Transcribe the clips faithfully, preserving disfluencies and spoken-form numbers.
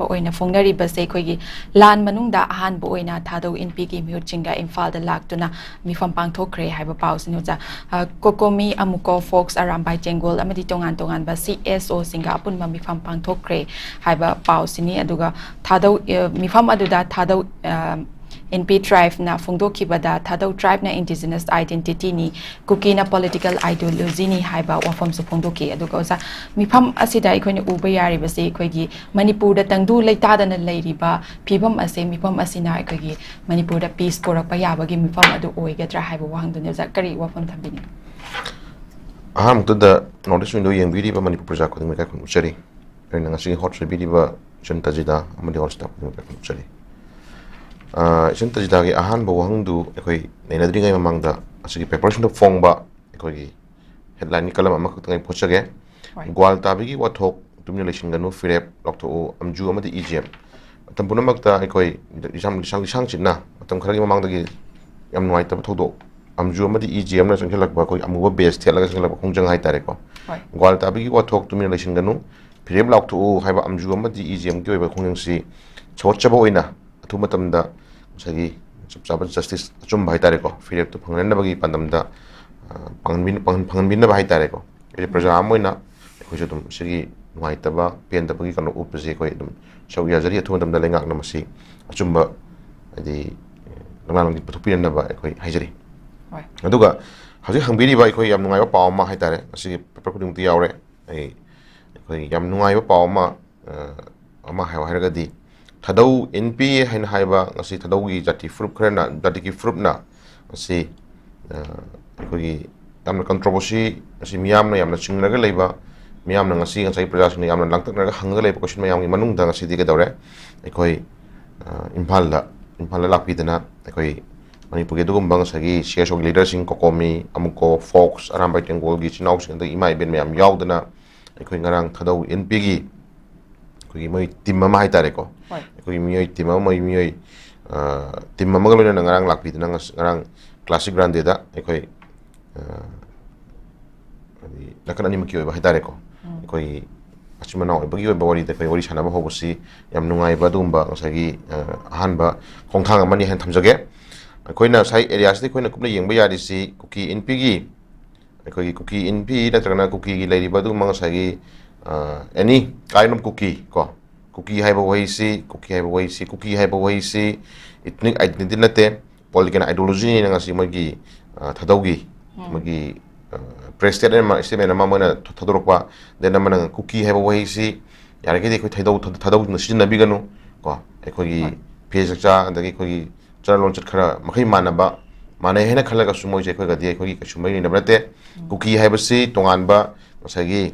ꯑꯣꯏꯅ ꯐꯣꯡꯅꯔꯤꯕꯁꯦ ꯑꯩꯈꯣꯏꯒꯤ ꯂꯥꯟ ꯃꯅꯨꯡꯗ ꯑꯍꯥꯟꯕ ꯑꯣꯏꯅ ꯊꯥꯗꯧ ꯏꯟꯄꯤꯒꯤ ꯃꯤꯍꯨꯠꯁꯤꯡꯒ ꯏꯝꯐꯥꯜꯗ ꯂꯥꯛꯇꯨꯅ ꯃꯤꯐꯝ ꯄꯥꯡꯊꯣꯛꯈ꯭ꯔꯦ ꯍꯥꯏꯕ ꯄꯥꯎꯁꯤꯅꯤ ꯑꯣꯖꯥ꯫ ꯑ, ꯀꯣꯀꯣꯃꯤ, ꯑꯃꯨꯀꯣ, ꯐꯣꯛꯁ, ꯑꯔꯥꯝꯕꯥꯏ ꯇꯦꯡꯒꯣꯜ ꯑꯃꯗꯤ ꯇꯣꯉꯥꯟ ꯇꯣꯉꯥꯟꯕ ꯁꯤ ꯑꯦꯁ ꯑꯣꯁꯤꯡꯒ ꯑꯄꯨꯟꯕ ꯃꯤꯐꯝ ꯄꯥꯡꯊꯣꯛꯈ꯭ꯔꯦ ꯍꯥꯏꯕ ꯄꯥꯎꯁꯤꯅꯤ꯫ ꯑꯗꯨꯒ ꯊꯥꯗꯧ, ꯑ, ꯃꯤꯐꯝ ꯑꯗꯨꯗ ꯊꯥꯗꯧ, ꯑ, ꯏꯟꯄꯤ ꯇ꯭ꯔꯥꯏꯕꯅ ꯐꯣꯡꯗꯣꯛꯈꯤꯕꯗ ꯊꯥꯗꯧ ꯇ꯭ꯔꯥꯏꯕꯅ ꯏꯟꯗꯤꯖꯤꯅꯁ ꯑꯥꯏꯗꯦꯟꯇꯤꯇꯤꯅꯤ, ꯀꯨꯀꯤꯅ ꯄꯣꯂꯤꯇꯤꯀꯦꯜ ꯑꯥꯏꯗꯤꯌꯣꯂꯣꯖꯤꯅꯤ ꯍꯥꯏꯕ ꯋꯥꯐꯝꯁꯨ ꯐꯣꯡꯗꯣꯛꯈꯤ꯫ ꯑꯗꯨꯒ ꯑꯣꯖꯥ, ꯃꯤꯐꯝ ꯑꯁꯤꯗ ꯑꯩꯈꯣꯏꯅ ꯎꯕ ꯌꯥꯔꯤꯕꯁꯤ ꯑꯩꯈꯣꯏꯒꯤ ꯃꯅꯤꯄꯨꯔꯗ ꯇꯪꯗꯨ ꯂꯩꯇꯥꯗꯅ ꯂꯩꯔꯤꯕ ꯐꯤꯕꯝ ꯑꯁꯦ, ꯃꯤꯐꯝ ꯑꯁꯤꯅ ꯑꯩꯈꯣꯏꯒꯤ ꯃꯅꯤꯄꯨꯔꯗ ꯄꯤꯁ ꯄꯨꯔꯛꯄ ꯌꯥꯕꯒꯤ ꯃꯤꯐꯝ ꯑꯗꯨ ꯑꯣꯏꯒꯗ꯭ꯔꯥ ꯍꯥꯏꯕ ꯋꯥꯍꯪꯗꯨꯅꯤ꯫ ꯑꯣꯖꯥ, ꯀꯔꯤ ꯋꯥꯐꯝ ꯊꯝꯕꯤꯅꯤꯡꯉꯤ? ꯑꯍꯥꯟꯕꯗ ꯅꯣꯔꯠ ꯏꯁ ꯋꯤꯡꯗꯣ ꯌꯦꯡꯕꯤꯔꯤꯕ ꯃꯅꯤꯄꯨꯔ ꯄ꯭ꯔꯖꯥ ꯈꯨꯗꯤꯡꯃꯛ ꯏꯀꯥꯏ ꯈꯨꯝꯅꯖꯔꯤ꯫ ꯑꯩꯅ ꯉꯁꯤꯒꯤ ꯍꯣꯁ ꯑꯣꯏꯕꯤꯔꯤꯕ ꯏꯆꯟ ꯇꯖꯤꯗꯥ ꯑꯃꯗꯤ ꯍꯣꯁ ꯁ꯭ꯇꯥꯐ ꯈꯨꯗꯤꯡꯃꯛ ꯏꯀꯥꯏ ꯈꯨꯝꯅꯖꯔꯤ꯫ ꯑ, ꯏꯆꯟ ꯇꯖꯤꯗꯥꯒꯤ ꯑꯍꯥꯟꯕ ꯋꯥꯍꯪꯗꯨ ꯑꯩꯈꯣꯏ ꯅꯩꯅꯗ꯭ꯔꯤꯉꯩ ꯃꯃꯥꯡꯗ ꯑꯁꯤꯒꯤ ꯄꯦꯄꯔꯁꯤꯡꯗ ꯐꯣꯡꯕ ꯑꯩꯈꯣꯏꯒꯤ ꯍꯦꯗꯂꯥꯏꯟꯒꯤ ꯀꯂꯝ ꯑꯃꯈꯛꯇꯪ ꯑꯩ ꯐꯣꯠꯆꯒꯦ꯫ ꯍꯣꯏ꯫ "ꯒ꯭ꯋꯥꯜ ꯇꯥꯕꯤꯒꯤ ꯋꯥꯊꯣꯛ ꯇꯨꯃꯤꯟꯅ ꯂꯩꯁꯤꯟꯒꯅꯨ, ꯐꯤꯔꯦꯞ ꯂꯥꯎꯊꯣꯛꯎ, ꯑꯝꯖꯨ ꯑꯃꯗꯤ ꯏ ꯖꯤ ꯑꯦꯝ"꯫ ꯃꯇꯝ ꯄꯨꯝꯅꯃꯛꯇ ꯑꯩꯈꯣꯏ ꯂꯤꯁꯥꯡ, ꯂꯤꯁꯥꯡ, ꯂꯤꯁꯥꯡ ꯁꯤꯠꯅ ꯃꯇꯝ ꯈꯔꯒꯤ ꯃꯃꯥꯡꯗꯒꯤ ꯌꯥꯝ ꯅꯨꯡꯉꯥꯏꯇꯕ ꯊꯧꯗꯣꯛ, ꯑꯝꯖꯨ ꯑꯃꯗꯤ ꯏ ꯖꯤ ꯑꯦꯝꯅ ꯆꯪꯁꯤꯜꯂꯛꯄ, ꯑꯩꯈꯣꯏ ꯑꯃꯨꯕ ꯕꯦꯖ ꯊꯦꯠꯂꯒ ꯆꯪꯁꯤꯜꯂꯛꯄ ꯈꯣꯡꯖꯪ ꯍꯥꯏꯇꯥꯔꯦꯀꯣ꯫ ꯍꯣꯏ꯫ "ꯒ꯭ꯋꯥꯜ ꯇꯥꯕꯤꯒꯤ ꯋꯥꯊꯣꯛ ꯇꯨꯃꯤꯟꯅ ꯂꯩꯁꯤꯟꯒꯅꯨ, ꯐꯤꯔꯦꯞ ꯂꯥꯎꯊꯣꯛꯎ" ꯍꯥꯏꯕ ꯑꯝꯖꯨ ꯑꯃꯗꯤ ꯏ ꯖꯤ ꯑꯦꯝꯒꯤ ꯑꯣꯏꯕ ꯈꯣꯡꯖꯪꯁꯤ ꯁꯧꯒꯠꯆꯕ ꯑꯣꯏꯅ ꯑꯊꯨꯕ ꯃꯇꯝꯗ ꯉꯁꯥꯏꯒꯤ ꯆꯞ ꯆꯥꯕ ꯖꯁꯇꯤꯁ, ꯑꯆꯨꯝꯕ ꯍꯥꯏꯇꯥꯔꯦꯀꯣ, ꯐꯤꯔꯦꯞꯇꯨ ꯐꯪꯍꯟꯅꯕꯒꯤ ꯄꯥꯟꯗꯝꯗ, ꯑ, ꯄꯥꯡꯍꯟꯕꯤ-, ꯄꯥꯡꯍꯟ-, ꯐꯪꯍꯟꯕꯤꯅꯕ ꯍꯥꯏꯇꯥꯔꯦꯀꯣ꯫ ꯑꯩꯈꯣꯏ ꯄ꯭ꯔꯖꯥ ꯑꯃ ꯑꯣꯏꯅ ꯑꯩꯈꯣꯏꯁꯨ ꯑꯗꯨꯝ ꯁꯤꯒꯤ ꯅꯨꯡꯉꯥꯏꯇꯕ, ꯄꯦꯟꯗꯕꯒꯤ ꯀꯩꯅꯣ ꯎꯠꯄꯁꯦ ꯑꯩꯈꯣꯏ ꯑꯗꯨꯝ ꯁꯔꯨꯛ ꯌꯥꯖꯔꯤ꯫ ꯑꯊꯨꯕ ꯃꯇꯝꯗ ꯂꯩꯉꯥꯛꯅ ꯃꯁꯤ ꯑꯆꯨꯝꯕ, ꯍꯥꯏꯗꯤ, ꯂꯝꯂꯥꯟ ꯂꯝꯕꯤ ꯄꯨꯊꯣꯛꯄꯤꯔꯛꯅꯕ ꯑꯩꯈꯣꯏ ꯍꯥꯏꯖꯔꯤ꯫ ꯍꯣꯏ꯫ ꯑꯗꯨꯒ ꯍꯧꯖꯤꯛ ꯍꯪꯕꯤꯔꯤꯕ ꯑꯩꯈꯣꯏ ꯌꯥꯝ ꯅꯨꯡꯉꯥꯏꯕ ꯄꯥꯎ ꯑꯃ ꯍꯥꯏꯇꯥꯔꯦ, ꯉꯁꯤꯒꯤ ꯄꯦꯄꯔ ꯈꯨꯗꯤꯡꯃꯛꯇ ꯌꯥꯎꯔꯦ꯫ ꯑꯩ, ꯑꯩꯈꯣꯏ ꯌꯥꯝ ꯅꯨꯡꯉꯥꯏꯕ ꯄꯥꯎ ꯑꯃ, ꯑ, ꯑꯃ ꯍꯥꯏꯌꯣ ꯍꯥꯏꯔꯒꯗꯤ, ꯊꯥꯗꯧ ꯑꯦꯟ ꯄꯤ ꯑꯦ ꯍꯥꯏꯅ ꯍꯥꯏꯕ ꯉꯁꯤ ꯊꯥꯗꯧꯒꯤ ꯖꯥꯇꯤ ꯐꯨꯔꯨꯞ ꯈꯔꯅ, ꯖꯥꯇꯤꯒꯤ ꯐꯨꯔꯨꯞꯅ ꯉꯁꯤ, ꯑ, ꯑꯩꯈꯣꯏꯒꯤ ꯌꯥꯝꯅ ꯀꯟꯇ꯭ꯔꯣꯚꯔꯁꯤ, ꯉꯁꯤ ꯃꯤꯌꯥꯝꯅ ꯌꯥꯝꯅ ꯆꯤꯡꯅꯔꯒ ꯂꯩꯕ, ꯃꯤꯌꯥꯝꯅ ꯉꯁꯤ, ꯉꯁꯥꯏ ꯄ꯭ꯔꯖꯥꯁꯤꯡꯅ ꯌꯥꯝꯅ ꯂꯥꯡꯇꯛꯅꯔꯒ ꯍꯪꯉꯒ ꯂꯩꯕ ꯀꯣꯏꯁꯟ ꯃꯌꯥꯝꯒꯤ ꯃꯅꯨꯡꯗ ꯉꯁꯤꯗꯤ ꯀꯩꯗꯧꯔꯦ? ꯑꯩꯈꯣꯏ, ꯑ, ꯏꯝꯐꯥꯜꯗ, ꯏꯝꯐꯥꯜꯗ ꯂꯥꯛꯄꯤꯗꯅ ꯑꯩꯈꯣꯏ ꯃꯅꯤꯄꯨꯔꯒꯤ ꯑꯗꯨꯒꯨꯝꯕ ꯉꯁꯥꯏꯒꯤ ꯁꯤ ꯑꯦꯁ ꯑꯣꯒꯤ ꯂꯤꯗꯔꯁꯤꯡ, ꯀꯣꯀꯣꯃꯤ, ꯑꯃꯨꯀꯣ, ꯐꯣꯛꯁ, ꯑꯔꯥꯝꯕꯥꯏ ꯇꯦꯡꯒꯣꯜꯒꯤ ꯏꯆꯤꯟ ꯏꯅꯥꯎꯁꯤꯡ, ꯑꯗꯒꯤ ꯏꯃꯥ ꯏꯕꯦꯟ ꯃꯌꯥꯝ ꯌꯥꯎꯗꯅ ꯑꯩꯈꯣꯏ ꯉꯔꯥꯡ ꯊꯥꯗꯧ ꯑꯦꯟ ꯄꯤꯒꯤ ꯑꯩꯈꯣꯏꯒꯤ ꯃꯣꯏ ꯇꯤꯝ ꯑꯃ ꯍꯥꯏꯇꯥꯔꯦꯀꯣ꯫ ꯍꯣꯏ꯫ ꯑꯩꯈꯣꯏꯒꯤ ꯃꯤꯑꯣꯏ ꯇꯤꯝ ꯑꯃ, ꯃꯣꯏ ꯃꯤꯑꯣꯏ, ꯑ, ꯇꯤꯝ ꯑꯃꯒ ꯂꯣꯏꯅꯅ ꯉꯔꯥꯡ ꯂꯥꯛꯄꯤꯗꯅ ꯉꯁ-, ꯉꯔꯥꯡ ꯀ꯭ꯂꯥꯁꯤꯛ ꯒ꯭ꯔꯥꯟꯗꯦꯗ ꯑꯩꯈꯣꯏ, ꯑ, ꯍꯥꯏꯗꯤ ꯅꯥꯀꯟ ꯑꯅꯤꯃꯛꯀꯤ ꯑꯣꯏꯕ ꯍꯥꯏꯇꯥꯔꯦꯀꯣ꯫ ꯎꯝ꯫ ꯑꯩꯈꯣꯏꯒꯤ ꯃꯆꯤꯟ ꯃꯅꯥꯎ ꯑꯣꯏꯕꯒꯤ ꯑꯣꯏꯕ ꯋꯥꯔꯤꯗ ꯑꯩꯈꯣꯏ ꯋꯥꯔꯤ ꯁꯥꯟꯅꯕ ꯍꯧꯕꯁꯤ ꯌꯥꯝ ꯅꯨꯡꯉꯥꯏꯕ ꯑꯗꯨꯒꯨꯝꯕ ꯉꯁꯥꯏꯒꯤ, ꯑ, ꯑꯍꯥꯟꯕ ꯈꯣꯡꯊꯥꯡ ꯑꯃꯅꯤ ꯍꯥꯏꯅ ꯊꯝꯖꯒꯦ꯫ ꯑꯩꯈꯣꯏꯅ ꯉꯁꯥꯏ ꯑꯦꯔꯤꯌꯥꯁꯤꯗ ꯑꯩꯈꯣꯏꯅ ꯀꯨꯞꯅ ꯌꯦꯡꯕ ꯌꯥꯔꯤꯁꯤ ꯀꯨꯀꯤ ꯏꯟꯐꯤꯒꯤ, ꯑꯩꯈꯣꯏꯒꯤ ꯀꯨꯀꯤ ꯏꯟꯐꯤ ꯅꯠꯇ꯭ꯔꯒꯅ ꯀꯨꯀꯤꯒꯤ ꯂꯩꯔꯤꯕ ꯑꯗꯨꯒꯨꯝꯕ ꯉꯁꯥꯏꯒꯤ, ꯑ, any kind of ꯀꯨꯀꯤ ꯀꯣ, ꯀꯨꯀꯤ ꯍꯥꯏꯕ ꯋꯥꯍꯩꯁꯤ, ꯀꯨꯀꯤ ꯍꯥꯏꯕ ꯋꯥꯍꯩꯁꯤ, ꯀꯨꯀꯤ ꯍꯥꯏꯕ ꯋꯥꯍꯩꯁꯤ ethnic identity ꯅꯠꯇꯦ, political ideology ꯅ ꯉꯁꯤ ꯃꯣꯏꯒꯤ, ꯑ, ꯊꯥꯗꯧꯒꯤ, ꯎꯝ꯫ ꯃꯣꯏꯒꯤ, ꯑ, press statement ꯑꯃ, statement ꯑꯃ ꯃꯣꯏꯅ ꯊ-, ꯊꯥꯗꯣꯔꯛꯄ, then ꯑꯃꯅ ꯀꯨꯀꯤ ꯍꯥꯏꯕ ꯋꯥꯍꯩꯁꯤ ꯌꯥꯔꯤꯈꯩꯗꯤ ꯑꯩꯈꯣꯏ ꯊꯩꯗꯧ-, ꯊ-, ꯊꯥꯗꯧꯁꯤꯡꯅ ꯁꯤꯖꯤꯟꯅꯕꯤꯒꯅꯨ ꯀꯣ, ꯑꯩꯈꯣꯏꯒꯤ ꯍꯣꯏ꯫ ꯐꯤꯖꯦꯠ ꯆꯛꯆꯥ ꯑꯗꯒꯤ ꯑꯩꯈꯣꯏꯒꯤ ꯆꯠꯅ ꯂꯣꯟꯆꯠ ꯈꯔ ꯃꯈꯩ ꯃꯥꯟꯅꯕ, ꯃꯥꯟꯅꯩ ꯍꯥꯏꯅ ꯈꯜꯂꯒꯁꯨ ꯃꯣꯏꯁꯦ ꯑꯩꯈꯣꯏꯒꯗꯤ ꯑꯩꯈꯣꯏꯒꯤ ꯀꯩꯁꯨ ꯃꯔꯤ ꯂꯩꯅꯕ ꯅꯠꯇꯦ꯫ ꯎꯝ꯫ ꯀꯨꯀꯤ ꯍꯥꯏꯕꯁꯤ ꯇꯣꯉꯥꯟꯕ ꯉꯁꯥꯏꯒꯤ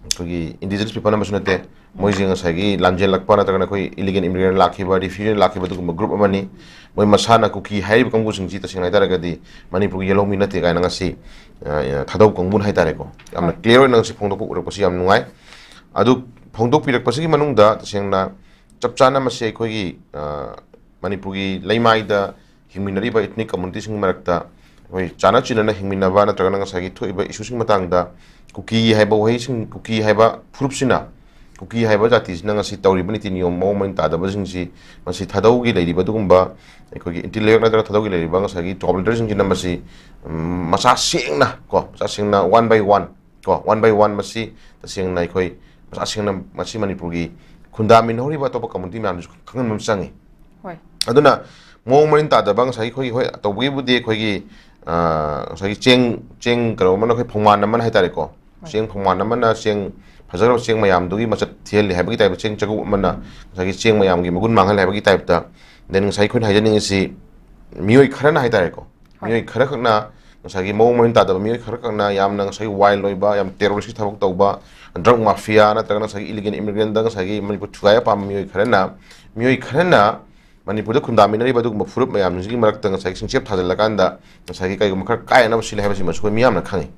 ꯑꯩꯈꯣꯏꯒꯤ indigenous people ꯑꯃꯁꯨ ꯅꯠꯇꯦ꯫ ꯎꯝ꯫ ꯃꯣꯏꯁꯦ ꯉꯁꯥꯏꯒꯤ ꯂꯥꯟꯖꯦꯜꯂꯛꯄ ꯅꯠꯇ꯭ꯔꯒꯅ ꯑꯩꯈꯣꯏ illegal immigrant ꯂꯥꯛꯈꯤꯕ, refugee ꯂꯥꯛꯈꯤꯕ ꯑꯗꯨꯒꯨꯝꯕ group ꯑꯃꯅꯤ꯫ ꯃꯣꯏ ꯃꯁꯥꯅ ꯀꯨꯀꯤ ꯍꯥꯏꯔꯤꯕ ꯀꯥꯡꯕꯨꯁꯤꯡꯁꯤ ꯇꯁꯦꯡꯅ ꯍꯥꯏꯇꯥꯔꯒꯗꯤ ꯃꯅꯤꯄꯨꯔꯒꯤ ꯌꯦꯜꯍꯧꯃꯤ ꯅꯠꯇꯦ ꯀꯥꯏꯅ ꯉꯁꯤ, ꯑ, ꯊꯥꯗꯧ ꯀꯥꯡꯕꯨꯅ ꯍꯥꯏꯇꯥꯔꯦꯀꯣ, ꯌꯥꯝꯅ ꯍꯣꯏ꯫ clear ꯑꯣꯏꯅ ꯉꯁꯤ ꯐꯣꯡꯗꯣꯛꯄ ꯎꯔꯛꯄꯁꯤ ꯌꯥꯝ ꯅꯨꯡꯉꯥꯏ꯫ ꯑꯗꯨ ꯐꯣꯡꯗꯣꯛꯄꯤꯔꯛꯄꯁꯤꯒꯤ ꯃꯅꯨꯡꯗ ꯇꯁꯦꯡꯅ ꯆꯞ ꯆꯥꯅ ꯃꯁꯤ ꯑꯩꯈꯣꯏꯒꯤ, ꯑ, ꯃꯅꯤꯄꯨꯔꯒꯤ ꯂꯩꯃꯥꯏꯗ ꯍꯤꯡꯃꯤꯟꯅꯔꯤꯕ ethnic community ꯁꯤꯡꯒꯤ ꯃꯔꯛꯇ ꯑꯩꯈꯣꯏ ꯆꯥꯟꯅ ꯆꯤꯟꯅꯅ ꯍꯤꯡꯃꯤꯟꯅꯕ ꯅꯠꯇ꯭ꯔꯒꯅ ꯉꯁꯥꯏꯒꯤ ꯊꯣꯛꯏꯕ issue ꯁꯤꯡ ꯃꯇꯥꯡꯗ ꯀꯨꯀꯤ ꯍꯥꯏꯕ ꯋꯥꯍꯩꯁꯤꯡ, ꯀꯨꯀꯤ ꯍꯥꯏꯕ ꯐꯨꯔꯨꯞꯁꯤꯅ, ꯀꯨꯀꯤ ꯍꯥꯏꯕ ꯖꯥꯇꯤꯁꯤꯅ ꯉꯁꯤ ꯇꯧꯔꯤꯕ ꯅꯤꯇꯤ ꯅꯤꯌꯣꯝ ꯃꯑꯣꯡ ꯃꯔꯤꯟ ꯇꯥꯗꯕꯁꯤꯡꯁꯤ ꯃꯁꯤ ꯊꯥꯗꯧꯒꯤ ꯂꯩꯔꯤꯕ ꯑꯗꯨꯒꯨꯝꯕ ꯑꯩꯈꯣꯏꯒꯤ intellect ꯅꯠꯇ꯭ꯔꯒ ꯊꯥꯗꯧꯒꯤ ꯂꯩꯔꯤꯕ ꯉꯁꯥꯏꯒꯤ top leader ꯁꯤꯡꯁꯤꯅ ꯃꯁꯤ, ꯎꯝ, ꯃꯆꯥ ꯁꯦꯡꯅ ꯀꯣ, ꯃꯆꯥ ꯁꯦꯡꯅ one by one ꯀꯣ, one by one ꯃꯁꯤ ꯇꯁꯦꯡꯅ ꯑꯩꯈꯣꯏ ꯃꯆꯥ ꯁꯦꯡꯅ ꯃꯁꯤ ꯃꯅꯤꯄꯨꯔꯒꯤ ꯈꯨꯟꯗꯥꯃꯤꯟꯅꯍꯧꯔꯤꯕ ꯑꯇꯣꯞꯄ community ꯃꯌꯥꯝꯗꯁꯨ ꯈꯪꯍꯟꯕ ꯑꯃ ꯆꯪꯉꯤ꯫ ꯍꯣꯏ꯫ ꯑꯗꯨꯅ ꯃꯑꯣꯡ ꯃꯔꯤꯟ ꯇꯥꯗꯕ ꯉꯁꯥꯏꯒꯤ ꯑꯩꯈꯣꯏꯒꯤ, ꯍꯣꯏ, ꯇꯧꯕꯒꯤꯕꯨꯗꯤ ꯑꯩꯈꯣꯏꯒꯤ, ꯑ, ꯉꯁꯥꯏꯒꯤ ꯆꯦꯡ, ꯆꯦꯡ ꯀꯩꯅꯣ ꯑꯃꯅ ꯑꯩꯈꯣꯏ ꯐꯧꯃꯥꯟ ꯑꯃꯅ ꯍꯥꯏꯇꯥꯔꯦꯀꯣ꯫ ꯍꯣꯏ꯫ ꯆꯦꯡ ꯐꯧꯃꯥꯟ ꯑꯃꯅ ꯆꯦꯡ ꯐꯖꯈ꯭ꯔꯕ ꯆꯦꯡ ꯃꯌꯥꯝꯗꯨꯒꯤ ꯃꯆꯠ ꯊꯤꯍꯜꯂꯤ ꯍꯥꯏꯕꯒꯤ type ꯇ, ꯆꯦꯡ ꯆꯥꯛꯀꯧ ꯑꯃꯅ ꯉꯁꯥꯏꯒꯤ ꯆꯦꯡ ꯃꯌꯥꯝꯒꯤ ꯃꯒꯨꯟ ꯃꯥꯡꯍꯜꯂꯤ ꯍꯥꯏꯕꯒꯤ type ꯇ, then ꯉꯁꯥꯏ ꯑꯩꯈꯣꯏꯅ ꯍꯥꯏꯖꯅꯤꯡꯉꯤꯁꯤ ꯃꯤꯑꯣꯏ ꯈꯔꯅ ꯍꯥꯏꯇꯥꯔꯦꯀꯣ, ꯍꯣꯏ꯫ ꯃꯤꯑꯣꯏ ꯈꯔꯈꯛꯅ ꯉꯁꯥꯏꯒꯤ ꯃꯑꯣꯡ ꯃꯔꯤꯟ ꯇꯥꯗꯕ ꯃꯤꯑꯣꯏ ꯈꯔꯈꯛꯅ ꯌꯥꯝꯅ ꯉꯁꯥꯏꯒꯤ wild ꯑꯣꯏꯕ, ꯌꯥꯝ terrorist ꯀꯤ ꯊꯕꯛ ꯇꯧꯕ, drug mafia ꯅꯠꯇ꯭ꯔꯒ ꯉꯁꯥꯏꯒꯤ illegal immigrant ꯗ ꯉꯁꯥꯏꯒꯤ ꯃꯅꯤꯄꯨꯔ ꯊꯨꯒꯥꯏꯕ ꯄꯥꯝꯕ ꯃꯤꯑꯣꯏ ꯈꯔꯅ, ꯃꯤꯑꯣꯏ ꯈꯔꯅ ꯃꯅꯤꯄꯨꯔꯗ ꯈꯨꯟꯗꯥꯃꯤꯟꯅꯔꯤꯕ ꯑꯗꯨꯒꯨꯝꯕ ꯐꯨꯔꯨꯞ ꯃꯌꯥꯝꯁꯤꯡꯁꯤꯒꯤ ꯃꯔꯛꯇ ꯉꯁꯥꯏꯒꯤ ꯁꯤꯡꯆꯦꯞ ꯊꯥꯖꯤꯜꯂꯀꯥꯟꯗ ꯉꯁꯥꯏꯒꯤ ꯀꯩꯒꯨꯝꯕ ꯈꯔ ꯀꯥꯏꯅꯕ ꯁꯤꯜꯂꯤ ꯍꯥꯏꯕꯁꯤꯃꯁꯨ ꯑꯩꯈꯣꯏ ꯃꯤꯌꯥꯝꯅ ꯈꯪꯉꯤ꯫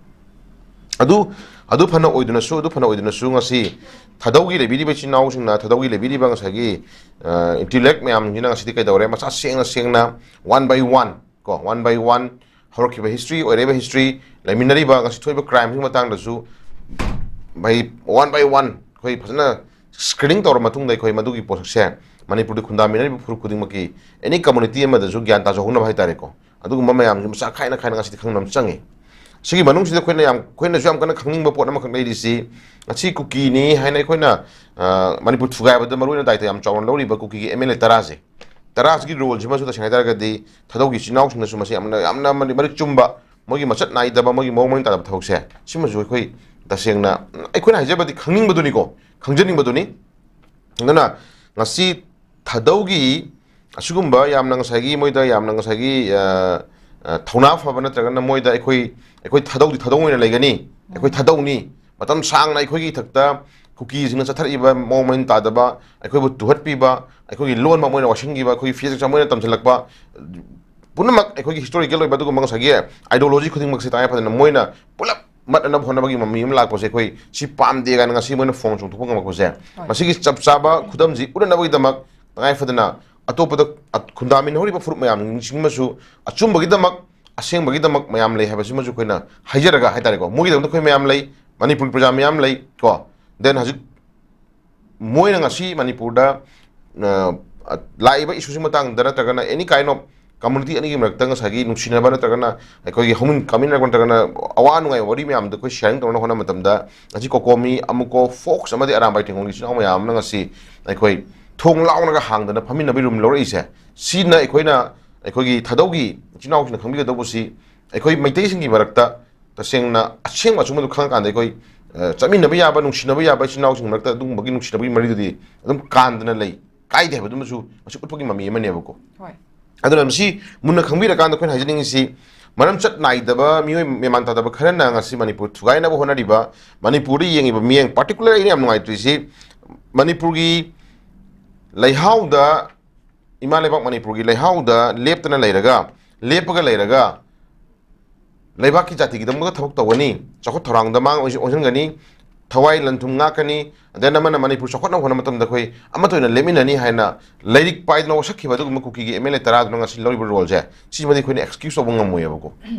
ꯑꯗꯨ, ꯑꯗꯨ ꯐꯅ ꯑꯣꯏꯗꯨꯅꯁꯨ, ꯑꯗꯨ ꯐꯅ ꯑꯣꯏꯗꯨꯅꯁꯨ ꯉꯁꯤ ꯊꯥꯗꯧꯒꯤ ꯂꯩꯕꯤꯔꯤꯕ ꯏꯆꯤꯟ ꯏꯅꯥꯎꯁꯤꯡꯅ, ꯊꯥꯗꯧꯒꯤ ꯂꯩꯕꯤꯔꯤꯕ ꯉꯁꯥꯏꯒꯤ, ꯑ, intellect ꯃꯌꯥꯝꯁꯤꯡꯁꯤꯅ ꯉꯁꯤꯗꯤ ꯀꯩꯗꯧꯔꯦ? ꯃꯁꯥ ꯁꯦꯡꯅ ꯁꯦꯡꯅ one by one ꯀꯣ, one by one ꯍꯧꯔꯛꯈꯤꯕ history, ꯑꯣꯏꯔꯛꯏꯕ history, ꯂꯩꯃꯤꯟꯅꯔꯤꯕ ꯉꯁꯤ ꯊꯣꯛꯏꯕ crime ꯁꯤꯡ ꯃꯇꯥꯡꯗꯁꯨ by one by one ꯑꯩꯈꯣꯏ ꯐꯖꯅ screening ꯇꯧꯔ ꯃꯇꯨꯡꯗ ꯑꯩꯈꯣꯏ ꯃꯗꯨꯒꯤ ꯄꯣꯠꯁꯛꯁꯦ ꯃꯅꯤꯄꯨꯔꯗ ꯈꯨꯟꯗꯥꯃꯤꯟꯅꯔꯤꯕ ꯐꯨꯔꯨꯞ ꯈꯨꯗꯤꯡꯃꯛꯀꯤ any community ꯑꯃꯗꯁꯨ ꯒ꯭ꯌꯥꯟ ꯇꯥꯖꯍꯧꯅꯕ ꯍꯥꯏꯇꯥꯔꯦꯀꯣ꯫ ꯑꯗꯨꯒꯨꯝꯕ ꯃꯌꯥꯝꯁꯤ ꯃꯁꯥ ꯈꯥꯏꯅ ꯈꯥꯏꯅ ꯉꯁꯤꯗꯤ ꯈꯪꯅꯕ ꯆꯪꯉꯤ꯫ ꯁꯤꯒꯤ ꯃꯅꯨꯡꯁꯤꯗ ꯑꯩꯈꯣꯏꯅ ꯌꯥꯝ, ꯑꯩꯈꯣꯏꯅꯁꯨ ꯌꯥꯝ ꯀꯟꯅ ꯈꯪꯅꯤꯡꯕ ꯄꯣꯠ ꯑꯃꯈꯛ ꯂꯩꯔꯤꯁꯤ, ꯉꯁꯤ ꯀꯨꯀꯤꯅꯤ ꯍꯥꯏꯅ ꯑꯩꯈꯣꯏꯅ, ꯑ, ꯃꯅꯤꯄꯨꯔ ꯊꯨꯒꯥꯏꯕꯗ ꯃꯔꯨꯑꯣꯏꯅ ꯗꯥꯏꯇ ꯌꯥꯝ ꯆꯥꯎꯅ ꯂꯧꯔꯤꯕ ꯀꯨꯀꯤꯒꯤ ꯑꯦꯝ ꯑꯦꯜ ꯑꯦ ꯇꯔꯥꯁꯦ, ꯇꯔꯥꯁꯤꯒꯤ ꯔꯣꯜꯁꯤꯃꯁꯨ ꯇꯁꯦꯡꯅ ꯍꯥꯏꯇꯥꯔꯒꯗꯤ ꯊꯥꯗꯧꯒꯤ ꯏꯆꯤꯜ ꯏꯅꯥꯎꯁꯤꯡꯅꯁꯨ ꯃꯁꯤ ꯌꯥꯝꯅ, ꯌꯥꯝꯅ ꯃꯔꯤꯛ ꯆꯨꯝꯕ, ꯃꯣꯏꯒꯤ ꯃꯆꯠ ꯅꯥꯏꯗꯕ, ꯃꯣꯏꯒꯤ ꯃꯑꯣꯡ ꯃꯔꯤꯟ ꯇꯥꯗꯕ ꯊꯕꯛꯁꯦ, ꯁꯤꯃꯁꯨ ꯑꯩꯈꯣꯏ ꯇꯁꯦꯡꯅ, ꯑꯩꯈꯣꯏꯅ ꯍꯥꯏꯖꯕꯗꯤ ꯈꯪꯅꯤꯡꯕꯗꯨꯅꯤꯀꯣ, ꯈꯪꯖꯅꯤꯡꯕꯗꯨꯅꯤ꯫ ꯑꯗꯨꯅ ꯉꯁꯤ ꯊꯥꯗꯧꯒꯤ ꯑꯁꯤꯒꯨꯝꯕ ꯌꯥꯝꯅ ꯉꯁꯥꯏꯒꯤ ꯃꯣꯏꯗ ꯌꯥꯝꯅ ꯉꯁꯥꯏꯒꯤ, ꯑ, ꯑ, ꯊꯧꯅꯥ ꯐꯕ ꯅꯠꯇ꯭ꯔꯒꯅ ꯃꯣꯏꯗ ꯑꯩꯈꯣꯏ, ꯑꯩꯈꯣꯏ ꯊꯥꯗꯧꯗꯤ ꯊꯥꯗꯧ ꯑꯣꯏꯅ ꯂꯩꯒꯅꯤ, ꯑꯩꯈꯣꯏ ꯊꯥꯗꯧꯅꯤ, ꯃꯇꯝ ꯁꯥꯡꯅ ꯑꯩꯈꯣꯏꯒꯤ ꯏꯊꯛꯇ ꯀꯨꯀꯤꯁꯤꯡꯅ ꯆꯠꯊꯔꯛꯏꯕ ꯃꯑꯣꯡ ꯃꯔꯤꯟ ꯇꯥꯗꯕ, ꯑꯩꯈꯣꯏꯕꯨ ꯇꯨꯍꯠꯄꯤꯕ, ꯑꯩꯈꯣꯏꯒꯤ ꯂꯣꯟꯃꯛ ꯃꯣꯏꯅ ꯋꯥꯁꯤꯟꯈꯤꯕ, ꯑꯩꯈꯣꯏꯒꯤ ꯐꯤꯖꯦꯠ ꯆꯥꯛꯆꯥ ꯃꯣꯏꯅ ꯇꯝꯁꯤꯜꯂꯛꯄ, ꯄꯨꯝꯅꯃꯛ ꯑꯩꯈꯣꯏꯒꯤ ꯍꯤꯁꯇꯣꯔꯤꯀꯦꯜ ꯑꯣꯏꯕ ꯑꯗꯨꯒꯨꯝꯕ ꯉꯁꯥꯏꯒꯤ ꯑꯥꯏꯗꯤꯌꯣꯂꯣꯖꯤ ꯈꯨꯗꯤꯡꯃꯛꯁꯦ ꯇꯉꯥꯏ ꯐꯗꯅ ꯃꯣꯏꯅ ꯄꯨꯂꯞ ꯃꯠꯅꯅꯕ ꯍꯣꯠꯅꯕꯒꯤ ꯃꯃꯤ ꯑꯃ ꯂꯥꯛꯄꯁꯦ ꯑꯩꯈꯣꯏ ꯁꯤ ꯄꯥꯝꯗꯦ ꯀꯥꯏꯅ ꯉꯁꯤ ꯃꯣꯏꯅ ꯐꯣꯡ ꯆꯣꯡꯊꯣꯛꯄ ꯉꯝꯃꯛꯄꯁꯦ, ꯍꯣꯏ꯫ ꯃꯁꯤꯒꯤ ꯆꯞ ꯆꯥꯕ ꯈꯨꯗꯝꯁꯤ ꯎꯠꯅꯅꯕꯒꯤꯗꯃꯛ ꯇꯉꯥꯏ ꯐꯗꯅ ꯑꯇꯣꯞꯄꯗ, ꯑ, ꯈꯨꯟꯗꯥꯃꯤꯟꯅꯍꯧꯔꯤꯕ ꯐꯨꯔꯨꯞ ꯃꯌꯥꯝꯁꯤꯡꯃꯁꯨ ꯑꯆꯨꯝꯕꯒꯤꯗꯃꯛ, ꯑꯁꯦꯡꯕꯒꯤꯗꯃꯛ ꯃꯌꯥꯝ ꯂꯩ ꯍꯥꯏꯕꯁꯤꯃꯁꯨ ꯑꯩꯈꯣꯏꯅ ꯍꯥꯏꯖꯔꯒ ꯍꯥꯏꯇꯥꯔꯦꯀꯣ, ꯃꯣꯏꯒꯤꯗꯃꯛꯇ ꯑꯩꯈꯣꯏ ꯃꯌꯥꯝ ꯂꯩ, ꯃꯅꯤꯄꯨꯔꯒꯤ ꯄ꯭ꯔꯖꯥ ꯃꯌꯥꯝ ꯂꯩ ꯀꯣ꯫ Then ꯍꯧꯖꯤꯛ ꯃꯣꯏꯅ ꯉꯁꯤ ꯃꯅꯤꯄꯨꯔꯗ, ꯑ, ꯂꯥꯛꯏꯕ ꯏꯁꯨꯁꯤ ꯃꯇꯥꯡꯗ ꯅꯠꯇ꯭ꯔꯒꯅ any kind of community ꯑꯅꯤꯒꯤ ꯃꯔꯛꯇ ꯉꯁꯥꯏꯒꯤ ꯅꯨꯡꯁꯤꯅꯕ ꯅꯠꯇ꯭ꯔꯒꯅ ꯑꯩꯈꯣꯏꯒꯤ ꯍꯧꯃꯤꯟ ꯀꯥꯃꯤꯟꯅꯔꯛꯄ ꯅꯠꯇ꯭ꯔꯒꯅ ꯑꯋꯥ ꯅꯨꯡꯉꯥꯏ ꯋꯥꯔꯤ ꯃꯌꯥꯝꯗꯣ ꯑꯩꯈꯣꯏ sharing ꯇꯧꯅꯕ ꯍꯣꯠꯅꯕ ꯃꯇꯝꯗ ꯉꯁꯤ ꯀꯣꯀꯣꯃꯤ, ꯑꯃꯨꯀꯣ, ꯐꯣꯛꯁ ꯑꯃꯗꯤ ꯑꯔꯥꯝꯕꯥꯏ ꯇꯦꯡꯒꯣꯜꯒꯤ ꯏꯆꯤꯜ ꯏꯅꯥꯎ ꯃꯌꯥꯝ ꯑꯃꯅ ꯉꯁꯤ ꯑꯩꯈꯣꯏ ꯊꯣꯡ ꯂꯥꯎꯅꯒ ꯍꯥꯡꯗꯅ ꯐꯝꯃꯤꯟꯅꯕꯒꯤ ꯔꯨꯝ ꯂꯧꯔꯛꯏꯁꯦ, ꯁꯤꯅ ꯑꯩꯈꯣꯏꯅ, ꯑꯩꯈꯣꯏꯒꯤ ꯊꯥꯗꯧꯒꯤ ꯏꯆꯤꯜ ꯏꯅꯥꯎꯁꯤꯡꯅ ꯈꯪꯕꯤꯒꯗꯧꯕꯁꯤ ꯑꯩꯈꯣꯏ ꯃꯩꯇꯩꯁꯤꯡꯒꯤ ꯃꯔꯛꯇ ꯇꯁꯦꯡꯅ ꯑꯁꯦꯡꯕ ꯑꯆꯨꯝꯕꯗꯨ ꯈꯪꯉꯀꯥꯟꯗ ꯑꯩꯈꯣꯏ, ꯑ, ꯆꯠꯃꯤꯟꯅꯕ ꯌꯥꯕ, ꯅꯨꯡꯁꯤꯅꯕ ꯌꯥꯕ ꯏꯆꯤꯜ ꯏꯅꯥꯎꯁꯤꯡ ꯃꯔꯛꯇ ꯑꯗꯨꯒꯨꯝꯕꯒꯤ ꯅꯨꯡꯁꯤꯅꯕꯒꯤ ꯃꯔꯤꯗꯨꯗꯤ ꯑꯗꯨꯝ ꯀꯥꯟꯗꯅ ꯂꯩ, ꯀꯥꯏꯗꯦ ꯍꯥꯏꯕꯗꯨꯃꯁꯨ ꯃꯁꯤ ꯎꯠꯄꯒꯤ ꯃꯃꯤ ꯑꯃꯅꯦꯕꯀꯣ꯫ ꯍꯣꯏ꯫ ꯑꯗꯨꯅ ꯃꯁꯤ ꯃꯨꯟꯅ ꯈꯪꯕꯤꯔꯀꯥꯟꯗ ꯑꯩꯈꯣꯏꯅ ꯍꯥꯏꯖꯅꯤꯡꯉꯤꯁꯤ, ꯃꯔꯝ ꯆꯠ ꯅꯥꯏꯗꯕ ꯃꯤꯑꯣꯏ ꯃꯦꯃꯥꯟ ꯇꯥꯗꯕ ꯈꯔꯅ ꯉꯁꯤ ꯃꯅꯤꯄꯨꯔ ꯊꯨꯒꯥꯏꯅꯕ ꯍꯣꯠꯅꯔꯤꯕ, ꯃꯅꯤꯄꯨꯔꯗ ꯌꯦꯡꯉꯤꯕ ꯃꯤꯠꯌꯦꯡ, particular ꯑꯩꯅ ꯌꯥꯝ ꯅꯨꯡꯉꯥꯏꯇ꯭ꯔꯤꯁꯤ, ꯃꯅꯤꯄꯨꯔꯒꯤ ꯂꯩꯍꯥꯎꯗ, ꯏꯃꯥ ꯂꯩꯕꯥꯛ ꯃꯅꯤꯄꯨꯔꯒꯤ ꯂꯩꯍꯥꯎꯗ ꯂꯦꯞꯇꯅ ꯂꯩꯔꯒ, ꯂꯦꯞꯄꯒ ꯂꯩꯔꯒ, ꯂꯩꯕꯥꯛꯀꯤ ꯖꯥꯇꯤꯒꯤꯗꯃꯛꯇ ꯊꯕꯛ ꯇꯧꯒꯅꯤ, ꯆꯥꯎꯈꯠ ꯊꯧꯔꯥꯡꯗ ꯃꯥꯡ ꯑꯣꯏꯁ-, ꯑꯣꯟꯁꯤꯟꯒꯅꯤ, ꯊꯋꯥꯏ ꯂꯟꯊꯨꯝ ꯉꯥꯛꯀꯅꯤ, then ꯑꯃꯅ ꯃꯅꯤꯄꯨꯔ ꯆꯥꯎꯈꯠꯅꯕ ꯍꯣꯠꯅꯕ ꯃꯇꯝꯗ ꯑꯩꯈꯣꯏ ꯑꯃꯠꯇ ꯑꯣꯏꯅ ꯂꯦꯞꯃꯤꯟꯅꯅꯤ ꯍꯥꯏꯅ ꯂꯥꯏꯔꯤꯛ ꯄꯥꯏꯗꯅ ꯋꯥꯁꯛꯈꯤꯕ ꯑꯗꯨꯒꯨꯝꯕ ꯀꯨꯀꯤꯒꯤ ꯑꯦꯝ ꯑꯦꯜ ꯑꯦ ꯇꯔꯥꯗꯨꯅ ꯉꯁꯤ ꯂꯧꯔꯤꯕ ꯔꯣꯜꯁꯦ, ꯁꯤꯃꯗꯤ ꯑꯩꯈꯣꯏꯅ excuse ꯇꯧꯕ ꯉꯝꯃꯣꯏꯕꯀꯣ꯫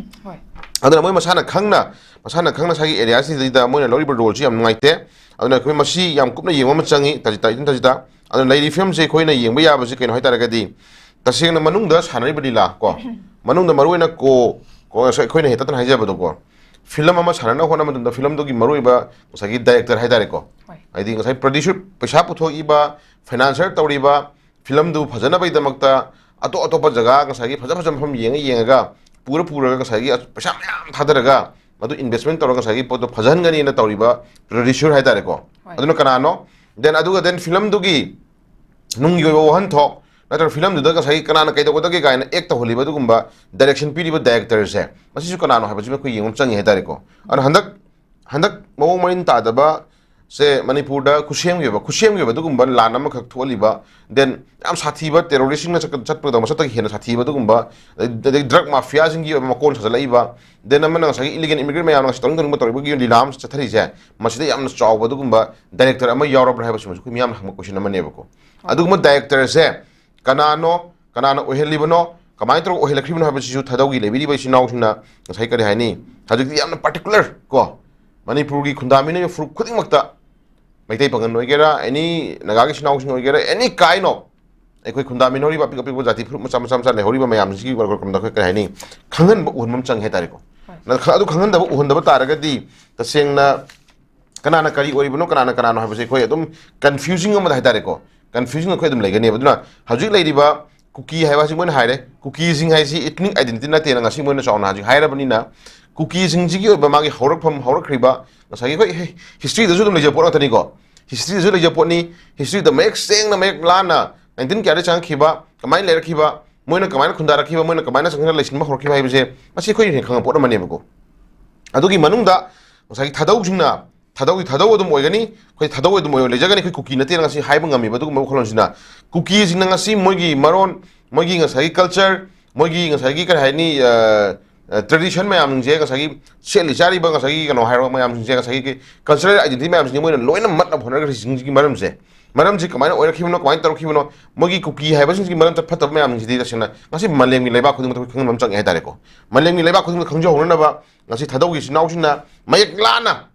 ꯍꯣꯏ꯫ ꯑꯗꯨꯅ ꯃꯣꯏ ꯃꯁꯥꯅ ꯈꯪꯅ, ꯃꯁꯥꯅ ꯈꯪꯅ ꯉꯁꯥꯏꯒꯤ ꯑꯦꯔꯤꯌꯥꯁꯤꯗꯩꯗ ꯃꯣꯏꯅ ꯂꯧꯔꯤꯕ ꯔꯣꯜꯁꯤ ꯌꯥꯝ ꯅꯨꯡꯉꯥꯏꯇꯦ꯫ ꯑꯗꯨꯅ ꯑꯩꯈꯣꯏ ꯃꯁꯤ ꯌꯥꯝ ꯀꯨꯞꯅ ꯌꯦꯡꯕ ꯑꯃ ꯆꯪꯉꯤ, ꯇꯥꯖꯤꯇꯥ, ꯏꯆꯟ ꯇꯥꯖꯤꯇꯥ꯫ ꯑꯗꯨꯅ ꯂꯩꯔꯤꯕ ꯐꯤꯂꯝꯁꯦ ꯑꯩꯈꯣꯏꯅ ꯌꯦꯡꯕ ꯌꯥꯕꯁꯤ ꯀꯩꯅꯣ ꯍꯥꯏꯇꯥꯔꯒꯗꯤ, ꯇꯁꯦꯡꯅ ꯃꯅꯨꯡꯗ ꯁꯥꯟꯅꯔꯤꯕ ꯂꯤꯂꯥ ꯀꯣ, ꯃꯅꯨꯡꯗ ꯃꯔꯨꯑꯣꯏꯅ ꯀꯣ, ꯀꯣ, ꯉꯁꯥꯏ ꯑꯩꯈꯣꯏꯅ ꯍꯦꯛꯇ ꯍꯥꯏꯖꯕꯗꯣ ꯀꯣ, ꯐꯤꯂꯝ ꯑꯃ ꯁꯥꯟꯅꯅꯕ ꯍꯣꯠꯅꯕ ꯃꯇꯝꯗ ꯐꯤꯂꯝꯗꯨꯒꯤ ꯃꯔꯨꯑꯣꯏꯕ ꯉꯁꯥꯏꯒꯤ ꯗꯥꯏꯔꯦꯛꯇꯔ ꯍꯥꯏꯇꯥꯔꯦꯀꯣ, ꯍꯣꯏ꯫ ꯍꯥꯏꯗꯤ ꯉꯁꯥꯏ ꯄ꯭ꯔꯗ꯭ꯌꯨꯁꯔ, ꯄꯩꯁꯥ ꯄꯨꯊꯣꯛꯏꯕ, ꯐꯥꯏꯅꯥꯟꯁꯔ ꯇꯧꯔꯤꯕ, ꯐꯤꯂꯝꯗꯨ ꯐꯖꯅꯕꯒꯤꯗꯃꯛꯇ ꯑꯇꯣꯞ ꯑꯇꯣꯞꯄ ꯖꯒꯥ ꯉꯁꯥꯏꯒꯤ ꯐꯖ ꯐꯖꯕ ꯃꯐꯝ ꯌꯦꯡꯉ ꯌꯦꯡꯉꯒ ꯄꯨꯔ ꯄꯨꯔꯒ ꯉꯁꯥꯏꯒꯤ ꯄꯩꯁꯥ ꯃꯌꯥꯝ ꯊꯥꯗꯔꯒ ꯃꯗꯨ ꯏꯟꯚꯦꯁꯃꯦꯟ ꯇꯧꯔꯒ ꯉꯁꯥꯏꯒꯤ ꯄꯣꯠꯇꯣ ꯐꯖꯍꯟꯒꯅꯤꯅ ꯇꯧꯔꯤꯕ ꯄ꯭ꯔꯗ꯭ꯌꯨꯁꯔ ꯍꯥꯏꯇꯥꯔꯦꯀꯣ꯫ ꯍꯣꯏ꯫ ꯑꯗꯨꯅ ꯀꯅꯥꯅꯣ? Then ꯑꯗꯨꯒ then ꯐꯤꯂꯝꯗꯨꯒꯤ ꯅꯨꯡꯒꯤ ꯑꯣꯏꯕ ꯋꯥꯍꯟꯊꯣꯛ ꯅꯠꯇ꯭ꯔꯒ ꯐꯤꯂꯝꯗꯨꯗ ꯉꯁꯥꯏꯒꯤ ꯀꯅꯥꯅ ꯀꯩꯗꯧꯒꯗꯒꯦ ꯀꯥꯏꯅ ꯑꯦꯛ ꯇꯧꯍꯜꯂꯤꯕ ꯑꯗꯨꯒꯨꯝꯕ ꯗꯥꯏꯔꯦꯛꯁꯟ ꯄꯤꯔꯤꯕ ꯗꯥꯏꯔꯦꯛꯇꯔꯁꯦ, ꯃꯁꯤꯁꯨ ꯀꯅꯥꯅꯣ ꯍꯥꯏꯕꯁꯤꯃ ꯑꯩꯈꯣꯏ ꯌꯦꯡꯕ ꯑꯃ ꯆꯪꯉꯤ ꯍꯥꯏꯇꯥꯔꯦꯀꯣ꯫ ꯑꯗꯨꯅ ꯍꯟꯗꯛ, ꯍꯟꯗꯛ ꯃꯑꯣꯡ ꯃꯔꯤꯟ ꯇꯥꯗꯕ ꯁꯦ ꯃꯅꯤꯄꯨꯔꯗ ꯈꯨꯠꯁꯦꯝꯒꯤ ꯑꯣꯏꯕ, ꯈꯨꯠꯁꯦꯝꯒꯤ ꯑꯣꯏꯕ ꯑꯗꯨꯒꯨꯝꯕ ꯂꯥꯟ ꯑꯃꯈꯛ ꯊꯣꯛꯍꯜꯂꯤꯕ, then ꯌꯥꯝ ꯁꯥꯊꯤꯕ ꯇꯦꯔꯣꯔꯤꯁꯁꯤꯡꯅ ꯆꯠ-, ꯆꯠꯄꯗ ꯃꯁꯛꯇꯒꯤ ꯍꯦꯟꯅ ꯁꯥꯊꯤꯕ ꯑꯗꯨꯒꯨꯝꯕ, ꯑꯗꯩ, ꯑꯗꯩ ꯗ꯭ꯔꯒ ꯃꯥꯐꯤꯌꯥꯁꯤꯡꯒꯤ ꯑꯣꯏꯕ ꯃꯀꯣꯟ ꯁꯥꯖꯤꯜꯂꯛꯏꯕ, then ꯑꯃꯅ ꯉꯁꯥꯏꯒꯤ ꯏꯂꯤꯒꯦꯜ ꯏꯃꯤꯒ꯭ꯔꯦꯟ ꯃꯌꯥꯝꯅ ꯉꯁꯥꯏ ꯇꯧꯅꯤꯡ ꯇꯧꯅꯤꯡꯕ ꯇꯧꯔꯤꯕꯒꯤ ꯂꯤꯂꯥ ꯑꯃ ꯆꯠꯊꯔꯤꯁꯦ, ꯃꯁꯤꯗ ꯌꯥꯝꯅ ꯆꯥꯎꯕ ꯑꯗꯨꯒꯨꯝꯕ ꯗꯥꯏꯔꯦꯛꯇꯔ ꯑꯃ ꯌꯥꯎꯔꯕ꯭ꯔꯥ ꯍꯥꯏꯕꯁꯤꯃꯁꯨ ꯑꯩꯈꯣꯏ ꯃꯤꯌꯥꯝꯅ ꯍꯪꯕ ꯀꯣꯏꯁꯟ ꯑꯃꯅꯦꯕꯀꯣ꯫ ꯑꯗꯨꯒꯨꯝꯕ ꯗꯥꯏꯔꯦꯛꯇꯔꯁꯦ ꯀꯅꯥꯅꯣ, ꯀꯅꯥꯅ ꯑꯣꯏꯍꯜꯂꯤꯕꯅꯣ, ꯀꯃꯥꯏꯅ ꯇꯧꯔꯒ ꯑꯣꯏꯍꯜꯂꯛꯈ꯭ꯔꯤꯕꯅꯣ ꯍꯥꯏꯕꯁꯤꯁꯨ ꯊꯥꯗꯧꯒꯤ ꯂꯩꯕꯤꯔꯤꯕ ꯏꯆꯤꯟ ꯏꯅꯥꯎꯁꯤꯡꯅ ꯉꯁꯥꯏ ꯀꯔꯤ ꯍꯥꯏꯅꯤ, ꯍꯧꯖꯤꯛꯇꯤ ꯌꯥꯝꯅ ꯄꯥꯔꯇꯤꯀꯨꯂꯔ ꯀꯣ, ꯃꯅꯤꯄꯨꯔꯒꯤ ꯈꯨꯟꯗꯥꯃꯤꯟꯅꯔꯤꯕ ꯐꯨꯔꯨꯞ ꯈꯨꯗꯤꯡꯃꯛꯇ, ꯃꯩꯇꯩ ꯄꯥꯉꯜ ꯑꯣꯏꯒꯦꯔꯥ, ꯑꯦꯅꯤ ꯅꯥꯒꯥꯒꯤ ꯏꯆꯤꯟ ꯏꯅꯥꯎꯁꯤꯡ ꯑꯣꯏꯒꯦꯔꯥ, ꯑꯦꯅꯤ ꯀꯥꯏꯟ ꯑꯣꯐ ꯑꯩꯈꯣꯏ ꯈꯨꯟꯗꯥꯃꯤꯟꯅꯔꯤꯕ ꯑꯄꯤꯛ ꯑꯄꯤꯛꯄ ꯖꯥꯇꯤ ꯐꯨꯔꯨꯞ ꯃꯆꯥ ꯃꯆꯥ ꯃꯆꯥ ꯂꯩꯍꯧꯔꯤꯕ ꯃꯌꯥꯝꯁꯤꯒꯤ ꯋꯥꯈꯜꯂꯣꯟꯗ ꯑꯩꯈꯣꯏ ꯀꯔꯤ ꯍꯥꯏꯅꯤ, ꯈꯪꯍꯟꯕ ꯎꯍꯟꯕ ꯑꯃ ꯆꯪꯉꯦ ꯍꯥꯏꯇꯥꯔꯦꯀꯣ꯫ ꯍꯣꯏ꯫ ꯅ-, ꯈ-, ꯑꯗꯨ ꯈꯪꯍꯟꯗꯕ ꯎꯍꯟꯗꯕ ꯇꯥꯔꯒꯗꯤ ꯇꯁꯦꯡꯅ ꯀꯅꯥꯅ ꯀꯔꯤ ꯑꯣꯏꯔꯤꯕꯅꯣ, ꯀꯅꯥꯅ ꯀꯅꯥꯅꯣ ꯍꯥꯏꯕꯁꯦ ꯑꯩꯈꯣꯏ ꯑꯗꯨꯝ ꯀꯟꯐ꯭ꯌꯨꯖꯤꯡ ꯑꯃꯗ ꯍꯥꯏꯇꯥꯔꯦꯀꯣ, ꯀꯟꯐ꯭ꯌꯨꯖꯤꯡ ꯑꯩꯈꯣꯏ ꯑꯗꯨꯝ ꯂꯩꯒꯅꯦꯕ꯫ ꯑꯗꯨꯅ ꯍꯧꯖꯤꯛ ꯂꯩꯔꯤꯕ ꯀꯨꯀꯤ ꯍꯥꯏꯕ ꯑꯁꯤ ꯃꯣꯏꯅ ꯍꯥꯏꯔꯦ, ꯀꯨꯀꯤꯁꯤꯡ ꯍꯥꯏꯁꯤ ꯏꯊꯅꯤꯛ ꯑꯥꯏꯗꯦꯟꯇꯤꯇꯤ ꯅꯠꯇꯦꯅ ꯉꯁꯤ ꯃꯣꯏꯅ ꯆꯥꯎꯅ ꯍꯧꯖꯤꯛ ꯍꯥꯏꯔꯕꯅꯤꯅ, ꯀꯨꯀꯤꯁꯤꯡꯁꯤꯒꯤ ꯑꯣꯏꯕ ꯃꯥꯒꯤ ꯍꯧꯔꯛꯐꯝ, ꯍꯧꯔꯛꯈ꯭ꯔꯤꯕ ꯉꯁꯥꯏꯒꯤ ꯑꯩꯈꯣꯏ ꯍꯤ-, ꯍꯤꯁꯇ꯭ꯔꯤꯗꯁꯨ ꯑꯗꯨꯝ ꯂꯩꯖꯕ ꯄꯣꯠ ꯉꯥꯛꯇꯅꯤꯀꯣ꯫ ꯍꯤꯁꯇ꯭ꯔꯤꯗꯁꯨ ꯂꯩꯖꯕ ꯄꯣꯠꯅꯤ꯫ ꯍꯤꯁꯇ꯭ꯔꯤꯗ ꯃꯌꯦꯛ ꯁꯦꯡꯅ, ꯃꯌꯦꯛ ꯂꯥꯟꯅ ꯅꯥꯏꯟꯇꯤꯟ ꯀꯌꯥꯗ ꯆꯪꯉꯛꯈꯤꯕ, ꯀꯃꯥꯏꯅ ꯂꯩꯔꯛꯈꯤꯕ, ꯃꯣꯏꯅ ꯀꯃꯥꯏꯅ ꯈꯨꯟꯗꯥꯔꯛꯈꯤꯕ, ꯃꯣꯏꯅ ꯀꯃꯥꯏꯅ ꯆꯪꯁꯤꯜꯂꯒ ꯂꯩꯁꯤꯟꯕ ꯍꯧꯔꯛꯈꯤꯕ ꯍꯥꯏꯕꯁꯦ ꯃꯁꯤ ꯑꯩꯈꯣꯏꯅ ꯍꯦꯟꯅ ꯈꯪꯕ ꯄꯣꯠ ꯑꯃꯅꯦꯕꯀꯣ꯫ ꯑꯗꯨꯒꯤ ꯃꯅꯨꯡꯗ ꯉꯁꯥꯏꯒꯤ ꯊꯥꯗꯧꯁꯤꯡꯅ, ꯊꯥꯗꯧꯗꯤ ꯊꯥꯗꯧ ꯑꯗꯨꯝ ꯑꯣꯏꯒꯅꯤ, ꯑꯩꯈꯣꯏ ꯊꯥꯗꯧ ꯑꯗꯨꯝ ꯑꯣꯏꯔ ꯂꯩꯖꯒꯅꯤ, ꯑꯩꯈꯣꯏ ꯀꯨꯀꯤ ꯅꯠꯇꯦꯅ ꯉꯁꯤ ꯍꯥꯏꯕ ꯉꯝꯃꯤꯕ ꯑꯗꯨꯒꯨꯝꯕ ꯋꯥꯈꯜꯂꯣꯟꯁꯤꯅ, ꯀꯨꯀꯤꯁꯤꯡꯅ ꯉꯁꯤ ꯃꯣꯏꯒꯤ ꯃꯔꯣꯟ, ꯃꯣꯏꯒꯤ ꯉꯁꯥꯏꯒꯤ ꯀꯜꯆꯔ, ꯃꯣꯏꯒꯤ ꯉꯁꯥꯏꯒꯤ ꯀꯔꯤ ꯍꯥꯏꯅꯤ, ꯑ, ꯑ, ꯇ꯭ꯔꯦꯗꯤꯁꯟ ꯃꯌꯥꯝꯁꯤꯡꯁꯦ, ꯉꯁꯥꯏꯒꯤ ꯁꯦꯠꯂꯤ ꯆꯥꯔꯤꯕ ꯉꯁꯥꯏꯒꯤ ꯀꯩꯅꯣ ꯍꯥꯏꯔꯣ ꯃꯌꯥꯝꯁꯤꯡꯁꯦ, ꯉꯁꯥꯏꯒꯤ ꯀꯜꯆꯔꯦꯜ ꯑꯥꯏꯗꯦꯟꯇꯤꯇꯤ ꯃꯌꯥꯝꯁꯤꯡꯁꯦ ꯃꯣꯏꯅ ꯂꯣꯏꯅ ꯃꯠꯅꯕ ꯍꯣꯠꯅꯔꯛꯂꯤꯁꯤꯡꯁꯤꯒꯤ ꯃꯔꯝꯁꯦ ꯃꯔꯝꯁꯤ ꯀꯃꯥꯏꯅ ꯑꯣꯏꯔꯛꯈꯤꯕꯅꯣ, ꯀꯃꯥꯏꯅ ꯇꯧꯔꯛꯈꯤꯕꯅꯣ, ꯃꯣꯏꯒꯤ ꯀꯨꯀꯤ ꯍꯥꯏꯕꯁꯤꯡꯁꯤꯒꯤ ꯃꯔꯝ ꯆꯠ ꯐꯠꯇꯕ ꯃꯌꯥꯝꯁꯤꯗꯤ ꯇꯁꯦꯡꯅ ꯉꯁꯤ ꯃꯥꯂꯦꯝꯒꯤ ꯂꯩꯕꯥꯛ ꯈꯨꯗꯤꯡꯃꯛꯇ ꯑꯩꯈꯣꯏ ꯈꯪꯕ ꯑꯃ ꯆꯪꯉꯦ ꯍꯥꯏꯇꯥꯔꯦꯀꯣ꯫ ꯃꯥꯂꯦꯝꯒꯤ ꯂꯩꯕꯥꯛ ꯈꯨꯗꯤꯡꯃꯛꯇ ꯈꯪꯖꯍꯧꯅꯅꯕ ꯉꯁꯤ ꯊꯥꯗꯧꯒꯤ ꯏꯆꯤꯟ ꯏꯅꯥꯎꯁꯤꯡꯅ ꯃꯌꯦꯛ ꯂꯥꯅ,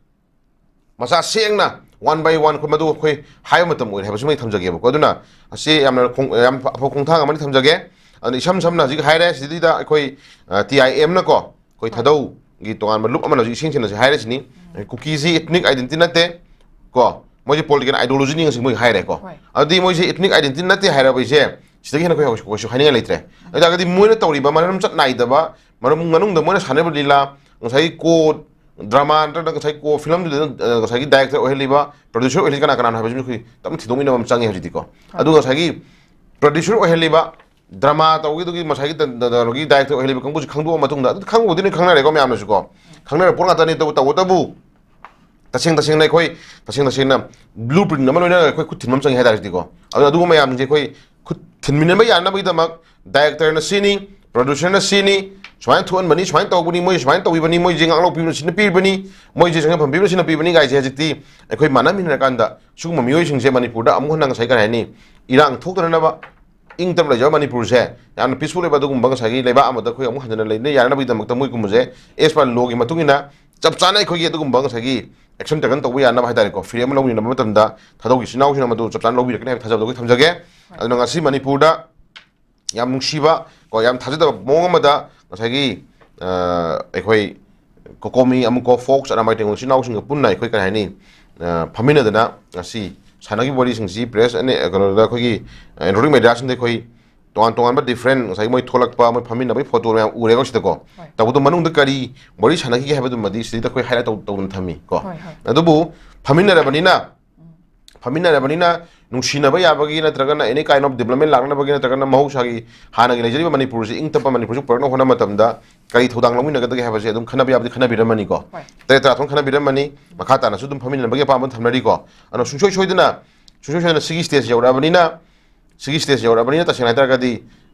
ꯃꯆꯥ ꯁꯦꯡꯅ, one by one ꯑꯩꯈꯣꯏ ꯃꯗꯨ ꯑꯩꯈꯣꯏ ꯍꯥꯏꯕ ꯃꯇꯝ ꯑꯣꯏꯔꯦ ꯍꯥꯏꯕꯁꯤꯃ ꯑꯩ ꯊꯝꯖꯒꯦꯕꯀꯣ꯫ ꯑꯗꯨꯅ ꯑꯁꯤ ꯌꯥꯝꯅ ꯈꯣꯡ-, ꯌꯥꯝ ꯑꯐꯕ ꯈꯣꯡꯊꯥꯡ ꯑꯃꯅꯤ ꯊꯝꯖꯒꯦ꯫ ꯑꯗꯨꯅ ꯏꯁꯝ ꯁꯝꯅ ꯍꯧꯖꯤꯛ ꯍꯥꯏꯔꯦ, ꯁꯤꯗꯩꯗ ꯑꯩꯈꯣꯏ, ꯑ, ꯇꯤ ꯑꯥꯏ ꯑꯦꯝꯅꯀꯣ, ꯑꯩꯈꯣꯏ ꯊꯥꯗꯧꯒꯤ ꯇꯣꯉꯥꯟꯕ ꯂꯨꯞ ꯑꯃꯅ ꯍꯧꯖꯤꯛ ꯏꯁꯦꯡ ꯁꯦꯡꯅꯁꯨ ꯍꯥꯏꯔꯤꯁꯤꯅꯤ꯫ ꯀꯨꯀꯤꯁꯤ ethnic identity ꯅꯠꯇꯦ ꯀꯣ, ꯃꯣꯏꯁꯦ political ideology ꯅꯤ ꯉꯁꯤ ꯃꯣꯏ ꯍꯥꯏꯔꯦꯀꯣ꯫ ꯍꯣꯏ꯫ ꯑꯗꯨꯗꯤ ꯃꯣꯏꯁꯦ ethnic identity ꯅꯠꯇꯦ ꯍꯥꯏꯔꯕ ꯑꯩꯁꯦ ꯁꯤꯗꯒꯤ ꯍꯦꯟꯅ ꯑꯩꯈꯣꯏ ꯍꯧꯖꯤꯛ ꯀꯩꯁꯨ ꯍꯥꯏꯅꯤꯡꯉꯥꯏ ꯂꯩꯇ꯭ꯔꯦ꯫ ꯑꯗꯨ ꯇꯥꯔꯒꯗꯤ ꯃꯣꯏꯅ ꯇꯧꯔꯤꯕ ꯃꯔꯝ ꯆꯠ ꯅꯥꯏꯗꯕ, ꯃꯔꯝ ꯃꯅꯨꯡꯗ ꯃꯣꯏꯅ ꯁꯥꯟꯅꯔꯤꯕ ꯂꯤꯂꯥ, ꯉꯁꯥꯏꯒꯤ ꯀꯣ ꯗ꯭ꯔꯃꯥ ꯅꯠꯇ꯭ꯔꯒ ꯉꯁꯥꯏ ꯀꯣ ꯐꯤꯂꯝꯗꯨꯗ, ꯑ, ꯉꯁꯥꯏꯒꯤ director ꯑꯣꯏꯍꯜꯂꯤꯕ, producer ꯑꯣꯏꯍꯜꯂꯤ ꯀꯅꯥ ꯀꯅꯥꯅꯣ ꯍꯥꯏꯕꯁꯤ ꯑꯩꯈꯣꯏ ꯇꯞꯅ ꯊꯤꯗꯣꯛꯃꯤꯟꯅꯕ ꯑꯃ ꯆꯪꯉꯦ ꯍꯧꯖꯤꯛꯇꯤꯀꯣ꯫ ꯑꯗꯨꯒ ꯉꯁꯥꯏꯒꯤ producer ꯑꯣꯏꯍꯜꯂꯤꯕ, ꯗ꯭ꯔꯃꯥ ꯇꯧꯕꯒꯤ ꯉꯁꯥꯏꯒꯤ ꯗ-, ꯗ-, ꯗ-, director ꯑꯣꯏꯍꯜꯂꯤꯕ ꯀꯥꯡꯕꯨꯁꯤ ꯈꯪꯗꯣꯛꯑ ꯃꯇꯨꯡꯗ, ꯑꯗꯨ ꯈꯪꯕꯕꯨꯗꯤ ꯂꯣꯏ ꯈꯪꯅꯔꯦꯀꯣ ꯃꯌꯥꯝꯅꯁꯨꯀꯣ, ꯈꯪꯅꯔꯕ ꯄꯣꯠ ꯉꯥꯛꯇꯅꯤ꯫ ꯇꯧ-, ꯇꯧꯕꯇꯕꯨ ꯇꯁꯦꯡ ꯇꯁꯦꯡꯅ ꯑꯩꯈꯣꯏ, ꯇꯁꯦꯡ ꯇꯁꯦꯡꯅ blueprint ꯑꯃ ꯂꯣꯏꯅ ꯑꯩꯈꯣꯏ ꯈꯨꯠ ꯊꯤꯟꯕ ꯑꯃ ꯆꯪꯉꯦ ꯍꯥꯏꯇꯥꯔꯦ ꯁꯤꯗꯤꯀꯣ꯫ ꯑꯗꯨꯅ ꯑꯗꯨꯒꯨꯝꯕ ꯃꯌꯥꯝꯁꯦ ꯑꯩꯈꯣꯏ ꯈꯨꯠ ꯊꯤꯟꯃꯤꯟꯅꯕ ꯌꯥꯅꯕꯒꯤꯗꯃꯛ director ꯅ ꯁꯤꯅꯤ, producer ꯅ ꯁꯤꯅꯤ, ꯁꯨꯃꯥꯏꯅ ꯊꯣꯛꯍꯟꯕꯅꯤ, ꯁꯨꯃꯥꯏꯅ ꯇꯧꯕꯅꯤ, ꯃꯣꯏ ꯁꯨꯃꯥꯏꯅ ꯇꯧꯕꯤꯕꯅꯤ, ꯃꯣꯏꯁꯦ ꯉꯥꯛꯂꯧꯕꯤꯕꯅ ꯁꯤꯅ ꯄꯤꯕꯅꯤ, ꯃꯣꯏꯁꯦ ꯁꯦꯟꯐꯝ ꯄꯤꯕꯅ ꯁꯤꯅ ꯄꯤꯕꯅꯤ ꯀꯥꯏꯁꯦ ꯍꯧꯖꯤꯛꯇꯤ ꯑꯩꯈꯣꯏ ꯃꯥꯟꯅꯃꯤꯟꯅꯔꯀꯥꯟꯗ ꯁꯤꯒꯨꯝꯕ ꯃꯤꯑꯣꯏꯁꯤꯡꯁꯦ ꯃꯅꯤꯄꯨꯔꯗ ꯑꯃꯨꯛ ꯍꯟꯅ ꯉꯁꯥꯏ ꯀꯔꯤ ꯍꯥꯏꯅꯤ, ꯏꯔꯥꯡ ꯊꯣꯛꯇꯅꯅꯕ, ꯏꯪ ꯇꯞ ꯂꯩꯖꯕ ꯃꯅꯤꯄꯨꯔꯁꯦ, ꯌꯥꯝꯅ peaceful ꯑꯣꯏꯕ ꯑꯗꯨꯒꯨꯝꯕ ꯉꯁꯥꯏꯒꯤ ꯂꯩꯕꯥꯛ ꯑꯃꯗ ꯑꯩꯈꯣꯏ ꯑꯃꯨꯛ ꯍꯟꯖꯟꯅ ꯂꯩꯅ ꯌꯥꯅꯕꯒꯤꯗꯃꯛꯇ ꯃꯣꯏꯒꯨꯝꯕꯁꯦ as per law ꯒꯤ ꯃꯇꯨꯡ ꯏꯟꯅ ꯆꯞ ꯆꯥꯅ ꯑꯩꯈꯣꯏꯒꯤ ꯑꯗꯨꯒꯨꯝꯕ ꯉꯁꯥꯏꯒꯤ action taken ꯇꯧꯕ ꯌꯥꯅꯕ ꯍꯥꯏꯇꯥꯔꯦꯀꯣ, ꯐꯤꯔꯦꯞ ꯑꯃ ꯂꯧꯃꯤꯟꯅꯕ ꯃꯇꯝꯗ ꯊꯥꯗꯧꯒꯤ ꯏꯆꯤꯟ ꯏꯅꯥꯎꯁꯤꯡꯅ ꯃꯗꯨ ꯆꯞ ꯆꯥꯅ ꯂꯧꯕꯤꯔꯛꯀꯅꯤ ꯍꯥꯏꯕ ꯊꯥꯖꯕꯗꯣ ꯑꯩꯈꯣꯏ ꯊꯝꯖꯒꯦ꯫ ꯑꯗꯨꯅ ꯉꯁꯤ ꯃꯅꯤꯄꯨꯔꯗ ꯌꯥꯝ ꯅꯨꯡꯁꯤꯕ ꯀꯣ, ꯌꯥꯝ ꯊꯥꯖꯗꯕ ꯃꯑꯣꯡ ꯑꯃꯗ ꯉꯁꯥꯏꯒꯤ, ꯑ, ꯑꯩꯈꯣꯏ ꯀꯣꯀꯣꯃꯤ ꯑꯃꯨꯛꯀꯣ ꯐꯣꯛꯁ ꯑꯔꯥꯃꯥꯏ ꯇꯦꯡꯒꯣꯜ ꯏꯆꯤꯟ ꯏꯅꯥꯎꯁꯤꯡꯒ ꯄꯨꯟꯅ ꯑꯩꯈꯣꯏ ꯀꯔꯤ ꯍꯥꯏꯅꯤ, ꯑ, ꯐꯝꯃꯤꯟꯅꯗꯅ ꯉꯁꯤ ꯁꯥꯟꯅꯈꯤꯕ ꯋꯥꯔꯤꯁꯤꯡꯁꯤ press ꯑꯅꯤ, ꯑ, ꯀꯩꯅꯣꯗ ꯑꯩꯈꯣꯏꯒꯤ, ꯑ, electronic media ꯁꯤꯡꯗ ꯑꯩꯈꯣꯏ ꯇꯣꯉꯥꯟ ꯇꯣꯉꯥꯟꯕ different ꯉꯁꯥꯏꯒꯤ ꯃꯣꯏ ꯊꯣꯛꯂꯛꯄ, ꯃꯣꯏ ꯐꯝꯃꯤꯟꯅꯕꯒꯤ ꯐꯣꯇꯣ ꯃꯌꯥꯝ ꯎꯔꯦꯀꯣ ꯁꯤꯗꯀꯣ꯫ ꯍꯣꯏ꯫ ꯇꯧꯕꯗꯣ ꯃꯅꯨꯡꯗ ꯀꯔꯤ ꯋꯥꯔꯤ ꯁꯥꯟꯅꯈꯤꯒꯦ ꯍꯥꯏꯕꯗꯨꯃꯗꯤ ꯁꯤꯗꯩꯗ ꯑꯩꯈꯣꯏ highlight ꯇꯧ-, ꯇꯧꯗꯅ ꯊꯝꯃꯤ ꯀꯣ꯫ ꯍꯣꯏ, ꯍꯣꯏ꯫ ꯑꯗꯨꯕꯨ ꯐꯝꯃꯤꯟꯅꯔꯕꯅꯤꯅ, ꯐꯝꯃꯤꯟꯅꯔꯕꯅꯤꯅ ꯅꯨꯡꯁꯤꯅꯕ ꯌꯥꯕꯒꯤ ꯅꯠꯇ꯭ꯔꯒꯅ any kind of development ꯂꯥꯛꯅꯕꯒꯤ ꯅꯠꯇ꯭ꯔꯒꯅ ꯃꯍꯧꯁꯥꯒꯤ ꯍꯥꯟꯅꯒꯤ ꯂꯩꯖꯔꯤꯕ ꯃꯅꯤꯄꯨꯔꯁꯤ ꯏꯪ ꯇꯞꯄ ꯃꯅꯤꯄꯨꯔꯁꯤ ꯄꯨꯔꯛꯅꯕ ꯍꯣꯠꯅꯕ ꯃꯇꯝꯗ ꯀꯔꯤ ꯊꯧꯗꯥꯡ ꯂꯧꯃꯤꯟꯅꯒꯗꯒꯦ ꯍꯥꯏꯕꯁꯦ ꯑꯗꯨꯝ ꯈꯟꯅꯕ ꯌꯥꯕꯗꯤ ꯈꯟꯅꯕꯤꯔꯝꯃꯅꯤꯀꯣ꯫ ꯍꯣꯏ꯫ ꯇꯔꯦꯠ ꯇꯔꯥ ꯊꯣꯛꯅ ꯈꯟꯅꯕꯤꯔꯝꯃꯅꯤ꯫ ꯃꯈꯥ ꯇꯥꯅꯁꯨ ꯑꯗꯨꯝ ꯐꯝꯃꯤꯟꯅꯕꯒꯤ ꯑꯄꯥꯝꯕ ꯊꯝꯅꯔꯤꯀꯣ꯫ ꯑꯗꯨꯅ ꯁꯨꯡꯁꯣꯏ ꯁꯣꯏꯗꯅ, ꯁꯨꯡꯁꯣꯏ ꯁꯣꯏꯗꯅ ꯁꯤꯒꯤ stage ꯌꯧꯔꯛꯑꯕꯅꯤꯅ, ꯁꯤꯒꯤ stage ꯌꯧꯔꯛꯑꯕꯅꯤꯅ ꯇꯁꯦꯡꯅ ꯍꯥꯏꯇꯥꯔꯒꯗꯤ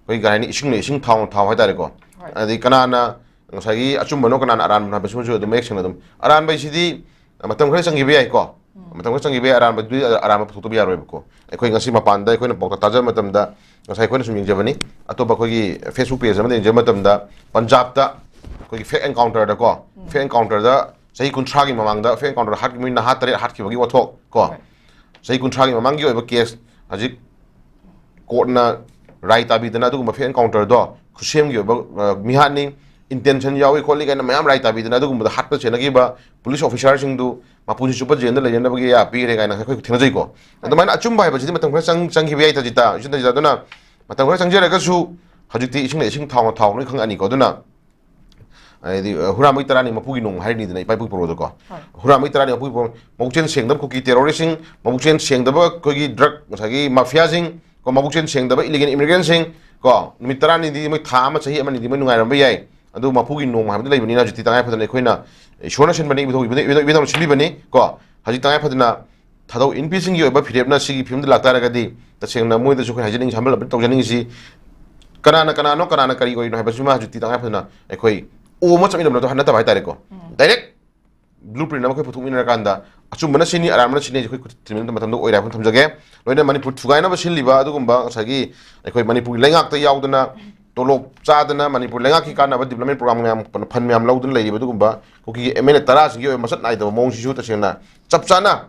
ꯑꯩꯈꯣꯏ ꯀꯩ ꯍꯥꯏꯅꯤ, ꯏꯁꯤꯡꯅ ꯏꯁꯤꯡ, ꯊꯥꯎꯅ ꯊꯥꯎ ꯍꯥꯏꯇꯥꯔꯦꯀꯣ꯫ ꯍꯣꯏ꯫ ꯑꯗꯩ ꯀꯅꯥꯅ ꯉꯁꯥꯏꯒꯤ ꯑꯆꯨꯝꯕꯅꯣ, ꯀꯅꯥꯅ ꯑꯔꯥꯟꯕꯅꯣ ꯍꯥꯏꯕꯁꯤꯃꯁꯨ ꯑꯗꯨꯝ ꯃꯌꯦꯛ ꯁꯦꯡꯅ ꯑꯗꯨꯝ, ꯑꯔꯥꯟꯕ ꯍꯥꯏꯁꯤꯗꯤ ꯃꯇꯝ ꯈꯔ ꯆꯪꯈꯤꯕ ꯌꯥꯏꯀꯣ꯫ ꯃꯇꯝ ꯈꯔ ꯆꯪꯈꯤꯕ ꯌꯥꯏ, ꯑꯔꯥꯟꯕꯗꯨꯗꯤ ꯑꯔꯥꯟꯕ ꯄꯨꯊꯣꯛꯇꯕ ꯌꯥꯔꯣꯏꯕꯀꯣ꯫ ꯑꯩꯈꯣꯏ ꯉꯁꯤ ꯃꯄꯥꯟꯗ ꯑꯩꯈꯣꯏꯅ ꯄꯥꯎꯇꯥꯛ ꯇꯥꯖꯕ ꯃꯇꯝꯗ, ꯉꯁꯥꯏ ꯑꯩꯈꯣꯏꯅ ꯁꯨꯝ ꯌꯦꯡꯖꯕꯅꯤ, ꯑꯇꯣꯞꯄ ꯑꯩꯈꯣꯏꯒꯤ Facebook page ꯑꯃꯗ ꯌꯦꯡꯖꯕ ꯃꯇꯝꯗ, ꯄꯟꯖꯥꯕꯇ ꯑꯩꯈꯣꯏꯒꯤ fake encounterꯗꯀꯣ, fake encounterꯗ ꯆꯍꯤ ꯀꯨꯟꯊ꯭ꯔꯥꯒꯤ ꯃꯃꯥꯡꯗ fake encounterꯗ ꯍꯥꯠꯈꯤꯕ ꯃꯤ ꯅꯍꯥ ꯇꯔꯦꯠ ꯍꯥꯠꯈꯤꯕꯒꯤ ꯋꯥꯊꯣꯛ ꯀꯣ, ꯆꯍꯤ ꯀꯨꯟꯊ꯭ꯔꯥꯒꯤ ꯃꯃꯥꯡꯒꯤ ꯑꯣꯏꯕ case ꯍꯧꯖꯤꯛ courtꯅ ꯔꯥꯏ ꯇꯥꯕꯤꯗꯅ ꯑꯗꯨꯒꯨꯝꯕ fake encounterꯗꯣ ꯈꯨꯠꯁꯦꯝꯒꯤ ꯑꯣꯏꯕ, ꯑ, ꯃꯤꯍꯥꯠꯅꯤ, intention ꯌꯥꯎꯏ ꯈꯣꯠꯂꯤ ꯀꯥꯏꯅ ꯃꯌꯥꯝ ꯔꯥꯏ ꯇꯥꯕꯤꯗꯅ ꯑꯗꯨꯒꯨꯝꯕꯗ ꯍꯥꯠꯄ ꯆꯦꯟꯅꯈꯤꯕ police officerꯁꯤꯡꯗꯨ ꯃꯄꯨꯟꯁꯤ ꯆꯨꯞꯄ ꯖꯦꯜꯗ ꯂꯩꯅꯅꯕꯒꯤ ꯑꯌꯥ ꯄꯤꯔꯦ ꯀꯥꯏꯅ ꯑꯩꯈꯣꯏ ꯊꯦꯡꯅꯖꯩꯀꯣ꯫ ꯑꯗꯨꯃꯥꯏꯅ ꯑꯆꯨꯝꯕ ꯍꯥꯏꯕꯁꯤꯗꯤ ꯃꯇꯝ ꯈꯔ ꯆꯪ-, ꯆꯪꯈꯤꯕ ꯌꯥꯏ ꯇꯥꯖꯤꯇꯥ, ꯏꯆꯟ ꯇꯥꯖꯤꯇꯥ꯫ ꯑꯗꯨꯅ ꯃꯇꯝ ꯈꯔ ꯆꯪꯖꯔꯒꯁꯨ ꯍꯧꯖꯤꯛꯇꯤ ꯏꯁꯤꯡꯅ ꯏꯁꯤꯡ, ꯊꯥꯎꯅ ꯊꯥꯎ ꯂꯣꯏ ꯈꯪꯉꯛꯑꯅꯤꯀꯣ꯫ ꯑꯗꯨꯅ ꯍꯥꯏꯗꯤ, ꯑ, ꯍꯨꯔꯥꯟꯕꯒꯤ ꯇꯔꯥꯅꯤ ꯃꯄꯨꯒꯤ ꯅꯣꯡꯃ ꯍꯥꯏꯔꯤꯅꯤꯗꯅ ꯏꯄꯥ ꯏꯄꯨ ꯄꯣꯔꯣꯗꯀꯣ꯫ ꯍꯣꯏ꯫ ꯍꯨꯔꯥꯟꯕꯒꯤ ꯇꯔꯥꯅꯤ ꯃꯄꯨꯒꯤ ꯄꯣꯔꯣ, ꯃꯕꯨꯛꯆꯦꯜ ꯁꯦꯡꯗꯕ ꯀꯨꯀꯤ terroristꯁꯤꯡ, ꯃꯕꯨꯛꯆꯦꯜ ꯁꯦꯡꯗꯕ ꯑꯩꯈꯣꯏꯒꯤ drug, ꯉꯁꯥꯏꯒꯤ mafiaꯁꯤꯡ ꯀꯣ, ꯃꯕꯨꯛꯆꯦꯜ ꯁꯦꯡꯗꯕ illegal immigrantꯁꯤꯡ ꯀꯣ, ꯅꯨꯃꯤꯠ ꯇꯔꯥꯅꯤꯗꯤ ꯃꯣꯏ, ꯊꯥ ꯑꯃ, ꯆꯍꯤ ꯑꯃꯅꯤꯗꯤ ꯃꯣꯏ ꯅꯨꯡꯉꯥꯏꯔꯝꯕ ꯌꯥꯏ, ꯑꯗꯨ ꯃꯄꯨꯒꯤ ꯅꯣꯡꯃ ꯍꯥꯏꯕꯗꯤ ꯂꯩꯕꯅꯤꯅ ꯍꯧꯖꯤꯛꯇꯤ ꯇꯉꯥꯏ ꯐꯗꯅ ꯑꯩꯈꯣꯏꯅ ꯏꯁꯣꯔꯅ ꯁꯤꯟꯕꯅꯤ, ꯏꯕꯨꯙꯧ, ꯏꯕꯨꯙꯧ, ꯏꯕꯨꯙꯧꯅ ꯁꯤꯜꯂꯤꯕꯅꯤ ꯀꯣ꯫ ꯍꯧꯖꯤꯛ ꯇꯉꯥꯏ ꯐꯗꯅ ꯊꯥꯗꯣꯛ ꯏꯟꯄꯤꯁꯤꯡꯒꯤ ꯑꯣꯏꯕ ꯐꯤꯔꯦꯞꯅ ꯁꯤꯒꯤ ꯐꯤꯕꯝꯗ ꯂꯥꯛꯇꯥꯔꯒꯗꯤ, ꯇꯁꯦꯡꯅ ꯃꯣꯏꯗꯁꯨ ꯑꯩꯈꯣꯏ ꯍꯥꯏꯖꯅꯤꯡ-, ꯍꯝꯕꯜ ꯑꯄꯤꯜ ꯇꯧꯖꯅꯤꯡꯉꯤꯁꯤ, ꯀꯅꯥꯅ ꯀꯅꯥꯅꯣ, ꯀꯅꯥꯅ ꯀꯔꯤ ꯑꯣꯏꯔꯤꯅꯣ ꯍꯥꯏꯕꯁꯤꯃ ꯍꯧꯖꯤꯛꯇꯤ ꯇꯉꯥꯏ ꯐꯗꯅ ꯑꯩꯈꯣꯏ ꯑꯣ ꯑꯃ ꯆꯠꯃꯤꯟꯅꯕꯗꯣ ꯅꯠꯇꯕ ꯍꯥꯏꯇꯥꯔꯦꯀꯣ꯫ ꯎꯝ꯫ Direct blueprint ꯑꯃ ꯑꯩꯈꯣꯏ ꯄꯨꯊꯣꯛꯃꯤꯟꯅꯔꯀꯥꯟꯗ ꯑꯆꯨꯝꯕꯅ ꯁꯤꯅꯤ, ꯑꯔꯥꯟꯕꯅ ꯁꯤꯅꯤ, ꯑꯩꯈꯣꯏ ꯈꯨꯠ ꯊꯤꯟꯕ ꯃꯇꯝꯗ ꯑꯣꯏꯔꯦ ꯍꯥꯏꯕ ꯊꯝꯖꯒꯦ꯫ ꯂꯣꯏꯅ ꯃꯅꯤꯄꯨꯔ ꯊꯨꯒꯥꯏꯅꯕ ꯁꯤꯜꯂꯤꯕ ꯑꯗꯨꯒꯨꯝꯕ ꯉꯁꯥꯏꯒꯤ ꯑꯩꯈꯣꯏ ꯃꯅꯤꯄꯨꯔꯒꯤ ꯂꯩꯉꯥꯛꯇ ꯌꯥꯎꯗꯅ, ꯇꯣꯂꯣꯞ ꯆꯥꯗꯅ, ꯃꯅꯤꯄꯨꯔ ꯂꯩꯉꯥꯛꯀꯤ ꯀꯥꯟꯅꯕ development program ꯃꯌꯥꯝ, fund ꯃꯌꯥꯝ ꯂꯧꯗꯨꯅ ꯂꯩꯔꯤꯕ ꯑꯗꯨꯒꯨꯝꯕ ꯀꯨꯀꯤꯒꯤ MLA ꯇꯔꯥꯁꯤꯒꯤ ꯑꯣꯏꯕ ꯃꯁꯛ ꯅꯥꯏꯗꯕ ꯃꯑꯣꯡꯁꯤꯁꯨ ꯇꯁꯦꯡꯅ ꯆꯞ ꯆꯥꯅ,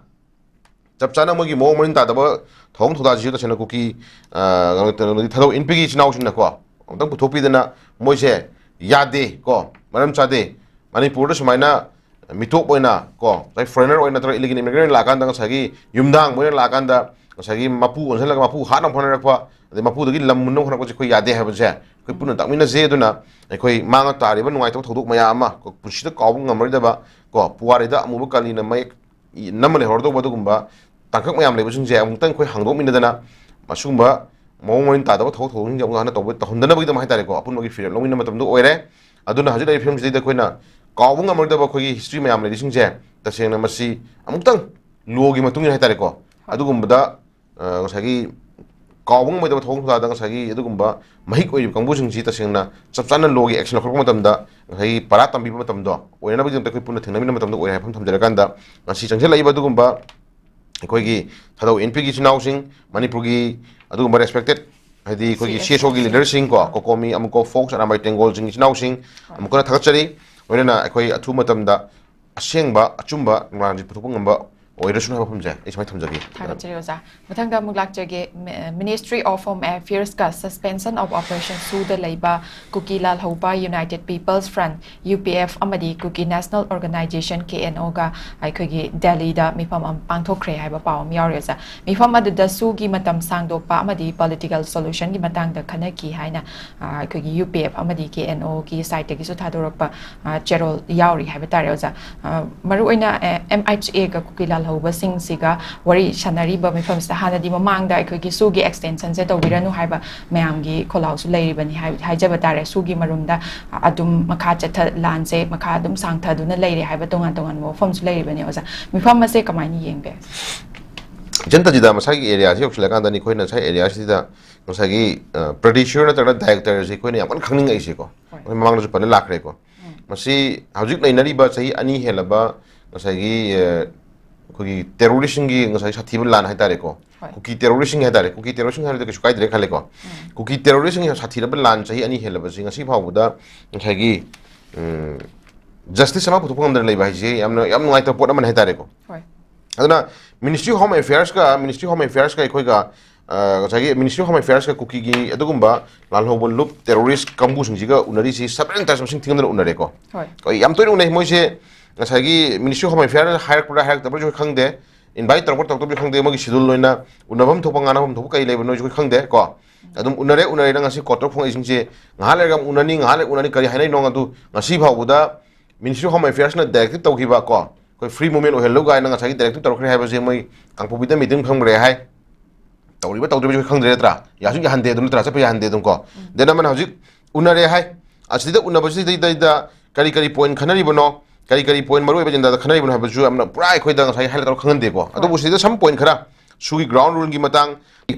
ꯆꯞ ꯆꯥꯅ ꯃꯣꯏꯒꯤ ꯃꯑꯣꯡ ꯃꯔꯤꯟ ꯇꯥꯗꯕ ꯊꯧꯑꯣꯡ ꯊꯧꯗꯥꯁꯤꯁꯨ ꯇꯁꯦꯡꯅ ꯀꯨꯀꯤ, ꯑ, ꯀꯩꯅꯣ, ꯀꯩꯅꯣꯗꯤ ꯊꯥꯗꯣꯛ ꯏꯟꯄꯤꯒꯤ ꯏꯆꯤꯟ ꯏꯅꯥꯎꯁꯤꯡꯅꯀꯣ ꯑꯃꯨꯛꯇꯪ ꯄꯨꯊꯣꯛꯄꯤꯗꯅ, ꯃꯣꯏꯁꯦ ꯌꯥꯗꯦ ꯀꯣ, ꯃꯔꯝ ꯆꯥꯗꯦ꯫ ꯃꯅꯤꯄꯨꯔꯗ ꯁꯨꯃꯥꯏꯅ ꯃꯤꯇꯣꯞ ꯑꯣꯏꯅ ꯀꯣ, ꯉꯁꯥꯏ foreigner ꯑꯣꯏꯅ ꯅꯠꯇ꯭ꯔꯒ illegal immigrant ꯑꯣꯏꯅ ꯂꯥꯛꯑꯀꯥꯟꯗ ꯉꯁꯥꯏꯒꯤ ꯌꯨꯝꯗꯥꯡꯕ ꯑꯣꯏꯅ ꯂꯥꯛꯑꯀꯥꯟꯗ ꯉꯁꯥꯏꯒꯤ ꯃꯄꯨ ꯑꯣꯟꯁꯤꯜꯂꯒ ꯃꯄꯨ ꯍꯥꯠꯅꯕ ꯍꯣꯠꯅꯔꯛꯄ, ꯑꯗꯩ ꯃꯄꯨꯗꯒꯤ ꯂꯝ ꯃꯨꯟꯅꯕ ꯍꯣꯠꯅꯔꯛꯄꯁꯦ ꯑꯩꯈꯣꯏ ꯌꯥꯗꯦ ꯍꯥꯏꯕꯁꯦ ꯑꯩꯈꯣꯏ ꯄꯨꯟꯅ ꯇꯥꯛꯃꯤꯟꯅꯁꯦ꯫ ꯑꯗꯨꯅ ꯑꯩꯈꯣꯏ ꯃꯥꯡꯗ ꯇꯥꯔꯤꯕ ꯅꯨꯡꯉꯥꯏꯇꯕ ꯊꯧꯗꯣꯛ ꯃꯌꯥꯝ ꯑꯃ ꯀꯣ, ꯄꯨꯟꯁꯤꯗ ꯀꯥꯎꯕ ꯉꯝꯃꯔꯣꯏꯗꯕ ꯀꯣ, ꯄꯨꯋꯥꯔꯤꯗ ꯑꯃꯨꯕ ꯀꯥꯂꯤꯅ ꯃꯌꯦꯛ ꯅꯝꯃ ꯂꯩꯍꯧꯔꯗꯧꯕ ꯑꯗꯨꯒꯨꯝꯕ ꯇꯥꯡꯀꯛ ꯃꯌꯥꯝ ꯂꯩꯕꯁꯤꯡꯁꯦ ꯑꯃꯨꯛꯇꯪ ꯑꯩꯈꯣꯏ ꯍꯥꯡꯗꯣꯛꯃꯤꯟꯅꯗꯅ, ꯑꯁꯤꯒꯨꯝꯕ ꯃꯑꯣꯡ ꯃꯔꯤꯟ ꯇꯥꯗꯕ ꯊꯕꯛ ꯊꯧꯑꯣꯡꯁꯤꯡꯁꯦ ꯑꯃꯨꯛ ꯍꯟꯅ ꯇꯧꯕ, ꯇꯧꯍꯟꯗꯅꯕꯒꯤꯗꯃꯛ ꯍꯥꯏꯇꯥꯔꯦꯀꯣ, ꯑꯄꯨꯟꯕꯒꯤ ꯐꯤꯔꯦꯞ ꯂꯧꯃꯤꯟꯅꯕ ꯃꯇꯝꯗ ꯑꯣꯏꯔꯦ꯫ ꯑꯗꯨꯅ ꯍꯧꯖꯤꯛ ꯂꯩꯔꯤꯕ ꯐꯤꯕꯝꯁꯤꯗꯩꯗ ꯑꯩꯈꯣꯏꯅ ꯀꯥꯎꯕ ꯉꯝꯃꯣꯏꯗꯕ ꯑꯩꯈꯣꯏꯒꯤ history ꯃꯌꯥꯝ ꯂꯩꯔꯤꯁꯤꯡꯁꯦ, ꯇꯁꯦꯡꯅ ꯃꯁꯤ ꯑꯃꯨꯛꯇꯪ lawꯒꯤ ꯃꯇꯨꯡ ꯏꯟꯅ ꯍꯥꯏꯇꯥꯔꯦꯀꯣ, ꯑꯗꯨꯒꯨꯝꯕꯗ, ꯑ, ꯉꯁꯥꯏꯒꯤ ꯀꯥꯎꯕ ꯉꯝꯃꯣꯏꯗꯕ ꯊꯧꯑꯣꯡ ꯊꯧꯗꯥꯗ ꯉꯁꯥꯏꯒꯤ ꯑꯗꯨꯒꯨꯝꯕ ꯃꯍꯤꯛ ꯑꯣꯏꯔꯤꯕ ꯀꯥꯡꯕꯨꯁꯤꯡꯁꯤ ꯇꯁꯦꯡꯅ ꯆꯞ ꯆꯥꯅ ꯂꯣꯒꯤ ꯑꯦꯛꯁꯟ ꯂꯧꯈꯠꯂꯛꯄ ꯃꯇꯝꯗ ꯉꯁꯥꯏꯒꯤ ꯄꯔꯥ ꯇꯝꯕꯤꯕ ꯃꯇꯝꯗꯣ ꯑꯣꯏꯅꯅꯕꯒꯤꯗꯃꯛꯇ ꯑꯩꯈꯣꯏ ꯄꯨꯟꯅ ꯊꯦꯡꯅꯃꯤꯟꯅꯕ ꯃꯇꯝꯗ ꯑꯣꯏꯔꯦ ꯍꯥꯏꯕ ꯑꯃ ꯊꯝꯖꯔꯀꯥꯟꯗ, ꯉꯁꯤ ꯆꯪꯁꯤꯜꯂꯛꯏꯕ ꯑꯗꯨꯒꯨꯝꯕ ꯑꯩꯈꯣꯏꯒꯤ ꯊꯥꯗꯧ ꯑꯦꯟ ꯄꯤꯒꯤ ꯏꯆꯤꯟ ꯏꯅꯥꯎꯁꯤꯡ, ꯃꯅꯤꯄꯨꯔꯒꯤ ꯑꯗꯨꯒꯨꯝꯕ ꯔꯦꯁꯄꯦꯛꯇꯦꯠ, ꯍꯥꯏꯗꯤ ꯑꯩꯈꯣꯏꯒꯤ ꯁꯤ ꯑꯦꯁ ꯑꯣꯒꯤ ꯂꯤꯗꯔꯁꯤꯡ ꯀꯣ, ꯀꯣꯀꯣꯃꯤ, ꯑꯃꯨꯀꯣ, ꯐꯣꯛꯁ, ꯑꯔꯥꯝꯕꯥꯏ ꯇꯦꯡꯒꯣꯜꯁꯤꯡ ꯏꯆꯤꯟ ꯏꯅꯥꯎꯁꯤꯡ ꯑꯃꯨꯛꯀ ꯍꯟꯅ ꯊꯥꯒꯠꯆꯔꯤ꯫ ꯂꯣꯏꯅꯅ ꯑꯩꯈꯣꯏ ꯑꯊꯨꯕ ꯃꯇꯝꯗ ꯑꯁꯦꯡꯕ ꯑꯆꯨꯝꯕ ꯅꯨꯡꯅꯥꯡꯁꯤ ꯄꯨꯊꯣꯛꯄ ꯉꯝꯕ ꯑꯣꯏꯔꯁꯅꯨ ꯍꯥꯏꯕ ꯋꯥꯐꯝꯁꯦ ꯑꯩ ꯁꯨꯃꯥꯏꯅ ꯊꯝꯖꯒꯦ꯫ ꯊꯥꯒꯠꯆꯔꯤ ꯑꯣꯖꯥ꯫ ꯃꯊꯪꯗ ꯑꯃꯨꯛ ꯂꯥꯛꯆꯒꯦ꯫ ꯃꯤ-, Ministry of Home Affairs ꯀ Suspension of Operation ꯁꯨꯗ ꯂꯩꯕ ꯀꯨꯀꯤ ꯂꯥꯜꯍꯧꯕ United People's Front, U P F, ꯑꯃꯗꯤ Kuki National Organisation, K N ꯑꯣꯒ ꯑꯩꯈꯣꯏꯒꯤ ꯗꯦꯜꯂꯤꯗ ꯃꯤꯐꯝ ꯑꯃ ꯄꯥꯡꯊꯣꯛꯈ꯭ꯔꯦ ꯍꯥꯏꯕ ꯄꯥꯎ ꯑꯃ ꯌꯥꯎꯔꯤ ꯑꯣꯖꯥ꯫ ꯃꯤꯐꯝ ꯑꯗꯨꯗ ꯁꯨꯒꯤ ꯃꯇꯝ ꯁꯥꯡꯗꯣꯛꯄ ꯑꯃꯗꯤ political solution ꯒꯤ ꯃꯇꯥꯡꯗ ꯈꯟꯅꯈꯤ ꯍꯥꯏꯅ, ꯑ, ꯑꯩꯈꯣꯏꯒꯤ ꯌꯨ ꯄꯤ ꯑꯦꯐ ꯑꯃꯗꯤ ꯀꯦ ꯑꯦꯟ ꯑꯣꯒꯤ ꯁꯥꯏꯠꯇꯒꯤꯁꯨ ꯊꯥꯗꯣꯔꯛꯄ, ꯑ, ꯆꯦꯔꯣꯜ ꯌꯥꯎꯔꯤ ꯍꯥꯏꯕ ꯇꯥꯔꯦ ꯑꯣꯖꯥ꯫ ꯑ, ꯃꯔꯨꯑꯣꯏꯅ, ꯑ, ꯑꯦꯝ ꯑꯩꯆ ꯑꯦꯒ ꯀꯨꯀꯤ ꯂꯥꯜꯍꯧꯕꯁꯤꯡꯁꯤꯒ ꯋꯥꯔꯤ ꯁꯥꯟꯅꯔꯤꯕ ꯃꯤꯐꯝꯁꯤꯗ ꯍꯥꯟꯅꯗꯤ ꯃꯃꯥꯡꯗ ꯑꯩꯈꯣꯏꯒꯤ ꯁꯨꯒꯤ extension ꯁꯦ ꯇꯧꯕꯤꯔꯅꯨ ꯍꯥꯏꯕ ꯃꯌꯥꯝꯒꯤ ꯈꯣꯜꯂꯥꯎꯁꯨ ꯂꯩꯔꯤꯕꯅꯤ ꯍꯥꯏ-, ꯍꯥꯏꯖꯕ ꯇꯥꯔꯦ꯫ ꯁꯨꯒꯤ ꯃꯔꯨꯝꯗ, ꯑ, ꯑꯗꯨꯝ ꯃꯈꯥ ꯆꯠꯊ-, ꯂꯥꯟꯁꯦ ꯃꯈꯥ ꯑꯗꯨꯝ ꯁꯥꯡꯊꯗꯨꯅ ꯂꯩꯔꯦ ꯍꯥꯏꯕ ꯇꯣꯉꯥꯟ ꯇꯣꯉꯥꯟꯕ ꯋꯥꯐꯝꯁꯨ ꯂꯩꯔꯤꯕꯅꯤ ꯑꯣꯖꯥ꯫ ꯃꯤꯐꯝ ꯑꯁꯦ ꯀꯃꯥꯏꯅ ꯌꯦꯡꯕꯤ? ꯏꯆꯟ ꯇꯖꯤꯗ, ꯃꯁꯥꯒꯤ ꯑꯦꯔꯤꯌꯥꯁꯤ ꯌꯧꯁꯤꯜꯂꯀꯥꯟꯗꯅꯤ ꯑꯩꯈꯣꯏꯅ ꯉꯁꯥꯏ ꯑꯦꯔꯤꯌꯥꯁꯤꯗ ꯉꯁꯥꯏꯒꯤ, ꯑ, ꯄ꯭ꯔꯗ꯭ꯌꯨꯁꯔ ꯅꯠꯇ꯭ꯔꯒ ꯗꯥꯏꯔꯦꯛꯇꯔꯁꯦ ꯑꯩꯈꯣꯏꯅ ꯌꯥꯝ ꯀꯟꯅ ꯈꯪꯅꯤꯡꯉꯛꯏꯁꯦꯀꯣ꯫ ꯍꯣꯏ꯫ ꯑꯩꯈꯣꯏ ꯃꯃꯥꯡꯗꯁꯨ ꯐꯖꯅ ꯂꯥꯛꯈ꯭ꯔꯦꯀꯣ꯫ ꯎꯝ꯫ ꯃꯁꯤ ꯍꯧꯖꯤꯛ ꯂꯩꯅꯔꯤꯕ ꯆꯍꯤ ꯑꯅꯤ ꯍꯦꯜꯂꯕ ꯉꯁꯥꯏꯒꯤ, ꯑ, ꯑꯩꯈꯣꯏꯒꯤ ꯇꯦꯔꯣꯔꯤꯁꯁꯤꯡꯒꯤ ꯉꯁꯥꯏ ꯁꯥꯊꯤꯕ ꯂꯥꯟ ꯍꯥꯏꯇꯥꯔꯦꯀꯣ꯫ ꯍꯣꯏ꯫ ꯀꯨꯀꯤ ꯇꯦꯔꯣꯔꯤꯁꯁꯤꯡ ꯍꯥꯏꯇꯥꯔꯦ, ꯀꯨꯀꯤ ꯇꯦꯔꯣꯔꯤꯁꯁꯤꯡ ꯍꯥꯏꯔꯒ ꯀꯩꯁꯨ ꯀꯥꯏꯗ꯭ꯔꯦ ꯈꯜꯂꯦꯀꯣ꯫ ꯎꯝ꯫ ꯀꯨꯀꯤ ꯇꯦꯔꯣꯔꯤꯁꯁꯤꯡꯒꯤ ꯁꯥꯊꯤꯔꯕ ꯂꯥꯟ ꯆꯍꯤ ꯑꯅꯤ ꯍꯦꯜꯂꯕꯁꯤ ꯉꯁꯤ ꯐꯥꯎꯕꯗ ꯉꯁꯥꯏꯒꯤ, ꯎꯝ, ꯖꯁꯇꯤꯁ ꯑꯃ ꯄꯨꯊꯣꯛꯄ ꯉꯝꯗꯅ ꯂꯩꯕ ꯍꯥꯏꯁꯦ ꯌꯥꯝꯅ, ꯌꯥꯝ ꯅꯨꯡꯉꯥꯏꯇꯕ ꯄꯣꯠ ꯑꯃꯅꯤ ꯍꯥꯏꯇꯥꯔꯦꯀꯣ꯫ ꯍꯣꯏ꯫ ꯑꯗꯨꯅ Ministry of Home Affairs ꯀ, Ministry of Home Affairs ꯀ ꯑꯩꯈꯣꯏꯒ, ꯑ, ꯉꯁꯥꯏꯒꯤ Ministry of Home Affairs ꯀ ꯀꯨꯀꯤꯒꯤ ꯑꯗꯨꯒꯨꯝꯕ ꯂꯥꯜꯍꯧꯕ ꯂꯨꯞ ꯇꯦꯔꯣꯔꯤꯁ ꯀꯥꯡꯕꯨꯁꯤꯡꯁꯤꯒ ꯎꯅꯔꯤꯁꯤ several times, ꯃꯁꯤꯡ ꯊꯤꯉꯝꯗꯅ ꯎꯅꯔꯦꯀꯣ꯫ ꯍꯣꯏ꯫ ꯑꯩꯈꯣꯏ ꯌꯥꯝ ꯇꯣꯏꯅ ꯎꯅꯩ ꯃꯣꯏꯁꯦ꯫ ꯉꯁꯥꯏꯒꯤ Ministry of Home Affairs ꯍꯥꯏꯔꯛꯄ꯭ꯔꯥ ꯍꯥꯏꯔꯛꯇꯕ꯭ꯔꯥꯁꯨ ꯑꯩꯈꯣꯏ ꯈꯪꯗꯦ, ꯏꯟꯚꯥꯏꯠ ꯇꯧꯔꯛꯄ꯭ꯔꯥ ꯇꯧꯔꯛꯇꯕ꯭ꯔꯥꯁꯨ ꯈꯪꯗꯦ, ꯃꯣꯏꯒꯤ ꯁꯦꯗꯨꯜ ꯑꯣꯏꯅ ꯎꯅꯐꯝ ꯊꯣꯛꯄ ꯉꯥꯡꯅꯐꯝ ꯊꯣꯛꯄ ꯀꯩ ꯂꯩꯕꯅꯣꯁꯨ ꯑꯩꯈꯣꯏ ꯈꯪꯗꯦ ꯀꯣ꯫ ꯑꯗꯨꯝ ꯎꯅꯔꯦ, ꯎꯅꯔꯦꯅ ꯉꯁꯤ ꯀꯣꯠ ꯇꯧꯔ ꯐꯣꯡꯉꯛꯏꯁꯤꯡꯁꯦ ꯉꯥꯏꯍꯥꯛ ꯂꯩꯔꯒ ꯑꯃꯨꯛ ꯎꯅꯅꯤ, ꯉꯥꯏꯍꯥꯛ ꯂꯩꯔꯒ ꯎꯅꯅꯤ, ꯀꯔꯤ ꯍꯥꯏꯅꯔꯤꯅꯣ ꯑꯗꯨ ꯉꯁꯤ ꯐꯥꯎꯕꯗ Ministry of Home Affairs ꯅ ꯗꯥꯏꯔꯦꯛꯇꯤꯚ ꯇꯧꯈꯤꯕ ꯀꯣ, ꯑꯩꯈꯣꯏ free movement ꯑꯣꯏꯍꯜꯂꯨ ꯀꯥꯏꯅ ꯉꯁꯥꯏꯒꯤ ꯗꯥꯏꯔꯦꯛꯇꯤꯚ ꯇꯧꯔꯛꯈ꯭ꯔꯦ ꯍꯥꯏꯕꯁꯦ ꯃꯣꯏ ꯀꯥꯡꯄꯣꯛꯄꯤꯗ ꯃꯤꯇꯤꯡ ꯐꯝꯈ꯭ꯔꯦ ꯍꯥꯏ, ꯇꯧꯔꯤꯕ ꯇꯧꯗ꯭ꯔꯤꯕꯁꯨ ꯈꯪꯗ꯭ꯔꯦ ꯅꯠꯇ꯭ꯔꯥ? ꯌꯥꯁꯨ ꯌꯥꯍꯟꯗꯦ ꯑꯗꯨ ꯅꯠꯇ꯭ꯔꯥ? ꯆꯠꯄ ꯌꯥꯍꯟꯗꯦ ꯑꯗꯨꯝ ꯀꯣ꯫ ꯎꯝ꯫ Then ꯑꯃꯅ ꯍꯧꯖꯤꯛ ꯎꯅꯔꯦ ꯍꯥꯏ, ꯑꯁꯤꯗ ꯎꯅꯕꯁꯤꯗꯩꯗ ꯀꯔꯤ ꯀꯔꯤ ꯄꯣꯏꯟ ꯈꯟꯅꯔꯤꯕꯅꯣ, ꯀꯔꯤ ꯀꯔꯤ ꯄꯣꯏꯟ ꯃꯔꯨꯑꯣꯏꯕ ꯑꯦꯖꯦꯟꯗꯥꯗ ꯈꯟꯅꯔꯤꯕꯅꯣ ꯍꯥꯏꯕꯁꯨ ꯌꯥꯝꯅ ꯄꯨꯔꯥ ꯑꯩꯈꯣꯏꯗ ꯉꯁꯥꯏ ꯍꯥꯏꯂꯥꯏꯠ ꯇꯧꯔ ꯈꯪꯍꯟꯗꯦꯀꯣ꯫ ꯍꯣꯏ꯫ ꯑꯗꯨꯕꯨ ꯁꯤꯗ some point ꯈꯔ ꯁꯨꯒꯤ ground rule ꯒꯤ ꯃꯇꯥꯡ,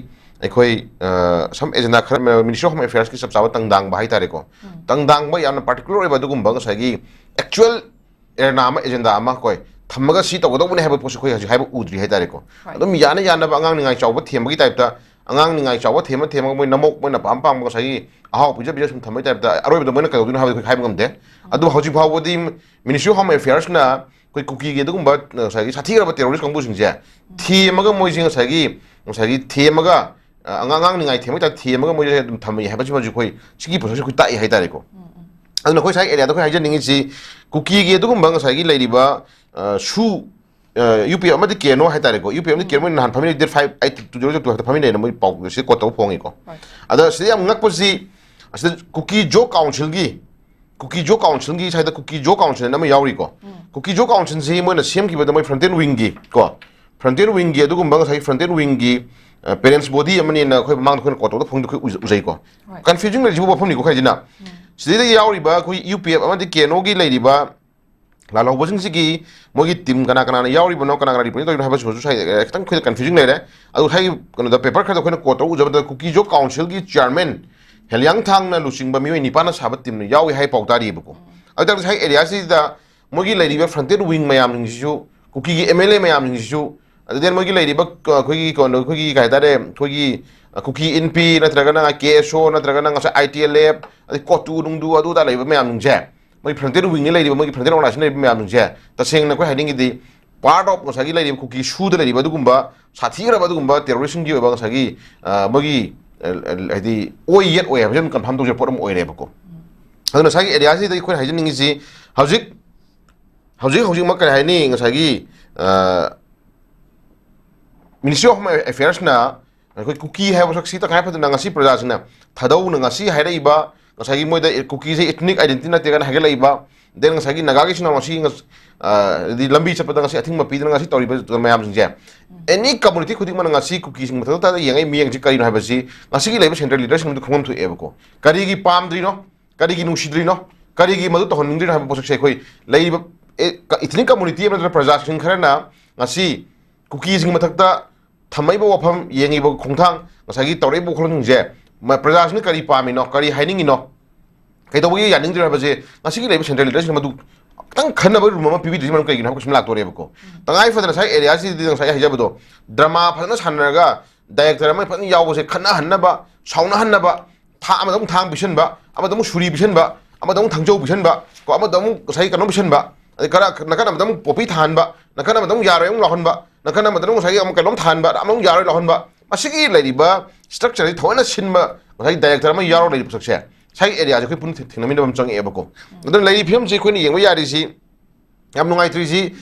ꯑꯩꯈꯣꯏ ꯁꯝ ꯑꯦꯖꯦꯟꯗꯥ ꯈꯔ, ꯃꯤꯅꯤꯁꯇ꯭ꯔꯤ ꯑꯣꯐ ꯍꯣꯝ ꯑꯦꯐꯤꯌꯔꯁꯀꯤ ꯆꯞ ꯆꯥꯕ ꯇꯪꯗꯥꯡꯕ ꯍꯥꯏꯇꯥꯔꯦꯀꯣ, ꯇꯪꯗꯥꯡꯕ ꯌꯥꯝꯅ ꯄꯥꯔꯇꯤꯀꯨꯂꯔ ꯑꯣꯏꯕ ꯑꯗꯨꯒꯨꯝꯕ ꯉꯁꯥꯏꯒꯤ ꯑꯦꯛꯆꯨꯋꯦꯜ ꯑꯦꯔꯦꯅꯥ ꯑꯃ, ꯑꯦꯖꯦꯟꯗꯥ ꯑꯃ ꯑꯩꯈꯣꯏ ꯊꯝꯃꯒ ꯁꯤ ꯇꯧꯒꯗꯧꯕꯅꯦ ꯍꯥꯏꯕ ꯄꯣꯠꯁꯦ ꯑꯩꯈꯣꯏ ꯍꯧꯖꯤꯛ ꯍꯥꯏꯕ ꯎꯗ꯭ꯔꯤ ꯍꯥꯏꯇꯥꯔꯦꯀꯣ꯫ ꯑꯗꯨꯝ ꯌꯥꯅ ꯌꯥꯅꯕ ꯑꯉꯥꯡ ꯅꯤꯡꯉꯥꯏ ꯆꯥꯎꯕ ꯊꯦꯝꯕꯒꯤ ꯇꯥꯏꯞꯇ, ꯑꯉꯥꯡ ꯅꯤꯡꯉꯥꯏ ꯆꯥꯎꯕ ꯊꯦꯝꯃ ꯊꯦꯝꯃꯒ ꯃꯣꯏ ꯅꯃꯣꯛ ꯃꯣꯏꯅ ꯑꯄꯥꯝ ꯄꯥꯝꯕ ꯉꯁꯥꯏꯒꯤ ꯑꯍꯥꯎ ꯄꯤꯖ ꯄꯤꯖ ꯁꯨꯝ ꯊꯝꯕꯒꯤ ꯇꯥꯏꯞꯇ ꯑꯔꯣꯏꯕꯗ ꯃꯣꯏꯅ ꯀꯩꯗꯧꯗꯣꯏꯅꯣ ꯍꯥꯏꯕꯗꯤ ꯑꯩꯈꯣꯏ ꯍꯥꯏꯕ ꯉꯝꯗꯦ꯫ ꯑꯗꯨꯕꯨ ꯍꯧꯖꯤꯛ ꯐꯥꯎꯕꯗꯤ ꯃꯤꯅꯤꯁꯇ꯭ꯔꯤ ꯑꯣꯐ ꯍꯣꯝ ꯑꯦꯐꯤꯌꯔꯁꯅ ꯑꯩꯈꯣꯏ ꯀꯨꯀꯤꯒꯤ ꯑꯗꯨꯒꯨꯝꯕ ꯉꯁꯥꯏꯒꯤ ꯁꯥꯊꯤꯈ꯭ꯔꯕ ꯇꯦꯔꯣꯔꯤꯁ ꯀꯥꯡꯕꯨꯁꯤꯡꯁꯦ ꯊꯦꯝꯃꯒ ꯃꯣꯏꯁꯦ ꯉꯁꯥꯏꯒꯤ, ꯉꯁꯥꯏꯒꯤ ꯊꯦꯝꯃꯒ, ꯑ, ꯑꯉꯥꯡ, ꯑꯉꯥꯡ ꯅꯤꯡꯉꯥꯏ ꯊꯦꯝꯕꯒꯤ ꯇꯥꯏꯞꯇ ꯊꯦꯝꯃꯒ ꯃꯣꯏꯁꯦ ꯑꯗꯨꯝ ꯊꯝꯃꯤ ꯍꯥꯏꯕꯁꯤꯃꯁꯨ ꯑꯩꯈꯣꯏ ꯁꯤꯒꯤ ꯄ꯭ꯔꯣꯁꯦꯁꯁꯦ ꯑꯩꯈꯣꯏ ꯇꯥꯛꯏ ꯍꯥꯏꯇꯥꯔꯦꯀꯣ꯫ ꯑꯗꯨꯅ ꯑꯩꯈꯣꯏ ꯉꯁꯥꯏ ꯑꯦꯔꯤꯌꯥꯗ ꯑꯩꯈꯣꯏ ꯍꯥꯏꯖꯅꯤꯡꯉꯤꯁꯤ ꯀꯨꯀꯤꯒꯤ ꯑꯗꯨꯒꯨꯝꯕ ꯉꯁꯥꯏꯒꯤ ꯂꯩꯔꯤꯕ, ꯑ, ꯁꯨ, ꯌꯨ ꯄꯤ ꯑꯦꯐ ꯑꯃꯗꯤ ꯀꯦ ꯑꯦꯟ ꯑꯣ ꯍꯥꯏꯇꯥꯔꯦꯀꯣ꯫ ꯌꯨ ꯄꯤ ꯑꯦꯐ ꯑꯃꯗꯤ ꯀꯦ ꯑꯦꯟ ꯑꯣ ꯃꯣꯏ ꯅꯍꯥꯟ ꯐꯝꯃꯤꯟꯅꯩ, date five, eight, two zero zero two ꯍꯥꯏꯕꯗ ꯐꯝꯃꯤꯟꯅꯩꯅ ꯃꯣꯏ ꯄꯥꯎ ꯁꯤ ꯀꯣꯠ ꯇꯧꯕ ꯐꯣꯡꯉꯤꯀꯣ꯫ ꯑꯗ ꯁꯤꯗ ꯌꯥꯝ ꯉꯛꯄꯁꯤ, ꯑꯁꯤꯗ ꯀꯨꯀꯤ ꯖꯣ ꯀꯥꯎꯟꯁꯤꯜꯒꯤ, ꯀꯨꯀꯤ ꯖꯣ ꯀꯥꯎꯟꯁꯤꯜꯒꯤ ꯁꯥꯏꯗ ꯀꯨꯀꯤ ꯖꯣ ꯀꯥꯎꯟꯁꯤꯜ ꯑꯃ ꯌꯥꯎꯔꯤꯀꯣ꯫ ꯀꯨꯀꯤ ꯖꯣ ꯀꯥꯎꯟꯁꯤꯜꯁꯤ ꯃꯣꯏꯅ ꯁꯦꯝꯈꯤꯕꯗ ꯃꯣꯏ ꯐ꯭ꯔꯟꯇꯦꯟ ꯋꯤꯡꯒꯤ ꯀꯣ, ꯐ꯭ꯔꯟꯇꯦꯟ ꯋꯤꯡꯒꯤ ꯑꯗꯨꯒꯨꯝꯕ ꯉꯁꯥꯏꯒꯤ ꯐ꯭ꯔꯟꯇꯦꯟ ꯋꯤꯡꯒꯤ ꯄꯦꯔꯦꯟꯁ ꯕꯣꯗꯤ ꯑꯃꯅꯦꯅ ꯑꯩꯈꯣꯏ ꯃꯃꯥꯡꯗ ꯑꯩꯈꯣꯏꯅ ꯀꯣꯠ ꯇꯧꯕꯗ ꯐꯣꯡꯗ ꯑꯩꯈꯣꯏ ꯎꯖ-, ꯎꯖꯩꯀꯣ꯫ ꯀꯟꯐ꯭ꯌꯨꯖꯤꯡ ꯂꯩꯔꯤꯁꯤꯕꯨ ꯋꯥꯐꯝꯅꯤꯀꯣ ꯈꯥꯏꯁꯤꯅ꯫ ꯁꯤꯗꯩꯗ ꯌꯥꯎꯔꯤꯕ ꯑꯩꯈꯣꯏ ꯌꯨ ꯄꯤ ꯑꯦꯐ ꯑꯃꯗꯤ ꯀꯦ ꯑꯦꯟ ꯑꯣꯒꯤ ꯂꯩꯔꯤꯕ ꯂꯥꯜꯍꯧꯕꯁꯤꯡꯁꯤꯒꯤ ꯃꯣꯏꯒꯤ ꯇꯤꯝ ꯀꯅꯥ ꯀꯅꯥꯅ ꯌꯥꯎꯔꯤꯕꯅꯣ, ꯀꯅꯥ ꯀꯅꯥ ꯔꯤꯄ꯭ꯔꯖꯦꯟ ꯇꯧꯔꯤꯅꯣ ꯍꯥꯏꯕꯁꯤꯃꯁꯨ ꯁ꯭ꯋꯥꯏꯗ ꯈꯤꯇꯪ ꯑꯩꯈꯣꯏꯗ ꯀꯟꯐ꯭ꯌꯨꯖꯤꯡ ꯂꯩꯔꯦ꯫ ꯑꯗꯨ ꯉꯁꯥꯏꯒꯤ ꯀꯩꯅꯣꯗ ꯄꯦꯄꯔ ꯈꯔꯗ ꯑꯩꯈꯣꯏꯅ ꯀꯣꯠ ꯇꯧꯔ ꯎꯖꯕꯗ ꯀꯨꯀꯤ ꯖꯣ ꯀꯥꯎꯟꯁꯤꯜꯒꯤ ꯆꯤꯌꯔꯃꯦꯟ ꯍꯦꯂꯤꯌꯥꯡꯊꯥꯡꯅ ꯂꯨꯆꯤꯡꯕ ꯃꯤꯑꯣꯏ ꯅꯤꯄꯥꯟꯅ ꯁꯥꯕ ꯇꯤꯝꯅ ꯌꯥꯎꯏ ꯍꯥꯏ ꯄꯥꯎ ꯇꯥꯔꯤꯕꯀꯣ꯫ ꯑꯗꯨ ꯇꯥꯔꯒꯗꯤ ꯉꯁꯥꯏ ꯑꯦꯔꯤꯌꯥꯁꯤꯗ ꯃꯣꯏꯒꯤ ꯂꯩꯔꯤꯕ ꯐ꯭ꯔꯟꯇꯦꯟ ꯋꯤꯡ ꯃꯌꯥꯝꯁꯤꯡꯁꯤꯁꯨ, ꯀꯨꯀꯤꯒꯤ ꯑꯦꯝ ꯑꯦꯜ ꯑꯦ ꯃꯌꯥꯝꯁꯤꯡꯁꯤꯁꯨ, ꯑꯗꯨꯗꯩ ꯃꯣꯏꯒꯤ ꯂꯩꯔꯤꯕ, ꯑ, ꯑꯩꯈꯣꯏꯒꯤ ꯀꯩꯅꯣ, ꯑꯩꯈꯣꯏꯒꯤ ꯀꯩ ꯍꯥꯏꯇꯥꯔꯦ, ꯑꯩꯈꯣꯏꯒꯤ, ꯑ, ꯀꯨꯀꯤ ꯏꯟꯄꯤ ꯅꯠꯇ꯭ꯔꯒꯅ ꯀꯦ ꯑꯦꯁ ꯑꯣ ꯅꯠꯇ꯭ꯔꯒꯅ ꯉꯁꯥꯏ ꯑꯥꯏ ꯇꯤ ꯑꯦꯜ ꯑꯦꯐ, ꯑꯗꯩ ꯀꯣꯇꯨ ꯅꯨꯡꯗꯨ ꯑꯗꯨ ꯑꯗꯥ ꯂꯩꯕ ꯃꯌꯥꯝꯁꯤꯡꯁꯦ, ꯃꯣꯏ ꯐ꯭ꯔꯟꯇꯦꯟ ꯋꯤꯡꯗ ꯂꯩꯔꯤꯕ, ꯃꯣꯏꯒꯤ ꯐ꯭ꯔꯟꯇꯦꯟ ꯑꯣꯔꯒꯅꯥꯏꯖꯦꯁꯟ ꯂꯩꯔꯤꯕ ꯃꯌꯥꯝꯁꯤꯡꯁꯦ, ꯇꯁꯦꯡꯅ ꯑꯩꯈꯣꯏ ꯍꯥꯏꯅꯤꯡꯉꯤꯗꯤ, ꯄꯥꯔꯠ ꯑꯣꯐ ꯉꯁꯥꯏꯒꯤ ꯂꯩꯔꯤꯕ ꯀꯨꯀꯤ ꯁꯨꯗ ꯂꯩꯔꯤꯕ ꯑꯗꯨꯒꯨꯝꯕ ꯁꯥꯊꯤꯈ꯭ꯔꯕ ꯑꯗꯨꯒꯨꯝꯕ ꯇꯦꯔꯣꯔꯤꯁꯝꯒꯤ ꯑꯣꯏꯕ ꯉꯁꯥꯏꯒꯤ, ꯑ, ꯃꯣꯏꯒꯤ, ꯑ, ꯑ, ꯍꯥꯏꯗꯤ ꯑꯣꯏ ꯌꯦꯠ ꯑꯣꯏ ꯍꯥꯏꯕꯁꯦ ꯑꯗꯨꯝ ꯀꯟꯐꯥꯔꯝ ꯇꯧꯖꯕ ꯄꯣꯠ ꯑꯃ ꯑꯣꯏꯔꯦꯕꯀꯣ꯫ ꯑꯗꯨꯅ ꯉꯁꯥꯏꯒꯤ ꯑꯦꯔꯤꯌꯥꯁꯤꯗ ꯑꯩꯈꯣꯏꯅ ꯍꯥꯏꯖꯅꯤꯡꯉꯤꯁꯤ ꯍꯧꯖꯤꯛ, ꯍꯧꯖꯤꯛ ꯍꯧꯖꯤꯛꯃꯛ ꯀꯔꯤ ꯍꯥꯏꯅꯤ, ꯉꯁꯥꯏꯒꯤ, ꯑ, ꯃꯤꯅꯤꯁꯇ꯭ꯔꯤ ꯑꯣꯐ ꯍꯣꯝ ꯑꯦꯐꯤꯌꯔꯁꯅ ꯑꯩꯈꯣꯏ ꯀꯨꯀꯤ ꯍꯥꯏꯕ ꯁꯛꯁꯤ ꯇꯉꯥꯏ ꯐꯗꯅ ꯉꯁꯤ ꯄ꯭ꯔꯖꯥꯁꯤꯡꯅ ꯊꯥꯗꯧꯅ ꯉꯁꯤ ꯍꯥꯏꯔꯛꯏꯕ ꯉꯁꯥꯏꯒꯤ ꯃꯣꯏꯗ ꯀꯨꯀꯤꯁꯦ ꯏꯊꯅꯤꯛ ꯑꯥꯏꯗꯦꯟꯇꯤꯇꯤ ꯅꯠꯇꯦ ꯀꯥꯏꯅ ꯍꯥꯏꯒꯠꯂꯛꯏꯕ, ꯗꯦꯟ ꯉꯁꯥꯏꯒꯤ ꯅꯥꯒꯥꯒꯤ ꯏꯆꯤꯟ ꯏꯅꯥꯎ ꯉꯁꯤ ꯉꯁ-, ꯑ, ꯍꯥꯏꯗꯤ ꯂꯝꯕꯤ ꯆꯠꯄꯗ ꯉꯁꯤ ꯑꯊꯤꯡꯕ ꯄꯤꯗꯅ ꯉꯁꯤ ꯇꯧꯔꯤꯕ ꯃꯌꯥꯝꯁꯤꯡꯁꯦ, ꯑꯦꯅꯤ ꯀꯝꯃꯨꯅꯤꯇꯤ ꯈꯨꯗꯤꯡꯃꯛꯅ ꯉꯁꯤ ꯀꯨꯀꯤꯁꯤꯡ ꯃꯊꯛꯇ ꯌꯦꯡꯉꯛꯏ ꯃꯤꯠꯌꯦꯡꯁꯤ ꯀꯔꯤꯅꯣ ꯍꯥꯏꯕꯁꯤ ꯉꯁꯤꯒꯤ ꯂꯩꯔꯤꯕ ꯁꯦꯟꯇ꯭ꯔꯦꯜ ꯂꯤꯗꯔꯁꯤꯡꯗ ꯈꯪꯐꯝ ꯊꯣꯛꯑꯦꯕꯀꯣ꯫ ꯀꯔꯤꯒꯤ ꯄꯥꯝꯗ꯭ꯔꯤꯅꯣ, ꯀꯔꯤꯒꯤ ꯅꯨꯡꯁꯤꯗ꯭ꯔꯤꯅꯣ, ꯀꯔꯤꯒꯤ ꯃꯗꯨ ꯇꯧꯍꯟꯅꯤꯡꯗ꯭ꯔꯤꯅꯣ ꯍꯥꯏꯕ ꯄꯣꯠꯁꯛꯁꯦ ꯑꯩꯈꯣꯏ ꯂꯩꯔꯤꯕ, ꯑꯦ, ꯏꯊꯅꯤꯛ ꯀꯝꯃꯨꯅꯤꯇꯤ ꯑꯃ ꯅꯠꯇ꯭ꯔꯒ ꯄ꯭ꯔꯖꯥꯁꯤꯡ ꯈꯔꯅ ꯉꯁꯤ ꯀꯨꯀꯤꯁꯤꯡꯒꯤ ꯃꯊꯛꯇ ꯊꯝꯃꯛꯏꯕ ꯋꯥꯐꯝ, ꯌꯦꯡꯉꯤꯕ ꯈꯣꯡꯊꯥꯡ, ꯉꯁꯥꯏꯒꯤ ꯇꯧꯔꯛꯏꯕ ꯋꯥꯈꯜꯂꯣꯟꯁꯤꯡꯁꯦ ꯃ-, ꯄ꯭ꯔꯖꯥꯁꯤꯅ ꯀꯔꯤ ꯄꯥꯝꯃꯤꯅꯣ, ꯀꯔꯤ ꯍꯥꯏꯅꯤꯡꯉꯤꯅꯣ, ꯀꯩꯗꯧꯕꯒꯤ ꯌꯥꯅꯤꯡꯗ꯭ꯔꯤꯅꯣ ꯍꯥꯏꯕꯁꯦ ꯉꯁꯤꯒꯤ ꯂꯩꯔꯤꯕ ꯁꯦꯟꯇ꯭ꯔꯦꯜ ꯂꯤꯗꯔꯁꯤꯡꯅ ꯃꯗꯨ ꯈꯤꯇꯪ ꯈꯟꯅꯕ ꯔꯨꯝ ꯑꯃ ꯄꯤꯕꯤꯗ꯭ꯔꯤꯁꯤ ꯃꯔꯝ ꯀꯩꯒꯤꯅꯣ ꯍꯥꯏꯕ ꯀꯣꯏꯁꯟ ꯂꯥꯛꯇꯣꯔꯦꯕꯀꯣ꯫ ꯇꯉꯥꯏ ꯐꯗꯅ ꯉꯁꯥꯏ ꯑꯦꯔꯤꯌꯥꯁꯤꯗꯤ ꯉꯁꯥꯏ ꯍꯥꯏꯖꯕꯗꯣ, ꯗ꯭ꯔꯃꯥ ꯐꯖꯅ ꯁꯥꯟꯅꯔꯒ ꯗꯥꯏꯔꯦꯛꯇꯔ ꯑꯃ ꯐꯖꯅ ꯌꯥꯎꯕꯁꯦ ꯈꯠꯅꯍꯟꯅꯕ, ꯁꯥꯎꯅꯍꯟꯅꯕ, ꯊꯥ ꯑꯃꯗ ꯑꯃꯨꯛ ꯊꯥꯡ ꯄꯤꯁꯟꯕ, ꯑꯃꯗ ꯑꯃꯨꯛ ꯁꯨꯔꯤ ꯄꯤꯁꯟꯕ, ꯑꯃꯗ ꯑꯃꯨꯛ ꯊꯥꯡꯖꯧ ꯄꯤꯁꯟꯕ, ꯀꯣ, ꯑꯃꯗ ꯑꯃꯨꯛ ꯉꯁꯥꯏꯒꯤ ꯀꯩꯅꯣꯝ ꯄꯤꯁꯟꯕ, ꯑꯗꯩ ꯈꯔ ꯅꯥꯀꯟ ꯑꯃꯗ ꯑꯃꯨꯛ ꯄꯣꯄꯤ ꯊꯥꯍꯟꯕ, ꯅꯥꯀꯟ ꯑꯃꯗ ꯑꯃꯨꯛ ꯌꯥꯔꯣꯏ ꯑꯃꯨꯛ ꯂꯥꯎꯍꯟꯕ, ꯅꯥꯀꯟ ꯑꯃꯗ ꯑꯃꯨꯛ ꯉꯁꯥꯏꯒꯤ ꯑꯃꯨꯛ ꯀꯩꯅꯣꯝ ꯊꯥꯍꯟꯕ, ꯑꯃꯨꯛ ꯌꯥꯔꯣꯏ ꯂꯥꯎꯍꯟꯕ, ꯃꯁꯤꯒꯤ ꯂꯩꯔꯤꯕ ꯁ꯭ꯇ꯭ꯔꯛꯆꯔꯁꯤ ꯊꯑꯣꯏꯅ ꯁꯤꯟꯕ ꯉꯁꯥꯏꯒꯤ ꯗꯥꯏꯔꯦꯛꯇꯔ ꯑꯃ ꯌꯥꯎꯔ ꯂꯩꯔꯤꯕ ꯄꯣꯠꯁꯛꯁꯦ ꯉꯁꯥꯏꯒꯤ ꯑꯦꯔꯤꯌꯥꯁꯦ ꯑꯩꯈꯣꯏ ꯄꯨꯟꯅ ꯊꯦꯡ-, ꯊꯦꯡꯅꯃꯤꯟꯅꯕ ꯑꯃ ꯆꯪꯉꯛꯑꯦꯕꯀꯣ꯫ ꯑꯗꯨꯅ ꯂꯩꯔꯤꯕ ꯐꯤꯕꯝꯁꯤ ꯑꯩꯈꯣꯏꯅ ꯌꯦꯡꯕ ꯌꯥꯔꯤꯁꯤ ꯌꯥꯝ ꯅꯨꯡꯉꯥꯏꯇ꯭ꯔꯤꯁꯤ,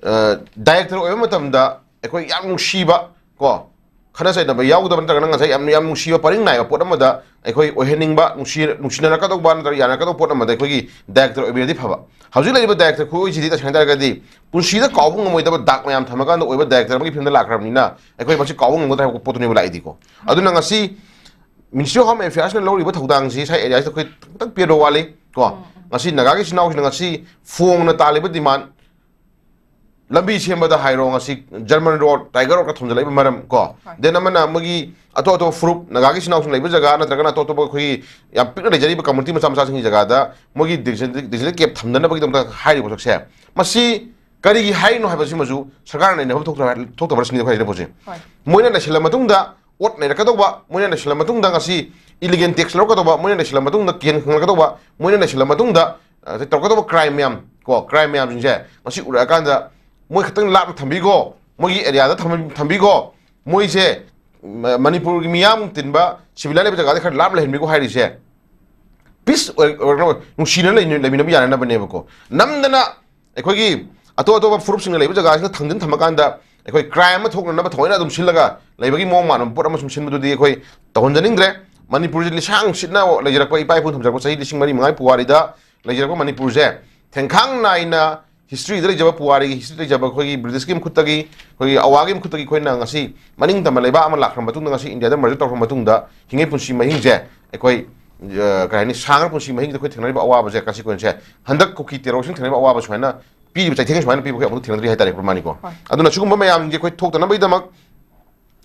ꯑ, ꯗꯥꯏꯔꯦꯛꯇꯔ ꯑꯣꯏꯕ ꯃꯇꯝꯗ ꯑꯩꯈꯣꯏ ꯌꯥꯝ ꯅꯨꯡꯁꯤꯕ, ꯀꯣ, ꯈꯠꯅ ꯆꯩꯅꯕ ꯌꯥꯎꯗꯕ ꯅꯠꯇ꯭ꯔꯒꯅ ꯉꯁꯥꯏ ꯌꯥꯝ, ꯌꯥꯝ ꯅꯨꯡꯁꯤꯕ ꯄꯔꯤꯡ ꯅꯥꯏꯕ ꯄꯣꯠ ꯑꯃꯗ ꯑꯩꯈꯣꯏ ꯑꯣꯏꯍꯟꯅꯤꯡꯕ, ꯅꯨꯡꯁꯤ-, ꯅꯨꯡꯁꯤꯅꯔꯛꯀꯗꯧꯕ ꯅꯠꯇ꯭ꯔꯒ ꯌꯥꯅꯔꯛꯀꯗꯧꯕ ꯄꯣꯠ ꯑꯃꯗ ꯑꯩꯈꯣꯏꯒꯤ ꯗꯥꯏꯔꯦꯛꯇꯔ ꯑꯣꯏꯕꯤꯔꯗꯤ ꯐꯕ꯫ ꯍꯧꯖꯤꯛ ꯂꯩꯔꯤꯕ ꯗꯥꯏꯔꯦꯛꯇꯔ ꯈꯨꯑꯣꯏꯁꯤꯗꯤ ꯇꯁꯦꯡꯅ ꯍꯥꯏꯔꯒꯗꯤ ꯄꯨꯟꯁꯤꯗ ꯀꯥꯎꯕ ꯉꯝꯃꯣꯏꯗꯕ ꯗꯥꯛ ꯃꯌꯥꯝ ꯊꯝꯃꯀꯥꯟꯗ ꯑꯣꯏꯕ ꯗꯥꯏꯔꯦꯛꯇꯔ ꯑꯃꯒꯤ ꯐꯤꯂꯝꯗ ꯂꯥꯛꯈ꯭ꯔꯕꯅꯤꯅ ꯑꯩꯈꯣꯏ ꯃꯁꯤ ꯀꯥꯎꯕ ꯉꯝꯒꯗ꯭ꯔꯥ ꯍꯥꯏꯕ ꯄꯣꯠꯇꯨꯅꯦꯕ ꯂꯥꯛꯏꯗꯤꯀꯣ꯫ ꯑꯗꯨꯅ ꯉꯁꯤ Ministry of Home Affairsꯅ ꯂꯧꯔꯤꯕ ꯊꯧꯗꯥꯡꯁꯤ ꯁꯥꯏ ꯑꯦꯔꯤꯌꯥꯁꯤꯗ ꯑꯩꯈꯣꯏ ꯈꯤꯇꯪ ꯄꯦꯟꯕ ꯋꯥꯠꯂꯤ, ꯀꯣ꯫ ꯎꯝ, ꯎꯝ꯫ ꯉꯁꯤ ꯅꯥꯒꯥꯒꯤ ꯏꯆꯤꯟ ꯏꯅꯥꯎꯁꯤꯡꯅ ꯉꯁꯤ ꯐꯣꯡꯅ ꯇꯥꯜꯂꯤꯕ ꯗꯤꯃꯥꯟ, ꯂꯝꯕꯤ ꯁꯦꯝꯕꯗ ꯍꯥꯏꯔꯣ, ꯉꯁꯤ ꯖꯔꯃꯟ ꯔꯣꯗ, ꯇꯥꯏꯒꯔ ꯔꯣꯗꯀ ꯊꯣꯟꯖꯜꯂꯛꯏꯕ ꯃꯔꯝ, ꯀꯣ꯫ ꯍꯣꯏ꯫ Then ꯑꯃꯅ ꯃꯣꯏꯒꯤ ꯑꯇꯣꯞ ꯑꯇꯣꯞꯄ ꯐꯨꯔꯨꯞ, ꯅꯥꯒꯥꯒꯤ ꯏꯆꯤꯟ ꯏꯅꯥꯎꯁꯤꯡ ꯂꯩꯕ ꯖꯒꯥ ꯅꯠꯇ꯭ꯔꯒꯅ ꯑꯇꯣꯞ ꯑꯇꯣꯞꯄ ꯑꯩꯈꯣꯏꯒꯤ ꯌꯥꯝ ꯄꯤꯛꯅ ꯂꯩꯖꯔꯤꯕ ꯀꯝꯃꯨꯅꯤꯇꯤ ꯃꯆꯥ ꯃꯆꯥꯁꯤꯡꯒꯤ ꯖꯒꯥꯗ ꯃꯣꯏꯒꯤ digital, digital gap ꯊꯝꯗꯅꯕꯒꯤꯗꯃꯛꯇ ꯍꯥꯏꯔꯤꯕ ꯄꯣꯠꯁꯛꯁꯦ, ꯃꯁꯤ ꯀꯔꯤꯒꯤ ꯍꯥꯏꯔꯤꯅꯣ ꯍꯥꯏꯕꯁꯤꯃꯁꯨ ꯁꯔꯀꯥꯔꯅ ꯅꯩꯅꯐꯝ ꯊꯣꯛꯇꯕ, ꯊꯣꯛꯇꯕ꯭ꯔꯥ ꯁꯤꯅꯤ ꯑꯩꯈꯣꯏ ꯍꯥꯏꯔꯤꯕ ꯄꯣꯠꯁꯦ꯫ ꯍꯣꯏ꯫ ꯃꯣꯏꯅ ꯂꯩꯁꯤꯜꯂ ꯃꯇꯨꯡꯗ ꯑꯣꯠ ꯅꯩꯔꯛꯀꯗꯧꯕ, ꯃꯣꯏꯅ ꯂꯩꯁꯤꯜꯂ ꯃꯇꯨꯡꯗ ꯉꯁꯤ illegal tax ꯂꯧꯔꯛꯀꯗꯧꯕ, ꯃꯣꯏꯅ ꯂꯩꯁꯤꯜꯂ ꯃꯇꯨꯡꯗ ꯀꯦꯟ ꯈꯪꯂꯛꯀꯗꯧꯕ, ꯃꯣꯏꯅ ꯂꯩꯁꯤꯜꯂ ꯃꯇꯨꯡꯗ, ꯑ, ꯇꯧꯔꯛꯀꯗꯧꯕ crime ꯃꯌꯥꯝ, ꯀꯣ, crime ꯃꯌꯥꯝꯁꯤꯡꯁꯦ ꯉꯁꯤ ꯎꯔꯛꯑꯀꯥꯟꯗ ꯃꯣꯏ ꯈꯛꯇꯪ ꯂꯥꯞꯅ ꯊꯝꯕꯤꯈꯣ, ꯃꯣꯏꯒꯤ ꯑꯦꯔꯤꯌꯥꯗ ꯊꯝ-, ꯊꯝꯕꯤꯈꯣ, ꯃꯣꯏꯁꯦ ꯃ-, ꯃꯅꯤꯄꯨꯔꯒꯤ ꯃꯤꯌꯥꯝ ꯇꯤꯟꯕ civilian ꯂꯩꯕ ꯖꯒꯥꯗ ꯈꯔ ꯂꯥꯞꯅ ꯂꯩꯍꯟꯕꯤꯈꯣ ꯍꯥꯏꯔꯤꯁꯦ꯫ Peace ꯑꯣꯏ-, ꯑꯣꯏꯔꯛꯅꯕ, ꯅꯨꯡꯁꯤꯅ ꯂꯩ-, ꯂꯩꯃꯤꯟꯅꯕ ꯌꯥꯅꯅꯕꯅꯦꯕꯀꯣ꯫ ꯅꯝꯗꯅ ꯑꯩꯈꯣꯏꯒꯤ ꯑꯇꯣꯞ ꯑꯇꯣꯞꯄ ꯐꯨꯔꯨꯞꯁꯤꯡꯅ ꯂꯩꯕ ꯖꯒꯥꯁꯤꯗ ꯊꯝꯖꯤꯟ ꯊꯝꯃꯀꯥꯟꯗ ꯑꯩꯈꯣꯏ crime ꯑꯃ ꯊꯣꯛꯅꯅꯕ ꯊꯑꯣꯏꯅ ꯑꯗꯨꯝ ꯁꯤꯜꯂꯒ ꯂꯩꯕꯒꯤ ꯃꯑꯣꯡ ꯃꯥꯟꯕ ꯄꯣꯠ ꯑꯃ ꯁꯨꯝ ꯁꯤꯟꯕꯗꯨꯗꯤ ꯑꯩꯈꯣꯏ ꯇꯧꯍꯟꯖꯅꯤꯡꯗ꯭ꯔꯦ꯫ ꯃꯅꯤꯄꯨꯔꯁꯤ ꯂꯤꯁꯥꯡ ꯁꯤꯠꯅ ꯂꯩꯖꯔꯛꯄ, ꯏꯄꯥ ꯏꯄꯨ ꯊꯝꯖꯔꯛꯄ ꯆꯍꯤ ꯂꯤꯁꯤꯡ ꯃꯔꯤ ꯃꯉꯥꯒꯤ ꯄꯨꯋꯥꯔꯤꯗ ꯂꯩꯖꯔꯛꯄ ꯃꯅꯤꯄꯨꯔꯁꯦ ꯊꯦꯡꯈꯥꯡ ꯅꯥꯏꯅ historyꯗ ꯂꯩꯖꯕ, ꯄꯨꯋꯥꯔꯤꯒꯤ history ꯂꯩꯖꯕ ꯑꯩꯈꯣꯏꯒꯤ Britishꯀꯤ ꯃꯈꯨꯠꯇꯒꯤ, ꯑꯩꯈꯣꯏꯒꯤ ꯑꯋꯥꯒꯤ ꯃꯈꯨꯠꯇꯒꯤ ꯑꯩꯈꯣꯏꯅ ꯉꯁꯤ ꯃꯅꯤꯡ ꯇꯝꯕ ꯂꯩꯕꯥꯛ ꯑꯃ ꯂꯥꯛꯈ꯭ꯔ ꯃꯇꯨꯡꯗ, ꯉꯁꯤ ꯏꯟꯗꯤꯌꯥꯗ merger ꯇꯧꯈ꯭ꯔ ꯃꯇꯨꯡꯗ ꯍꯤꯡꯉꯩ ꯄꯨꯟꯁꯤ ꯃꯍꯤꯡꯁꯦ ꯑꯩꯈꯣꯏ, ꯑ, ꯀꯩ ꯍꯥꯏꯅꯤ, ꯁꯥꯡꯉ ꯄꯨꯟꯁꯤ ꯃꯍꯤꯡꯗ ꯑꯩꯈꯣꯏ ꯊꯦꯡꯅꯔꯤꯕ ꯑꯋꯥꯕꯁꯦ, consequenceꯁꯦ ꯍꯟꯗꯛ ꯀꯨꯀꯤ terrorꯁꯤꯡ ꯊꯦꯡꯅꯔꯤꯕ ꯑꯋꯥꯕ ꯁꯨꯃꯥꯏꯅ ꯄꯤꯔꯤꯕ ꯆꯩꯊꯦꯡ ꯁꯨꯃꯥꯏꯅ ꯄꯤꯕ ꯑꯩꯈꯣꯏ ꯑꯃꯨꯛ ꯊꯦꯡꯅꯗ꯭ꯔꯤ ꯍꯥꯏꯇꯥꯔꯦ, ꯄ꯭ꯔꯃꯥꯅꯤꯀꯣ꯫ ꯍꯣꯏ꯫ ꯑꯗꯨꯅ ꯁꯤꯒꯨꯝꯕ ꯃꯌꯥꯝꯁꯦ ꯑꯩꯈꯣꯏ ꯊꯣꯛꯇꯅꯕꯒꯤꯗꯃꯛ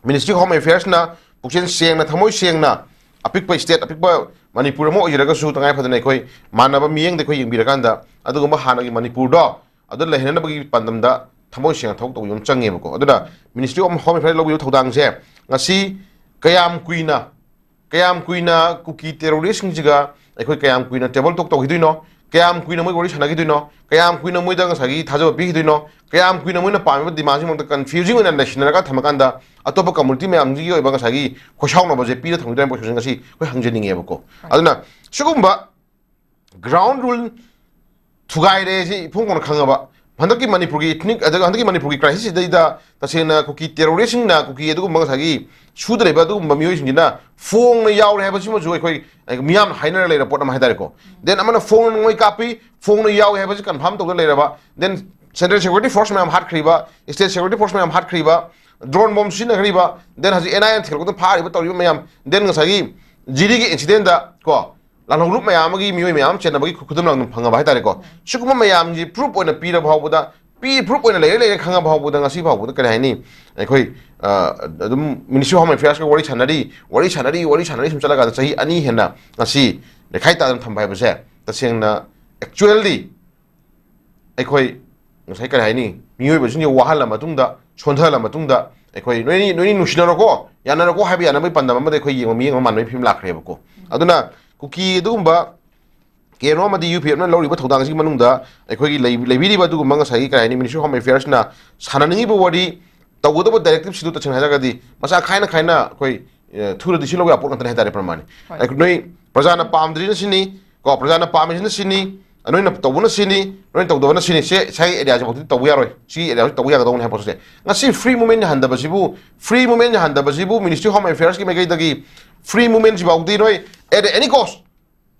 Ministry of Home Affairs ꯅ ꯄꯨꯛꯆꯦꯜ ꯁꯦꯡꯅ, ꯊꯃꯣꯏ ꯁꯦꯡꯅ, ꯑꯄꯤꯛꯄ state, ꯑꯄꯤꯛꯄ ꯃꯅꯤꯄꯨꯔ ꯑꯃ ꯑꯣꯏꯖꯔꯒꯁꯨ, ꯇꯉꯥꯏ ꯐꯗꯅ ꯑꯩꯈꯣꯏ ꯃꯥꯟꯅꯕ ꯃꯤꯠꯌꯦꯡꯗ ꯑꯩꯈꯣꯏ ꯌꯦꯡꯕꯤꯔꯀꯥꯟꯗ, ꯑꯗꯨꯒꯨꯝꯕ ꯍꯥꯟꯅꯒꯤ ꯃꯅꯤꯄꯨꯔꯗꯣ ꯑꯗꯨ ꯂꯩꯍꯟꯅꯕꯒꯤ ꯄꯥꯟꯗꯝꯗ ꯊꯃꯣꯏ ꯁꯦꯡꯅ ꯊꯕꯛ ꯇꯧꯕ ꯑꯃ ꯆꯪꯉꯦꯕꯀꯣ꯫ ꯑꯗꯨꯅ Ministry of Home Affairs ꯂꯧꯕꯤꯕ ꯊꯧꯗꯥꯡꯁꯦ ꯉꯁꯤ ꯀꯌꯥꯝ ꯀꯨꯏꯅ, ꯀꯌꯥꯝ ꯀꯨꯏꯅ ꯀꯨꯀꯤ terrorist ꯁꯤꯡꯁꯤꯒ ꯑꯩꯈꯣꯏ ꯀꯌꯥꯝ ꯀꯨꯏꯅ table talk ꯇꯧꯈꯤꯗꯣꯏꯅꯣ, ꯀꯌꯥꯝ ꯀꯨꯏꯅ ꯃꯣꯏ ꯋꯥꯔꯤ ꯁꯥꯟꯅꯈꯤꯗꯣꯏꯅꯣ, ꯀꯌꯥꯝ ꯀꯨꯏꯅ ꯃꯣꯏꯗ ꯉꯁꯥꯏꯒꯤ ꯊꯥꯖꯕ ꯄꯤꯈꯤꯗꯣꯏꯅꯣ, ꯀꯌꯥꯝ ꯀꯨꯏꯅ ꯃꯣꯏꯅ ꯄꯥꯝꯃꯤꯕ demand ꯁꯤꯃꯛꯇ confusing ꯑꯣꯏꯅ ꯂꯩꯁꯤꯟꯅꯔꯒ ꯊꯝꯃꯀꯥꯟꯗ ꯑꯇꯣꯞꯄ community ꯃꯌꯥꯝꯁꯤꯒꯤ ꯑꯣꯏꯕ ꯉꯁꯥꯏꯒꯤ ꯈꯣꯏꯁꯥꯎꯅꯕꯁꯦ ꯄꯤꯔ ꯊꯝꯈꯤꯗꯣꯏꯅ ꯍꯥꯏꯕ question ꯉꯁꯤ ꯑꯩꯈꯣꯏ ꯍꯪꯖꯅꯤꯡꯉꯦꯕꯀꯣ꯫ ꯑꯗꯨꯅ ꯁꯤꯒꯨꯝꯕ ground rule ꯊꯨꯒꯥꯏꯔꯦ ꯁꯤ ꯏꯐꯣꯡ ꯐꯣꯡꯅ ꯈꯪꯉꯕ꯫ ꯍꯟꯗꯛꯀꯤ ꯃꯅꯤꯄꯨꯔꯒꯤ ethnic, ꯑꯗꯨꯒ ꯍꯟꯗꯛꯀꯤ ꯃꯅꯤꯄꯨꯔꯒꯤ crisis ꯁꯤꯗꯩꯗ ꯇꯁꯦꯡꯅ ꯀꯨꯀꯤ terrorist ꯁꯤꯡꯅ, ꯀꯨꯀꯤ ꯑꯗꯨꯒꯨꯝꯕ ꯉꯁꯥꯏꯒꯤ ꯁꯨꯗ ꯂꯩꯕ ꯑꯗꯨꯒꯨꯝꯕ ꯃꯤꯑꯣꯏꯁꯤꯡꯁꯤꯅ ꯐꯣꯡꯅ ꯌꯥꯎꯔꯦ ꯍꯥꯏꯕꯁꯤꯃꯁꯨ ꯑꯩꯈꯣꯏ ꯃꯤꯌꯥꯝꯅ ꯍꯥꯏꯅꯔ ꯂꯩꯔꯕ ꯄꯣꯠ ꯑꯃ ꯍꯥꯏꯇꯥꯔꯦꯀꯣ꯫ Then ꯑꯃꯅ ꯐꯣꯡꯅ ꯅꯣꯡꯃꯩ ꯀꯥꯞꯄꯤ, ꯐꯣꯡꯅ ꯌꯥꯎꯏ ꯍꯥꯏꯕꯁꯤ confirm ꯇꯧꯗꯅ ꯂꯩꯔꯕ, then central security force ꯃꯌꯥꯝ ꯍꯥꯠꯈ꯭ꯔꯤꯕ, state security force ꯃꯌꯥꯝ ꯍꯥꯠꯈ꯭ꯔꯤꯕ, drone bomb ꯁꯤꯖꯤꯟꯅꯈ꯭ꯔꯤꯕ, then ꯍꯧꯖꯤꯛ N I A ꯅ ꯊꯤꯒꯠꯂꯛꯄꯗ ꯐꯥꯔꯤꯕ ꯇꯧꯔꯤꯕ ꯃꯌꯥꯝ, then ꯉꯁꯥꯏꯒꯤ ꯖꯤꯔꯤꯒꯤ incident ꯗ ꯀꯣ, ꯂꯥꯜꯍꯧꯂꯨꯞ ꯃꯌꯥꯝ ꯑꯃꯒꯤ ꯃꯤꯑꯣꯏ ꯃꯌꯥꯝ ꯑꯃ ꯆꯦꯟꯅꯕꯒꯤ ꯈꯨꯗꯝ ꯂꯥꯡꯗꯨꯅ ꯐꯪꯉꯕ ꯍꯥꯏꯇꯥꯔꯦꯀꯣ꯫ ꯁꯤꯒꯨꯝꯕ ꯃꯌꯥꯝꯁꯤ proof ꯑꯣꯏꯅ ꯄꯤꯔꯕ ꯐꯥꯎꯕꯗ, ꯄꯤ, proof ꯑꯣꯏꯅ ꯂꯩꯔ ꯂꯩꯔꯦ ꯈꯪꯉꯕ ꯐꯥꯎꯕꯗ, ꯉꯁꯤ ꯐꯥꯎꯕꯗ ꯀꯔꯤ ꯍꯥꯏꯅꯤ, ꯑꯩꯈꯣꯏ, ꯑ, ꯑꯗꯨꯝ Ministry of Home Affairs ꯀ ꯋꯥꯔꯤ ꯁꯥꯟꯅꯔꯤ, ꯋꯥꯔꯤ ꯁꯥꯟꯅꯔꯤ, ꯋꯥꯔꯤ ꯁꯥꯟꯅꯔꯤ ꯁꯨꯝ ꯆꯠꯂꯀꯥꯟꯗ ꯆꯍꯤ ꯑꯅꯤ ꯍꯦꯟꯅ ꯉꯁꯤ ꯂꯩꯈꯥꯏ ꯇꯥꯗꯅ ꯊꯝꯕ ꯍꯥꯏꯕꯁꯦ ꯇꯁꯦꯡꯅ actually ꯑꯩꯈꯣꯏ ꯉꯁꯥꯏ ꯀꯔꯤ ꯍꯥꯏꯅꯤ, ꯃꯤꯑꯣꯏꯕꯁꯤꯡꯁꯦ ꯋꯥꯍꯜꯂ ꯃꯇꯨꯡꯗ, ꯁꯣꯟꯊꯍꯜꯂ ꯃꯇꯨꯡꯗ, ꯑꯩꯈꯣꯏ ꯅꯣꯏꯅꯤ, ꯅꯣꯏꯅꯤ ꯅꯨꯡꯁꯤꯅꯔꯣꯀꯣ, ꯌꯥꯅꯔꯣꯀꯣ ꯍꯥꯏꯕ ꯌꯥꯅꯕꯒꯤ ꯄꯥꯟꯗꯝ ꯑꯃꯗ ꯑꯩꯈꯣꯏ ꯌꯦꯡꯕ ꯃꯤꯠꯌꯦꯡ ꯑꯃ ꯃꯥꯟꯅꯕꯒꯤ ꯐꯤꯕꯝ ꯂꯥꯛꯈ꯭ꯔꯦꯕꯀꯣ꯫ ꯑꯗꯨꯅ ꯀꯨꯀꯤ ꯑꯗꯨꯒꯨꯝꯕ ꯀꯦ ꯑꯦꯟ ꯑꯣ ꯑꯃꯗꯤ ꯌꯨ ꯄꯤ ꯑꯦꯐꯅ ꯂꯧꯔꯤꯕ ꯊꯧꯗꯥꯡꯁꯤꯒꯤ ꯃꯅꯨꯡꯗ ꯑꯩꯈꯣꯏꯒꯤ ꯂꯩ-, ꯂꯩꯕꯤꯔꯤꯕ ꯑꯗꯨꯒꯨꯝꯕ ꯉꯁꯥꯏꯒꯤ ꯀꯔꯤ ꯍꯥꯏꯅꯤ, Ministry of Home Affairs ꯅ ꯁꯥꯟꯅꯅꯤꯡꯉꯤꯕ ꯋꯥꯔꯤ, ꯇꯧꯒꯗꯕ directive ꯁꯤꯡꯗꯨ ꯇꯁꯦꯡꯅ ꯍꯥꯏꯔꯒꯗꯤ ꯃꯆꯥ ꯈꯥꯏꯅ ꯈꯥꯏꯅ ꯑꯩꯈꯣꯏ, ꯑ, ꯊꯨꯅꯗꯤ ꯁꯤ ꯂꯧꯕ ꯌꯥꯕ ꯄꯣꯠ ꯉꯥꯛꯇꯅꯤ ꯍꯥꯏꯇꯥꯔꯦ, ꯄ꯭ꯔꯃꯥꯅꯤ꯫ ꯍꯣꯏ꯫ ꯑꯩ-, ꯅꯣꯏ ꯄ꯭ꯔꯖꯥꯅ ꯄꯥꯝꯗ꯭ꯔꯤꯁꯤꯅ ꯁꯤꯅꯤ, ꯀꯣ, ꯄ꯭ꯔꯖꯥꯅ ꯄꯥꯝꯃꯤꯁꯤꯅ ꯁꯤꯅꯤ, ꯅꯣꯏꯅ ꯇꯧꯕꯅ ꯁꯤꯅꯤ, ꯅꯣꯏꯅ ꯇꯧꯗꯕꯅ ꯁꯤꯅꯤ, ꯁꯦ, ꯁ꯭ꯋꯥꯏꯒꯤ area ꯁꯤꯐꯥꯎꯗꯤ ꯇꯧꯕ ꯌꯥꯔꯣꯏ, ꯁꯤꯒꯤ area ꯁꯤ ꯇꯧꯕ ꯌꯥꯒꯗꯧꯅꯤ ꯍꯥꯏꯕ ꯄꯣꯠꯁꯦ꯫ ꯉꯁꯤ free movement ꯌꯥꯍꯟꯗꯕꯁꯤꯕꯨ, free movement ꯌꯥꯍꯟꯗꯕꯁꯤꯕꯨ Ministry of Home Affairs ꯀꯤ ꯃꯥꯏꯀꯩꯗꯒꯤ free movement ꯁꯤꯐꯥꯎꯗꯤ ꯅꯣꯏ at any cost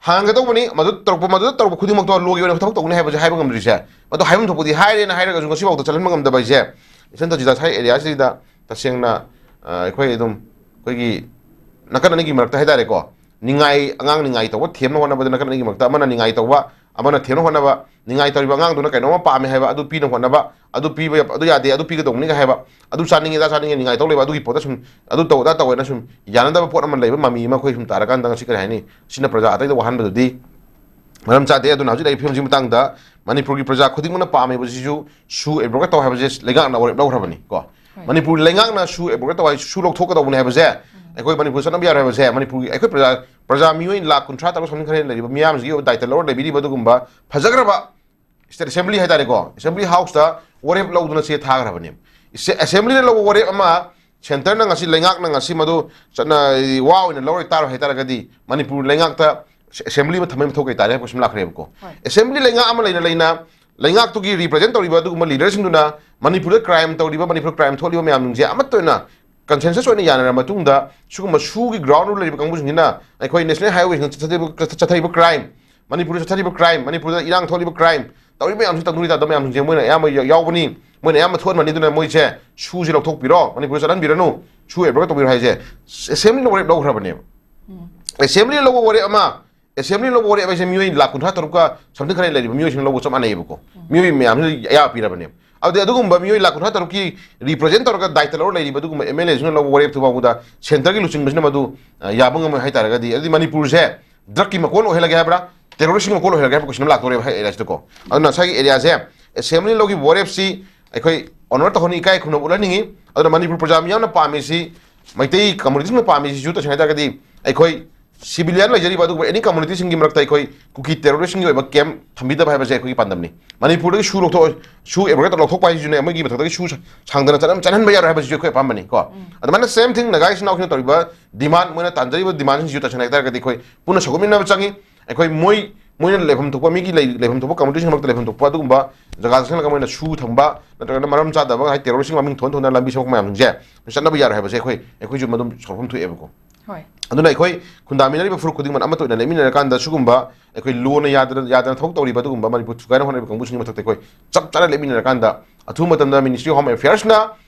ꯍꯥꯡꯒꯗꯧꯕꯅꯤ, ꯃꯗꯨ ꯇꯧꯔꯛꯄ, ꯃꯗꯨꯗ ꯇꯧꯔꯛꯄ ꯈꯨꯗꯤꯡꯃꯛꯇꯣ law ꯒꯤ ꯑꯣꯏꯅ ꯊꯕꯛ ꯇꯧꯒꯅꯤ ꯍꯥꯏꯕꯁꯦ ꯍꯥꯏꯕ ꯉꯝꯗ꯭ꯔꯤꯁꯦ꯫ ꯃꯗꯨ ꯍꯥꯏꯐꯝ ꯊꯣꯛꯄꯗꯤ ꯍꯥꯏꯔꯦꯅ ꯍꯥꯏꯔꯒꯁꯨ ꯉꯁꯤꯐꯥꯎꯗ ꯆꯠꯍꯟꯕ ꯉꯝꯗꯕ ꯍꯥꯏꯁꯦ, ꯏꯆꯟ ꯇꯖꯤꯗꯥ ꯁ꯭ꯋꯥꯏ area ꯁꯤꯗ ꯇꯁꯦꯡꯅ, ꯑ, ꯑꯩꯈꯣꯏ ꯑꯗꯨꯝ ꯑꯩꯈꯣꯏꯒꯤ ꯅꯥꯀꯟ ꯑꯅꯤꯒꯤ ꯃꯔꯛꯇ ꯍꯥꯏꯇꯥꯔꯦꯀꯣ, ꯅꯤꯡꯉꯥꯏ, ꯑꯉꯥꯡ ꯅꯤꯡꯉꯥꯏ ꯇꯧꯕ ꯊꯦꯝꯅ ꯍꯣꯠꯅꯕꯗ ꯅꯥꯀꯟ ꯑꯅꯤꯒꯤ ꯃꯔꯛꯇ ꯑꯃꯅ ꯅꯤꯡꯉꯥꯏ ꯇꯧꯕ, ꯑꯃꯅ ꯊꯦꯝꯅ ꯍꯣꯠꯅꯕ, ꯅꯤꯡꯉꯥꯏ ꯇꯧꯔꯤꯕ ꯑꯉꯥꯡꯗꯨꯅ ꯀꯩꯅꯣꯝꯃ ꯄꯥꯝꯃꯦ ꯍꯥꯏꯕ, ꯑꯗꯨ ꯄꯤꯅ ꯍꯣꯠꯅꯕ, ꯑꯗꯨ ꯄꯤꯕ ꯌꯥ-, ꯑꯗꯨ ꯌꯥꯗꯦ, ꯑꯗꯨ ꯄꯤꯒꯗꯧꯕꯅꯤꯒ ꯍꯥꯏꯕ, ꯑꯗꯨ ꯆꯥꯅꯤꯡꯉꯦ, ꯑꯗꯥ ꯆꯥꯅꯤꯡꯉꯦ, ꯅꯤꯡꯉꯥꯏ ꯇꯧ ꯂꯩꯕ, ꯑꯗꯨꯒꯤ ꯄꯣꯠꯇ ꯁꯨꯝ ꯑꯗꯨ ꯇꯧ, ꯑꯗꯥ ꯇꯧ ꯍꯥꯏꯅ ꯁꯨꯝ ꯌꯥꯅꯗꯕ ꯄꯣꯠ ꯑꯃ ꯂꯩꯕ ꯃꯃꯤ ꯑꯃ ꯑꯩꯈꯣꯏ ꯁꯨꯝ ꯇꯥꯔꯀꯥꯟꯗ ꯉꯁꯤ ꯀꯔꯤ ꯍꯥꯏꯅꯤ? ꯁꯤꯅ ꯄ꯭ꯔꯖꯥ ꯑꯇꯩꯗ ꯋꯥꯍꯟꯕꯗꯨꯗꯤ ꯃꯔꯝ ꯆꯥꯗꯦ꯫ ꯑꯗꯨꯅ ꯍꯧꯖꯤꯛ ꯂꯩꯔꯤꯕ ꯐꯤꯕꯝꯁꯤꯒꯤ ꯃꯇꯥꯡꯗ ꯃꯅꯤꯄꯨꯔꯒꯤ ꯄ꯭ꯔꯖꯥ ꯈꯨꯗꯤꯡꯃꯛꯅ ꯄꯥꯝꯃꯤꯕꯁꯤꯁꯨ ꯁꯨ ꯑꯦꯕ꯭ꯔꯣꯒꯦꯠ ꯇꯧ ꯍꯥꯏꯕꯁꯦ ꯂꯩꯉꯥꯛꯅ ꯋꯥꯔꯦꯞ ꯂꯧꯈ꯭ꯔꯕꯅꯤ ꯀꯣ꯫ ꯍꯣꯏ꯫ ꯃꯅꯤꯄꯨꯔ ꯂꯩꯉꯥꯛꯅ ꯁꯨ ꯑꯦꯕ꯭ꯔꯣꯒꯦꯠ ꯇꯧ ꯍꯥꯏ, ꯁꯨ ꯂꯧꯊꯣꯛꯀꯗꯧꯕꯅꯤ ꯍꯥꯏꯕꯁꯦ ꯑꯩꯈꯣꯏ ꯃꯅꯤꯄꯨꯔ ꯆꯠꯅꯕ ꯌꯥꯔꯣꯏ ꯍꯥꯏꯕꯁꯦ ꯃꯅꯤꯄꯨꯔꯒꯤ ꯑꯩꯈꯣꯏ ꯄ꯭ꯔꯖꯥ, ꯄ꯭ꯔꯖꯥ ꯃꯤꯑꯣꯏ ꯂꯥꯈ ꯀꯨꯟꯊ꯭ꯔꯥ ꯇꯔꯨꯛ something ꯈꯔ ꯍꯦꯟꯅ ꯂꯩꯔꯤꯕ ꯃꯤꯌꯥꯝꯁꯤꯒꯤ ꯑꯣꯏꯕ ꯗꯥꯏꯇ ꯂꯧꯔ ꯂꯩꯕꯤꯔꯤꯕ ꯑꯗꯨꯒꯨꯝꯕ ꯐꯖꯈ꯭ꯔꯕ ꯁ꯭ꯇꯦꯠ ꯑꯦꯁꯦꯝꯕ꯭ꯂꯤ ꯍꯥꯏꯇꯥꯔꯦꯀꯣ, ꯑꯦꯁꯦꯝꯕ꯭ꯂꯤ ꯍꯥꯎꯁꯇ ꯋꯥꯔꯦꯞ ꯂꯧꯗꯨꯅ ꯆꯦ ꯊꯥꯈ꯭ꯔꯕꯅꯦꯕ꯫ ꯏꯁꯦ-, ꯑꯦꯁꯦꯝꯕ꯭ꯂꯤꯅ ꯂꯧꯕ ꯋꯥꯔꯦꯞ ꯑꯃ ꯁꯦꯟꯇꯔꯅ ꯉꯁꯤ, ꯂꯩꯉꯥꯛꯅ ꯉꯁꯤ ꯃꯗꯨ ꯆꯠꯅ ꯋꯥ ꯑꯣꯏꯅ ꯂꯧꯔꯣꯏ ꯇꯥꯔꯣꯏ ꯍꯥꯏꯇꯥꯔꯒꯗꯤ ꯃꯅꯤꯄꯨꯔ ꯂꯩꯉꯥꯛꯇ ꯑꯦꯁꯦꯝꯕ꯭ꯂꯤ ꯑꯃ ꯊꯝꯕꯒꯤ ꯃꯊꯧ ꯀꯩ ꯇꯥꯔꯦ ꯍꯥꯏꯕ ꯀꯣꯏꯁꯟ ꯂꯥꯛꯈ꯭ꯔꯦꯕꯀꯣ꯫ ꯍꯣꯏ꯫ ꯑꯦꯁꯦꯝꯕ꯭ꯂꯤ ꯂꯩꯉꯥꯛ ꯑꯃ ꯂꯩꯅ ꯂꯩꯅ ꯂꯩꯉꯥꯛꯇꯨꯒꯤ ꯔꯤꯄ꯭ꯔꯖꯦꯟ ꯇꯧꯔꯤꯕ ꯑꯗꯨꯒꯨꯝꯕ ꯂꯤꯗꯔꯁꯤꯡꯗꯨꯅ ꯃꯅꯤꯄꯨꯔꯗ ꯀ꯭ꯔꯥꯏꯝ ꯇꯧꯔꯤꯕ, ꯃꯅꯤꯄꯨꯔ ꯀ꯭ꯔꯥꯏꯝ ꯊꯣꯛꯂꯤꯕ ꯃꯌꯥꯝꯁꯤꯡꯁꯦ ꯑꯃꯠꯇ ꯑꯣꯏꯅ ꯀꯟꯁꯦꯟꯁꯁ ꯑꯣꯏꯅ ꯌꯥꯅꯔꯕ ꯃꯇꯨꯡꯗ ꯁꯤꯒꯨꯝꯕ ꯁꯨꯒꯤ ꯒ꯭ꯔꯥꯎꯟ ꯔꯨꯜ ꯂꯩꯔꯤꯕ ꯀꯥꯡꯕꯨꯁꯤꯡꯁꯤꯅ ꯑꯩꯈꯣꯏ ꯅꯦꯁꯅꯦꯜ ꯍꯥꯏꯋꯦꯁꯤꯡꯗ ꯆꯠꯊꯔꯤꯕ, ꯆꯠꯊꯔꯤꯕ ꯀ꯭ꯔꯥꯏꯝ, ꯃꯅꯤꯄꯨꯔꯗ ꯆꯠꯊꯔꯤꯕ ꯀ꯭ꯔꯥꯏꯝ, ꯃꯅꯤꯄꯨꯔꯗ ꯏꯔꯥꯡ ꯊꯣꯛꯂꯤꯕ ꯀ꯭ꯔꯥꯏꯝ ꯇꯧꯔꯤꯕ ꯃꯌꯥꯝꯁꯤ, ꯇꯧꯗꯣꯔꯤ ꯇꯥꯗꯕ ꯃꯌꯥꯝꯁꯤꯡꯁꯦ ꯃꯣꯏꯅ ꯑꯌꯥꯝꯕ ꯌꯥ-, ꯌꯥꯎꯕꯅꯤ, ꯃꯣꯏꯅ ꯑꯌꯥꯝꯕ ꯊꯣꯛꯍꯟꯕꯅꯤ꯫ ꯑꯗꯨꯅ ꯃꯣꯏꯁꯦ ꯁꯨꯁꯦ ꯂꯧꯊꯣꯛꯄꯤꯔꯣ, ꯃꯅꯤꯄꯨꯔꯗ ꯆꯠꯍꯟꯕꯤꯔꯅꯨ, ꯁꯨ ꯑꯦꯕ꯭ꯔꯣꯒꯦꯠ ꯇꯧꯕꯤꯔꯣ ꯍꯥꯏꯁꯦ ꯑꯦꯁꯦꯝꯕ꯭ꯂꯤꯅ ꯋꯥꯔꯦꯞ ꯂꯧꯈ꯭ꯔꯕꯅꯦꯕ꯫ ꯎꯝ꯫ ꯑꯦꯁꯦꯝꯕ꯭ꯂꯤꯅ ꯂꯧꯕ ꯋꯥꯔꯦꯞ ꯑꯃ, ꯑꯦꯁꯦꯝꯕ꯭ꯂꯤꯅ ꯂꯧꯕ ꯋꯥꯔꯦꯞ ꯍꯥꯏꯁꯦ ꯃꯤꯑꯣꯏ ꯂꯥꯈ ꯀꯨꯟꯊ꯭ꯔꯥ ꯇꯔꯨꯛꯀ something ꯈꯔ ꯂꯩꯔꯤꯕ ꯃꯤꯑꯣꯏꯁꯤꯡꯅ ꯂꯧꯕ ꯆꯞ ꯃꯥꯟꯅꯩꯌꯦꯕꯀꯣ꯫ ꯎꯝ꯫ ꯃꯤꯑꯣꯏ ꯃꯌꯥꯝꯁꯤꯅ ꯑꯌꯥꯕ ꯄꯤꯔꯕꯅꯦꯕ꯫ ꯑꯗꯨꯗꯤ ꯑꯗꯨꯒꯨꯝꯕ ꯃꯤꯑꯣꯏ ꯂꯥꯈ ꯀꯨꯟꯊ꯭ꯔꯥ ꯇꯔꯨꯛꯀꯤ ꯔꯤꯄ꯭ꯔꯖꯦꯟ ꯇꯧꯔꯒ ꯗꯥꯏꯇ ꯂꯧꯔ ꯂꯩꯔꯤꯕ ꯑꯗꯨꯒꯨꯝꯕ ꯑꯦꯝ ꯑꯦꯜ ꯑꯦꯁꯤꯡꯅ ꯂꯧꯕ ꯋꯥꯔꯦꯞꯇꯨ ꯐꯥꯎꯕꯗ ꯁꯦꯟꯇꯔꯒꯤ ꯂꯨꯆꯤꯡꯕꯁꯤꯅ ꯃꯗꯨ, ꯑ, ꯌꯥꯕ ꯉꯝꯃꯣꯏ ꯍꯥꯏꯇꯥꯔꯒꯗꯤ, ꯑꯗꯨꯗꯤ ꯃꯅꯤꯄꯨꯔꯁꯦ ꯗ꯭ꯔꯒꯀꯤ ꯃꯀꯣꯟ ꯑꯣꯏꯍꯜꯂꯒꯦ ꯍꯥꯏꯕ꯭ꯔꯥ, ꯇꯦꯔꯣꯔꯤꯁꯀꯤ ꯃꯀꯣꯟ ꯑꯣꯏꯍꯜꯂꯒꯦ ꯍꯥꯏꯕ ꯀꯣꯏꯁꯟ ꯂꯥꯛꯇꯧꯔꯦꯕ ꯍꯥꯏ ꯑꯦꯔꯤꯌꯥꯁꯤꯗꯀꯣ꯫ ꯑꯗꯨꯅ ꯉꯁꯥꯏꯒꯤ ꯑꯦꯔꯤꯌꯥꯁꯦ ꯑꯦꯁꯦꯝꯕ꯭ꯂꯤꯅ ꯂꯧꯈꯤꯕ ꯋꯥꯔꯦꯞꯁꯤ ꯑꯩꯈꯣꯏ ꯑꯣꯅꯔ ꯇꯧꯍꯟꯅꯤꯡꯉꯤ, ꯏꯀꯥꯏ ꯈꯨꯝꯅꯕ ꯎꯠꯍꯟꯅꯤꯡꯉꯤ꯫ ꯑꯗꯨꯅ ꯃꯅꯤꯄꯨꯔ ꯄ꯭ꯔꯖꯥ ꯃꯤꯌꯥꯝꯅ ꯄꯥꯝꯃꯤꯁꯤ, ꯃꯩꯇꯩ ꯀꯝꯃꯨꯅꯤꯇꯤꯁꯤꯡꯅ ꯄꯥꯝꯃꯤꯁꯤꯁꯨ ꯇꯁꯦꯡꯅ ꯍꯥꯏ ꯇꯥꯔꯒꯗꯤ ꯑꯩꯈꯣꯏ ꯁꯤꯚꯤꯂꯤꯌꯟ ꯂꯩꯖꯔꯤꯕ ꯑꯗꯨꯒꯨꯝꯕ ꯑꯦꯅꯤ ꯀꯝꯃꯨꯅꯤꯇꯤꯁꯤꯡꯒꯤ ꯃꯔꯛꯇ ꯑꯩꯈꯣꯏ ꯀꯨꯀꯤ ꯇꯦꯔꯣꯔꯤꯁꯁꯤꯡꯒꯤ ꯑꯣꯏꯕ ꯀꯦꯝꯞ ꯊꯝꯕꯤꯗꯕ ꯍꯥꯏꯕꯁꯦ ꯑꯩꯈꯣꯏꯒꯤ ꯄꯥꯟꯗꯝꯅꯤ꯫ ꯃꯅꯤꯄꯨꯔꯗꯒꯤ ꯁꯨ ꯂꯧꯊꯣꯛ-, ꯁꯨ ꯑꯦꯕ꯭ꯔꯣꯒꯦꯠ ꯂꯧꯊꯣꯛꯄ ꯍꯥꯏꯁꯤꯁꯨꯅꯦ, ꯃꯣꯏꯒꯤ ꯃꯊꯛꯇꯒꯤ ꯁꯨ ꯁꯥ-, ꯁꯥꯡꯗꯅ ꯆꯠꯍꯟ-, ꯆꯠꯍꯟꯕ ꯌꯥꯔꯣꯏ ꯍꯥꯏꯕꯁꯤꯁꯨ ꯑꯩꯈꯣꯏ ꯑꯄꯥꯝꯕꯅꯤ ꯀꯣ꯫ ꯎꯝ꯫ ꯑꯗꯨꯃꯥꯏꯅ same thing ꯅꯥꯒꯥ ꯏꯆꯤꯟ ꯏꯅꯥꯎꯁꯤꯡꯅ ꯇꯧꯔꯤꯕ ꯗꯤꯃꯥꯟ, ꯃꯣꯏꯅ ꯇꯥꯟꯖꯔꯤꯕ ꯗꯤꯃꯥꯟꯁꯤꯡꯁꯤꯁꯨ ꯇꯁꯦꯡꯅ ꯍꯥꯏ ꯇꯥꯔꯒꯗꯤ ꯑꯩꯈꯣꯏ ꯄꯨꯟꯅ ꯁꯧꯒꯠꯃꯤꯟꯅꯕ ꯆꯪꯉꯤ꯫ ꯑꯩꯈꯣꯏ ꯃꯣꯏ, ꯃꯣꯏꯅ ꯂꯩꯐꯝ ꯊꯣꯛꯄ, ꯃꯤꯒꯤ ꯂꯩ-, ꯂꯩꯐꯝ ꯊꯣꯛꯄ ꯀꯝꯃꯨꯅꯤꯇꯤꯁꯤꯡ ꯃꯔꯛꯇ ꯂꯩꯐꯝ ꯊꯣꯛꯄ ꯑꯗꯨꯒꯨꯝꯕ ꯖꯒꯥ ꯆꯪꯁꯤꯜꯂꯒ ꯃꯣꯏꯅ ꯁꯨ ꯊꯝꯕ ꯅꯠꯇ꯭ꯔꯒꯅ ꯃꯔꯝ ꯆꯥꯗꯕ ꯍꯥꯏ ꯇꯦꯔꯣꯔꯤꯁꯁꯤꯡ ꯃꯃꯤꯡ ꯊꯣꯟ ꯊꯣꯟꯗꯅ ꯂꯝꯕꯤ ꯁꯦꯝꯃꯛꯄ ꯃꯌꯥꯝꯁꯤꯡꯁꯦ ꯆꯠꯅꯕ ꯌꯥꯔꯣꯏ ꯍꯥꯏꯕꯁꯦ ꯑꯩꯈꯣꯏ, ꯑꯩꯈꯣꯏꯁꯨ ꯃꯗꯨꯝ ꯁꯥꯎꯐꯝ ꯊꯣꯛꯑꯦꯕꯀꯣ꯫ ꯍꯣꯏ꯫ ꯑꯗꯨꯅ ꯑꯩꯈꯣꯏ ꯈꯨꯟꯗꯥꯃꯤꯟꯅꯔꯤꯕ ꯐꯨꯔꯨꯞ ꯈꯨꯗꯤꯡꯃꯛ ꯑꯃꯠꯇ ꯑꯣꯏꯅ ꯂꯦꯞꯃꯤꯟꯅꯔꯀꯥꯟꯗ ꯁꯤꯒꯨꯝꯕ ꯑꯩꯈꯣꯏ ꯂꯣꯅ ꯌꯥꯗꯅ, ꯌꯥꯗꯅ ꯊꯕꯛ ꯇꯧꯔꯤꯕ ꯑꯗꯨꯒꯨꯝꯕ ꯃꯅꯤꯄꯨꯔ ꯊꯨꯒꯥꯏꯅ ꯍꯣꯠꯅꯔꯤꯕ ꯀꯥꯡꯕꯨꯁꯤꯡꯒꯤ ꯃꯊꯛꯇ ꯑꯩꯈꯣꯏ ꯆꯞ ꯆꯥꯅ ꯂꯦꯞꯃꯤꯟꯅꯔꯀꯥꯟꯗ ꯑꯊꯨꯕ ꯃꯇꯝꯗ Ministry of Home Affairsꯅ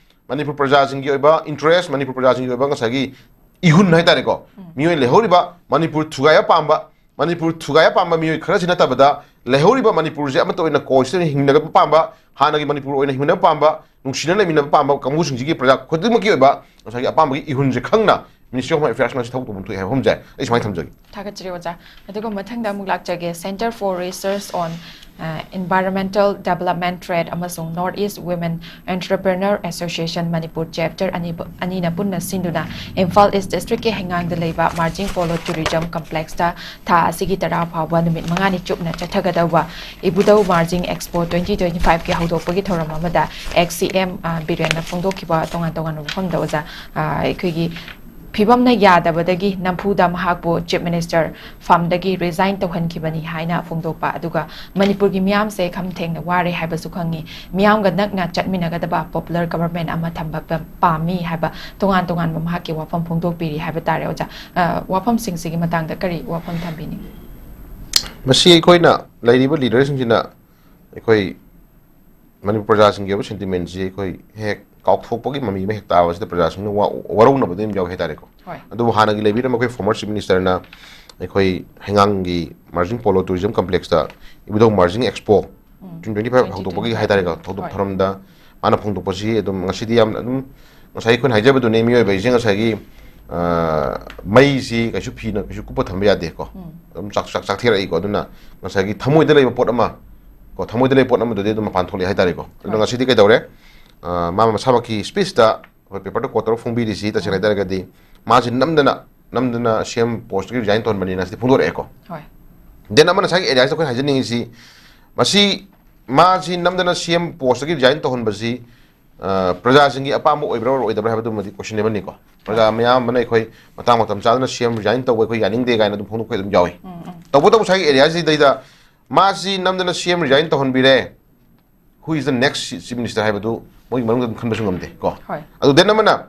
ꯃꯅꯤꯄꯨꯔ ꯄ꯭ꯔꯖꯥꯁꯤꯡꯒꯤ ꯑꯣꯏꯕ interest, ꯃꯅꯤꯄꯨꯔ ꯄ꯭ꯔꯖꯥꯁꯤꯡꯒꯤ ꯑꯣꯏꯕ ꯉꯁꯥꯏꯒꯤ ꯏꯍꯨꯟ ꯍꯥꯏꯇꯥꯔꯦꯀꯣ, ꯎꯝ꯫ ꯃꯤꯑꯣꯏ ꯂꯩꯍꯧꯔꯤꯕ ꯃꯅꯤꯄꯨꯔ ꯊꯨꯒꯥꯏꯕ ꯄꯥꯝꯕ, ꯃꯅꯤꯄꯨꯔ ꯊꯨꯒꯥꯏꯕ ꯄꯥꯝꯕ ꯃꯤꯑꯣꯏ ꯈꯔꯁꯤ ꯅꯠꯇꯕꯗ ꯂꯩꯍꯧꯔꯤꯕ ꯃꯅꯤꯄꯨꯔꯁꯦ ꯑꯃꯠꯇ ꯑꯣꯏꯅ ꯀꯣ-ꯑꯦꯛꯁꯤꯁꯇꯦꯟ ꯍꯤꯡꯅꯕ ꯄꯥꯝꯕ, ꯍꯥꯟꯅꯒꯤ ꯃꯅꯤꯄꯨꯔ ꯑꯣꯏꯅ ꯍꯤꯡꯃꯤꯟꯅꯕ ꯄꯥꯝꯕ, ꯅꯨꯡꯁꯤꯅꯅ ꯂꯩꯃꯤꯟꯅꯕ ꯄꯥꯝꯕ ꯀꯥꯡꯕꯨꯁꯤꯡꯁꯤꯒꯤ, ꯄ꯭ꯔꯖꯥ ꯈꯨꯗꯤꯡꯃꯛꯀꯤ ꯑꯣꯏꯕ ꯉꯁꯥꯏꯒꯤ ꯑꯄꯥꯝꯕꯒꯤ ꯏꯍꯨꯜꯁꯦ ꯈꯪꯅ Ministry of Home Affairs ꯅ ꯁꯤ ꯊꯕꯛ ꯇꯧꯐꯝ ꯊꯣꯛꯏ ꯍꯥꯏꯕ ꯑꯃꯁꯦ ꯑꯩ ꯁꯨꯃꯥꯏꯅ ꯊꯝꯖꯒꯦ꯫ ꯊꯥꯒꯠꯆꯔꯤ ꯑꯣꯖꯥ꯫ ꯑꯗꯨꯒ ꯃꯊꯪꯗ ꯑꯃꯨꯛ ꯂꯥꯛꯆꯒꯦ, Centre for Research on, ꯑ, Environmental Development Trade ꯑꯃꯁꯨꯡ North East Women Entrepreneur Association Manipur Chapter ꯑꯅꯤ, ꯑꯅꯤꯅ ꯄꯨꯟꯅ ꯁꯤꯟꯗꯨꯅ ꯏꯝꯐꯥꯜ ꯏꯁ ꯗꯤꯁꯇ꯭ꯔꯤꯛꯀꯤ ꯍꯩꯉꯥꯡꯗ ꯂꯩꯕ Marging Polo Tourism Complex ꯇ ꯊꯥ ꯑꯁꯤꯒꯤ ꯇꯔꯥ ꯐꯥꯎꯕ ꯅꯨꯃꯤꯠ ꯃꯉꯥꯅꯤ ꯆꯨꯞꯅ ꯆꯠꯊꯒꯗꯧꯕ ꯏꯕꯨꯙꯧ Marging Expo twenty twenty-five ꯀꯤ ꯍꯧꯗꯣꯛꯄꯒꯤ ꯊꯧꯔꯝ ꯑꯃꯗ ex C M, ꯑ, ꯕꯤꯔꯦꯟꯅ ꯐꯣꯡꯗꯣꯛꯈꯤꯕ ꯇꯣꯉꯥꯟ ꯇꯣꯉꯥꯟꯕ ꯃꯐꯝꯗ ꯑꯣꯖꯥ, ꯑ, ꯑꯩꯈꯣꯏꯒꯤ ꯐꯤꯕꯝꯅ ꯌꯥꯗꯕꯗꯒꯤ ꯅꯝꯐꯨꯗ ꯃꯍꯥꯛꯄꯨ Chief Minister ꯐꯝꯗꯒꯤ resign ꯇꯧꯍꯟꯈꯤꯕꯅꯤ ꯍꯥꯏꯅ ꯐꯣꯡꯗꯣꯛꯄ, ꯑꯗꯨꯒ ꯃꯅꯤꯄꯨꯔꯒꯤ ꯃꯤꯌꯥꯝꯁꯦ ꯈꯝ ꯊꯦꯡꯅ ꯋꯥꯔꯦ ꯍꯥꯏꯕꯁꯨ ꯈꯪꯉꯤ, ꯃꯤꯌꯥꯝꯒ ꯅꯛꯅ ꯆꯠꯃꯤꯟꯅꯒꯗꯕ popular government ꯑꯃ ꯊꯝꯕ ꯄ-, ꯄꯥꯝꯃꯤ ꯍꯥꯏꯕ ꯇꯣꯉꯥꯟ ꯇꯣꯉꯥꯟꯕ ꯃꯍꯥꯛꯀꯤ ꯋꯥꯐꯝ ꯐꯣꯡꯗꯣꯛꯄꯤꯔꯤ ꯍꯥꯏꯕ ꯇꯥꯔꯦ꯫ ꯑꯣꯖꯥ, ꯑ, ꯋꯥꯐꯝꯁꯤꯡꯁꯤꯒꯤ ꯃꯇꯥꯡꯗ ꯀꯔꯤ ꯋꯥꯐꯝ ꯊꯝꯕꯤꯅꯤꯡꯉꯤ? ꯃꯁꯤ ꯑꯩꯈꯣꯏꯅ ꯂꯩꯔꯤꯕ leader ꯁꯤꯡꯁꯤꯅ ꯑꯩꯈꯣꯏ ꯃꯅꯤꯄꯨꯔ ꯄ꯭ꯔꯖꯥꯁꯤꯡꯒꯤ ꯑꯣꯏꯕ sentiment ꯁꯤ ꯑꯩꯈꯣꯏ ꯍꯦꯛ ꯀꯥꯎꯊꯣꯛꯄꯒꯤ ꯃꯃꯤ ꯑꯃ ꯍꯦꯛ ꯇꯥꯕꯁꯤꯗ ꯄ꯭ꯔꯖꯥꯁꯤꯡꯅ ꯋꯥ-, ꯋꯥꯔꯧꯅꯕꯗꯤ ꯑꯗꯨꯝ ꯌꯥꯎꯏ ꯍꯥꯏꯇꯥꯔꯦꯀꯣ꯫ ꯍꯣꯏ꯫ ꯑꯗꯨꯕꯨ ꯍꯥꯟꯅꯒꯤ ꯂꯩꯕꯤꯔꯝꯕ ꯑꯩꯈꯣꯏ former Chief Minister ꯅ ꯑꯩꯈꯣꯏ ꯍꯩꯉꯥꯡꯒꯤ Marging Polo Tourism Complex ꯇ ꯏꯕꯨꯙꯧ Marging Expo ꯎꯝ꯫ twenty twenty-five ꯍꯧꯗꯣꯛꯄꯒꯤ ꯍꯥꯏꯇꯥꯔꯦꯀꯣ, ꯍꯧꯗꯣꯛ ꯍꯣꯏ꯫ ꯊꯧꯔꯝꯗ ꯃꯥꯅ ꯐꯣꯡꯗꯣꯛꯄꯁꯤ ꯑꯗꯨꯝ ꯉꯁꯤꯗꯤ ꯌꯥꯝꯅ ꯑꯗꯨꯝ ꯉꯁꯥꯏ ꯑꯩꯈꯣꯏꯅ ꯍꯥꯏꯖꯕꯗꯨꯅꯦ, ꯃꯤꯑꯣꯏꯕ ꯍꯥꯏꯁꯦ ꯉꯁꯥꯏꯒꯤ, ꯑ, ꯃꯩꯁꯤ ꯀꯩꯁꯨ ꯐꯤꯅ ꯀꯩꯁꯨ ꯀꯨꯞꯄ ꯊꯝꯕ ꯌꯥꯗꯦꯀꯣ꯫ ꯎꯝ꯫ ꯑꯗꯨꯝ ꯆꯥꯛ-, ꯆꯥꯛ-, ꯆꯥꯛꯊꯦꯔꯛꯏꯀꯣ꯫ ꯑꯗꯨꯅ ꯉꯁꯥꯏꯒꯤ ꯊꯃꯣꯏꯗ ꯂꯩꯕ ꯄꯣꯠ ꯑꯃ ꯀꯣ, ꯊꯃꯣꯏꯗ ꯂꯩꯕ ꯄꯣꯠ ꯑꯃꯗꯨꯗꯤ ꯑꯗꯨꯝ ꯃꯄꯥꯟ ꯊꯣꯛꯂꯛꯑꯦ ꯍꯥꯏꯇꯥꯔꯦꯀꯣ꯫ ꯑꯗꯨꯅ ꯍꯣꯏ꯫ ꯉꯁꯤꯗꯤ ꯀꯩꯗꯧꯔꯦ? ꯑ, ꯃꯥ ꯃꯁꯥꯃꯛꯀꯤ speech ꯇ ꯑꯩꯈꯣꯏ paper ꯗ quote ꯇꯧꯔꯒ ꯐꯣꯡꯕꯤꯔꯤꯁꯤ ꯇꯁꯦꯡꯅ ꯎꯝ꯫ ꯍꯥꯏꯇꯥꯔꯒꯗꯤ ꯃꯥꯁꯤ ꯅꯝꯗꯅ, ꯅꯝꯗꯅ C M post ꯇꯒꯤ resign ꯇꯧꯍꯟꯕꯅꯤꯅ ꯁꯤꯗꯤ ꯐꯣꯡꯗꯣꯔꯛꯑꯦꯀꯣ꯫ ꯍꯣꯏ꯫ Then ꯑꯃꯅ ꯉꯁꯥꯏꯒꯤ areas ꯗ ꯑꯩꯈꯣꯏꯅ ꯍꯥꯏꯖꯅꯤꯡꯉꯤꯁꯤ, ꯃꯁꯤ, ꯃꯥꯁꯤ ꯅꯝꯗꯅ C M post ꯇꯒꯤ resign ꯇꯧꯍꯟꯕꯁꯤ, ꯑ, ꯄ꯭ꯔꯖꯥꯁꯤꯡꯒꯤ ꯑꯄꯥꯝꯕ ꯑꯣꯏꯕ꯭ꯔꯥ ꯑꯣꯏꯗꯕ꯭ꯔꯥ ꯍꯥꯏꯕꯗꯨꯃꯗꯤ questionable ꯅꯤꯀꯣ꯫ ꯄ꯭ꯔꯖꯥ ꯍꯣꯏ꯫ ꯃꯌꯥꯝ ꯑꯃꯅ ꯑꯩꯈꯣꯏ ꯃꯇꯥꯡ ꯃꯇꯝ ꯆꯥꯗꯅ C M resign ꯇꯧꯕ ꯑꯩꯈꯣꯏ ꯌꯥꯅꯤꯡꯗꯦ ꯀꯥꯏꯅ ꯑꯗꯨꯝ ꯐꯣꯡꯗꯣꯛꯄ ꯑꯗꯨꯝ ꯌꯥꯎꯏ꯫ ꯎꯝ, ꯎꯝ꯫ ꯇꯧꯕꯇꯕꯨ ꯉꯁꯥꯏꯒꯤ areas ꯁꯤꯗꯩꯗ ꯃꯥꯁꯤ ꯅꯝꯗꯅ C M resign ꯇꯧꯍꯟꯕꯤꯔꯦ, who is the next Chief Minister ꯍꯥꯏꯕꯗꯨ ꯃꯣꯏꯒꯤ ꯃꯅꯨꯡꯗ ꯑꯗꯨꯝ ꯈꯟꯕꯁꯨ ꯉꯝꯗꯦ ꯀꯣ꯫ ꯍꯣꯏ꯫ ꯑꯗꯨ then ꯑꯃꯅ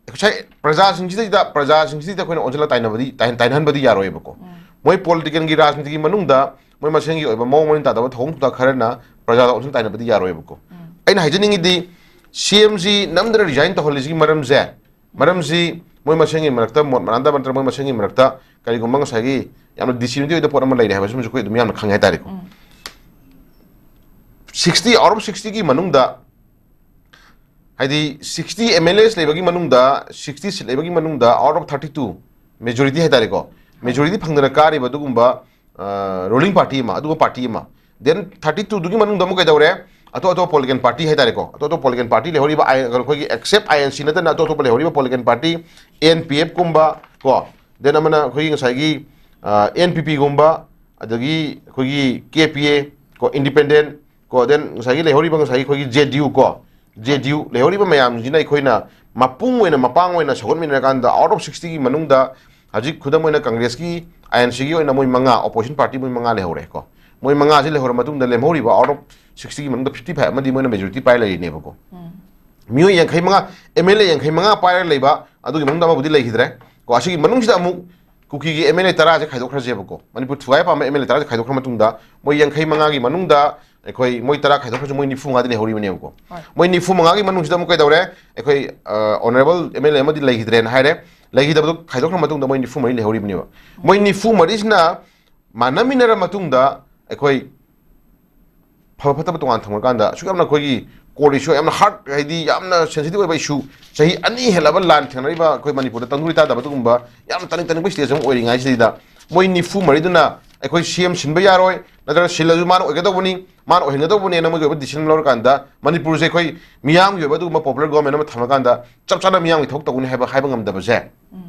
ꯉꯁꯥꯏ ꯄ꯭ꯔꯖꯥꯁꯤꯡꯁꯤꯗꯩꯗ, ꯄ꯭ꯔꯖꯥꯁꯤꯡꯁꯤꯗ ꯑꯩꯈꯣꯏꯅ ꯑꯣꯟꯁꯤꯜꯂ ꯇꯥꯏꯅꯕꯗꯤ, ꯇꯥꯏ-, ꯇꯥꯏꯅꯍꯟꯕꯗꯤ ꯌꯥꯔꯣꯏꯕꯀꯣ꯫ ꯎꯝ꯫ ꯃꯣꯏ political ꯒꯤ, ꯔꯥꯖꯅꯤꯇꯤꯒꯤ ꯃꯅꯨꯡꯗ ꯃꯣꯏ ꯃꯁꯦꯟꯒꯤ ꯑꯣꯏꯕ ꯃꯑꯣꯡ ꯃꯔꯤꯟ ꯇꯥꯗꯕ ꯊꯧꯑꯣꯡ ꯊꯧꯗꯥ ꯈꯔꯅ ꯄ꯭ꯔꯖꯥꯗ ꯑꯣꯟꯁꯤꯜ ꯇꯥꯏꯅꯕꯗꯤ ꯌꯥꯔꯣꯏꯕꯀꯣ꯫ ꯎꯝ꯫ ꯑꯩꯅ ꯍꯥꯏꯖꯅꯤꯡꯉꯤꯗꯤ C M ꯁꯤ ꯅꯝꯗꯅ resign ꯇꯧꯍꯜꯂꯤꯁꯤꯒꯤ ꯃꯔꯝꯁꯦ, ꯃꯔꯝꯁꯤ ꯃꯣꯏ ꯃꯁꯦꯟꯒꯤ ꯃꯔꯛꯇ ꯃꯣꯠ ꯃꯥꯟꯅꯗꯕ ꯅꯠꯇ꯭ꯔꯒ ꯃꯣꯏ ꯃꯁꯦꯟꯒꯤ ꯃꯔꯛꯇ ꯀꯔꯤꯒꯨꯝꯕ ꯉꯁꯥꯏꯒꯤ ꯌꯥꯝꯅ ꯗꯤꯁꯌꯨꯅꯤꯇꯤ ꯑꯣꯏꯕ ꯄꯣꯠ ꯑꯃ ꯂꯩꯔꯦ ꯍꯥꯏꯕꯁꯤꯃꯁꯨ ꯑꯩꯈꯣꯏ ꯑꯗꯨꯝ ꯌꯥꯝꯅ ꯈꯪꯉꯦ ꯍꯥꯏꯇꯥꯔꯦꯀꯣ꯫ ꯁꯤꯛꯁꯇꯤ, out of sixty ꯒꯤ ꯃꯅꯨꯡꯗ, ꯍꯥꯏꯗꯤ sixty M L As ꯂꯩꯕꯒꯤ ꯃꯅꯨꯡꯗ, sixty seat ꯂꯩꯕꯒꯤ ꯃꯅꯨꯡꯗ, out of thirty two, majority ꯍꯥꯏꯇꯥꯔꯦꯀꯣ, majority ꯐꯪꯗꯅ ꯀꯥꯔꯤꯕ ꯑꯗꯨꯒꯨꯝꯕ ꯔꯨꯂꯤꯡ ꯄꯥꯔꯇꯤ ꯑꯃ, ꯑꯗꯨꯒꯨꯝꯕ ꯄꯥꯔꯇꯤ ꯑꯃ, then thirty two ꯗꯨꯒꯤ ꯃꯅꯨꯡꯗ ꯑꯃꯨꯛ ꯀꯩꯗꯧꯔꯦ? ꯑꯇꯣꯞ ꯑꯇꯣꯞꯄ ꯄꯣꯂꯤꯇꯤꯀꯦꯜ ꯄꯥꯔꯇꯤ ꯍꯥꯏꯇꯥꯔꯦꯀꯣ, ꯑꯇꯣꯞ ꯑꯇꯣꯞꯄ ꯄꯣꯂꯤꯇꯤꯀꯦꯜ ꯄꯥꯔꯇꯤ ꯂꯩꯍꯧꯔꯤꯕ, ꯑꯩ-, ꯑꯩꯈꯣꯏꯒꯤ except I N C ꯅꯠꯇꯅ ꯑꯇꯣꯞ ꯑꯇꯣꯞꯄ ꯂꯩꯍꯧꯔꯤꯕ political party, N P F ꯀꯨꯝꯕ ꯀꯣ, then ꯑꯃꯅ ꯑꯩꯈꯣꯏꯒꯤ ꯉꯁꯥꯏꯒꯤ N P P ꯒꯨꯝꯕ, ꯑꯗꯒꯤ ꯑꯩꯈꯣꯏꯒꯤ K P A ꯀꯣ, ꯏꯟꯗꯤꯄꯦꯟꯗꯦꯟ ꯀꯣ, then ꯉꯁꯥꯏꯒꯤ ꯂꯩꯍꯧꯔꯤꯕ ꯉꯁꯥꯏꯒꯤ ꯑꯩꯈꯣꯏꯒꯤ J D U ꯀꯣ, J D U ꯂꯩꯍꯧꯔꯤꯕ ꯃꯌꯥꯝꯁꯤꯅ ꯑꯩꯈꯣꯏꯅ ꯃꯄꯨꯡ ꯑꯣꯏꯅ, ꯃꯄꯥꯡ ꯑꯣꯏꯅ ꯁꯧꯒꯠꯃꯤꯟꯅꯔꯀꯥꯟꯗ, out of sixty ꯒꯤ ꯃꯅꯨꯡꯗ ꯍꯧꯖꯤꯛ ꯈꯨꯗꯝ ꯑꯣꯏꯅ ꯀꯪꯒ꯭ꯔꯦꯁꯀꯤ, I N C ꯒꯤ ꯑꯣꯏꯅ ꯃꯣꯏ ꯃꯉꯥ, opposition party ꯃꯣꯏ ꯃꯉꯥ ꯂꯩꯍꯧꯔꯦ ꯀꯣ꯫ ꯃꯣꯏ ꯃꯉꯥꯁꯤ ꯂꯩꯍꯧꯔ ꯃꯇꯨꯡꯗ ꯂꯦꯝꯍꯧꯔꯤꯕ out of sixty ꯒꯤ ꯃꯅꯨꯡꯗ fifty five ꯑꯃꯗꯤ ꯃꯣꯏꯅ majority ꯄꯥꯏ ꯂꯩꯔꯤꯅꯦꯕꯀꯣ꯫ ꯃꯤꯑꯣꯏ ꯌꯥꯡꯈꯩ ꯃꯉꯥ, M L A ꯌꯥꯡꯈꯩ ꯃꯉꯥ ꯄꯥꯏꯔꯒ ꯂꯩꯕ, ꯑꯗꯨꯒꯤ ꯃꯅꯨꯡꯗ ꯑꯃꯕꯨꯗꯤ ꯂꯩꯈꯤꯗ꯭ꯔꯦ ꯀꯣ꯫ ꯑꯁꯤꯒꯤ ꯃꯅꯨꯡꯁꯤꯗ ꯑꯃꯨꯛ ꯀꯨꯀꯤꯒꯤ M L A ꯇꯔꯥꯁꯦ ꯈꯥꯏꯗꯣꯛꯈ꯭ꯔꯁꯦꯕꯀꯣ꯫ ꯃꯅꯤꯄꯨꯔ ꯊꯨꯒꯥꯏ ꯄꯥꯝꯕ M L A ꯇꯔꯥꯁꯦ ꯈꯥꯏꯗꯣꯛꯈ꯭ꯔ ꯃꯇꯨꯡꯗ, ꯃꯣꯏ ꯌꯥꯡꯈꯩ ꯃꯉꯥꯒꯤ ꯃꯅꯨꯡꯗ ꯑꯩꯈꯣꯏ ꯃꯣꯏ ꯇꯔꯥ ꯈꯥꯏꯗꯣꯛꯈ꯭ꯔꯁꯨ ꯃꯣꯏ ꯅꯤꯐꯨ ꯃꯉꯥꯗꯤ ꯂꯩꯍꯧꯔꯤꯕꯅꯦꯕꯀꯣ꯫ ꯍꯣꯏ꯫ ꯃꯣꯏ ꯅꯤꯐꯨ ꯃꯉꯥꯒꯤ ꯃꯅꯨꯡꯁꯤꯗ ꯑꯃꯨꯛ ꯀꯩꯗꯧꯔꯦ? ꯑꯩꯈꯣꯏ, ꯑ, honourable M L A ꯑꯃꯗꯤ ꯂꯩꯈꯤꯗ꯭ꯔꯦꯅ ꯍꯥꯏꯔꯦ꯫ ꯂꯩꯈꯤꯗꯕꯗꯣ ꯈꯥꯏꯗꯣꯛꯈ꯭ꯔ ꯃꯇꯨꯡꯗ ꯃꯣꯏ ꯅꯤꯐꯨ ꯃꯔꯤ ꯂꯩꯍꯧꯔꯤꯕꯅꯦꯕ꯫ ꯃꯣꯏ ꯅꯤꯐꯨ ꯃꯔꯤꯁꯤꯅ ꯃꯥꯟꯅꯃꯤꯟꯅꯔ ꯃꯇꯨꯡꯗ ꯑꯩꯈꯣꯏ ꯐꯕ ꯐꯠꯇꯕ ꯇꯣꯉꯥꯟ ꯊꯝꯈ꯭ꯔꯀꯥꯟꯗ, ꯑꯁꯨꯛ ꯌꯥꯝꯅ ꯑꯩꯈꯣꯏꯒꯤ core issue, ꯌꯥꯝꯅ hard, ꯍꯥꯏꯗꯤ ꯌꯥꯝꯅ sensitive ꯑꯣꯏꯕ issue, ꯆꯍꯤ ꯑꯅꯤ ꯍꯦꯜꯂꯕ ꯂꯥꯟ ꯊꯦꯡꯅꯔꯤꯕ ꯑꯩꯈꯣꯏ ꯃꯅꯤꯄꯨꯔꯗ ꯇꯪꯗꯨ ꯂꯩꯇꯥꯗꯕ ꯑꯗꯨꯒꯨꯝꯕ ꯌꯥꯝꯅ ꯇꯥꯅꯤꯡ ꯇꯥꯅꯤꯡꯕ stage ꯑꯃ ꯑꯣꯏꯔꯤꯉꯩꯁꯤꯗ, ꯃꯣꯏ ꯅꯤꯐꯨ ꯃꯔꯤꯗꯨꯅ ꯑꯩꯈꯣꯏ C M ꯁꯤꯟꯕ ꯌꯥꯔꯣꯏ, ꯅꯠꯇ꯭ꯔꯒ ꯁꯤꯜꯂꯁꯨ ꯃꯥꯅ ꯑꯣꯏꯒꯗꯧꯕꯅꯤ, ꯃꯥꯅ ꯑꯣꯏꯍꯟꯒꯗꯧꯕꯅꯦꯅ ꯃꯣꯏꯒꯤ ꯑꯣꯏꯕ decision ꯂꯧꯔꯀꯥꯟꯗ, ꯃꯅꯤꯄꯨꯔꯁꯦ ꯑꯩꯈꯣꯏ ꯃꯤꯌꯥꯝꯒꯤ ꯑꯣꯏꯕ ꯑꯗꯨꯒꯨꯝꯕ popular government ꯑꯃ ꯊꯝꯃꯀꯥꯟꯗ, ꯆꯞ ꯆꯥꯅ ꯃꯤꯌꯥꯝꯒꯤ ꯊꯕꯛ ꯇꯧꯒꯅꯤ ꯍꯥꯏꯕ ꯍꯥꯏꯕ ꯉꯝꯗꯕꯁꯦ,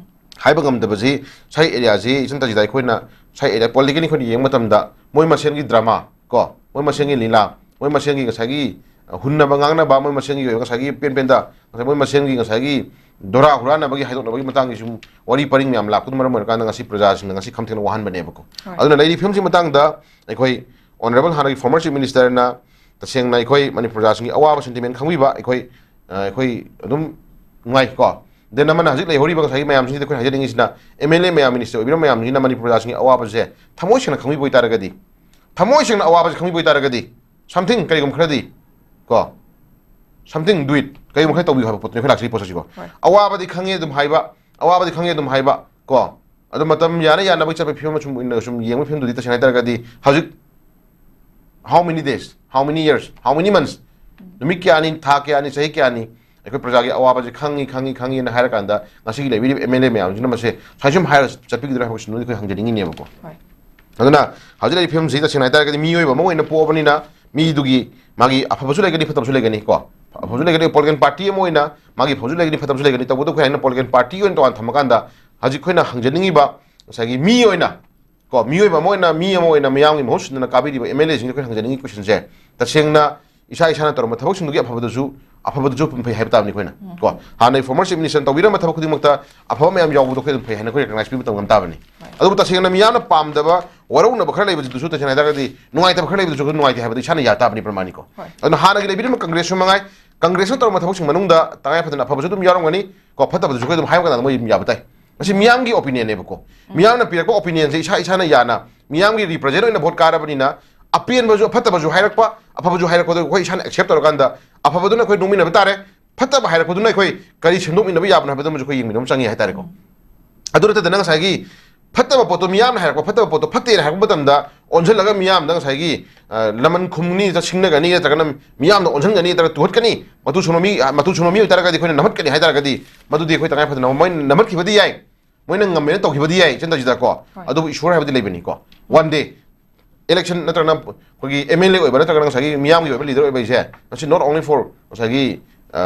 ꯍꯥꯏꯕ ꯉꯝꯗꯕꯁꯤ ꯁꯥꯏ areaꯁꯤ, ꯏꯆꯟ ꯇꯥꯖꯤꯗ, ꯑꯩꯈꯣꯏꯅ ꯁꯥꯏ area politically ꯑꯩꯈꯣꯏꯅ ꯌꯦꯡꯕ ꯃꯇꯝꯗ, ꯃꯣꯏ ꯃꯁꯦꯟꯒꯤ drama ꯀꯣ, ꯃꯣꯏ ꯃꯁꯦꯟꯒꯤ ꯂꯤꯂꯥ, ꯃꯣꯏ ꯃꯁꯦꯟꯒꯤ ꯉꯁꯥꯏꯒꯤ, ꯑ, ꯍꯨꯟꯅꯕ ꯉꯥꯡꯅꯕ, ꯃꯣꯏ ꯃꯁꯦꯟꯒꯤ ꯑꯣꯏꯕ ꯉꯁꯥꯏꯒꯤ ꯄꯦꯟ ꯄꯦꯟꯗ, ꯉꯁꯥꯏ ꯃꯣꯏ ꯃꯁꯦꯟꯒꯤ ꯉꯁꯥꯏꯒꯤ ꯗꯣꯔꯥ ꯍꯨꯔꯥꯟꯅꯕꯒꯤ ꯍꯥꯏꯗꯣꯛꯅꯕꯒꯤ ꯃꯇꯥꯡꯒꯤ ꯁꯨꯝ ꯋꯥꯔꯤ ꯄꯔꯤꯡ ꯃꯌꯥꯝ ꯂꯥꯛꯄꯗꯨꯅ ꯃꯔꯝ ꯑꯣꯏꯔꯀꯥꯟꯗ ꯉꯁꯤ ꯄ꯭ꯔꯖꯥꯁꯤꯡꯅ ꯉꯁꯤ ꯈꯝ ꯊꯦꯡꯅ ꯋꯥꯍꯟꯕꯅꯦꯕꯀꯣ꯫ ꯍꯣꯏ꯫ ꯑꯗꯨꯅ ꯂꯩꯔꯤꯕ ꯐꯤꯕꯝꯁꯤ ꯃꯇꯥꯡꯗ ꯑꯩꯈꯣꯏ honourable ꯍꯥꯟꯅꯒꯤ former chief ministerꯅ ꯇꯁꯦꯡꯅ ꯑꯩꯈꯣꯏ ꯃꯅꯤꯄꯨꯔ ꯄ꯭ꯔꯖꯥꯁꯤꯡꯒꯤ ꯑꯋꯥꯕ sentiment ꯈꯪꯕꯤꯕ ꯑꯩꯈꯣꯏ, ꯑ, ꯑꯩꯈꯣꯏ ꯑꯗꯨꯝ ꯅꯨꯡꯉꯥꯏꯀꯣ꯫ Then ꯑꯃꯅ ꯍꯧꯖꯤꯛ ꯂꯩꯍꯧꯔꯤꯕ ꯉꯁꯥꯏꯒꯤ ꯃꯌꯥꯝꯁꯤꯡꯁꯤꯗ ꯑꯩꯈꯣꯏꯅ ꯍꯥꯏꯖꯅꯤꯡꯉꯤꯁꯤꯅ, M L A ꯃꯌꯥꯝ, minister ꯑꯣꯏꯕꯤꯔꯝꯕ ꯃꯌꯥꯝꯁꯤꯡꯁꯤꯅ ꯃꯅꯤꯄꯨꯔ ꯄ꯭ꯔꯖꯥꯁꯤꯡꯒꯤ ꯑꯋꯥꯕꯁꯦ ꯊꯃꯣꯏ ꯁꯦꯡꯅ ꯈꯪꯕꯤꯕ ꯑꯣꯏꯇꯥꯔꯒꯗꯤ, ꯊꯃꯣꯏ ꯁꯦꯡꯅ ꯑꯋꯥꯕꯁꯦ ꯈꯪꯕꯤꯕ ꯑꯣꯏꯇꯥꯔꯒꯗꯤ, something ꯀꯔꯤꯒꯨꯝꯕ ꯈꯔꯗꯤ ꯀꯣ, something do it, ꯀꯔꯤꯒꯨꯝꯕ ꯈꯔ ꯇꯧꯕꯤꯌꯨ ꯍꯥꯏꯕ ꯄꯣꯠꯇꯨꯅꯤ ꯑꯩꯈꯣꯏ ꯂꯥꯛꯆꯔꯤꯕ ꯄꯣꯠꯁꯛꯁꯤꯀꯣ꯫ ꯍꯣꯏ꯫ ꯑꯋꯥꯕꯗꯤ ꯈꯪꯉꯦ ꯑꯗꯨꯝ ꯍꯥꯏꯕ, ꯑꯋꯥꯕꯗꯤ ꯈꯪꯉꯦ ꯑꯗꯨꯝ ꯍꯥꯏꯕ ꯀꯣ, ꯑꯗꯣ ꯃꯇꯝ ꯌꯥꯅ ꯌꯥꯅꯕꯒꯤ ꯆꯠꯄꯒꯤ ꯐꯤꯕꯝ ꯁꯨꯝ ꯑꯣꯏꯅ ꯁꯨꯝ ꯌꯦꯡꯕꯒꯤ ꯐꯤꯕꯝꯗꯨꯗꯤ, ꯇꯁꯦꯡꯅ ꯍꯥꯏꯇꯥꯔꯒꯗꯤ, ꯍꯧꯖꯤꯛ how many days, how many years, how many months, ꯅꯨꯃꯤꯠ ꯀꯌꯥꯅꯤ, ꯊꯥ ꯀꯌꯥꯅꯤ, ꯆꯍꯤ ꯀꯌꯥꯅꯤ ꯑꯩꯈꯣꯏ ꯄ꯭ꯔꯖꯥꯒꯤ ꯑꯋꯥꯕꯁꯦ ꯈꯪꯉꯤ, ꯈꯪꯉꯤ, ꯈꯪꯉꯤꯅ ꯍꯥꯏꯔꯀꯥꯟꯗ, ꯉꯁꯤꯒꯤ ꯂꯩꯕꯤꯔꯤꯕ ꯑꯦꯝ ꯑꯦꯜ ꯑꯦ ꯃꯌꯥꯝꯁꯤꯅ ꯃꯁꯦ ꯁꯨꯃꯥꯏꯅ ꯁꯨꯝ ꯍꯥꯏꯔꯒ ꯆꯠꯄꯤꯒꯗ꯭ꯔꯥ ꯍꯥꯏꯕꯁꯤꯅ ꯑꯩꯈꯣꯏ ꯍꯪꯖꯅꯤꯡꯉꯤꯅꯦꯕꯀꯣ꯫ ꯍꯣꯏ꯫ ꯑꯗꯨꯅ ꯍꯧꯖꯤꯛ ꯂꯩꯔꯤꯕ ꯐꯤꯕꯝꯁꯤ, ꯇꯁꯦꯡꯅ ꯍꯥꯏꯇꯥꯔꯒꯗꯤ, ꯃꯤꯑꯣꯏꯕ ꯑꯃ ꯑꯣꯏꯅ ꯄꯣꯛꯑꯕꯅꯤꯅ, ꯃꯤꯗꯨꯒꯤ ꯃꯥꯒꯤ ꯑꯐꯕꯁꯨ ꯂꯩꯒꯅꯤ, ꯐꯠꯇꯕꯁꯨ ꯂꯩꯒꯅꯤ ꯀꯣ꯫ ꯑꯐꯕꯁꯨ ꯂꯩꯒꯅꯤ, ꯄꯣꯂꯤꯇꯤꯀꯦꯜ ꯄꯥꯔꯇꯤ ꯑꯃ ꯑꯣꯏꯅ ꯃꯥꯒꯤ ꯑꯐꯕꯁꯨ ꯂꯩꯒꯅꯤ, ꯐꯠꯇꯕꯁꯨ ꯂꯩꯒꯅꯤ꯫ ꯇꯧꯕꯇꯕꯨ ꯑꯩꯈꯣꯏ ꯍꯥꯏꯅ ꯄꯣꯂꯤꯇꯤꯀꯦꯜ ꯄꯥꯔꯇꯤ ꯑꯣꯏꯅ ꯇꯣꯉꯥꯟ ꯊꯝꯃꯀꯥꯟꯗ, ꯍꯧꯖꯤꯛ ꯑꯩꯈꯣꯏꯅ ꯍꯪꯖꯅꯤꯡꯉꯤꯕ, ꯉꯁꯥꯏꯒꯤ ꯃꯤ ꯑꯣꯏꯅ ꯀꯣ, ꯃꯤꯑꯣꯏꯕ ꯑꯃ ꯑꯣꯏꯅ, ꯃꯤ ꯑꯃ ꯑꯣꯏꯅ ꯃꯤꯌꯥꯝꯒꯤ ꯃꯍꯨꯠ ꯁꯤꯟꯗꯅ ꯀꯥꯕꯤꯔꯤꯕ ꯑꯦꯝ ꯑꯦꯜ ꯑꯦꯁꯤꯡꯗ ꯑꯩꯈꯣꯏ ꯍꯪꯖꯅꯤꯡꯉꯤ ꯀꯣꯏꯁꯟꯁꯦ, ꯇꯁꯦꯡꯅ ꯏꯁꯥ ꯏꯁꯥꯅ ꯇꯧꯔꯝꯕ ꯊꯕꯛꯁꯤꯡꯗꯨꯒꯤ ꯑꯐꯕꯗꯁꯨ, ꯑꯐꯕꯗꯁꯨ ꯑꯗꯨꯝ ꯐꯩ ꯍꯥꯏꯕ ꯇꯥꯕꯅꯤ ꯑꯩꯈꯣꯏꯅ꯫ ꯀꯣ, ꯍꯥꯟꯅꯒꯤ ꯐꯣꯔꯃꯔ ꯆꯤꯐ ꯃꯤꯅꯤꯁꯇꯔꯅ ꯇꯧꯕꯤꯔꯝꯕ ꯊꯕꯛ ꯈꯨꯗꯤꯡꯃꯛꯇ ꯑꯐꯕ ꯃꯌꯥꯝ ꯌꯥꯎꯕꯗꯣ ꯑꯩꯈꯣꯏ ꯑꯗꯨꯝ ꯐꯩ ꯍꯥꯏꯅ ꯑꯩꯈꯣꯏ ꯔꯤꯀꯒꯅꯥꯏꯁ ꯄꯤꯕ ꯇꯧꯕ ꯉꯝ ꯇꯥꯕꯅꯤ꯫ ꯑꯗꯨꯕꯨ ꯇꯁꯦꯡꯅ ꯃꯤꯌꯥꯝꯅ ꯄꯥꯝꯗꯕ, ꯋꯥꯔꯧꯅꯕ ꯈꯔ ꯂꯩꯕꯗꯨꯁꯨ, ꯇꯁꯦꯡꯅ ꯍꯥꯏꯇꯥꯔꯒꯗꯤ ꯅꯨꯡꯉꯥꯏꯇꯕ ꯈꯔ ꯂꯩꯕꯗꯨꯁꯨ ꯑꯗꯨꯝ ꯅꯨꯡꯉꯥꯏꯇꯦ ꯍꯥꯏꯕꯗꯤ ꯏꯁꯥꯅ ꯌꯥ ꯇꯥꯕꯅꯤ, ꯄ꯭ꯔꯃꯥꯅꯤꯀꯣ꯫ ꯍꯣꯏ꯫ ꯑꯗꯨꯅ ꯍꯥꯟꯅꯒꯤ ꯂꯩꯕꯤꯔꯝꯕ ꯀꯪꯒ꯭ꯔꯦꯁꯁꯨ ꯃꯉꯥꯏ, ꯀꯪꯒ꯭ꯔꯦꯁꯅ ꯇꯧꯔꯝꯕ ꯊꯕꯛꯁꯤꯡ ꯃꯅꯨꯡꯗ ꯇꯉꯥꯏ ꯐꯗꯅ ꯑꯐꯕꯁꯨ ꯑꯗꯨꯝ ꯌꯥꯎꯔꯝꯒꯅꯤ ꯀꯣ, ꯐꯠꯇꯕꯗꯨꯁꯨ ꯑꯩꯈꯣꯏ ꯑꯗꯨꯝ ꯍꯥꯏꯕ ꯀꯥꯟꯗ ꯃꯣꯏ ꯑꯗꯨꯝ ꯌꯥꯕ ꯇꯥꯏ꯫ ꯃꯁꯤ ꯃꯤꯌꯥꯝꯒꯤ ꯑꯣꯄꯤꯅꯤꯌꯟꯅꯦꯕꯀꯣ꯫ ꯃꯤꯌꯥꯝꯅ ꯄꯤꯔꯛꯄ ꯑꯣꯄꯤꯅꯤꯌꯟꯁꯦ ꯏꯁꯥ ꯏꯁꯥꯅ ꯌꯥꯅ, ꯃꯤꯌꯥꯝꯒꯤ ꯔꯤꯄ꯭ꯔꯖꯦꯟ ꯑꯣꯏꯅ ꯚꯣꯠ ꯀꯥꯔꯕꯅꯤꯅ, ꯑꯄꯦꯟꯕꯁꯨ ꯑꯐꯠꯇꯕꯁꯨ ꯍꯥꯏꯔꯛꯄ, ꯑꯐꯕꯁꯨ ꯍꯥꯏꯔꯛꯄꯗꯣ ꯑꯩꯈꯣꯏ ꯏꯁꯥꯅ ꯑꯦꯛꯁꯦꯞ ꯇꯧꯔꯀꯥꯟꯗ, ꯑꯐꯕꯗꯨꯅ ꯑꯩꯈꯣꯏ ꯅꯣꯡꯃꯤꯟꯅꯕ ꯇꯥꯔꯦ, ꯐꯠꯇꯕ ꯍꯥꯏꯔꯛꯄꯗꯨꯅ ꯑꯩꯈꯣꯏ ꯀꯔꯤ ꯁꯦꯝꯗꯣꯛꯃꯤꯟꯅꯕ ꯌꯥꯕꯅꯣ ꯍꯥꯏꯕꯗꯨꯃꯁꯨ ꯑꯩꯈꯣꯏ ꯌꯦꯡꯃꯤꯟꯅꯕ ꯆꯪꯉꯤ ꯍꯥꯏꯇꯥꯔꯦꯀꯣ꯫ ꯑꯗꯨ ꯅꯠꯇꯗꯅ ꯉꯁꯥꯏꯒꯤ ꯐꯠꯇꯕ ꯄꯣꯠꯇꯣ, ꯃꯤꯌꯥꯝꯅ ꯍꯥꯏꯔꯛꯄ ꯐꯠꯇꯕ ꯄꯣꯠꯇꯣ ꯐꯠꯇꯦꯅ ꯍꯥꯏꯔꯛꯄ ꯃꯇꯝꯗ, ꯑꯣꯟꯁꯤꯜꯂꯒ ꯃꯤꯌꯥꯝꯗ ꯉꯁꯥꯏꯒꯤ, ꯑ, ꯂꯃꯟ ꯈꯨꯝꯒꯅꯤ, ꯅꯠꯇ꯭ꯔꯒ ꯁꯤꯡꯅꯒꯅꯤ, ꯅꯠꯇ꯭ꯔꯒꯅ ꯃꯤꯌꯥꯝꯅ ꯑꯣꯟꯁꯤꯟꯒꯅꯤ, ꯅꯠꯇ꯭ꯔꯒ ꯇꯨꯍꯠꯀꯅꯤ, ꯃꯇꯨ ꯁꯣꯟꯕ ꯃꯤ, ꯑ, ꯃꯇꯨ ꯁꯣꯟꯕ ꯃꯤ ꯑꯣꯏꯇꯥꯔꯒꯗꯤ ꯑꯩꯈꯣꯏꯅ ꯅꯝꯍꯠꯀꯅꯤ ꯍꯥꯏꯇꯥꯔꯒꯗꯤ, ꯃꯗꯨꯗꯤ ꯑꯩꯈꯣꯏ ꯇꯉꯥꯏ ꯐꯗꯅ ꯃꯣꯏꯅ ꯅꯝꯍꯠꯈꯤꯕꯗꯤ ꯌꯥꯏ, ꯃꯣꯏꯅ ꯉꯝꯃꯦꯅ ꯇꯧꯈꯤꯕꯗꯤ ꯌꯥꯏ, ꯏꯆꯟꯗꯖꯤꯗꯀꯣ꯫ ꯍꯣꯏ꯫ ꯑꯗꯨꯕꯨ ꯏꯁꯣꯔ ꯍꯥꯏꯕꯗꯤ ꯂꯩꯕꯅꯤꯀꯣ꯫ One day election ꯅꯠꯇ꯭ꯔꯒꯅ ꯑꯩꯈꯣꯏꯒꯤ ꯑꯦꯝ ꯑꯦꯜ ꯑꯦ ꯑꯣꯏꯕ ꯅꯠꯇ꯭ꯔꯒꯅ ꯉꯁꯥꯏꯒꯤ ꯃꯤꯌꯥꯝꯒꯤ ꯑꯣꯏꯕ ꯂꯤꯗꯔ ꯑꯣꯏꯕ ꯍꯥꯏꯁꯦ, ꯃꯁꯤ not only for ꯉꯁꯥꯏꯒꯤ, ꯑ,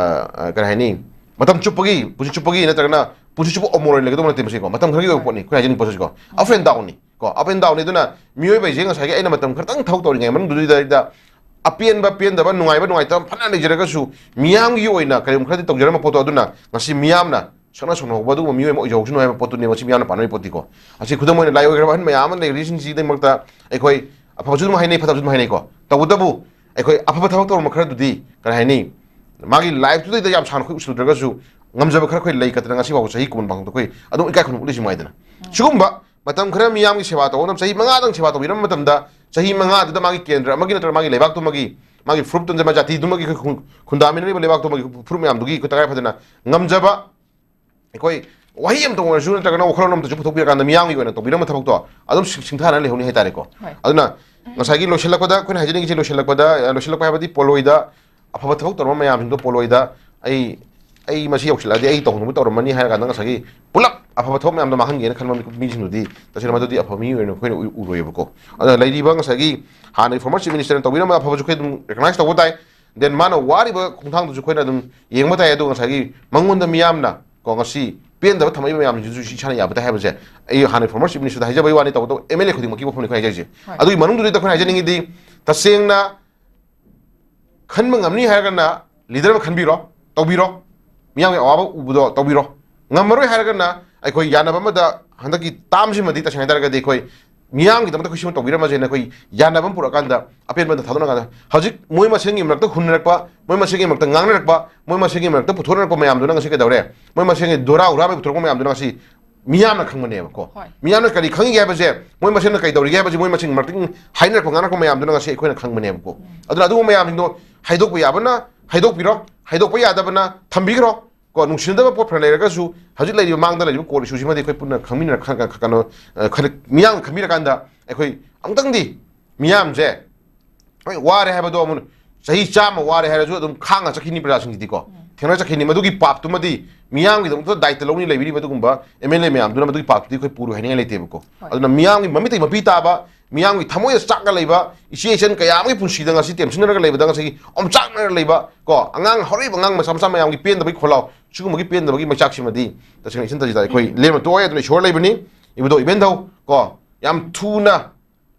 ꯑ, ꯀꯔꯤ ꯍꯥꯏꯅꯤ, ꯃꯇꯝ ꯆꯨꯞꯄꯒꯤ, ꯄꯨꯟꯁꯤ ꯆꯨꯞꯄꯒꯤ ꯅꯠꯇ꯭ꯔꯒꯅ ꯄꯨꯟꯁꯤ ꯆꯨꯞꯄ ꯑꯃꯣꯔ ꯑꯣꯏꯅ ꯂꯩꯒꯗꯧꯕ ꯅꯠꯇꯦ ꯃꯁꯤꯀꯣ꯫ ꯃꯇꯝ ꯈꯔꯒꯤ ꯑꯣꯏꯕ ꯄꯣꯠꯅꯤ ꯑꯩꯈꯣꯏ ꯍꯥꯏꯖꯅꯤꯡꯕ ꯄꯣꯠꯁꯤꯀꯣ꯫ Up and downꯅꯤ ꯀꯣ, up and downꯅꯤ꯫ ꯑꯗꯨꯅ ꯃꯤꯑꯣꯏꯕ ꯍꯥꯏꯁꯦ ꯉꯁꯥꯏꯒꯤ ꯑꯩꯅ ꯃꯇꯝ ꯈꯔꯇꯪ ꯊꯕꯛ ꯇꯧꯔꯤꯉꯩ ꯃꯅꯨꯡꯗꯨꯗꯩꯗ ꯑꯄꯦꯟꯕ, ꯄꯦꯟꯗꯕ, ꯅꯨꯡꯉꯥꯏꯕ, ꯅꯨꯡꯉꯥꯏꯇꯕ ꯐꯅ ꯂꯩꯖꯔꯒꯁꯨ, ꯃꯤꯌꯥꯝꯒꯤ ꯑꯣꯏꯅ ꯀꯔꯤꯒꯨꯝꯕ ꯈꯔꯗꯤ ꯇꯧꯖꯔꯝꯕ ꯄꯣꯠꯇꯣ, ꯑꯗꯨꯅ ꯉꯁꯤ ꯃꯤꯌꯥꯝꯅ ꯁꯛꯅ ꯁꯣꯟꯅꯍꯧꯕ ꯑꯗꯨꯒꯨꯝꯕ ꯃꯤꯑꯣꯏ ꯑꯃ ꯑꯣꯏꯖꯍꯧꯁꯅꯨ ꯍꯥꯏꯕ ꯄꯣꯠꯇꯨꯅꯦ ꯃꯁꯤ ꯃꯤꯌꯥꯝꯅ ꯄꯥꯝꯅꯔꯤꯕ ꯄꯣꯠꯇꯤꯀꯣ꯫ ꯑꯁꯤ ꯈꯨꯗꯝ ꯑꯣꯏꯅ ꯂꯥꯏ ꯑꯣꯏꯈ꯭ꯔꯕ ꯑꯍꯟ ꯃꯌꯥꯝ ꯑꯃ ꯂꯩꯔꯤꯁꯤꯡꯁꯤꯒꯤꯗꯃꯛꯇ ꯑꯩꯈꯣꯏ ꯑꯐꯕꯁꯨ ꯑꯗꯨꯝ ꯍꯥꯏꯅꯩ, ꯐꯠꯇꯕꯁꯨ ꯑꯗꯨꯝ ꯍꯥꯏꯅꯩꯀꯣ꯫ ꯇꯧꯕꯇꯕꯨ ꯑꯩꯈꯣꯏ ꯑꯐꯕ ꯊꯕꯛ ꯇꯧꯔꯝꯕ ꯈꯔꯗꯨꯗꯤ, ꯀꯔꯤ ꯍꯥꯏꯅꯤ, ꯃꯥꯒꯤ ꯂꯥꯏꯐꯇꯨꯗꯩꯗ ꯌꯥꯝ ꯁꯥꯡꯅ ꯑꯩꯈꯣꯏ ꯎꯁꯤꯜꯂꯨꯗ꯭ꯔꯒꯁꯨ, ꯉꯝꯖꯕ ꯈꯔ ꯑꯩꯈꯣꯏ ꯂꯩ ꯀꯠꯇꯅ ꯉꯁꯤ ꯐꯥꯎꯕ ꯆꯍꯤ ꯀꯨꯟ ꯐꯥꯎꯕꯗ ꯑꯩꯈꯣꯏ ꯑꯗꯨꯝ ꯏꯀꯥꯏ ꯈꯨꯝꯅꯕ ꯎꯠꯂꯤꯁꯤ ꯃꯉꯥꯏꯗꯅ꯫ ꯁꯤꯒꯨꯝꯕ ꯃꯇꯝ ꯈꯔ ꯃꯤꯌꯥꯝꯒꯤ ꯁꯦꯕꯥ ꯇꯧꯕ ꯃꯇꯝ, ꯆꯍꯤ ꯃꯉꯥꯗꯪ ꯁꯦꯕꯥ ꯇꯧꯕꯤꯔꯝꯕ ꯃꯇꯝꯗ, ꯆꯍꯤ ꯃꯉꯥꯗꯨꯗ ꯃꯥꯒꯤ ꯀꯦꯟꯗ꯭ꯔ ꯑꯃꯒꯤ ꯅꯠꯇ꯭ꯔꯒ ꯃꯥꯒꯤ ꯂꯩꯕꯥꯛꯇꯨꯃꯒꯤ, ꯃꯥꯒꯤ ꯐꯨꯔꯨꯞꯇꯨꯃ, ꯖꯥꯇꯤꯗꯨꯃꯒꯤ, ꯑꯩꯈꯣꯏ ꯈꯨꯟ-, ꯈꯨꯟꯗꯥꯃꯤꯟꯅꯔꯤꯕ ꯂꯩꯕꯥꯛꯇꯨꯃꯒꯤ ꯐꯨꯔꯨꯞ ꯃꯌꯥꯝꯗꯨꯒꯤ ꯑꯩꯈꯣꯏ ꯇꯉꯥꯏ ꯐꯗꯅ ꯉꯝꯖꯕ, ꯑꯩꯈꯣꯏ ꯋꯥꯍꯩ ꯑꯃꯇ ꯑꯣꯏꯔꯁꯨ ꯅꯠꯇ꯭ꯔꯒꯅ ꯋꯥꯈꯜꯂꯣꯟ ꯑꯃꯇꯁꯨ ꯄꯨꯊꯣꯛꯄꯤꯔꯀꯥꯟꯗ ꯃꯤꯌꯥꯝꯒꯤ ꯑꯣꯏꯅ ꯇꯧꯕꯤꯔꯝꯕ ꯊꯕꯛꯇꯣ ꯑꯗꯨꯝ ꯁꯤꯡ- ꯁꯤꯡꯊꯥꯅ ꯂꯩꯍꯧꯅꯤ ꯍꯥꯏꯇꯥꯔꯦꯀꯣ꯫ ꯍꯣꯏ꯫ ꯑꯗꯨꯅ ꯉꯁꯥꯏꯒꯤ ꯂꯣꯏꯁꯤꯜꯂꯛꯄꯗ ꯑꯩꯈꯣꯏꯅ ꯍꯥꯏꯖꯅꯤꯡꯉꯤꯁꯦ, ꯂꯣꯏꯁꯤꯜꯂꯛꯄꯗ, ꯑ, ꯂꯣꯏꯁꯤꯜꯂꯛꯄ ꯍꯥꯏꯕꯗꯤ ꯄꯣꯂꯣꯏꯗ ꯑꯐꯕ ꯊꯕꯛ ꯇꯧꯔꯝꯕ ꯃꯌꯥꯝꯁꯤꯡꯗꯣ ꯄꯣꯂꯣꯏꯗ ꯑꯩ ꯑꯩ ꯃꯁꯤ ꯌꯧꯁꯤꯜꯂꯛꯑꯗꯤ ꯑꯩ ꯇꯧꯍꯟꯅꯕ ꯇꯧꯔꯝꯃꯅꯤ ꯍꯥꯏꯔ ꯀꯥꯟꯗ ꯉꯁꯥꯏꯒꯤ ꯄꯨꯂꯞ ꯑꯐꯕ ꯊꯕꯛ ꯃꯌꯥꯝꯗꯣ ꯃꯥꯡꯍꯟꯒꯦꯅ ꯈꯟꯕ ꯃꯤꯁꯤꯡꯗꯨꯗꯤ ꯇꯁꯦꯡꯅ ꯃꯗꯨꯗꯤ ꯑꯐꯕ ꯃꯤ ꯑꯣꯏꯅ ꯑꯩꯈꯣꯏꯅ ꯎ- ꯎꯔꯣꯏꯕꯀꯣ꯫ ꯑꯗꯨꯅ ꯂꯩꯔꯤꯕ ꯉꯁꯥꯏꯒꯤ ꯍꯥꯟꯅꯒꯤ former chief ministerꯅ ꯇꯧꯕꯤꯔꯝꯕ ꯑꯐꯕꯁꯨ ꯑꯩꯈꯣꯏ ꯑꯗꯨꯝ recognize ꯇꯧꯕ ꯇꯥꯏ꯫ Then ꯃꯥꯅ ꯋꯥꯔꯤꯕ ꯈꯣꯡꯊꯥꯡꯗꯨꯁꯨ ꯑꯩꯈꯣꯏꯅ ꯑꯗꯨꯝ ꯌꯦꯡꯕ ꯇꯥꯏ꯫ ꯑꯗꯣ ꯉꯁꯥꯏꯒꯤ ꯃꯉꯣꯟꯗ ꯃꯤꯌꯥꯝꯅ ꯀꯣ ꯉꯁꯤ ꯄꯦꯟꯗꯕ ꯊꯝꯃꯛꯏꯕ ꯃꯌꯥꯝꯁꯤꯡꯗꯨꯁꯨ ꯏꯁꯥꯅ ꯌꯥꯕ ꯇꯥꯏ ꯍꯥꯏꯕꯁꯦ ꯑꯩ ꯍꯥꯟꯅꯒꯤ former chief ministerꯗ ꯍꯥꯏꯖꯕꯒꯤ ꯋꯥꯅꯤ, ꯇꯧꯕꯇꯕꯨ MLA ꯈꯨꯗꯤꯡꯃꯛꯀꯤ ꯋꯥꯐꯝꯅꯤ ꯑꯩꯈꯣꯏꯅ ꯍꯥꯏꯖꯔꯤꯁꯦ꯫ ꯍꯣꯏ꯫ ꯑꯗꯨꯒꯤ ꯃꯅꯨꯡꯗꯨꯗ ꯑꯩꯈꯣꯏꯅ ꯍꯥꯏꯖꯅꯤꯡꯉꯤꯗꯤ ꯇꯁꯦꯡꯅ ꯈꯟꯕ ꯉꯝꯅꯤ ꯍꯥꯏꯔꯒꯅ leader ꯑꯃ ꯈꯟꯕꯤꯔꯣ, ꯇꯧꯕꯤꯔꯣ, ꯃꯤꯌꯥꯝꯒꯤ ꯑꯋꯥꯕ ꯎꯕꯗꯣ ꯇꯧꯕꯤꯔꯣ꯫ ꯉꯝꯃꯔꯣꯏ ꯍꯥꯏꯔꯒꯅ ꯑꯩꯈꯣꯏ ꯌꯥꯅꯕ ꯑꯃꯗ ꯍꯟꯗꯛꯀꯤ termꯁꯤꯃꯗꯤ ꯇꯁꯦꯡꯅ ꯍꯥꯏꯇꯥꯔꯒꯗꯤ ꯑꯩꯈꯣꯏ ꯃꯤꯌꯥꯝꯒꯤꯗꯃꯛꯇ ꯑꯩꯈꯣꯏ ꯁꯤꯃ ꯇꯧꯕꯤꯔꯝꯃꯁꯦꯅ ꯑꯩꯈꯣꯏ ꯌꯥꯅꯕ ꯑꯃ ꯄꯨꯔꯛꯑꯀꯥꯟꯗ ꯑꯄꯦꯟꯕꯗ ꯊꯥꯗꯣꯛꯅꯀꯥꯟꯗ ꯍꯧꯖꯤꯛ ꯃꯣꯏ ꯃꯁꯦꯟꯒꯤ ꯃꯔꯛꯇ ꯍꯨꯟꯅꯔꯛꯄ, ꯃꯣꯏ ꯃꯁꯦꯟꯒꯤ ꯃꯔꯛꯇ ꯉꯥꯡꯅꯔꯛꯄ, ꯃꯣꯏ ꯃꯁꯦꯟꯒꯤ ꯃꯔꯛꯇ ꯄꯨꯊꯣꯔꯛꯄ ꯃꯌꯥꯝꯗꯨꯅ ꯉꯁꯤ ꯀꯩꯗꯧꯔꯦ? ꯃꯣꯏ ꯃꯁꯦꯟꯒꯤ ꯗꯣꯔꯥ ꯎꯔꯥꯕꯩ ꯄꯨꯊꯣꯔꯛꯄ ꯃꯌꯥꯝꯗꯨꯅ ꯉꯁꯤ ꯃꯤꯌꯥꯝꯅ ꯈꯪꯕꯅꯦꯕꯀꯣ꯫ ꯍꯣꯏ꯫ ꯃꯤꯌꯥꯝꯅ ꯀꯔꯤ ꯈꯪꯉꯤꯒꯦ ꯍꯥꯏꯕꯁꯦ, ꯃꯣꯏ ꯃꯁꯦꯟꯅ ꯀꯩ ꯇꯧꯔꯤꯒꯦ ꯍꯥꯏꯕꯁꯦ, ꯃꯣꯏ ꯃꯁꯦꯟ ꯃꯔꯛꯇ ꯍꯥꯏꯅꯔꯛꯄ ꯉꯥꯡꯅꯔꯛꯄ ꯃꯌꯥꯝꯗꯨꯅ ꯉꯁꯤ ꯑꯩꯈꯣꯏꯅ ꯈꯪꯕꯅꯦꯕꯀꯣ꯫ ꯑꯗꯨꯅ ꯑꯗꯨꯒꯨꯝꯕ ꯃꯌꯥꯝꯁꯤꯡꯗꯣ ꯍꯥꯏꯗꯣꯛꯄ ꯌꯥꯕꯅ ꯍꯥꯏꯗꯣꯛꯄꯤꯔꯣ, ꯍꯥꯏꯗꯣꯛꯄ ꯌꯥꯗꯕꯅ ꯊꯝꯕꯤꯈ꯭ꯔꯣ꯫ ꯀꯣ, ꯅꯨꯡꯁꯤꯅꯗꯕ ꯄꯣꯠ ꯐꯅ ꯂꯩꯔꯒꯁꯨ ꯍꯧꯖꯤꯛ ꯂꯩꯔꯤꯕ ꯃꯥꯡꯗ ꯂꯩꯔꯤꯕ court issueꯁꯤꯃꯗꯤ ꯑꯩꯈꯣꯏ ꯄꯨꯟꯅ ꯈꯪꯃꯤꯟꯅꯔ ꯈ- ꯈ- ꯀꯩꯅꯣ, ꯑ, ꯈꯔ ꯃꯤꯌꯥꯝꯅ ꯈꯟꯕꯤꯔꯀꯥꯟꯗ ꯑꯩꯈꯣꯏ ꯑꯃꯨꯛꯇꯪꯗꯤ ꯃꯤꯌꯥꯝꯁꯦ ꯍꯣꯏ, ꯋꯥꯔꯦ ꯍꯥꯏꯕꯗꯣ ꯑꯃꯨꯛ ꯆꯍꯤ ꯆꯥꯝꯃ ꯋꯥꯔꯦ ꯍꯥꯏꯔꯁꯨ ꯑꯗꯨꯝ ꯈꯥꯡꯉ ꯆꯠꯈꯤꯅꯤ ꯄ꯭ꯔꯖꯥꯁꯤꯡꯁꯤꯗꯤꯀꯣ꯫ ꯊꯦꯡꯅ ꯆꯠꯈꯤꯅꯤ꯫ ꯃꯗꯨꯒꯤ ꯄꯥꯞꯇꯨꯃꯗꯤ ꯃꯤꯌꯥꯝꯒꯤꯗꯃꯛꯇ ꯗꯥꯏꯇ ꯂꯧꯅꯤ ꯂꯩꯕꯤꯔꯤꯕ ꯑꯗꯨꯒꯨꯝꯕ MLA ꯃꯌꯥꯝꯗꯨꯅ ꯃꯗꯨꯒꯤ ꯄꯥꯞꯇꯨꯗꯤ ꯑꯩꯈꯣꯏ ꯄꯨꯔꯣꯏ ꯍꯥꯏꯅꯤꯡꯉꯥꯏ ꯂꯩꯇꯦꯕꯀꯣ꯫ ꯍꯣꯏ꯫ ꯑꯗꯨꯅ ꯃꯤꯌꯥꯝꯒꯤ ꯃꯃꯤꯠꯇꯩ ꯃꯄꯤ ꯇꯥꯕ, ꯃꯤꯌꯥꯝꯒꯤ ꯊꯃꯣꯏꯗ ꯆꯥꯛꯅ ꯂꯩꯕ, ꯏꯆꯦ ꯏꯆꯟ ꯀꯌꯥ ꯑꯃꯒꯤ ꯄꯨꯟꯁꯤꯗ ꯉꯁꯤ ꯇꯦꯝꯁꯤꯟꯅꯔꯒ ꯂꯩꯕꯗ ꯉꯁꯤꯒꯤ ꯑꯣꯝꯆꯥꯛꯅꯔ ꯂꯩꯕ ꯀꯣ, ꯑꯉꯥꯡ ꯍꯧꯔꯛꯏꯕ ꯑꯉꯥꯡ ꯃꯆꯥ ꯃꯆꯥ ꯃꯌꯥꯝꯒꯤ ꯄꯦꯟꯗꯕꯒꯤ ꯈꯣꯜꯂꯥꯎ, ꯁꯤꯒꯨꯝꯕꯒꯤ ꯄꯦꯟꯗꯕꯒꯤ ꯃꯩꯆꯥꯛꯁꯤꯃꯗꯤ ꯇꯁꯦꯡꯅ ꯏꯆꯟ ꯇꯖꯤꯇꯥ ꯑꯩꯈꯣꯏ ꯂꯦꯝꯅ ꯇꯣꯛꯑꯣꯏ꯫ ꯑꯗꯨꯅ ꯏꯁꯣꯔ ꯂꯩꯕꯅꯤ, ꯏꯕꯨꯙꯧ ꯏꯕꯦꯟꯙꯧ ꯀꯣ, ꯌꯥꯝ ꯊꯨꯅ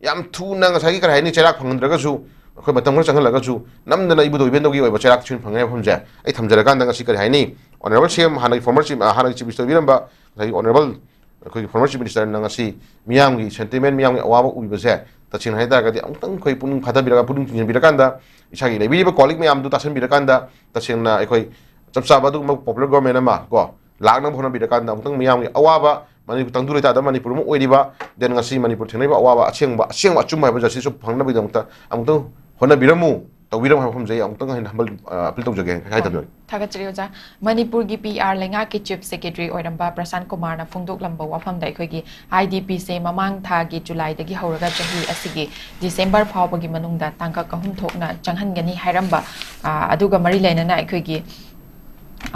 ꯌꯥꯝ ꯊꯨꯅ ꯉꯁꯥꯏꯒꯤ ꯀꯔꯤ ꯍꯥꯏꯅꯤ, ꯆꯩꯔꯥꯛ ꯐꯪꯍꯟꯗ꯭ꯔꯒꯁꯨ ꯑꯩꯈꯣꯏ ꯃꯇꯝ ꯈꯔ ꯆꯪꯍꯜꯂꯒꯁꯨ ꯅꯝꯗꯅ ꯏꯕꯨꯙꯧ ꯏꯕꯦꯟꯗꯧꯒꯤ ꯑꯣꯏꯕ ꯆꯩꯔꯥꯛ ꯊꯤꯑꯣꯏꯅ ꯐꯪꯅꯤ ꯍꯥꯏꯕ ꯃꯐꯝꯁꯦ ꯑꯩ ꯊꯝꯖꯔꯀꯥꯟꯗ ꯉꯁꯤ ꯀꯔꯤ ꯍꯥꯏꯅꯤ, Honourable CM ꯍꯥꯟꯅꯒꯤ former chief, ꯍꯥꯟꯅꯒꯤ chief minister ꯑꯣꯏꯕꯤꯔꯝꯕ ꯉꯁꯥꯏꯒꯤ Honourable ꯑꯩꯈꯣꯏꯒꯤ former chief ministerꯅ ꯉꯁꯤ ꯃꯤꯌꯥꯝꯒꯤ sentiment, ꯃꯤꯌꯥꯝꯒꯤ ꯑꯋꯥꯕ ꯎꯕꯤꯕꯁꯦ ꯇꯁꯦꯡꯅ ꯍꯥꯏ ꯇꯥꯔꯒꯗꯤ ꯑꯃꯨꯛꯇꯪ ꯑꯩꯈꯣꯏ ꯄꯨꯛꯅꯤꯡ ꯐꯥꯊꯕꯤꯔꯒ, ꯄꯨꯛꯅꯤꯡ ꯆꯤꯡꯁꯤꯟꯕꯤꯔꯀꯥꯟꯗ, ꯏꯁꯥꯒꯤ ꯂꯩꯕꯤꯔꯤꯕ colleague ꯃꯌꯥꯝꯗꯨ ꯇꯥꯁꯟꯕꯤꯔꯀꯥꯟꯗ ꯇꯁꯦꯡꯅ ꯑꯩꯈꯣꯏ ꯆꯞ ꯆꯥꯕ ꯑꯗꯨꯒꯨꯝꯕ popular government ꯑꯃ ꯀꯣ ꯂꯥꯛꯅꯕ ꯍꯣꯠꯅꯕꯤꯔꯀꯥꯟꯗ ꯑꯃꯨꯛꯇꯪ ꯃꯤꯌꯥꯝꯒꯤ ꯑꯋꯥꯕ, ꯃꯅꯤꯄꯨꯔ ꯇꯪꯗꯨ ꯂꯩꯇꯥꯗ ꯃꯅꯤꯄꯨꯔ ꯑꯃ ꯑꯣꯏꯔꯤꯕ, then ꯉꯁꯤ ꯃꯅꯤꯄꯨꯔ ꯊꯦꯡꯅꯔꯤꯕ ꯑꯋꯥꯕ ꯑꯁꯦꯡꯕ, ꯑꯁꯦꯡꯕ ꯑꯆꯨꯝꯕ ꯍꯥꯏꯕ justice ꯐꯪꯅꯕꯒꯤꯗꯃꯛꯇ ꯑꯃꯨꯛꯇꯪ ꯍꯣꯠꯅꯕꯤꯔꯝꯃꯨ꯫ ꯇꯧꯕꯤꯔꯝꯃꯣ ꯍꯥꯏꯕ ꯋꯥꯐꯝꯁꯦ ꯑꯩ ꯑꯃꯨꯛꯇꯪ ꯍꯦꯟꯅ ꯍꯝꯕꯜ ꯑꯄꯤꯜ ꯇꯧꯖꯒꯦ ꯍꯥꯏ ꯊꯝꯖꯒꯦ꯫ ꯊꯥꯒꯠꯆꯔꯤ ꯑꯣꯖꯥ꯫ ꯃꯅꯤꯄꯨꯔꯒꯤ ꯄꯤ ꯑꯥꯔ ꯂꯩꯉꯥꯛꯀꯤ ꯆꯤꯐ ꯁꯦꯀ꯭ꯔꯦꯇꯔꯤ ꯑꯣꯏꯔꯝꯕ ꯄ꯭ꯔꯁꯥꯟ ꯀꯨꯃꯥꯔꯅ ꯐꯣꯡꯗꯣꯛꯂꯝꯕ ꯋꯥꯐꯝꯗ ꯑꯩꯈꯣꯏꯒꯤ ꯑꯥꯏ ꯗꯤ ꯄꯤꯁꯦ ꯃꯃꯥꯡ ꯊꯥꯒꯤ ꯖꯨꯂꯥꯏꯗꯒꯤ ꯍꯧꯔꯒ ꯆꯍꯤ ꯑꯁꯤꯒꯤ ꯗꯤꯁꯦꯝꯕꯔ ꯐꯥꯎꯕꯒꯤ ꯃꯅꯨꯡꯗ ꯇꯥꯡꯀꯛ ꯑꯍꯨꯝ ꯊꯣꯛꯅ ꯆꯪꯍꯟꯒꯅꯤ ꯍꯥꯏꯔꯝꯕ, ꯑ, ꯑꯗꯨꯒ ꯃꯔꯤ ꯂꯩꯅꯅ ꯑꯩꯈꯣꯏꯒꯤ,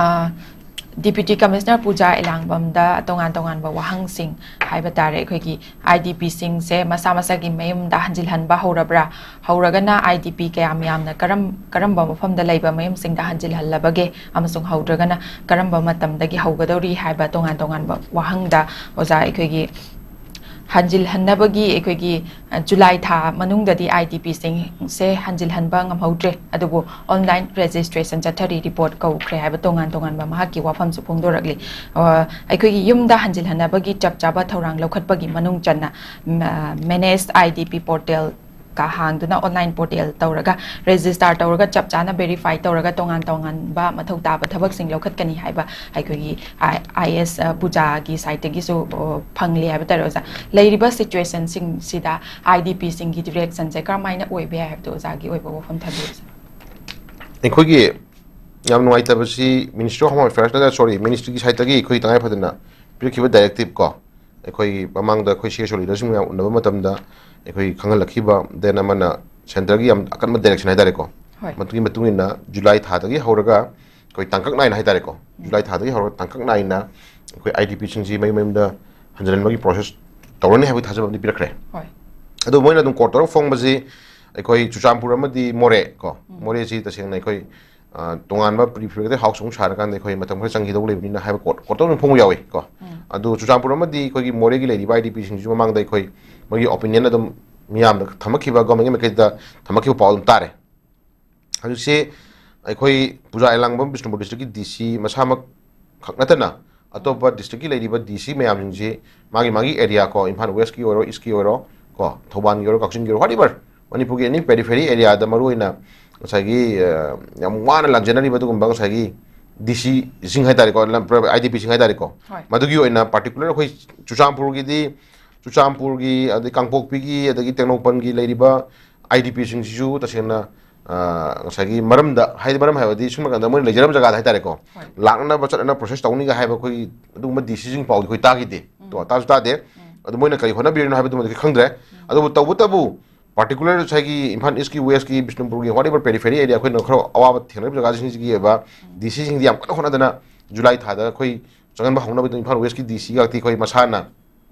ꯑ, ꯗꯤꯄ꯭ꯌꯨꯇꯤ ꯀꯃꯤꯁꯅꯔ ꯄꯨꯖꯥ ꯏꯂꯥꯡꯕꯝꯗ ꯇꯣꯉꯥꯟ ꯇꯣꯉꯥꯟꯕ ꯋꯥꯍꯪꯁꯤꯡ ꯍꯥꯏꯕ ꯇꯥꯔꯦ, ꯑꯩꯈꯣꯏꯒꯤ ꯑꯥꯏ ꯗꯤ ꯄꯤꯁꯤꯡꯁꯦ ꯃꯁꯥ ꯃꯁꯥꯒꯤ ꯃꯌꯨꯝꯗ ꯍꯟꯖꯤꯜꯍꯟꯕ ꯍꯧꯔꯕ꯭ꯔꯥ? ꯍꯧꯔꯒꯅ ꯑꯥꯏ ꯗꯤ ꯄꯤ ꯀꯌꯥꯝ ꯌꯥꯝꯅ ꯀꯔꯝ-, ꯀꯔꯝꯕ ꯃꯐꯝꯗ ꯂꯩꯕ ꯃꯌꯨꯝꯁꯤꯡꯗ ꯍꯟꯖꯤꯜꯍꯜꯂꯕꯒꯦ? ꯑꯃꯁꯨꯡ ꯍꯧꯗ꯭ꯔꯒꯅ ꯀꯔꯝꯕ ꯃꯇꯝꯗꯒꯤ ꯍꯧꯒꯗꯧꯔꯤ ꯍꯥꯏꯕ ꯇꯣꯉꯥꯟ ꯇꯣꯉꯥꯟꯕ ꯋꯥꯍꯪꯗ ꯑꯣꯖꯥ ꯑꯩꯈꯣꯏꯒꯤ ꯍꯟꯖꯤꯜꯍꯟꯅꯕꯒꯤ ꯑꯩꯈꯣꯏꯒꯤ, ꯑ, ꯖꯨꯂꯥꯏ ꯊꯥ ꯃꯅꯨꯡꯗꯗꯤ ꯑꯥꯏ ꯗꯤ ꯄꯤꯁꯤꯡꯁꯦ ꯍꯟꯖꯤꯜꯍꯟꯕ ꯉꯝꯍꯧꯗ꯭ꯔꯦ, ꯑꯗꯨꯕꯨ online registration ꯆꯠꯊꯔꯤ, ꯔꯤꯄꯣꯔꯠ ꯀꯧꯈ꯭ꯔꯦ ꯍꯥꯏꯕ ꯇꯣꯉꯥꯟ ꯇꯣꯉꯥꯟꯕ ꯃꯍꯥꯛꯀꯤ ꯋꯥꯐꯝꯁꯨ ꯐꯣꯡꯗꯣꯔꯛꯂꯤ꯫ ꯑ, ꯑꯩꯈꯣꯏꯒꯤ ꯌꯨꯝꯗ ꯍꯟꯖꯤꯜꯍꯟꯅꯕꯒꯤ ꯆꯞ ꯆꯥꯕ ꯊꯧꯔꯥꯡ ꯂꯧꯈꯠꯄꯒꯤ ꯃꯅꯨꯡ ꯆꯟꯅ, ꯃ-, Managed I D P Portal ꯀ ꯍꯥꯡꯗꯨꯅ online portal ꯇꯧꯔꯒ register ꯇꯧꯔꯒ ꯆꯞ ꯆꯥꯅ verify ꯇꯧꯔꯒ ꯇꯣꯉꯥꯟ ꯇꯣꯉꯥꯟꯕ ꯃꯊꯧ ꯇꯥꯕ ꯊꯕꯛꯁꯤꯡ ꯂꯧꯈꯠꯀꯅꯤ ꯍꯥꯏꯕ ꯑꯩꯈꯣꯏꯒꯤ ꯑꯥꯏ-, ꯑꯥꯏ ꯑꯦꯁ, ꯑ, ꯄꯨꯖꯥꯒꯤ side ꯇꯒꯤꯁꯨ, ꯑ, ꯐꯪꯂꯦ ꯍꯥꯏꯕ ꯇꯥꯔꯦ ꯑꯣꯖꯥ꯫ ꯂꯩꯔꯤꯕ situation ꯁꯤꯡꯁꯤꯗ ꯑꯥꯏ ꯗꯤ ꯄꯤ ꯁꯤꯡꯒꯤ direction ꯁꯦ ꯀꯔꯝꯍꯥꯏꯅ ꯑꯣꯏꯕ ꯌꯥꯏ ꯍꯥꯏꯕꯗꯣ ꯑꯣꯖꯥꯒꯤ ꯑꯣꯏꯕ ꯋꯥꯐꯝ ꯊꯝꯕꯤꯌꯨ ꯑꯣꯖꯥ꯫ ꯑꯩꯈꯣꯏꯒꯤ ꯌꯥꯝ ꯅꯨꯡꯉꯥꯏꯇꯕꯁꯤ Ministry of Home Affairs ꯅꯠꯇ꯭ꯔꯒ, sorry, ministry ꯒꯤ side ꯇꯒꯤ ꯑꯩꯈꯣꯏ ꯇꯉꯥꯏ ꯐꯗꯅ ꯄꯤꯔꯛꯈꯤꯕ directive ꯀꯣ, ꯑꯩꯈꯣꯏ ꯃꯃꯥꯡꯗ ꯑꯩꯈꯣꯏ C S O leader ꯁꯤꯡ ꯃꯌꯥꯝ ꯎꯅꯕ ꯃꯇꯝꯗ ꯑꯩꯈꯣꯏ ꯈꯪꯍꯜꯂꯛꯈꯤꯕ, then ꯑꯃꯅ centre ꯒꯤ ꯌꯥꯝ ꯑꯀꯟꯕ direction ꯍꯥꯏꯇꯥꯔꯦꯀꯣ꯫ ꯍꯣꯏ꯫ ꯃꯗꯨꯒꯤ ꯃꯇꯨꯡ ꯏꯟꯅ ꯖꯨꯂꯥꯏ ꯊꯥꯗꯒꯤ ꯍꯧꯔꯒ ꯑꯩꯈꯣꯏ ꯇꯥꯡꯀꯛ ꯅꯥꯏꯅ ꯍꯥꯏꯇꯥꯔꯦꯀꯣ, ꯖꯨꯂꯥꯏ ꯊꯥꯗꯒꯤ ꯍꯧꯔꯒ ꯇꯥꯡꯀꯛ ꯅꯥꯏꯅ ꯑꯩꯈꯣꯏ ꯑꯥꯏ ꯗꯤ ꯄꯤ ꯁꯤꯡꯁꯤ ꯃꯌꯨꯝ ꯃꯌꯨꯝꯗ ꯍꯟꯖꯤꯜꯍꯟꯕꯒꯤ process ꯇꯧꯔꯅꯤ ꯍꯥꯏꯕꯒꯤ ꯊꯥꯖꯕ ꯑꯃꯗꯤ ꯄꯤꯔꯛꯈ꯭ꯔꯦ꯫ ꯍꯣꯏ꯫ ꯑꯗꯨ ꯃꯣꯏꯅ ꯑꯗꯨꯝ court ꯇꯧꯔꯒ ꯐꯣꯡꯕꯁꯤ ꯑꯩꯈꯣꯏ ꯆꯨꯔꯆꯥꯟꯄꯨꯔ ꯑꯃꯗꯤ ꯃꯣꯔꯦ ꯀꯣ, ꯃꯣꯔꯦꯁꯤ ꯇꯁꯦꯡꯅ ꯑꯩꯈꯣꯏ, ꯑ, ꯇꯣꯉꯥꯟꯕ pre-, prefecture house ꯑꯃꯨꯛ ꯁꯥꯔꯀꯥꯟꯗ ꯑꯩꯈꯣꯏ ꯃꯇꯝ ꯈꯔ ꯆꯪꯈꯤꯗꯧ ꯂꯩꯕꯅꯤꯅ ꯍꯥꯏꯕ court, court ꯇ ꯑꯗꯨꯝ ꯐꯣꯡꯕ ꯌꯥꯎꯏ ꯀꯣ꯫ ꯑꯗꯨ ꯆꯨꯔꯆꯥꯟꯄꯨꯔ ꯑꯃꯗꯤ ꯑꯩꯈꯣꯏꯒꯤ ꯃꯣꯔꯦꯒꯤ ꯂꯩꯔꯤꯕ ꯑꯥꯏ ꯗꯤ ꯄꯤ ꯁꯤꯡꯁꯤꯁꯨ ꯃꯃꯥꯡꯗ ꯑꯩꯈꯣꯏ ꯃꯣꯏꯒꯤ opinion ꯑꯗꯨꯝ ꯃꯤꯌꯥꯝꯗ ꯊꯝꯃꯛꯈꯤꯕ, government ꯀꯤ ꯃꯥꯏꯀꯩꯗ ꯊꯝꯃꯛꯈꯤꯕ ꯄꯥꯎ ꯑꯗꯨꯝ ꯇꯥꯔꯦ꯫ ꯍꯧꯖꯤꯛꯁꯦ ꯑꯩꯈꯣꯏ ꯄꯨꯖꯥ ꯏꯂꯥꯡꯕꯝ ꯕꯤꯁꯅꯨꯄꯨꯔ district ꯀꯤ D C ꯃꯁꯥꯃꯛ ꯈꯛ ꯅꯠꯇꯅ ꯑꯇꯣꯞꯄ district ꯀꯤ ꯂꯩꯔꯤꯕ D C ꯃꯌꯥꯝꯁꯤꯡꯁꯤ ꯃꯥꯒꯤ ꯃꯥꯒꯤ area ꯀꯣ, ꯏꯝꯐꯥꯜ West ꯀꯤ ꯑꯣꯏꯔꯣ, East ꯀꯤ ꯑꯣꯏꯔꯣ ꯀꯣ, ꯊꯧꯕꯥꯜꯒꯤ ꯑꯣꯏꯔꯣ, ꯀꯛꯆꯤꯡꯒꯤ ꯑꯣꯏꯔꯣ, whatever, ꯃꯅꯤꯄꯨꯔꯒꯤ any periphery area ꯗ ꯃꯔꯨꯑꯣꯏꯅ ꯉꯁꯥꯏꯒꯤ, ꯑ, ꯌꯥꯝ ꯋꯥꯅ ꯂꯥꯟꯖꯦꯟꯅꯔꯤꯕ ꯑꯗꯨꯒꯨꯝꯕ ꯉꯁꯥꯏꯒꯤ D C ꯁꯤꯡ ꯍꯥꯏꯇꯥꯔꯦꯀꯣ, ꯂꯝ-, I D P ꯁꯤꯡ ꯍꯥꯏꯇꯥꯔꯦꯀꯣ, ꯍꯣꯏ꯫ ꯃꯗꯨꯒꯤ ꯑꯣꯏꯅ particular ꯑꯩꯈꯣꯏ ꯆꯨꯔꯆꯥꯟꯄꯨꯔꯒꯤꯗꯤ, ꯆꯨꯔꯆꯥꯟꯄꯨꯔꯒꯤ, ꯑꯗꯩ ꯀꯥꯡꯄꯣꯛꯄꯤꯒꯤ, ꯑꯗꯒꯤ ꯇꯦꯡꯅꯧꯄꯜꯒꯤ ꯂꯩꯔꯤꯕ I D P ꯁꯤꯡꯁꯤꯁꯨ ꯇꯁꯦꯡꯅ ꯑ, ꯉꯁꯥꯏꯒꯤ ꯃꯔꯝꯗ, ꯍꯥꯏꯗꯤ ꯃꯔꯝ ꯍꯥꯏꯕꯗꯤ ꯁꯨꯝ ꯀꯥꯟꯗ ꯃꯣꯏꯅ ꯂꯩꯖꯔꯝꯕ ꯖꯒꯥꯗ ꯍꯥꯏꯇꯥꯔꯦꯀꯣ, ꯍꯣꯏ꯫ ꯂꯥꯛꯅꯅꯕ ꯆꯠꯅꯅ ꯄ꯭ꯔꯣꯁꯦꯁ ꯇꯧꯅꯤꯒ ꯍꯥꯏꯕ ꯑꯩꯈꯣꯏꯒꯤ ꯑꯗꯨꯒꯨꯝꯕ ꯗꯤ ꯁꯤꯁꯤꯡ ꯄꯥꯎꯗꯤ ꯑꯩꯈꯣꯏ ꯇꯥꯈꯤꯗꯦ꯫ ꯎꯝ꯫ ꯇꯣ, ꯇꯥꯁꯨ ꯇꯥꯗꯦ꯫ ꯎꯝ꯫ ꯑꯗꯨ ꯃꯣꯏꯅ ꯀꯔꯤ ꯍꯣꯠꯅꯕꯤꯔꯤꯅꯣ ꯍꯥꯏꯕꯗꯨꯃꯗꯤ ꯑꯩꯈꯣꯏ ꯈꯪꯗ꯭ꯔꯦ꯫ ꯎꯝ꯫ ꯑꯗꯨꯕꯨ ꯇꯧꯕꯇꯕꯨ ꯄꯥꯔꯇꯤꯀꯨꯂꯔ ꯉꯁꯥꯏꯒꯤ ꯏꯝꯐꯥꯜ ꯏꯁꯀꯤ, ꯋꯦꯁꯀꯤ, ꯕꯤꯁꯅꯨꯄꯨꯔꯒꯤ, whatever periphery area ꯑꯩꯈꯣꯏꯅ ꯈꯔ ꯑꯋꯥꯕ ꯊꯦꯡꯅꯔꯤꯕ ꯖꯒꯥꯁꯤꯡꯁꯤꯒꯤ ꯑꯣꯏꯕ ꯎꯝ꯫ ꯗꯤ ꯁꯤꯁꯤꯡꯗꯤ ꯌꯥꯝ ꯀꯟꯅ ꯍꯣꯠꯅꯗꯅ ꯖꯨꯂꯥꯏ ꯊꯥꯗ ꯑꯩꯈꯣꯏ ꯆꯪꯍꯟꯕ ꯍꯧꯅꯕꯗ ꯏꯝꯐꯥꯜ ꯋꯦꯁꯀꯤ ꯗꯤ ꯁꯤ ꯉꯥꯛꯇꯤ ꯑꯩꯈꯣꯏ ꯃꯁꯥꯅ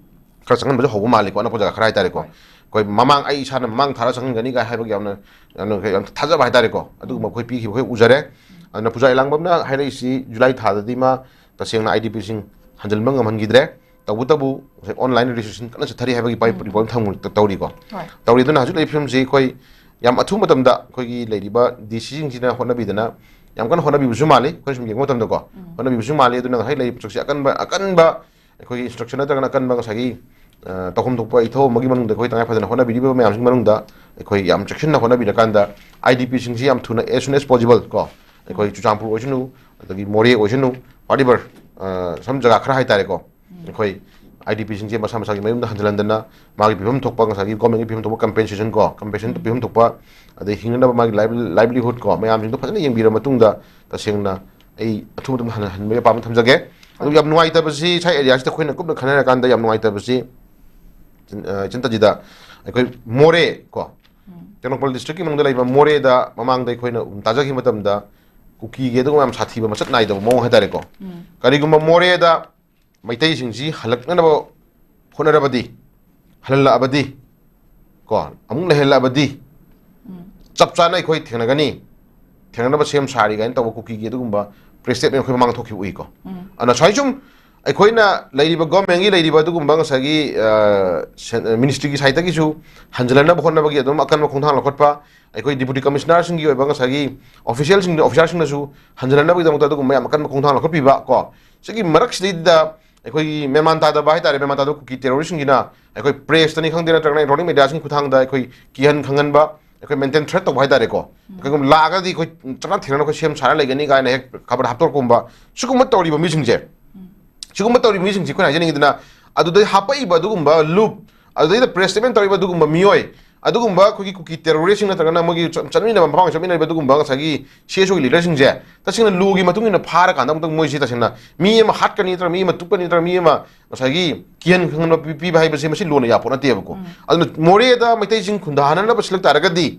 ꯈꯔ ꯆꯪꯍꯟꯕꯁꯨ ꯍꯧꯕ ꯃꯥꯜꯂꯤꯀꯣ, ꯑꯅꯛꯄ ꯖꯒꯥ ꯈꯔ ꯍꯥꯏꯇꯥꯔꯦꯀꯣ꯫ ꯍꯣꯏ꯫ ꯑꯩꯈꯣꯏ ꯃꯃꯥꯡ ꯑꯩ ꯏꯁꯥꯅ ꯃꯃꯥꯡ ꯊꯥꯔ ꯆꯪꯍꯟꯒꯅꯤ ꯀꯥꯏ ꯍꯥꯏꯕꯒꯤ ꯌꯥꯝꯅ, ꯌꯥꯝꯅ, ꯌꯥꯝ ꯊꯥꯖꯕ ꯍꯥꯏꯇꯥꯔꯦꯀꯣ꯫ ꯑꯗꯨꯒꯨꯝꯕ ꯎꯝ꯫ ꯑꯩꯈꯣꯏ ꯄꯤꯈꯤꯕ ꯑꯩꯈꯣꯏ ꯎꯖꯔꯦ꯫ ꯑꯗꯨꯅ ꯄꯨꯖꯥ ꯏꯂꯥꯡꯕꯝꯅ ꯍꯥꯏꯔꯛꯏꯁꯤ ꯖꯨꯂꯥꯏ ꯊꯥꯗꯗꯤ ꯃꯥ ꯇꯁꯦꯡꯅ ꯑꯥꯏ ꯗꯤ ꯄꯤꯁꯤꯡ ꯍꯟꯖꯤꯟꯕ ꯉꯝꯍꯟꯈꯤꯗ꯭ꯔꯦ꯫ ꯇꯧꯕꯇꯕꯨ ꯉꯁꯥꯏ online registration ꯀꯟꯅ ꯆꯠꯊꯔꯤ ꯍꯥꯏꯕꯒꯤ ꯄꯥꯎ, ꯎꯝ꯫ ꯔꯤꯄꯣꯔꯠ ꯑꯃ ꯊꯝ-, ꯇꯧꯔꯤꯀꯣ꯫ ꯍꯣꯏ꯫ ꯇꯧꯔꯤ꯫ ꯑꯗꯨꯅ ꯍꯧꯖꯤꯛ ꯂꯩꯔꯤꯕ ꯐꯤꯕꯝꯁꯤ ꯑꯩꯈꯣꯏ ꯌꯥꯝ ꯑꯊꯨꯕ ꯃꯇꯝꯗ ꯑꯩꯈꯣꯏꯒꯤ ꯂꯩꯔꯤꯕ ꯗꯤ ꯁꯤꯁꯤꯡꯁꯤꯅ ꯍꯣꯠꯅꯕꯤꯗꯅ ꯌꯥꯝ ꯀꯟꯅ ꯍꯣꯠꯅꯕꯤꯕꯁꯨ ꯃꯥꯜꯂꯤ꯫ ꯑꯩꯈꯣꯏꯅ ꯁꯨꯝ ꯌꯦꯡꯕ ꯃꯇꯝꯗꯀꯣ, ꯎꯝ꯫ ꯍꯣꯠꯅꯕꯤꯕꯁꯨ ꯃꯥꯜꯂꯤ꯫ ꯑꯗꯨꯅ ꯉꯁꯥꯏ ꯂꯩꯔꯤꯕ ꯄꯣꯠꯁꯛꯁꯤ ꯑꯀꯟꯕ, ꯑꯀꯟꯕ ꯑꯩꯈꯣꯏꯒꯤ instruction ꯅꯠꯇ꯭ꯔꯒꯅ ꯑꯀꯟꯕ ꯉꯁꯥꯏꯒꯤ, ꯑ, ꯇꯧꯐꯝ ꯊꯣꯛꯄ ꯏꯊꯧ ꯑꯃꯒꯤ ꯃꯅꯨꯡꯗ ꯑꯩꯈꯣꯏ ꯇꯉꯥꯏ ꯐꯗꯅ ꯍꯣꯠꯅꯕꯤꯔꯤꯕ ꯃꯌꯥꯝꯁꯤꯒꯤ ꯃꯅꯨꯡꯗ ꯑꯩꯈꯣꯏ ꯌꯥꯝ ꯆꯦꯛꯁꯤꯟꯅ ꯍꯣꯠꯅꯕꯤꯔꯀꯥꯟꯗ ꯑꯥꯏ ꯗꯤ ꯄꯤꯁꯤꯡꯁꯤ ꯌꯥꯝ ꯊꯨꯅ, as soon as possible ꯀꯣ, ꯑꯩꯈꯣꯏ ꯎꯝ꯫ ꯆꯨꯔꯆꯥꯟꯄꯨꯔ ꯑꯣꯏꯁꯅꯨ, ꯑꯗꯒꯤ ꯃꯣꯔꯦ ꯑꯣꯏꯁꯅꯨ, whatever, ꯑ, some ꯖꯒꯥ ꯈꯔ ꯍꯥꯏꯇꯥꯔꯦꯀꯣ, ꯎꯝ꯫ ꯑꯩꯈꯣꯏ ꯑꯥꯏ ꯗꯤ ꯄꯤꯁꯤꯡꯁꯦ ꯃꯁꯥ ꯃꯁꯥꯒꯤ ꯃꯌꯨꯝꯗ ꯍꯟꯖꯤꯜꯍꯟꯗꯅ ꯃꯥꯒꯤ ꯄꯤꯐꯝ ꯊꯣꯛꯄ, ꯉꯁꯥꯏꯒꯤ government ꯀꯤ ꯄꯤꯐꯝ ꯊꯣꯛꯄ compensation ꯀꯣ, compensation ꯎꯝ꯫ ꯄꯤꯐꯝ ꯊꯣꯛꯄ, ꯑꯗꯩ ꯍꯤꯡꯅꯅꯕ ꯃꯥꯒꯤ liveli-, livelihood ꯀꯣ, ꯃꯌꯥꯝꯁꯤꯡꯗꯣ ꯐꯖꯅ ꯌꯦꯡꯕꯤꯔ ꯃꯇꯨꯡꯗ ꯇꯁꯦꯡꯅ ꯑꯩ ꯑꯊꯨꯕ ꯃꯇꯝꯗ ꯍꯟ-, ꯍꯟꯕꯒꯤ ꯑꯄꯥꯝꯕ ꯊꯝꯖꯒꯦ꯫ ꯑꯗꯨ ꯍꯣꯏ꯫ ꯌꯥꯝ ꯅꯨꯡꯉꯥꯏꯇꯕꯁꯤ ꯁ꯭ꯋꯥꯏ area ꯁꯤꯗ ꯑꯩꯈꯣꯏꯅ ꯀꯨꯞꯅ ꯈꯟꯅꯔꯀꯥꯟꯗ ꯌꯥꯝ ꯅꯨꯡꯉꯥꯏꯇꯕꯁꯤ, ꯏꯆꯤꯟ-, ꯑ, ꯏꯆꯤꯟ ꯇꯖꯤꯗ ꯑꯩꯈꯣꯏ ꯃꯣꯔꯦ ꯀꯣ, ꯎꯝ꯫ ꯇꯦꯡꯅꯧꯄꯜ district ꯀꯤ ꯃꯅꯨꯡꯗ ꯂꯩꯕ ꯃꯣꯔꯦꯗ ꯃꯃꯥꯡꯗ ꯑꯩꯈꯣꯏꯅ ꯇꯥꯖꯈꯤꯕ ꯃꯇꯝꯗ ꯀꯨꯀꯤꯒꯤ ꯑꯗꯨꯒꯨꯝꯕ ꯌꯥꯝ ꯁꯥꯊꯤꯕ ꯃꯆꯠ ꯅꯥꯏꯗꯕ ꯃꯑꯣꯡ ꯍꯥꯏꯇꯥꯔꯦꯀꯣ꯫ ꯎꯝ꯫ ꯀꯔꯤꯒꯨꯝꯕ ꯃꯣꯔꯦꯗ ꯃꯩꯇꯩꯁꯤꯡꯁꯤ ꯍꯜꯂꯛꯅꯅꯕ ꯍꯣꯠꯅꯔꯕꯗꯤ, ꯍꯜꯍꯜꯂꯛꯑꯕꯗꯤ, ꯀꯣ, ꯑꯃꯨꯛ ꯂꯩꯍꯜꯂꯛꯑꯕꯗꯤ ꯎꯝ꯫ ꯆꯞ ꯆꯥꯅ ꯑꯩꯈꯣꯏ ꯊꯦꯡꯅꯒꯅꯤ, ꯊꯦꯡꯅꯅꯕ ꯁꯦꯝ ꯁꯥꯔꯤ ꯀꯥꯏꯅ ꯇꯧꯕ ꯀꯨꯀꯤꯒꯤ ꯑꯗꯨꯒꯨꯝꯕ press statement ꯑꯩꯈꯣꯏ ꯃꯃꯥꯡꯗ ꯊꯣꯛꯈꯤꯕ ꯎꯏꯀꯣ꯫ ꯎꯝ꯫ ꯑꯗꯨꯅ ꯁꯨꯃꯥꯏꯅ ꯁꯨꯝ ꯑꯩꯈꯣꯏꯅ ꯂꯩꯔꯤꯕ government ꯀꯤ ꯂꯩꯔꯤꯕ ꯑꯗꯨꯒꯨꯝꯕ ꯉꯁꯥꯏꯒꯤ, ꯑ, ꯁꯦꯟ-, ministry ꯒꯤ side ꯇꯒꯤꯁꯨ ꯍꯟꯖꯤꯜꯍꯟꯅꯕ ꯍꯣꯠꯅꯕꯒꯤ ꯑꯗꯨꯝ ꯑꯀꯟꯕ ꯈꯣꯡꯊꯥꯡ ꯂꯧꯈꯠꯄ, ꯑꯩꯈꯣꯏ deputy commissioner ꯁꯤꯡꯒꯤ ꯑꯣꯏꯕ ꯉꯁꯥꯏꯒꯤ official ꯁꯤꯡ, officer ꯁꯤꯡꯅꯁꯨ ꯍꯟꯖꯤꯜꯍꯟꯅꯕꯒꯤꯗꯃꯛꯇ ꯑꯗꯨꯒꯨꯝꯕ ꯌꯥꯝ ꯑꯀꯟꯕ ꯈꯣꯡꯊꯥꯡ ꯂꯧꯈꯠꯄꯤꯕ ꯀꯣ꯫ ꯁꯤꯒꯤ ꯃꯔꯛꯁꯤꯗꯩꯗ ꯑꯩꯈꯣꯏꯒꯤ ꯃꯦꯟꯃꯥꯟ ꯇꯥꯗꯕ ꯍꯥꯏꯇꯥꯔꯦ, ꯃꯦꯟꯃꯥꯟ ꯇꯥꯗꯕ ꯀꯨꯀꯤ terrorist ꯁꯤꯡꯁꯤꯅ ꯑꯩꯈꯣꯏ press ꯇꯅꯤ ꯈꯪꯗꯦ, ꯅꯠꯇ꯭ꯔꯒꯅ electronic media ꯁꯤꯡ ꯈꯨꯠꯊꯥꯡꯗ ꯑꯩꯈꯣꯏ ꯀꯤꯍꯟ ꯈꯪꯍꯟꯕ, ꯑꯩꯈꯣꯏ maintain threat ꯇꯧꯕ ꯍꯥꯏꯇꯥꯔꯦꯀꯣ꯫ ꯎꯝ꯫ ꯀꯩꯒꯨꯝꯕ ꯂꯥꯛꯑꯒꯗꯤ ꯑꯩꯈꯣꯏ ꯆꯅꯥ ꯊꯦꯡꯅꯅ ꯑꯩꯈꯣꯏ ꯁꯦꯝ ꯁꯥꯔ ꯂꯩꯒꯅꯤ ꯀꯥꯏꯅ ꯍꯦꯛ ꯈꯕꯔ ꯍꯥꯞꯇꯣꯔꯛꯄꯒꯨꯝꯕ, ꯁꯤꯒꯨꯝꯕ ꯇꯧꯔꯤꯕ ꯃꯤꯁꯤꯡꯁꯦ, ꯎꯝ꯫ ꯁꯤꯒꯨꯝꯕ ꯇꯧꯔꯤꯕ ꯃꯤꯁꯤꯡꯁꯦ ꯑꯩꯈꯣꯏꯅ ꯍꯥꯏꯖꯅꯤꯡꯉꯤꯗꯅ, ꯑꯗꯨꯗꯩ ꯍꯥꯞꯄꯛꯏꯕ ꯑꯗꯨꯒꯨꯝꯕ ꯂꯨꯞ, ꯑꯗꯨꯗꯩꯗ press statement ꯇꯧꯔꯤꯕ ꯑꯗꯨꯒꯨꯝꯕ ꯃꯤꯑꯣꯏ, ꯑꯗꯨꯒꯨꯝꯕ ꯑꯩꯈꯣꯏꯒꯤ ꯀꯨꯀꯤ ꯇꯦꯔꯣꯔꯤꯁꯁꯤꯡ ꯅꯠꯇ꯭ꯔꯒꯅ ꯃꯣꯏꯒꯤ ꯆꯠ- ꯆꯠꯃꯤꯟꯅꯕ, ꯃꯐꯝ ꯆꯠꯃꯤꯟꯅꯔꯤꯕ ꯑꯗꯨꯒꯨꯝꯕ ꯉꯁꯥꯏꯒꯤ ꯁꯤ ꯑꯦꯁ ꯑꯣꯒꯤ ꯂꯤꯗꯔꯁꯤꯡꯁꯦ ꯇꯁꯦꯡꯅ ꯂꯣꯒꯤ ꯃꯇꯨꯡ ꯏꯟꯅ ꯐꯥꯔꯀꯥꯟꯗ ꯑꯃꯨꯛꯇꯪ ꯃꯣꯏꯁꯤ ꯇꯁꯦꯡꯅ ꯃꯤ ꯑꯃ ꯍꯥꯠꯀꯅꯤ ꯅꯠꯇ꯭ꯔꯒ ꯃꯤ ꯑꯃ ꯇꯨꯞꯀꯅꯤ ꯅꯠꯇ꯭ꯔꯒ ꯃꯤ ꯑꯃ ꯉꯁꯥꯏꯒꯤ ꯀꯤꯍꯟ ꯈꯪꯍꯟꯕ ꯄꯤ- ꯄꯤꯕ ꯍꯥꯏꯕꯁꯦ ꯃꯁꯤ ꯂꯣꯅ ꯌꯥꯄꯣꯠ ꯅꯠꯇꯦꯕꯀꯣ꯫ ꯑꯗꯨꯅ ꯃꯣꯔꯦꯗ ꯃꯩꯇꯩꯁꯤꯡ ꯈꯨꯟꯗꯥꯍꯟꯅꯅꯕ ꯁꯤꯜꯂꯛ ꯇꯥꯔꯒꯗꯤ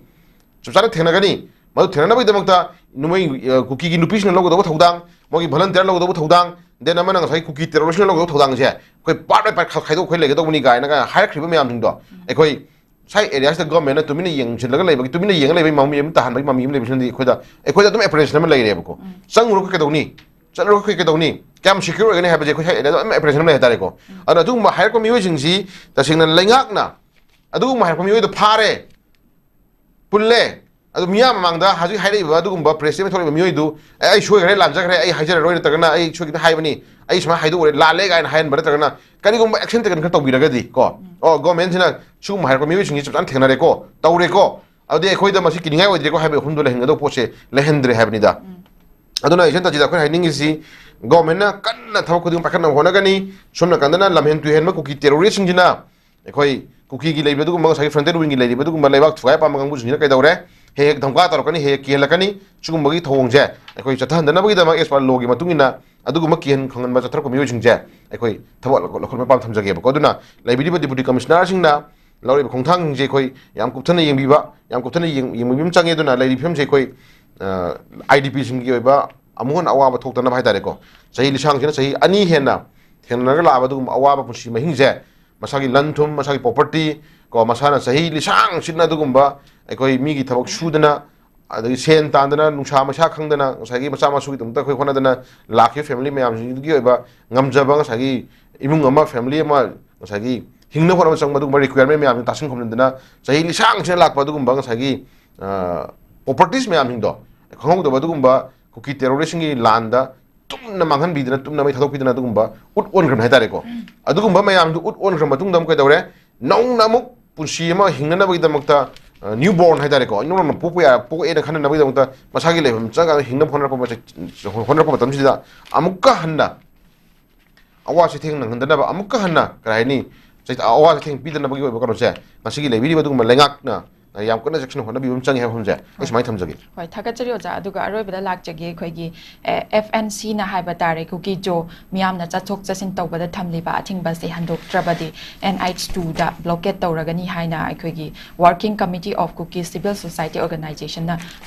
ꯆꯞ ꯆꯥꯅ ꯊꯦꯡꯅꯒꯅꯤ꯫ ꯃꯗꯨ ꯊꯦꯡꯅꯅꯕꯒꯤꯗꯃꯛꯇ ꯅꯣꯏ, ꯑ, ꯀꯨꯀꯤꯒꯤ ꯅꯨꯄꯤꯁꯤꯡꯅ ꯂꯧꯒꯗꯧꯕ ꯊꯧꯗꯥꯡ, ꯃꯣꯏꯒꯤ ꯚꯂꯟꯇꯤꯌꯔ ꯂꯧꯒꯗꯧꯕ ꯊꯧꯗꯥꯡ, ꯗꯦꯟ ꯑꯃꯅ ꯉꯁꯥꯏ ꯀꯨꯀꯤ ꯇꯦꯔꯣꯔꯤꯁꯅ ꯂꯧꯒꯗꯧꯕ ꯊꯧꯗꯥꯡꯁꯦ ꯑꯩꯈꯣꯏ ꯄꯥꯔꯠ ꯕꯥꯏ ꯄꯥꯔꯠ ꯈꯥꯏꯗꯣꯛ ꯑꯩꯈꯣꯏ ꯂꯩꯒꯗꯧꯕꯅꯤ ꯀꯥꯏꯅꯒ ꯍꯥꯏꯔꯛꯈ꯭ꯔꯤꯕ ꯃꯌꯥꯝꯁꯤꯡꯗꯣ ꯑꯩꯈꯣꯏ ꯁꯥꯏ ꯑꯦꯔꯤꯌꯥꯁꯤꯗ ꯒꯣꯔꯃꯦꯟꯅ ꯇꯨꯃꯤꯟꯅ ꯌꯦꯡꯁꯤꯜꯂꯒ ꯂꯩꯕꯒꯤ, ꯇꯨꯃꯤꯟꯅ ꯌꯦꯡꯉ ꯂꯩꯕꯒꯤ ꯃꯃꯤ ꯑꯃ ꯇꯥꯍꯟꯕꯒꯤ ꯃꯃꯤ ꯑꯃ ꯂꯩꯕꯁꯤꯅꯗꯤ ꯑꯩꯈꯣꯏꯗ, ꯑꯩꯈꯣꯏꯗ ꯑꯗꯨꯝ ꯑꯦꯄ꯭ꯔꯦꯟꯁꯟ ꯑꯃ ꯂꯩꯔꯦꯕꯀꯣ꯫ ꯆꯪꯉꯨꯔꯒ ꯀꯩꯗꯧꯅꯤ? ꯆꯠꯂꯨꯔꯒ ꯑꯩꯈꯣꯏ ꯀꯩꯗꯧꯅꯤ? ꯀꯌꯥꯝ ꯁꯦꯀ꯭ꯌꯨꯔ ꯑꯣꯏꯒꯅꯤ ꯍꯥꯏꯕꯁꯦ ꯑꯩꯈꯣꯏ ꯁꯥꯏ ꯑꯦꯔꯤꯌꯥꯗ ꯑꯗꯨꯝ ꯑꯦꯄ꯭ꯔꯦꯟꯁꯟ ꯑꯃ ꯂꯩ ꯍꯥꯏꯇꯥꯔꯦꯀꯣ꯫ ꯑꯗꯨꯅ ꯑꯗꯨꯒꯨꯝꯕ ꯍꯥꯏꯔꯛꯄ ꯃꯤꯑꯣꯏꯁꯤꯡꯁꯤ ꯇꯁꯦꯡꯅ ꯂꯩꯉꯥꯛꯅ ꯑꯗꯨꯒꯨꯝꯕ ꯍꯥꯏꯔꯛꯄ ꯃꯤꯑꯣꯏꯗꯣ ꯐꯥꯔꯦ, ꯄꯨꯜꯂꯦ꯫ ꯑꯗꯨ ꯃꯤꯌꯥꯝ ꯃꯃꯥꯡꯗ ꯍꯧꯖꯤꯛ ꯍꯥꯏꯔꯛꯏꯕ ꯑꯗꯨꯒꯨꯝꯕ ꯄ꯭ꯔꯦꯁ ꯁ꯭ꯇꯦꯠꯃꯦꯟ ꯊꯣꯛꯂꯛꯏꯕ ꯃꯤꯑꯣꯏꯗꯨ, "ꯑꯦ, ꯑꯩ ꯁꯣꯏꯈ꯭ꯔꯦ, ꯂꯥꯟꯖꯈ꯭ꯔꯦ, ꯑꯩ ꯍꯥꯏꯖꯔꯔꯣꯏ", ꯅꯠꯇ꯭ꯔꯒꯅ "ꯑꯩ ꯁꯣꯏꯈꯤꯕ ꯍꯥꯏꯕꯅꯤ, ꯑꯩ ꯁꯨꯃꯥꯏꯅ ꯍꯥꯏꯗꯣꯛꯎꯔꯦ, ꯂꯥꯜꯂꯦ" ꯀꯥꯏꯅ ꯍꯥꯏꯍꯟꯕ ꯅꯠꯇ꯭ꯔꯒꯅ ꯀꯔꯤꯒꯨꯝꯕ ꯑꯦꯛꯁꯟ ꯇꯦꯀꯟ ꯈꯔ ꯇꯧꯕꯤꯔꯒꯗꯤ ꯀꯣ, ꯑꯣ, ꯒꯣꯔꯃꯦꯟꯁꯤꯅ ꯁꯤꯒꯨꯝꯕ ꯍꯥꯏꯔꯛꯄ ꯃꯤꯑꯣꯏꯁꯤꯡꯁꯤ ꯆꯞ ꯆꯥꯅ ꯊꯦꯡꯅꯔꯦꯀꯣ, ꯇꯧꯔꯦꯀꯣ, ꯑꯗꯨꯗꯤ ꯑꯩꯈꯣꯏꯗ ꯃꯁꯤ ꯀꯤꯅꯤꯡꯉꯥꯏ ꯑꯣꯏꯗ꯭ꯔꯦꯀꯣ ꯍꯥꯏꯕꯒꯤ ꯋꯥꯈꯜꯗꯣ ꯂꯩꯍꯟꯒꯗꯧꯕ ꯄꯣꯠꯁꯦ ꯂꯩꯍꯟꯗ꯭ꯔꯦ ꯍꯥꯏꯕꯅꯤꯗ꯫ ꯑꯗꯨꯅ ꯏꯆꯟ ꯇꯥꯖꯤꯗ ꯑꯩꯈꯣꯏꯅ ꯍꯥꯏꯅꯤꯡꯉꯤꯁꯤ, ꯒꯣꯔꯃꯦꯟꯅ ꯀꯟꯅ ꯊꯕꯛ ꯈꯨꯗꯤꯡꯃꯛ ꯄꯥꯏꯈꯠꯅꯕ ꯍꯣꯠꯅꯒꯅꯤ꯫ ꯁꯣꯝ ꯅꯥꯀꯟꯗꯅ ꯂꯝꯍꯦꯟ ꯇꯨꯍꯦꯟꯕ ꯀꯨꯀꯤ ꯇꯦꯔꯣꯔꯤꯁꯁꯤꯡꯁꯤꯅ ꯑꯩꯈꯣꯏ ꯀꯨꯀꯤꯒꯤ ꯂꯩꯔꯤꯕ ꯑꯗꯨꯒꯨꯝꯕ ꯉꯁꯥꯏꯒꯤ ꯐ꯭ꯔꯟꯇꯦꯜ ꯋꯤꯡꯒꯤ ꯂꯩꯔꯤꯕ ꯑꯗꯨꯒꯨꯝꯕ ꯂꯩꯕꯥꯛ ꯊꯨꯒꯥꯏ ꯄꯥꯝꯕ ꯀꯥꯡꯕꯨꯁꯤꯡꯁꯤꯅ ꯀꯩꯗꯧꯔꯦ? ꯍꯦꯛ ꯍꯦꯛ ꯙꯝꯀꯥ ꯇꯧꯔꯛꯀꯅꯤ, ꯍꯦꯛ ꯍꯦꯛ ꯀꯤꯍꯜꯂꯛꯀꯅꯤ꯫ ꯁꯤꯒꯨꯝꯕꯒꯤ ꯊꯧꯑꯣꯡꯁꯦ ꯑꯩꯈꯣꯏ ꯆꯠꯊꯍꯟꯗꯅꯕꯒꯤꯗꯃꯛ ꯑꯦꯁ ꯄꯥꯔ ꯂꯣꯒꯤ ꯃꯇꯨꯡ ꯏꯟꯅ ꯑꯗꯨꯒꯨꯝꯕ ꯀꯤꯍꯟ ꯈꯪꯍꯟꯕ ꯆꯠꯊꯔꯛꯄ ꯃꯤꯑꯣꯏꯁꯤꯡꯁꯦ ꯑꯩꯈꯣꯏ ꯊꯕꯛ ꯂꯧꯈꯠ ꯃꯄꯥꯟ ꯊꯝꯖꯒꯦꯕꯀꯣ꯫ ꯑꯗꯨꯅ ꯂꯩꯕꯤꯔꯤꯕ ꯗꯤꯄꯨꯇꯤ ꯀꯃꯤꯁꯅꯔꯁꯤꯡꯅ ꯂꯧꯔꯤꯕ ꯈꯣꯡꯊꯥꯡꯁꯤꯡꯁꯦ ꯑꯩꯈꯣꯏ ꯌꯥꯝ ꯀꯨꯞꯊꯅ ꯌꯦꯡꯕꯤꯕ, ꯌꯥꯝ ꯀꯨꯞꯊꯅ ꯌꯦꯡ-, ꯌꯦꯡꯕꯤꯕ ꯑꯃ ꯆꯪꯉꯦ꯫ ꯑꯗꯨꯅ ꯂꯩꯔꯤꯕ ꯐꯤꯕꯝꯁꯦ ꯑꯩꯈꯣꯏ, ꯑ, ꯑꯥꯏ ꯗꯤ ꯄꯤꯁꯤꯡꯒꯤ ꯑꯣꯏꯕ ꯑꯃꯨꯛ ꯍꯟꯅ ꯑꯋꯥꯕ ꯊꯣꯛꯇꯅꯕ ꯍꯥꯏꯇꯥꯔꯦꯀꯣ꯫ ꯆꯍꯤ ꯂꯤꯁꯥꯡꯁꯤꯅ ꯆꯍꯤ ꯑꯅꯤ ꯍꯦꯟꯅ ꯊꯦꯡꯅꯔꯒ ꯂꯥꯛꯑꯕ ꯑꯗꯨꯒꯨꯝꯕ ꯑꯋꯥꯕ ꯄꯨꯟꯁꯤ ꯃꯍꯤꯡꯁꯦ, ꯃꯁꯥꯒꯤ ꯂꯟ ꯊꯨꯝ, ꯃꯁꯥꯒꯤ ꯄ꯭ꯔꯣꯄꯔꯇꯤ ꯀꯣ, ꯃꯁꯥꯅ ꯆꯍꯤ ꯂꯤꯁꯥꯡ ꯁꯤꯠꯅ ꯑꯗꯨꯒꯨꯝꯕ ꯑꯩꯈꯣꯏ ꯃꯤꯒꯤ ꯊꯕꯛ ꯁꯨꯗꯅ, ꯑꯗꯒꯤ ꯁꯦꯟ ꯇꯥꯟꯗꯅ, ꯅꯨꯡꯁꯥ ꯃꯩꯁꯥ ꯈꯪꯗꯅ, ꯉꯁꯥꯏꯒꯤ ꯃꯆꯥ ꯃꯁꯨꯒꯤꯗꯃꯛꯇ ꯑꯩꯈꯣꯏ ꯍꯣꯠꯅꯗꯅ ꯂꯥꯛꯈꯤꯕ ꯐꯦꯃꯤꯂꯤ ꯃꯌꯥꯝꯁꯤꯡꯗꯨꯒꯤ ꯑꯣꯏꯕ ꯉꯝꯖꯕ, ꯉꯁꯥꯏꯒꯤ ꯏꯃꯨꯡ ꯑꯃ, ꯐꯦꯃꯤꯂꯤ ꯑꯃ, ꯉꯁꯥꯏꯒꯤ ꯍꯤꯡꯅꯕ ꯍꯣꯠꯅꯕ ꯆꯪꯕ ꯑꯗꯨꯒꯨꯝꯕ ꯔꯤꯀ꯭ꯋꯥꯌꯔꯃꯦꯟ ꯃꯌꯥꯝꯁꯤ ꯇꯥꯁꯤꯟ ꯈꯣꯝꯖꯤꯟꯗꯅ ꯆꯍꯤ ꯂꯤꯁꯥꯡꯁꯤꯅ ꯂꯥꯛꯄ ꯑꯗꯨꯒꯨꯝꯕ ꯉꯁꯥꯏꯒꯤ, ꯑ, ꯄ꯭ꯔꯣꯄꯔꯇꯤꯁ ꯃꯌꯥꯝꯁꯤꯡꯗꯣ ꯈꯪꯍꯧꯗꯕ ꯑꯗꯨꯒꯨꯝꯕ ꯀꯨꯀꯤ ꯇꯦꯔꯣꯔꯤꯁꯁꯤꯡꯒꯤ ꯂꯥꯟꯗ ꯇꯨꯝꯅ ꯃꯥꯡꯍꯟꯕꯤꯗꯅ, ꯇꯨꯝꯅ ꯃꯩ ꯊꯥꯗꯣꯛꯄꯤꯗꯅ ꯑꯗꯨꯒꯨꯝꯕ ꯎꯠ ꯑꯣꯟꯈ꯭ꯔꯕꯅꯤ ꯍꯥꯏꯇꯥꯔꯦꯀꯣ꯫ ꯑꯗꯨꯒꯨꯝꯕ ꯃꯌꯥꯝꯗꯨ ꯎꯠ ꯑꯣꯟꯈ꯭ꯔ ꯃꯇꯨꯡꯗ ꯑꯃꯨꯛ ꯀꯩꯗꯧꯔꯦ? ꯅꯧꯅ ꯑꯃꯨꯛ ꯄꯨꯟꯁꯤ ꯑꯃ ꯍꯤꯡꯅꯅꯕꯒꯤꯗꯃꯛꯇ, ꯑ, ꯅ꯭ꯌꯨ ꯕꯣꯔꯟ ꯍꯥꯏꯇꯥꯔꯦꯀꯣ, ꯏꯅꯧ ꯅꯧꯅ ꯄꯣꯛꯄ ꯌꯥ-, ꯄꯣꯛꯑꯦꯅ ꯈꯟꯅꯅꯕꯒꯤꯗꯃꯛꯇ ꯃꯁꯥꯒꯤ ꯂꯩꯐꯝ ꯆꯪꯉꯒ ꯍꯤꯡꯅꯕ ꯍꯣꯠꯅꯔꯛꯄ ꯃꯆ-, ꯍꯣꯠꯅꯔꯛꯄ ꯃꯇꯝꯁꯤꯗ ꯑꯃꯨꯛꯀ ꯍꯟꯅ ꯑꯋꯥ ꯆꯩꯊꯦꯡ ꯅꯪꯍꯟꯗꯅꯕ ꯑꯃꯨꯛꯀ ꯍꯟꯅ, ꯀꯔꯤ ꯍꯥꯏꯅꯤ, ꯆꯩ-, ꯑꯋꯥ ꯆꯩꯊꯦꯡ ꯄꯤꯗꯅꯕꯒꯤ ꯑꯣꯏꯕ ꯀꯩꯅꯣꯁꯦ ꯉꯁꯤꯒꯤ ꯂꯩꯕꯤꯔꯤꯕ ꯑꯗꯨꯒꯨꯝꯕ ꯂꯩꯉꯥꯛꯅ ꯌꯥꯝ ꯀꯟꯅ ꯆꯦꯛꯁꯤꯟꯅ ꯍꯣꯠꯅꯕꯤꯕ ꯑꯃ ꯆꯪꯉꯦ ꯍꯥꯏꯕ ꯋꯥꯐꯝꯁꯦ ꯑꯩ ꯁꯨꯃꯥꯏꯅ ꯊꯝꯖꯒꯦ꯫ ꯍꯣꯏ, ꯊꯥꯒꯠꯆꯔꯤ ꯑꯣꯖꯥ꯫ ꯑꯗꯨꯒ ꯑꯔꯣꯏꯕꯗ ꯂꯥꯛꯆꯒꯦ, ꯑꯩꯈꯣꯏꯒꯤ ꯑꯦꯐ ꯑꯦꯟ ꯁꯤꯅ ꯍꯥꯏꯕ ꯇꯥꯔꯦ, ꯀꯨꯀꯤ ꯖꯣ ꯃꯤꯌꯥꯝꯅ ꯆꯠꯊꯣꯛ ꯆꯠꯁꯤꯟ ꯇꯧꯕꯗ ꯊꯝꯂꯤꯕ ꯑꯊꯤꯡꯕꯁꯦ ꯍꯟꯗꯣꯛꯇ꯭ꯔꯕꯗꯤ ꯑꯦꯟ ꯑꯩꯆ ꯇꯨꯗ ꯕ꯭ꯂꯣꯀꯦꯠ ꯇꯧꯔꯒꯅꯤ ꯍꯥꯏꯅ ꯑꯩꯈꯣꯏꯒꯤ Working Committee of Kuki Civil Society Organizationꯅ,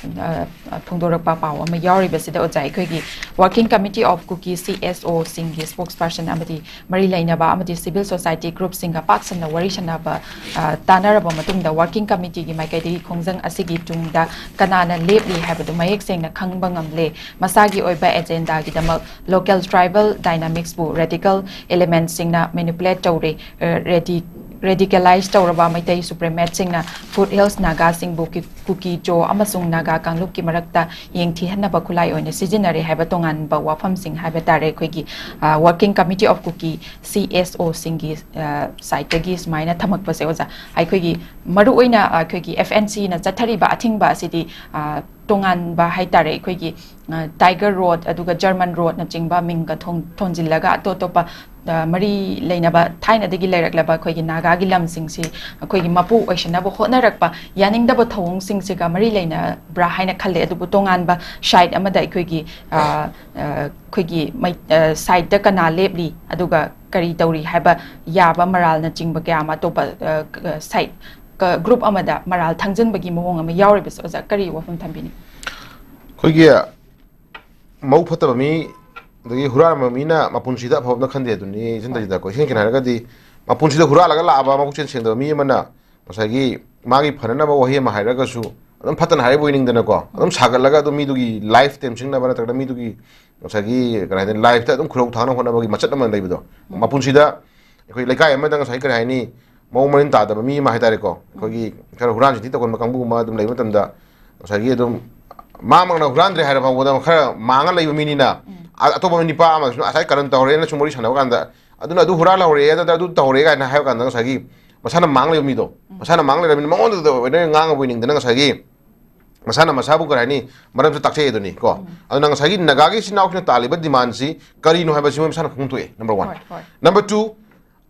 ꯑ, ꯐꯣꯡꯗꯣꯔꯛꯄ ꯄꯥꯎ ꯑꯃ ꯌꯥꯎꯔꯤꯕꯁꯤꯗ, ꯑꯣꯖꯥ, ꯑꯩꯈꯣꯏꯒꯤ Working Committee of Kuki C S ꯑꯣꯁꯤꯡꯒꯤ ꯁ꯭ꯄꯣꯛꯁ person ꯑꯃꯗꯤ ꯃꯔꯤ ꯂꯩꯅꯕ ꯑꯃꯗꯤ ꯁꯤꯚꯤꯜ ꯁꯣꯁꯥꯏꯇꯤ ꯒ꯭ꯔꯨꯞꯁꯤꯡꯒ ꯄꯥꯛ ꯁꯟꯅ ꯋꯥꯔꯤ ꯁꯥꯟꯅꯕ, ꯑ, ꯇꯥꯟꯅꯔꯕ ꯃꯇꯨꯡꯗ, ꯋꯥꯔꯀꯤꯡ ꯀꯃꯤꯇꯤꯒꯤ ꯃꯥꯏꯀꯩꯗꯒꯤ ꯈꯣꯡꯖꯪ ꯑꯁꯤꯒꯤ ꯇꯨꯡꯗ ꯀꯅꯥꯅ ꯂꯦꯞꯂꯤ ꯍꯥꯏꯕꯗꯨ ꯃꯌꯦꯛ ꯁꯦꯡꯅ ꯈꯪꯕ ꯉꯝꯂꯦ꯫ ꯃꯁꯥꯒꯤ ꯑꯣꯏꯕ ꯑꯦꯖꯦꯟꯗꯥꯒꯤꯗꯃꯛ ꯂꯣꯀꯦꯜ ꯇ꯭ꯔꯥꯏꯕꯦꯜ ꯗꯥꯏꯅꯥꯃꯤꯛꯁꯄꯨ ꯔꯦꯗꯤꯀꯦꯜ ꯏꯂꯤꯃꯦꯟꯠꯁꯤꯡꯅ ꯃꯦꯅꯤꯄꯨꯂꯦꯠ ꯇꯧꯔꯦ꯫ ꯑ, ꯔꯦꯗꯤ-, ꯔꯦꯗꯤꯀꯦꯂꯥꯏꯖ ꯇꯧꯔꯕ ꯃꯩꯇꯩ ꯁꯨꯄ꯭ꯔꯦꯃꯦꯠꯁꯤꯡꯅ ꯐꯨꯠ ꯍꯤꯜꯁ ꯅꯥꯒꯥꯁꯤꯡꯕꯨ ꯀꯤ-, ꯀꯨꯀꯤ ꯖꯣ ꯑꯃꯁꯨꯡ ꯅꯥꯒꯥ ꯀꯥꯡꯂꯨꯞꯀꯤ ꯃꯔꯛꯇ ꯌꯦꯡꯊꯤꯍꯟꯅꯕ ꯈꯨꯠꯂꯥꯏ ꯑꯣꯏꯅ ꯁꯤꯖꯤꯟꯅꯔꯦ ꯍꯥꯏꯕ ꯇꯣꯉꯥꯟꯕ ꯋꯥꯐꯝꯁꯤꯡ ꯍꯥꯏꯕ ꯇꯥꯔꯦ, ꯑꯩꯈꯣꯏꯒꯤ, ꯑ, Working Committee of Kuki C S ꯑꯣꯁꯤꯡꯒꯤ, ꯑ, ꯁꯥꯏꯠꯇꯒꯤ ꯁꯨꯃꯥꯏꯅ ꯊꯝꯃꯛꯄꯁꯦ, ꯑꯣꯖꯥ, ꯑꯩꯈꯣꯏꯒꯤ ꯃꯔꯨꯑꯣꯏꯅ ꯑꯩꯈꯣꯏꯒꯤ ꯑꯦꯐ ꯑꯦꯟ ꯁꯤꯅ ꯆꯠꯊꯔꯤꯕ ꯑꯊꯤꯡꯕ ꯑꯁꯤꯗꯤ, ꯑ, ꯇꯣꯉꯥꯟꯕ ꯍꯥꯏ ꯇꯥꯔꯦ, ꯑꯩꯈꯣꯏꯒꯤ, ꯑ, ꯇꯥꯏꯒꯔ ꯔꯣꯗ ꯑꯗꯨꯒ ꯖꯔꯃꯟ ꯔꯣꯗꯅꯆꯤꯡꯕ ꯃꯤꯡꯒ ꯊꯣꯟ-, ꯊꯣꯟꯖꯤꯜꯂꯒ ꯑꯇꯣꯞ ꯑꯇꯣꯞꯄ, ꯑ, ꯃꯔꯤ ꯂꯩꯅꯕ ꯊꯥꯏꯅꯗꯒꯤ ꯂꯩꯔꯛꯂꯕ ꯑꯩꯈꯣꯏꯒꯤ ꯅꯥꯒꯥꯒꯤ ꯂꯝꯁꯤꯡꯁꯤ ꯑꯩꯈꯣꯏꯒꯤ ꯃꯄꯨ ꯑꯣꯏꯁꯤꯟꯅꯕ ꯍꯣꯠꯅꯔꯛꯄ ꯌꯥꯅꯤꯡꯗꯕ ꯊꯧꯑꯣꯡꯁꯤꯡꯁꯤꯒ ꯃꯔꯤ ꯂꯩꯅꯕ꯭ꯔꯥ ꯍꯥꯏꯅ ꯈꯜꯂꯦ꯫ ꯑꯗꯨꯕꯨ ꯇꯣꯉꯥꯟꯕ ꯁꯥꯏꯠ ꯑꯃꯗ ꯑꯩꯈꯣꯏꯒꯤ, ꯑ, ꯑ, ꯑꯩꯈꯣꯏꯒꯤ ꯃꯩ-, ꯑ, ꯁꯥꯏꯠꯇ ꯀꯅꯥ ꯂꯦꯞꯂꯤ, ꯑꯗꯨꯒ ꯀꯔꯤ ꯇꯧꯔꯤ ꯍꯥꯏꯕ ꯌꯥꯕ ꯃꯔꯥꯜꯅꯆꯤꯡꯕ ꯀꯌꯥ ꯑꯃ ꯑꯇꯣꯞꯄ, ꯑ, ꯁꯥꯏꯠ, ꯒ꯭ꯔꯨꯞ ꯑꯃꯗ ꯃꯔꯥꯜ ꯊꯥꯡꯖꯤꯟꯕꯒꯤ ꯃꯑꯣꯡ ꯑꯃ ꯌꯥꯎꯔꯤꯕꯁꯦ, ꯑꯣꯖꯥ, ꯀꯔꯤ ꯋꯥꯐꯝ ꯊꯝꯕꯤꯅꯤ? ꯑꯩꯈꯣꯏꯒꯤ ꯃꯕꯨꯛ ꯐꯠꯇꯕ ꯃꯤ, ꯑꯗꯒꯤ ꯍꯨꯔꯥꯟꯕ ꯃꯤꯅ ꯃꯄꯨꯟꯁꯤꯗ ꯑꯐꯕ ꯑꯝꯇ ꯈꯟꯗꯦ ꯑꯗꯨꯅꯤ꯫ ꯏꯆꯟ ꯇꯥꯖꯤꯟꯗꯀꯣ, ꯏꯁꯦꯡ ꯁꯦꯡꯅ ꯍꯥꯏꯔꯒꯗꯤ, ꯃꯄꯨꯟꯁꯤꯗ ꯍꯨꯔꯥꯜꯂꯒ ꯂꯥꯛꯑꯕ ꯃꯕꯨꯛꯆꯦꯜ ꯁꯦꯡꯗꯕ ꯃꯤ ꯑꯃꯅ ꯉꯁꯥꯏꯒꯤ ꯃꯥꯒꯤ ꯐꯅꯅꯕ ꯋꯥꯍꯩ ꯑꯃ ꯍꯥꯏꯔꯒꯁꯨ ꯑꯗꯨꯝ ꯐꯠꯇꯅ ꯍꯥꯏꯔꯤꯕ ꯑꯣꯏꯅꯤꯡꯗꯅꯀꯣ, ꯑꯗꯨꯝ ꯁꯥꯒꯠꯂꯒ ꯑꯗꯨꯝ ꯃꯤꯗꯨꯒꯤ ꯂꯥꯏꯐ ꯇꯦꯝꯁꯤꯡꯅꯕ ꯅꯠꯇ꯭ꯔꯒꯅ ꯃꯤꯗꯨꯒꯤ ꯉꯁꯥꯏꯒꯤ ꯀꯔꯤ ꯍꯥꯏꯅꯤ, ꯂꯥꯏꯐꯇ ꯑꯗꯨꯝ ꯈꯨꯔꯧ ꯊꯥꯡꯅ ꯍꯣꯠꯅꯕꯒꯤ ꯃꯆꯠ ꯑꯃ ꯂꯩꯕꯗꯣ꯫ ꯃꯄꯨꯟꯁꯤꯗ ꯑꯩꯈꯣꯏ ꯂꯩꯀꯥꯏ ꯑꯃꯗ ꯉꯁꯥꯏ ꯀꯔꯤ ꯍꯥꯏꯅꯤ, ꯃꯑꯣꯡ ꯃꯔꯤꯟ ꯇꯥꯗꯕ ꯃꯤ ꯑꯃ ꯍꯥꯏꯇꯥꯔꯦꯀꯣ, ꯑꯩꯈꯣꯏꯒꯤ ꯈꯔ ꯍꯨꯔꯥꯟ ꯆꯤꯟꯊꯤ ꯇꯧꯒꯟꯕ ꯀꯥꯡꯕꯨ ꯑꯃ ꯑꯗꯨꯝ ꯂꯩꯕ ꯃꯇꯝꯗ, ꯉꯁꯥꯏꯒꯤ ꯑꯗꯨꯝ ꯃꯥꯃꯛꯅ ꯍꯨꯔꯥꯟꯗ꯭ꯔꯦ ꯍꯥꯏꯔ ꯐꯥꯎꯕꯗ ꯈꯔ ꯃꯥꯡꯉ ꯂꯩꯕ ꯃꯤꯅꯤꯅ, ꯑ-, ꯑꯇꯣꯞꯄ ꯅꯤꯄꯥ ꯑꯃꯁꯨ ꯉꯁꯥꯏ ꯀꯔꯟ ꯇꯧꯔꯦꯅ ꯁꯨꯝ ꯋꯥꯔꯤ ꯁꯥꯟꯅꯕ ꯀꯥꯟꯗ, "ꯑꯗꯨꯅ ꯑꯗꯨ ꯍꯨꯔꯥꯜꯍꯧꯔꯦ, ꯑꯗꯨ, ꯑꯗꯨ ꯇꯧꯍꯧꯔꯦ" ꯀꯥꯏꯅ ꯍꯥꯏꯕ ꯀꯥꯟꯗ, ꯉꯁꯥꯏꯒꯤ ꯃꯁꯥꯅ ꯃꯥꯡ ꯂꯩꯕ ꯃꯤꯗꯣ, ꯃꯁꯥꯅ ꯃꯥꯡ ꯂꯩꯔꯕꯅꯤꯅ ꯃꯉꯣꯟꯗ ꯑꯣꯏꯅ ꯉꯥꯡꯉꯕ ꯑꯣꯏꯅꯤꯡꯗꯅ, ꯉꯁꯥꯏꯒꯤ ꯃꯁꯥꯅ ꯃꯁꯥꯕꯨ ꯀꯔꯤ ꯍꯥꯏꯅꯤ, ꯃꯔꯝꯁꯨ ꯇꯥꯛꯆꯩ ꯑꯗꯨꯅꯤ ꯀꯣ꯫ ꯑꯗꯨꯅ ꯉꯁꯥꯏꯒꯤ ꯅꯥꯒꯥꯒꯤ ꯏꯆꯤꯟ ꯏꯅꯥꯎꯁꯤꯡꯅ ꯇꯥꯜꯂꯤꯕ ꯗꯤꯃꯥꯟꯁꯤ ꯀꯔꯤꯅꯣ ꯍꯥꯏꯕꯁꯤ ꯃꯣꯏ ꯃꯁꯥꯅ ꯈꯪꯗꯣꯛꯑꯦ, ꯅꯝꯕꯔ ꯋꯥꯟ꯫ ꯍꯣꯏ, ꯍꯣꯏ꯫ ꯅꯝꯕꯔ ꯇꯨ,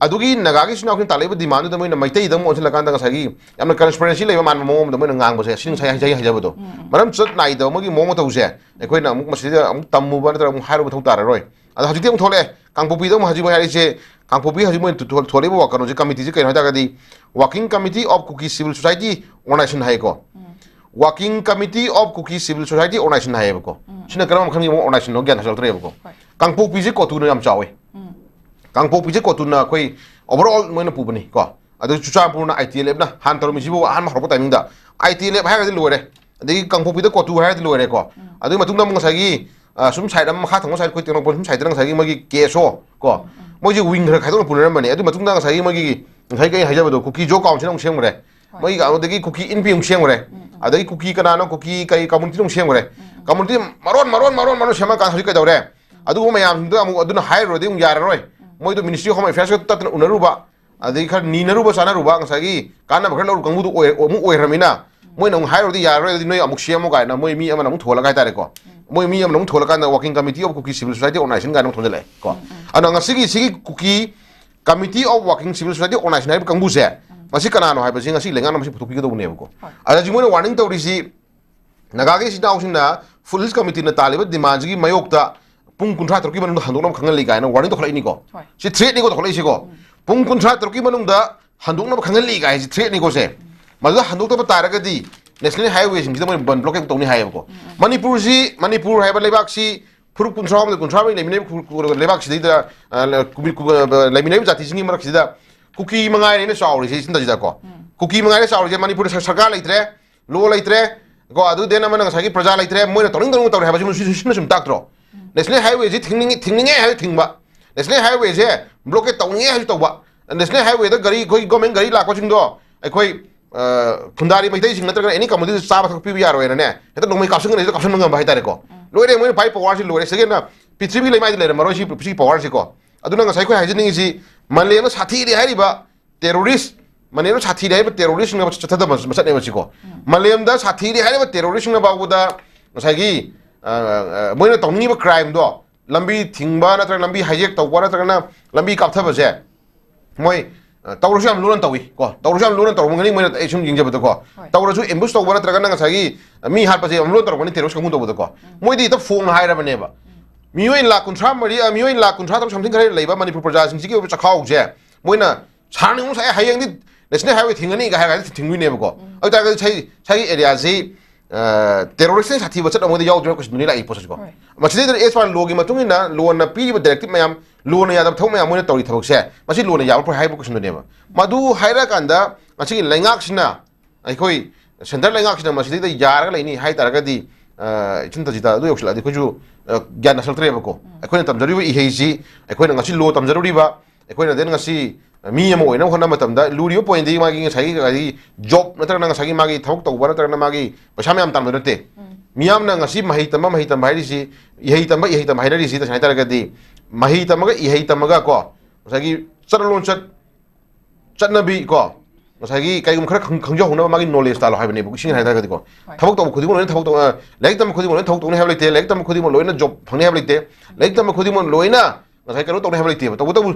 ꯑꯗꯨꯒꯤ ꯅꯥꯒꯥꯒꯤ ꯏꯆꯤꯟ ꯏꯅꯥꯎꯁꯤꯡꯅ ꯇꯥꯜꯂꯛꯏꯕ demandꯗꯨꯗ ꯃꯣꯏꯅ ꯃꯩꯇꯩꯗ ꯑꯃꯨꯛ ꯑꯣꯟꯁꯤꯜꯂꯛꯀꯥꯟꯗ ꯉꯁꯥꯏꯒꯤ ꯌꯥꯝꯅ transparency ꯂꯩꯕ ꯃꯥꯟꯕ ꯃꯑꯣꯡ ꯑꯃꯗ ꯃꯣꯏꯅ ꯉꯥꯡꯕꯁꯦ, ꯁꯤ ꯉꯁꯥꯏ ꯍꯥꯏꯖꯩ ꯍꯥꯏꯖꯕꯗꯣ, ꯃꯔꯝ ꯆꯠ ꯅꯥꯏꯗꯕ ꯃꯣꯏꯒꯤ ꯃꯑꯣꯡ ꯃꯇꯧꯁꯦ ꯑꯩꯈꯣꯏꯅ ꯑꯃꯨꯛ ꯃꯁꯤꯗ ꯑꯃꯨꯛ ꯇꯝꯃꯨꯕ ꯅꯠꯇ꯭ꯔꯒ ꯑꯃꯨꯛ ꯍꯥꯏꯔꯨꯕ ꯃꯊꯧ ꯇꯥꯔꯔꯣꯏ꯫ ꯑꯗꯣ ꯍꯧꯖꯤꯛꯇꯤ ꯑꯃꯨꯛ ꯊꯣꯛꯂꯛꯑꯦ, ꯀꯥꯡꯄꯣꯛꯄꯤꯗ ꯑꯃꯨꯛ ꯍꯧꯖꯤꯛ ꯃꯣꯏ ꯍꯥꯏꯔꯤꯁꯦ, ꯀꯥꯡꯄꯣꯛꯄꯤ ꯍꯧꯖꯤꯛ ꯃꯣꯏ ꯊꯣꯛ-, ꯊꯣꯛꯂꯛꯏꯕ ꯀꯩꯅꯣꯁꯦ, ꯀꯃꯤꯇꯤꯁꯦ ꯀꯩꯅꯣ ꯍꯥꯏ ꯇꯥꯔꯒꯗꯤ Working Committee of Kuki Civil Society Organization ꯍꯥꯏꯀꯣ꯫ Working Committee of Kuki Civil Society Organization ꯍꯥꯏꯌꯦꯕꯀꯣ꯫ ꯁꯤꯅ ꯀꯔꯝꯕ ꯃꯈꯜꯒꯤ ꯑꯃꯨꯛ organizationꯅꯣ ꯒ꯭ꯌꯥꯟ ꯇꯥꯁꯤꯜꯂꯛꯇ꯭ꯔꯦꯕꯀꯣ꯫ ꯀꯥꯡꯄꯣꯛꯄꯤꯁꯦ ꯀꯣꯇꯨꯅ ꯌꯥꯝ ꯆꯥꯎꯋꯦ꯫ ꯀꯥꯡꯄꯣꯛꯄꯤꯁꯦ ꯀꯣꯇꯨꯅ ꯑꯩꯈꯣꯏ overall ꯃꯣꯏꯅ ꯄꯨꯕꯅꯤ ꯀꯣ꯫ ꯑꯗꯨ ꯆꯨꯔꯆꯥꯟꯄꯨꯔꯅ ITLFꯅ ꯍꯥꯟꯅ ꯇꯧꯔꯝꯃꯤꯁꯤꯕꯨ ꯑꯍꯥꯟꯕ ꯍꯧꯔꯛꯄ timingꯗ ITLF ꯍꯥꯏꯔꯒꯗꯤ ꯂꯣꯏꯔꯦ꯫ ꯑꯗꯒꯤ ꯀꯥꯡꯄꯣꯛꯄꯤꯗ ꯀꯣꯇꯨ ꯍꯥꯏꯔꯒꯗꯤ ꯂꯣꯏꯔꯦꯀꯣ꯫ ꯑꯗꯨꯒꯤ ꯃꯇꯨꯡꯗ ꯑꯃꯨꯛ ꯉꯁꯥꯏꯒꯤ, ꯑ, ꯁꯨꯝ side ꯑꯃ ꯃꯈꯥ ꯊꯪꯕ side ꯑꯩꯈꯣꯏ ꯇꯦꯡꯅꯧꯄꯜ ꯁꯨꯝ sideꯇꯅ ꯉꯁꯥꯏꯒꯤ ꯃꯣꯏꯒꯤ KSO ꯀꯣ, ꯃꯣꯏꯁꯦ wingꯈꯔ ꯈꯥꯏꯗꯣꯛꯅ ꯄꯨꯅꯔꯝꯕꯅꯤ꯫ ꯑꯗꯨꯒꯤ ꯃꯇꯨꯡꯗ ꯉꯁꯥꯏꯒꯤ ꯃꯣꯏꯒꯤ ꯉꯁꯥꯏ ꯀꯩ ꯍꯥꯏꯖꯕꯗꯣ, ꯀꯨꯀꯤ ꯖꯣ ꯀꯥꯎꯟꯁꯤꯜ ꯑꯃꯨꯛ ꯁꯦꯝꯈ꯭ꯔꯦ꯫ ꯃꯣꯏꯒꯤ ꯑꯗꯨꯗꯒꯤ ꯀꯨꯀꯤ ꯏꯟꯄꯤ ꯑꯃꯨꯛ ꯁꯦꯝꯈ꯭ꯔꯦ꯫ ꯑꯗꯒꯤ ꯀꯨꯀꯤ ꯀꯅꯥꯅꯣ, ꯀꯨꯀꯤ ꯀꯩ communityꯗ ꯑꯃꯨꯛ ꯁꯦꯝꯈ꯭ꯔꯦ꯫ Community ꯃꯔꯣꯟ, ꯃꯔꯣꯟ, ꯃꯔꯣꯟ, ꯃꯔꯣꯟ ꯁꯦꯝꯃꯀꯥꯟꯗ ꯍꯧꯖꯤꯛ ꯀꯩꯗꯧꯔꯦ? ꯑꯗꯨꯒꯨꯝꯕ ꯃꯌꯥꯝꯁꯤꯡꯗꯣ ꯑꯃꯨꯛ ꯑꯗꯨꯅ ꯍꯥꯏꯔꯨꯔꯗꯤ ꯑꯃꯨꯛ ꯌꯥꯔꯔꯣꯏ꯫ ꯃꯣꯏꯗꯣ Ministry of Home Affairsꯀ ꯇꯠꯇꯅ ꯎꯅꯔꯨꯕ, ꯑꯗꯒꯤ ꯈꯔ ꯅꯤꯅꯔꯨꯕ ꯆꯥꯅꯔꯨꯕ, ꯉꯁꯥꯏꯒꯤ ꯀꯥꯟꯅꯕ ꯈꯔ ꯂꯧꯔꯨ ꯀꯥꯡꯕꯨꯗꯨ ꯑꯣꯏ-, ꯑꯃꯨꯛ ꯑꯣꯏꯈ꯭ꯔꯃꯤꯅ, ꯃꯣꯏꯅ ꯑꯃꯨꯛ ꯍꯥꯏꯔꯨꯔꯗꯤ ꯌꯥꯔꯔꯣꯏ, ꯑꯗꯨꯗꯤ ꯅꯣꯏ ꯑꯃꯨꯛ ꯁꯦꯝꯃꯨ ꯀꯥꯏꯅ ꯃꯣꯏ ꯃꯤ ꯑꯃꯅ ꯑꯃꯨꯛ ꯊꯣꯜꯂꯒ ꯍꯥꯏꯇꯥꯔꯦꯀꯣ꯫ ꯃꯣꯏ ꯃꯤ ꯑꯃꯅ ꯑꯃꯨꯛ ꯊꯣꯜꯂꯀꯥꯟꯗ Working Committee of Kuki Civil Society Organization ꯀꯥꯏꯅ ꯑꯃꯨꯛ ꯊꯣꯟꯖꯜꯂꯛꯑꯦ ꯀꯣ꯫ ꯑꯗꯨꯅ ꯉꯁꯤꯒꯤ ꯁꯤꯒꯤ ꯀꯨꯀꯤ Committee of Working Civil Society Organization ꯍꯥꯏꯔꯤꯕ ꯀꯥꯡꯕꯨꯁꯦ, ꯃꯁꯤ ꯀꯅꯥꯅꯣ ꯍꯥꯏꯕꯁꯤ ꯉꯁꯤ ꯂꯩꯉꯥꯛꯅ ꯃꯁꯤ ꯄꯨꯊꯣꯛꯄꯤꯒꯗꯧꯕꯅꯦꯕꯀꯣ꯫ ꯑꯗ ꯍꯧꯖꯤꯛ ꯃꯣꯏꯅ warning ꯇꯧꯔꯤꯁꯤ, ꯅꯥꯒꯥꯒꯤ ꯏꯆꯤꯟ ꯏꯅꯥꯎꯁꯤꯡꯅ Full Hills Committeeꯅ ꯇꯥꯜꯂꯤꯕ demandꯁꯤꯒꯤ ꯃꯥꯌꯣꯛꯇ ꯄꯨꯡ ꯀꯨꯟꯊ꯭ꯔꯥ ꯇꯔꯨꯛꯀꯤ ꯃꯅꯨꯡꯗ ꯍꯟꯗꯣꯛꯅꯕ ꯈꯪꯍꯜꯂꯤ ꯀꯥꯏꯅ warning ꯇꯧꯈꯠꯂꯛꯏꯅꯤꯀꯣ꯫ ꯁꯤ threatꯅꯤꯀꯣ ꯇꯧꯈꯠꯂꯛꯏꯁꯤꯀꯣ꯫ ꯄꯨꯡ ꯀꯨꯟꯊ꯭ꯔꯥ ꯇꯔꯨꯛꯀꯤ ꯃꯅꯨꯡꯗ ꯍꯟꯗꯣꯛꯅꯕ ꯈꯪꯍꯜꯂꯤ ꯀꯥꯏ ꯍꯥꯏꯁꯤ threatꯅꯤꯀꯣ ꯁꯦ꯫ ꯃꯗꯨꯗ ꯍꯟꯗꯣꯛꯇꯕ ꯇꯥꯔꯒꯗꯤ national highwayꯁꯤꯡꯁꯤꯗ ꯃꯣꯏ ꯕꯟ blockade ꯇꯧꯅꯤ ꯍꯥꯏꯌꯦꯕꯀꯣ꯫ ꯃꯅꯤꯄꯨꯔꯁꯤ, ꯃꯅꯤꯄꯨꯔ ꯍꯥꯏꯕ ꯂꯩꯕꯥꯛꯁꯤ ꯐꯨꯔꯨꯞ ꯀꯨꯟꯊ꯭ꯔꯥ ꯍꯨꯝꯗꯣꯏ, ꯀꯨꯟꯊ꯭ꯔꯥ ꯃꯔꯤ ꯂꯩꯃꯤꯟꯅꯔꯤꯕ ꯈꯨ-, ꯈꯨ-, ꯂꯩꯕꯥꯛꯁꯤꯗꯩꯗ, ꯑ, ꯂ-, ꯀꯨ-, ꯀꯨ-, ꯑ, ꯂꯩꯃꯤꯟꯅꯔꯤꯕ ꯖꯥꯇꯤꯁꯤꯡꯒꯤ ꯃꯔꯛꯁꯤꯗ ꯀꯨꯀꯤ ꯃꯉꯥꯏꯔꯦꯅ ꯆꯥꯎꯔꯤꯁꯦ ꯁꯤꯗꯩꯁꯤꯗꯀꯣ꯫ ꯀꯨꯀꯤ ꯃꯉꯥꯏꯔꯦ ꯆꯥꯎꯔꯤꯁꯦ꯫ ꯃꯅꯤꯄꯨꯔꯗ ꯁꯔ-, ꯁꯔꯀꯥꯔ ꯂꯩꯇ꯭ꯔꯦ, law ꯂꯩꯇ꯭ꯔꯦ ꯀꯣ, ꯑꯗꯨ then ꯑꯃꯅ ꯉꯁꯥꯏꯒꯤ ꯄ꯭ꯔꯖꯥ ꯂꯩꯇ꯭ꯔꯦ, ꯃꯣꯏꯅ ꯇꯧꯅꯤꯡ ꯇꯧꯅꯤꯡ ꯇꯧꯔꯦ ꯍꯥꯏꯕꯁꯤ ꯁꯤ-, ꯁꯤꯅ ꯁꯨꯝ ꯇꯥꯛꯇ꯭ꯔꯣ? National highwayꯁꯤ ꯊꯤꯡꯅꯤꯡꯉꯤ, ꯊꯤꯡꯅꯤꯡꯉꯦ ꯍꯥꯏꯔꯗꯤ ꯊꯤꯡꯕ, national highwayꯁꯦ blockade ꯇꯧꯅꯤꯡꯉꯦ ꯍꯥꯏꯔꯁꯨ ꯇꯧꯕ, national highwayꯗ ꯒꯥꯔꯤ, ꯑꯩꯈꯣꯏ government ꯒꯥꯔꯤ ꯂꯥꯛꯄꯁꯤꯡꯗꯣ ꯑꯩꯈꯣꯏ, ꯑ, ꯈꯨꯟꯗꯥꯔꯤ ꯃꯩꯇꯩꯁꯤꯡ ꯅꯠꯇ꯭ꯔꯒꯅ any communityꯗ ꯆꯥꯕ ꯊꯛꯄ ꯄꯤꯕ ꯌꯥꯔꯣꯏꯅꯅꯦ, ꯍꯦꯛꯇ ꯅꯣꯡꯃꯩ ꯀꯥꯞꯁꯤꯟꯒꯅꯤ, ꯍꯦꯛꯇ ꯀꯥꯞꯁꯤꯟꯕ ꯉꯝꯕ ꯍꯥꯏꯇꯥꯔꯦꯀꯣ꯫ ꯂꯣꯏꯔꯦ, ꯃꯣꯏꯅ ꯄꯥꯏ powerꯁꯤ ꯂꯣꯏꯔꯦ꯫ Secondꯅ, ꯄ꯭ꯔꯤꯊꯤꯕꯤ ꯂꯩꯃꯥꯏꯗ ꯂꯩꯔꯝꯃꯔꯣꯏ ꯁꯤ, ꯁꯤ powerꯁꯤꯀꯣ꯫ ꯑꯗꯨꯅ ꯉꯁꯥꯏ ꯑꯩꯈꯣꯏ ꯍꯥꯏꯖꯅꯤꯡꯉꯤꯁꯤ, ꯃꯥꯂꯦꯝꯅ ꯁꯥꯊꯤꯔꯦ ꯍꯥꯏꯔꯤꯕ terrorist, ꯃꯥꯂꯦꯝꯅ ꯁꯥꯊꯤꯔꯦ ꯍꯥꯏꯔꯤꯕ terroristꯁꯤꯡꯅ ꯆꯠꯊꯗꯕ ꯃꯁꯛꯅꯦꯕ ꯁꯤꯀꯣ꯫ ꯃꯥꯂꯦꯝꯗ ꯁꯥꯊꯤꯔꯦ ꯍꯥꯏꯔꯤꯕ terroristꯁꯤꯡꯅ ꯐꯥꯎꯕꯗ ꯉꯁꯥꯏꯒꯤ, ꯑ, ꯑ, ꯃꯣꯏꯅ ꯇꯧꯅꯤꯡꯉꯤꯕ crimeꯗꯣ, ꯂꯝꯕꯤ ꯊꯤꯡꯕ ꯅꯠꯇ꯭ꯔꯒ ꯂꯝꯕꯤ hijack ꯇꯧꯕ ꯅꯠꯇ꯭ꯔꯒꯅ ꯂꯝꯕꯤ ꯀꯥꯞꯊꯕꯁꯦ, ꯃꯣꯏ ꯑ, ꯇꯧꯔꯁꯨ ꯌꯥꯝ ꯂꯣꯟꯅ ꯇꯧꯏ ꯀꯣ, ꯇꯧꯔꯁꯨ ꯌꯥꯝ ꯂꯣꯟꯅ ꯇꯧꯔꯝꯒꯅꯤ꯫ ꯃꯣꯏꯅ, ꯑꯩ ꯁꯨꯝ ꯌꯦꯡꯖꯕꯗꯀꯣ, ꯍꯣꯏ. ꯇꯧꯔꯁꯨ ꯑꯦꯝꯕꯨꯁ ꯇꯧꯕ ꯅꯠꯇ꯭ꯔꯒ ꯅꯪ ꯉꯁꯥꯏꯒꯤ ꯃꯤ ꯍꯥꯠꯄꯁꯦ ꯌꯥꯝ ꯂꯣꯟ ꯇꯧꯔꯝꯒꯅꯤ ꯇꯦꯔꯣꯔꯤꯁ ꯀꯥꯡꯕꯨ ꯇꯧꯕꯗꯀꯣ꯫ ꯃꯣꯏꯗꯤ ꯍꯦꯛꯇ ꯐꯣꯡꯅ ꯍꯥꯏꯔꯕꯅꯦꯕ꯫ ꯃꯤꯑꯣꯏ ꯂꯥꯛ ꯀꯨꯟꯊ꯭ꯔꯥ ꯃꯔꯤ, ꯑ, ꯃꯤꯑꯣꯏ ꯂꯥꯛ ꯀꯨꯟꯊ꯭ꯔꯥ ꯇꯔꯨꯛ something ꯈꯔ ꯂꯩꯕ ꯃꯅꯤꯄꯨꯔ ꯄ꯭ꯔꯖꯥꯁꯤꯡꯁꯤꯒꯤ ꯑꯣꯏꯕ ꯆꯈꯥꯎꯁꯦ ꯃꯣꯏꯅ ꯁꯥꯔꯅꯤ ꯑꯃꯨꯛ ꯁꯥꯏ, ꯍꯌꯦꯡꯗꯤ ꯅꯦꯁꯅꯦꯜ ꯍꯥꯏꯋꯦ ꯊꯤꯡꯒꯅꯤꯒ ꯍꯥꯏꯔꯒ ꯊꯤꯡꯗꯣꯏꯅꯦꯕꯀꯣ꯫ ꯑꯗꯨ ꯇꯥꯔꯒꯗꯤ ꯉꯁꯥꯏ, ꯉꯁꯥꯏꯒꯤ ꯑꯦꯔꯤꯌꯥꯁꯤ ꯇꯦꯔꯣꯔꯤꯁꯇ ꯁꯥꯊꯤꯕ ꯆꯠ ꯑꯃꯗ ꯌꯥꯎꯗ꯭ꯔꯤꯕ ꯀꯣꯏꯁꯟꯗꯨꯅꯤ ꯂꯥꯛꯏ ꯄꯣꯠꯁꯤꯀꯣ꯫ ꯍꯣꯏ. ꯃꯁꯤꯗꯩꯗ ꯑꯦꯁ ꯄꯥꯟ ꯂꯣꯒꯤ ꯃꯇꯨꯡ ꯏꯟꯅ ꯂꯣꯅ ꯄꯤꯔꯤꯕ ꯗꯥꯏꯔꯦꯛꯇꯤꯞ ꯃꯌꯥꯝ, ꯂꯣꯅ ꯌꯥꯗꯕ ꯊꯕꯛ ꯃꯌꯥꯝ ꯃꯣꯏꯅ ꯇꯧꯔꯤ ꯊꯕꯛꯁꯦ, ꯃꯁꯤ ꯂꯣꯅ ꯌꯥꯕ ꯐꯩ ꯍꯥꯏꯕ ꯀꯣꯏꯁꯟꯗꯨꯅꯦꯕ꯫ ꯃꯗꯨ ꯍꯥꯏꯔꯀꯥꯟꯗ ꯉꯁꯤꯒꯤ ꯂꯩꯉꯥꯛꯁꯤꯅ, ꯑꯩꯈꯣꯏ ꯁꯦꯟꯇꯔ ꯂꯩꯉꯥꯛꯁꯤꯅ ꯃꯁꯤꯗꯩꯗ ꯌꯥꯔꯒ ꯂꯩꯅꯤ ꯍꯥꯏ ꯇꯥꯔꯒꯗꯤ, ꯑ, ꯏꯆꯟ ꯇꯖꯤꯇꯥ, ꯑꯗꯨ ꯌꯧꯁꯤꯜꯂꯛꯑꯗꯤ ꯑꯩꯈꯣꯏꯁꯨ, ꯑ, ꯒ꯭ꯌꯥꯟ ꯇꯥꯁꯤꯜꯂꯛꯇ꯭ꯔꯦꯕꯀꯣ꯫ ꯑꯩꯈꯣꯏꯅ ꯇꯝꯖꯔꯤꯕ ꯏꯍꯩꯁꯤ, ꯑꯩꯈꯣꯏꯅ ꯉꯁꯤ ꯂꯣ ꯇꯝꯖꯔꯨꯔꯤꯕ, ꯑꯩꯈꯣꯏꯅ then ꯉꯁꯤ ꯃꯤ ꯑꯃ ꯑꯣꯏꯅꯕ ꯍꯣꯠꯅꯕ ꯃꯇꯝꯗ ꯂꯨꯔꯤꯕ ꯄꯣꯏꯟꯗꯤ ꯃꯥꯒꯤ ꯉꯁꯥꯏꯒꯤ, ꯉꯁꯥꯏꯒꯤ ꯖꯣꯕ ꯅꯠꯇ꯭ꯔꯒꯅ ꯉꯁꯥꯏꯒꯤ ꯃꯥꯒꯤ ꯊꯕꯛ ꯇꯧꯕ ꯅꯠꯇ꯭ꯔꯒꯅ ꯃꯥꯒꯤ ꯄꯩꯁꯥ ꯃꯌꯥꯝ ꯇꯥꯟꯕ ꯅꯠꯇꯦ꯫ ꯃꯤꯌꯥꯝꯅ ꯉꯁꯤ ꯃꯍꯩ ꯇꯝꯕ, ꯃꯍꯩ ꯇꯝꯕ ꯍꯥꯏꯔꯤꯁꯤ, ꯏꯍꯩ ꯇꯝꯕ, ꯏꯍꯩ ꯇꯝꯕ ꯍꯥꯏꯅꯔꯤꯁꯤ ꯇꯁꯦꯡꯅ ꯍꯥꯏ ꯇꯥꯔꯒꯗꯤ ꯃꯍꯩ ꯇꯝꯃꯒ, ꯏꯍꯩ ꯇꯝꯃꯒ ꯀꯣ, ꯉꯁꯥꯏꯒꯤ ꯆꯠꯅ ꯂꯣꯟꯆꯠ, ꯆꯠꯅꯕꯤ ꯀꯣ, ꯉꯁꯥꯏꯒꯤ ꯀꯩꯒꯨꯝꯕ ꯈꯔ ꯈꯪ-, ꯈꯪꯖꯍꯧꯅꯕ ꯃꯥꯒꯤ ꯅꯣꯂꯦꯖ ꯇꯥꯜꯂꯣ ꯍꯥꯏꯕꯅꯦꯕ, ꯏꯁꯤꯡ ꯍꯥꯏ ꯇꯥꯔꯒꯗꯤꯀꯣ꯫ ꯍꯣꯏ. ꯊꯕꯛ ꯇꯧꯕ ꯈꯨꯗꯤꯡꯃꯛ ꯂꯣꯏꯅ ꯊꯕꯛ ꯇꯧ-, ꯑ, ꯂꯥꯏꯔꯤꯛ ꯇꯝꯕ ꯈꯨꯗꯤꯡꯃꯛ ꯂꯣꯏꯅ ꯊꯕꯛ ꯇꯧꯅꯤ ꯍꯥꯏꯕ ꯂꯩꯇꯦ, ꯂꯥꯏꯔꯤꯛ ꯇꯝꯕ ꯈꯨꯗꯤꯡꯃꯛ ꯂꯣꯏꯅ ꯖꯣꯕ ꯐꯪꯅꯤ ꯍꯥꯏꯕ ꯂꯩꯇꯦ, ꯂꯥꯏꯔꯤꯛ ꯇꯝꯕ ꯈꯨꯗꯤꯡꯃꯛ ꯂꯣꯏꯅ ꯉꯁꯥꯏ ꯀꯩꯅꯣ ꯇꯧꯅꯤ ꯍꯥꯏꯕ ꯂꯩꯇꯦꯕ꯫ ꯇꯧꯕꯇꯕꯨ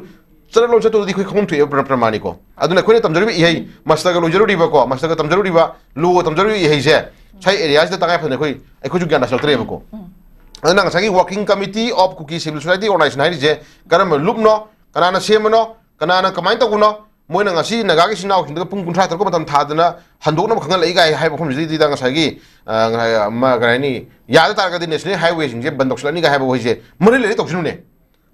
ꯆꯠꯅ ꯂꯣꯟꯆꯠꯇꯨꯗꯤ ꯑꯩꯈꯣꯏ ꯈꯪꯐꯝ ꯊꯣꯛꯑꯦꯕ ꯄ꯭ꯔ-, ꯄ꯭ꯔꯃꯥꯅꯤꯀꯣ꯫ ꯑꯗꯨꯅ ꯑꯩꯈꯣꯏꯅ ꯇꯝꯖꯔꯤꯕ ꯏꯍꯩ, ꯃꯥꯁꯇꯔꯒ ꯂꯣꯏꯖꯔꯨꯔꯤꯕꯀꯣ, ꯃꯥꯁꯇꯔꯒ ꯇꯝꯖꯔꯨꯔꯤꯕ, ꯂꯣꯒ ꯇꯝꯖꯔꯨꯔꯤꯕ ꯏꯍꯩꯁꯦ ꯉꯁꯥꯏ ꯑꯦꯔꯤꯌꯥꯁꯤꯗ ꯇꯉꯥꯏ ꯐꯗꯅ ꯑꯩꯈꯣꯏ, ꯑꯩꯈꯣꯏꯁꯨ ꯒ꯭ꯌꯥꯟ ꯇꯥꯁꯤꯜꯂꯛꯇ꯭ꯔꯦꯕꯀꯣ꯫ ꯑꯗꯨꯅ ꯉꯁꯥꯏꯒꯤ Working Committee of Kuki Civil Society Organization ꯍꯥꯏꯔꯤꯁꯦ ꯀꯔꯝꯕ ꯂꯨꯞꯅꯣ, ꯀꯅꯥꯅ ꯁꯦꯝꯕꯅꯣ, ꯀꯅꯥꯅ ꯀꯃꯥꯏꯅ ꯇꯧꯕꯅꯣ, ꯃꯣꯏꯅ ꯉꯁꯤ ꯅꯥꯒꯥꯒꯤ ꯏꯆꯤꯟ ꯏꯅꯥꯎꯁꯤꯡꯗꯨꯒ ꯄꯨꯡ ꯀꯨꯟꯊ꯭ꯔꯥ ꯇꯔꯨꯛ ꯃꯇꯝ ꯊꯥꯗꯅ ꯍꯟꯗꯣꯛꯅꯕ ꯈꯪꯍꯜꯂꯛꯏ ꯀꯥꯏ ꯍꯥꯏꯕ ꯃꯐꯝꯁꯤꯗꯩꯗ ꯉꯁꯥꯏꯒꯤ, ꯑ, ꯉꯁꯥꯏ, ꯑꯃ, ꯀꯔꯤ ꯍꯥꯏꯅꯤ, ꯌꯥꯗ ꯇꯥꯔꯒꯗꯤ ꯅꯦꯁꯅꯦꯜ ꯍꯥꯏꯋꯦꯁꯤꯡꯁꯦ ꯕꯟ ꯇꯧꯁꯤꯜꯂꯛꯅꯤꯒ ꯍꯥꯏꯕ ꯋꯥꯍꯩꯁꯦ ꯃꯔꯤ ꯂꯩꯅ ꯇꯧꯁꯤꯅꯨꯅꯦ꯫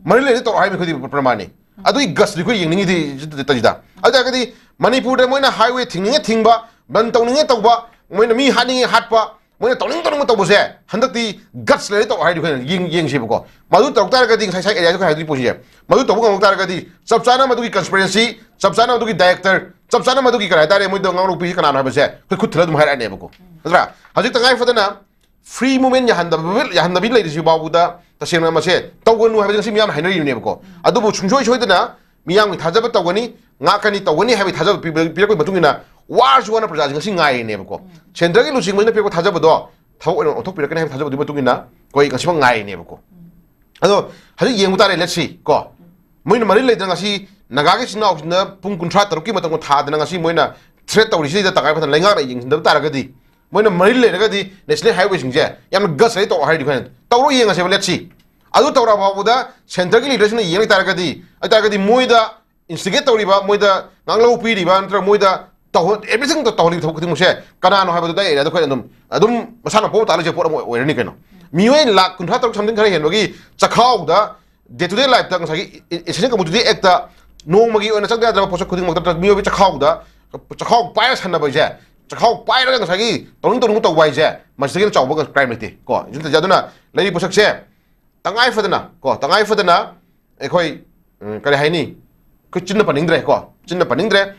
ꯃꯔꯤ ꯂꯩꯅ ꯇꯧꯔꯣ ꯍꯥꯏꯕ ꯑꯩꯈꯣꯏꯗꯤ ꯄ꯭ꯔꯃꯥꯟꯅꯤ꯫ ꯑꯗꯨꯒꯤ ꯒꯠꯁꯇꯤ ꯑꯩꯈꯣꯏ ꯌꯦꯡꯅꯤꯡꯉꯤꯗꯤ ꯇꯧꯔꯤꯗ꯫ ꯑꯗꯨ ꯇꯥꯔꯒꯗꯤ ꯃꯅꯤꯄꯨꯔꯗ ꯃꯣꯏꯅ ꯍꯥꯏꯋꯦ ꯊꯤꯡꯅꯤꯡꯉꯦ ꯊꯤꯡꯕ, ꯕꯟ ꯇꯧꯅꯤꯡꯉꯦ ꯇꯧꯕ, ꯃꯣꯏꯅ ꯃꯤ ꯍꯥꯠꯅꯤꯡꯉꯦ ꯍꯥꯠꯄ, ꯃꯣꯏꯅ ꯇꯧꯅꯤꯡ ꯇꯧꯅꯤꯡꯕ ꯇꯧꯕꯁꯦ ꯍꯟꯗꯛꯇꯤ ꯒꯠꯁ ꯂꯩꯔ ꯇꯧ ꯍꯥꯏꯗꯤ ꯑꯩꯈꯣꯏꯅ ꯌꯦꯡ-, ꯌꯦꯡꯁꯦꯕꯀꯣ꯫ ꯃꯗꯨ ꯇꯧꯔꯛ ꯇꯥꯔꯒꯗꯤ ꯉꯁꯥꯏ, ꯉꯁꯥꯏ ꯑꯦꯔꯤꯌꯥꯗ ꯑꯩꯈꯣꯏ ꯍꯥꯏꯗꯣꯏ ꯄꯣꯠꯁꯦ, ꯃꯗꯨ ꯇꯧꯕ ꯉꯝꯃꯛ ꯇꯥꯔꯒꯗꯤ ꯆꯞ ꯆꯥꯅ ꯃꯗꯨꯒꯤ ꯀꯟꯁꯄꯤꯔꯦꯟꯁꯤ, ꯆꯞ ꯆꯥꯅ ꯃꯗꯨꯒꯤ ꯗꯥꯏꯔꯦꯛꯇꯔ, ꯆꯞ ꯆꯥꯅ ꯃꯗꯨꯒꯤ ꯀꯔꯤ ꯍꯥꯏꯇꯥꯔꯦ, ꯃꯣꯏꯗ ꯉꯥꯡꯂꯣꯛꯄꯤꯁꯤ ꯀꯅꯥꯅꯣ ꯍꯥꯏꯕꯁꯦ ꯑꯩꯈꯣꯏ ꯈꯨꯠ ꯊꯤꯜꯂ ꯑꯗꯨꯝ ꯍꯥꯏꯔꯛꯑꯅꯦꯕꯀꯣ꯫ ꯅꯠꯇ꯭ꯔꯥ? ꯍꯧꯖꯤꯛ ꯇꯉꯥꯏ ꯐꯗꯅ ꯐ꯭ꯔꯤ ꯃꯨꯚꯃꯦꯟ ꯌꯥꯍꯟꯗꯕ, ꯌꯥꯍꯟꯗꯕꯤ ꯂꯩꯔꯤꯁꯤ ꯐꯥꯎꯕꯗ ꯇꯁꯦꯡꯅ ꯃꯁꯦ ꯇꯧꯒꯅꯨ ꯍꯥꯏꯕꯁꯤ ꯉꯁꯤ ꯃꯤꯌꯥꯝꯅ ꯍꯥꯏꯅꯔꯤꯕꯅꯦꯕꯀꯣ꯫ ꯑꯗꯨꯕꯨ ꯁꯨꯡꯁꯣꯏ ꯁꯣꯏꯗꯅ ꯃꯤꯌꯥꯝꯒꯤ ꯊꯥꯖꯕ ꯇꯧꯒꯅꯤ, ꯉꯥꯛꯀꯅꯤ, ꯇꯧꯒꯅꯤ ꯍꯥꯏꯕꯒꯤ ꯊꯥꯖꯕ ꯄꯤꯕ-, ꯄꯤꯔꯛꯄꯒꯤ ꯃꯇꯨꯡ ꯏꯟꯅ ꯋꯥꯔꯁꯨ ꯋꯥꯅ ꯄ꯭ꯔꯖꯥꯁꯤꯡ ꯉꯁꯤ ꯉꯥꯏꯔꯤꯅꯦꯕꯀꯣ꯫ ꯁꯦꯟꯇꯔꯒꯤ ꯂꯨꯆꯤꯡꯕꯁꯤꯅ ꯄꯤꯔꯛꯄ ꯊꯥꯖꯕꯗꯣ ꯊꯕꯛ ꯑꯣꯏꯅ ꯑꯣꯟꯊꯣꯛꯄꯤꯔꯛꯀꯅꯤ ꯍꯥꯏꯕ ꯊꯥꯖꯕꯗꯨꯒꯤ ꯃꯇꯨꯡ ꯏꯟꯅ ꯑꯩꯈꯣꯏ ꯉꯁꯤꯃꯛ ꯉꯥꯏꯔꯤꯅꯦꯕꯀꯣ꯫ ꯑꯗꯣ ꯍꯧꯖꯤꯛ ꯌꯦꯡꯕ ꯇꯥꯔꯦ, let's see ꯀꯣ꯫ ꯃꯣꯏꯅ ꯃꯔꯤ ꯂꯩꯇꯅ ꯉꯁꯤ ꯅꯥꯒꯥꯒꯤ ꯏꯆꯤꯟ ꯏꯅꯥꯎꯁꯤꯡꯅ ꯄꯨꯡ ꯀꯨꯟꯊ꯭ꯔꯥ ꯇꯔꯨꯛꯀꯤ ꯃꯇꯝ ꯊꯥꯗꯅ ꯉꯁꯤ ꯃꯣꯏꯅ ꯊ꯭ꯔꯦꯠ ꯇꯧꯔꯤꯁꯤꯗ ꯇꯉꯥꯏ ꯐꯗꯅ ꯂꯩꯉꯥꯛꯅ ꯌꯦꯡꯁꯤꯟꯗꯕ ꯇꯥꯔꯒꯗꯤ, ꯃꯣꯏꯅ ꯃꯔꯤꯜ ꯂꯩꯔꯒꯗꯤ ꯅꯦꯁꯅꯦꯜ ꯍꯥꯏꯋꯦꯁꯤꯡꯁꯦ ꯌꯥꯝꯅ ꯒꯁ ꯂꯩ ꯇꯧ ꯍꯥꯏꯔꯗꯤ ꯑꯩꯈꯣꯏꯅ ꯇꯧꯔꯣ ꯌꯦꯡꯉꯁꯦꯕ, ꯂꯦꯠꯁꯤ꯫ ꯑꯗꯨ ꯇꯧꯔ ꯐꯥꯎꯕꯗ ꯁꯦꯟꯇꯔꯒꯤ ꯂꯤꯗꯔꯁꯤꯡꯅ ꯌꯦꯡ ꯂꯩ ꯇꯥꯔꯒꯗꯤ, ꯑꯗꯨ ꯇꯥꯔꯒꯗꯤ ꯃꯣꯏꯗ ꯏꯟꯁꯇꯤꯒꯦꯠ ꯇꯧꯔꯤꯕ, ꯃꯣꯏꯗ ꯉꯥꯡꯂꯧ ꯄꯤꯔꯤꯕ, ꯅꯠꯇ꯭ꯔꯒ ꯃꯣꯏꯗ ꯇꯧꯍ-, everything ꯇꯧꯍꯜꯂꯤꯕ ꯊꯕꯛ ꯈꯨꯗꯤꯡꯃꯛꯁꯦ ꯀꯅꯥꯅꯣ ꯍꯥꯏꯕꯗꯨꯗ ꯑꯩꯅ ꯑꯩꯈꯣꯏ ꯑꯗꯨꯝ, ꯑꯗꯨꯝ ꯃꯁꯥꯅ ꯄꯣꯛꯄ ꯇꯥꯔ ꯂꯩꯖꯕ ꯄꯣꯠ ꯑꯃ ꯑꯣꯏꯔꯅꯤ ꯀꯩꯅꯣ꯫ ꯃꯤꯑꯣꯏ ꯂꯥꯛ ꯀꯨꯟꯊ꯭ꯔꯥ ꯇꯔꯨꯛ something ꯈꯔ ꯍꯦꯟꯕꯒꯤ ꯆꯈꯥꯎꯗ day to day lifeꯇ ꯉꯁꯥꯏꯒꯤ essential commodity actꯇ ꯅꯣꯡꯃꯒꯤ ꯑꯣꯏꯅ ꯆꯪꯗ ꯌꯥꯗ꯭ꯔꯕ ꯄꯣꯠꯁꯛ ꯈꯨꯗꯤꯡꯃꯛꯇ ꯅꯠꯇ꯭ꯔꯒ ꯃꯤꯑꯣꯏꯕꯒꯤ ꯆꯈꯥꯎꯗ, ꯆꯈꯥꯎ ꯄꯥꯏꯔ ꯁꯥꯟꯅꯕ ꯍꯥꯏꯁꯦ, ꯆꯈꯥꯎ ꯄꯥꯏꯔꯒ ꯉꯁꯥꯏꯒꯤ ꯇꯧꯅꯤꯡ ꯇꯧꯅꯤꯡꯕ ꯇꯧꯕ ꯍꯥꯏꯁꯦ, ꯃꯁꯤꯗꯒꯤ ꯍꯦꯟꯅ ꯆꯥꯎꯕ crime ꯂꯩꯇꯦ ꯀꯣ꯫ ꯑꯗꯨꯅ ꯂꯩꯔꯤꯕ ꯄꯣꯠꯁꯛꯁꯦ ꯇꯉꯥꯏ ꯐꯗꯅ ꯀꯣ, ꯇꯉꯥꯏ ꯐꯗꯅ ꯑꯩꯈꯣꯏ, ꯎꯝ, ꯀꯔꯤ ꯍꯥꯏꯅꯤ, ꯑꯩꯈꯣꯏ ꯆꯤꯟꯅ ꯄꯟꯅꯤꯡꯗ꯭ꯔꯦ ꯀꯣ, ꯆꯤꯟꯅ ꯄꯟꯅꯤꯡꯗ꯭ꯔꯦ꯫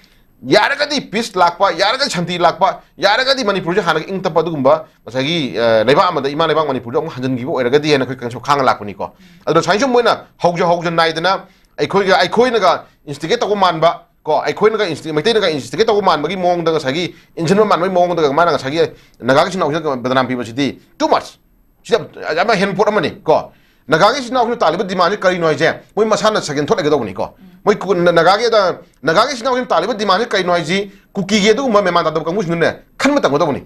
ꯌꯥꯔꯒꯗꯤ peace ꯂꯥꯛꯄ, ꯌꯥꯔꯒꯗꯤ ꯁꯥꯟꯇꯤ ꯂꯥꯛꯄ, ꯌꯥꯔꯒꯗꯤ ꯃꯅꯤꯄꯨꯔꯁꯦ ꯍꯥꯟꯅꯒꯤ ꯏꯪ ꯇꯞꯄ ꯑꯗꯨꯒꯨꯝꯕ ꯉꯁꯥꯏꯒꯤ, ꯑ, ꯂꯩꯕꯥꯛ ꯑꯃꯗ, ꯏꯃꯥ ꯂꯩꯕꯥꯛ ꯃꯅꯤꯄꯨꯔꯗ ꯑꯃꯨꯛ ꯍꯟꯖꯤꯟꯈꯤꯕ ꯑꯣꯏꯔꯒꯗꯤ ꯍꯥꯏꯅ ꯑꯩꯈꯣꯏ ꯀꯩꯅꯣ ꯈꯥꯡꯉ ꯂꯥꯛꯄꯅꯤꯀꯣ꯫ ꯑꯗꯣ ꯁꯨꯃꯥꯏꯅ ꯁꯨꯝ ꯃꯣꯏꯅ ꯍꯧꯖ ꯍꯧꯖ ꯅꯥꯏꯗꯅ ꯑꯩꯈꯣꯏꯒ, ꯑꯩꯈꯣꯏꯅꯒ instigate ꯇꯧꯕ ꯃꯥꯟꯕ ꯀꯣ, ꯑꯩꯈꯣꯏꯅꯒ insti-, ꯃꯩꯇꯩꯅꯒ instigate ꯇꯧꯕ ꯃꯥꯟꯕꯒꯤ ꯃꯑꯣꯡꯗ ꯉꯁꯥꯏꯒꯤ ꯏꯟꯁꯤꯟꯕ ꯃꯥꯟꯕꯒꯤ ꯃꯑꯣꯡꯗ ꯃꯥꯅ ꯉꯁꯥꯏꯒꯤ ꯅꯥꯒꯥꯒꯤ ꯏꯆꯤꯟ ꯏꯅꯥꯎꯁꯤꯡꯗ ꯕꯗꯅꯥꯝ ꯄꯤꯕꯁꯤꯗꯤ too much꯫ ꯁꯤ ꯌꯥꯝ, ꯌꯥꯝ ꯍꯦꯟꯅ ꯄꯣꯠ ꯑꯃꯅꯤ ꯀꯣ꯫ ꯅꯥꯒꯥꯒꯤ ꯏꯆꯤꯟ ꯏꯅꯥꯎꯁꯤꯡꯅ ꯇꯥꯜꯂꯤꯕ demandꯁꯤ ꯀꯔꯤꯅꯣ ꯍꯥꯏꯁꯦ ꯃꯣꯏ ꯃꯁꯥꯅ ꯁꯦꯀꯦꯟ ꯊꯣꯠ ꯂꯩꯒꯗꯧꯕꯅꯤ ꯀꯣ꯫ ꯃꯣꯏ ꯀꯨ-, ꯅ-, ꯅꯥꯒꯥꯒꯤ ꯑꯗ-, ꯅꯥꯒꯥꯒꯤ ꯏꯆꯤꯟ ꯏꯅꯥꯎꯁꯤꯡꯅ ꯇꯥꯜꯂꯤꯕ demandꯁꯤ ꯀꯔꯤꯅꯣ ꯍꯥꯏꯁꯤ ꯀꯨꯀꯤꯒꯤ ꯑꯗꯨꯒꯨꯝꯕ ꯃꯦꯃꯥꯟ ꯇꯥꯗꯕ ꯀꯥꯡꯕꯨꯁꯤꯡꯗꯨꯅꯦ ꯈꯟꯕ ꯇꯝꯒꯗꯧꯕꯅꯤ꯫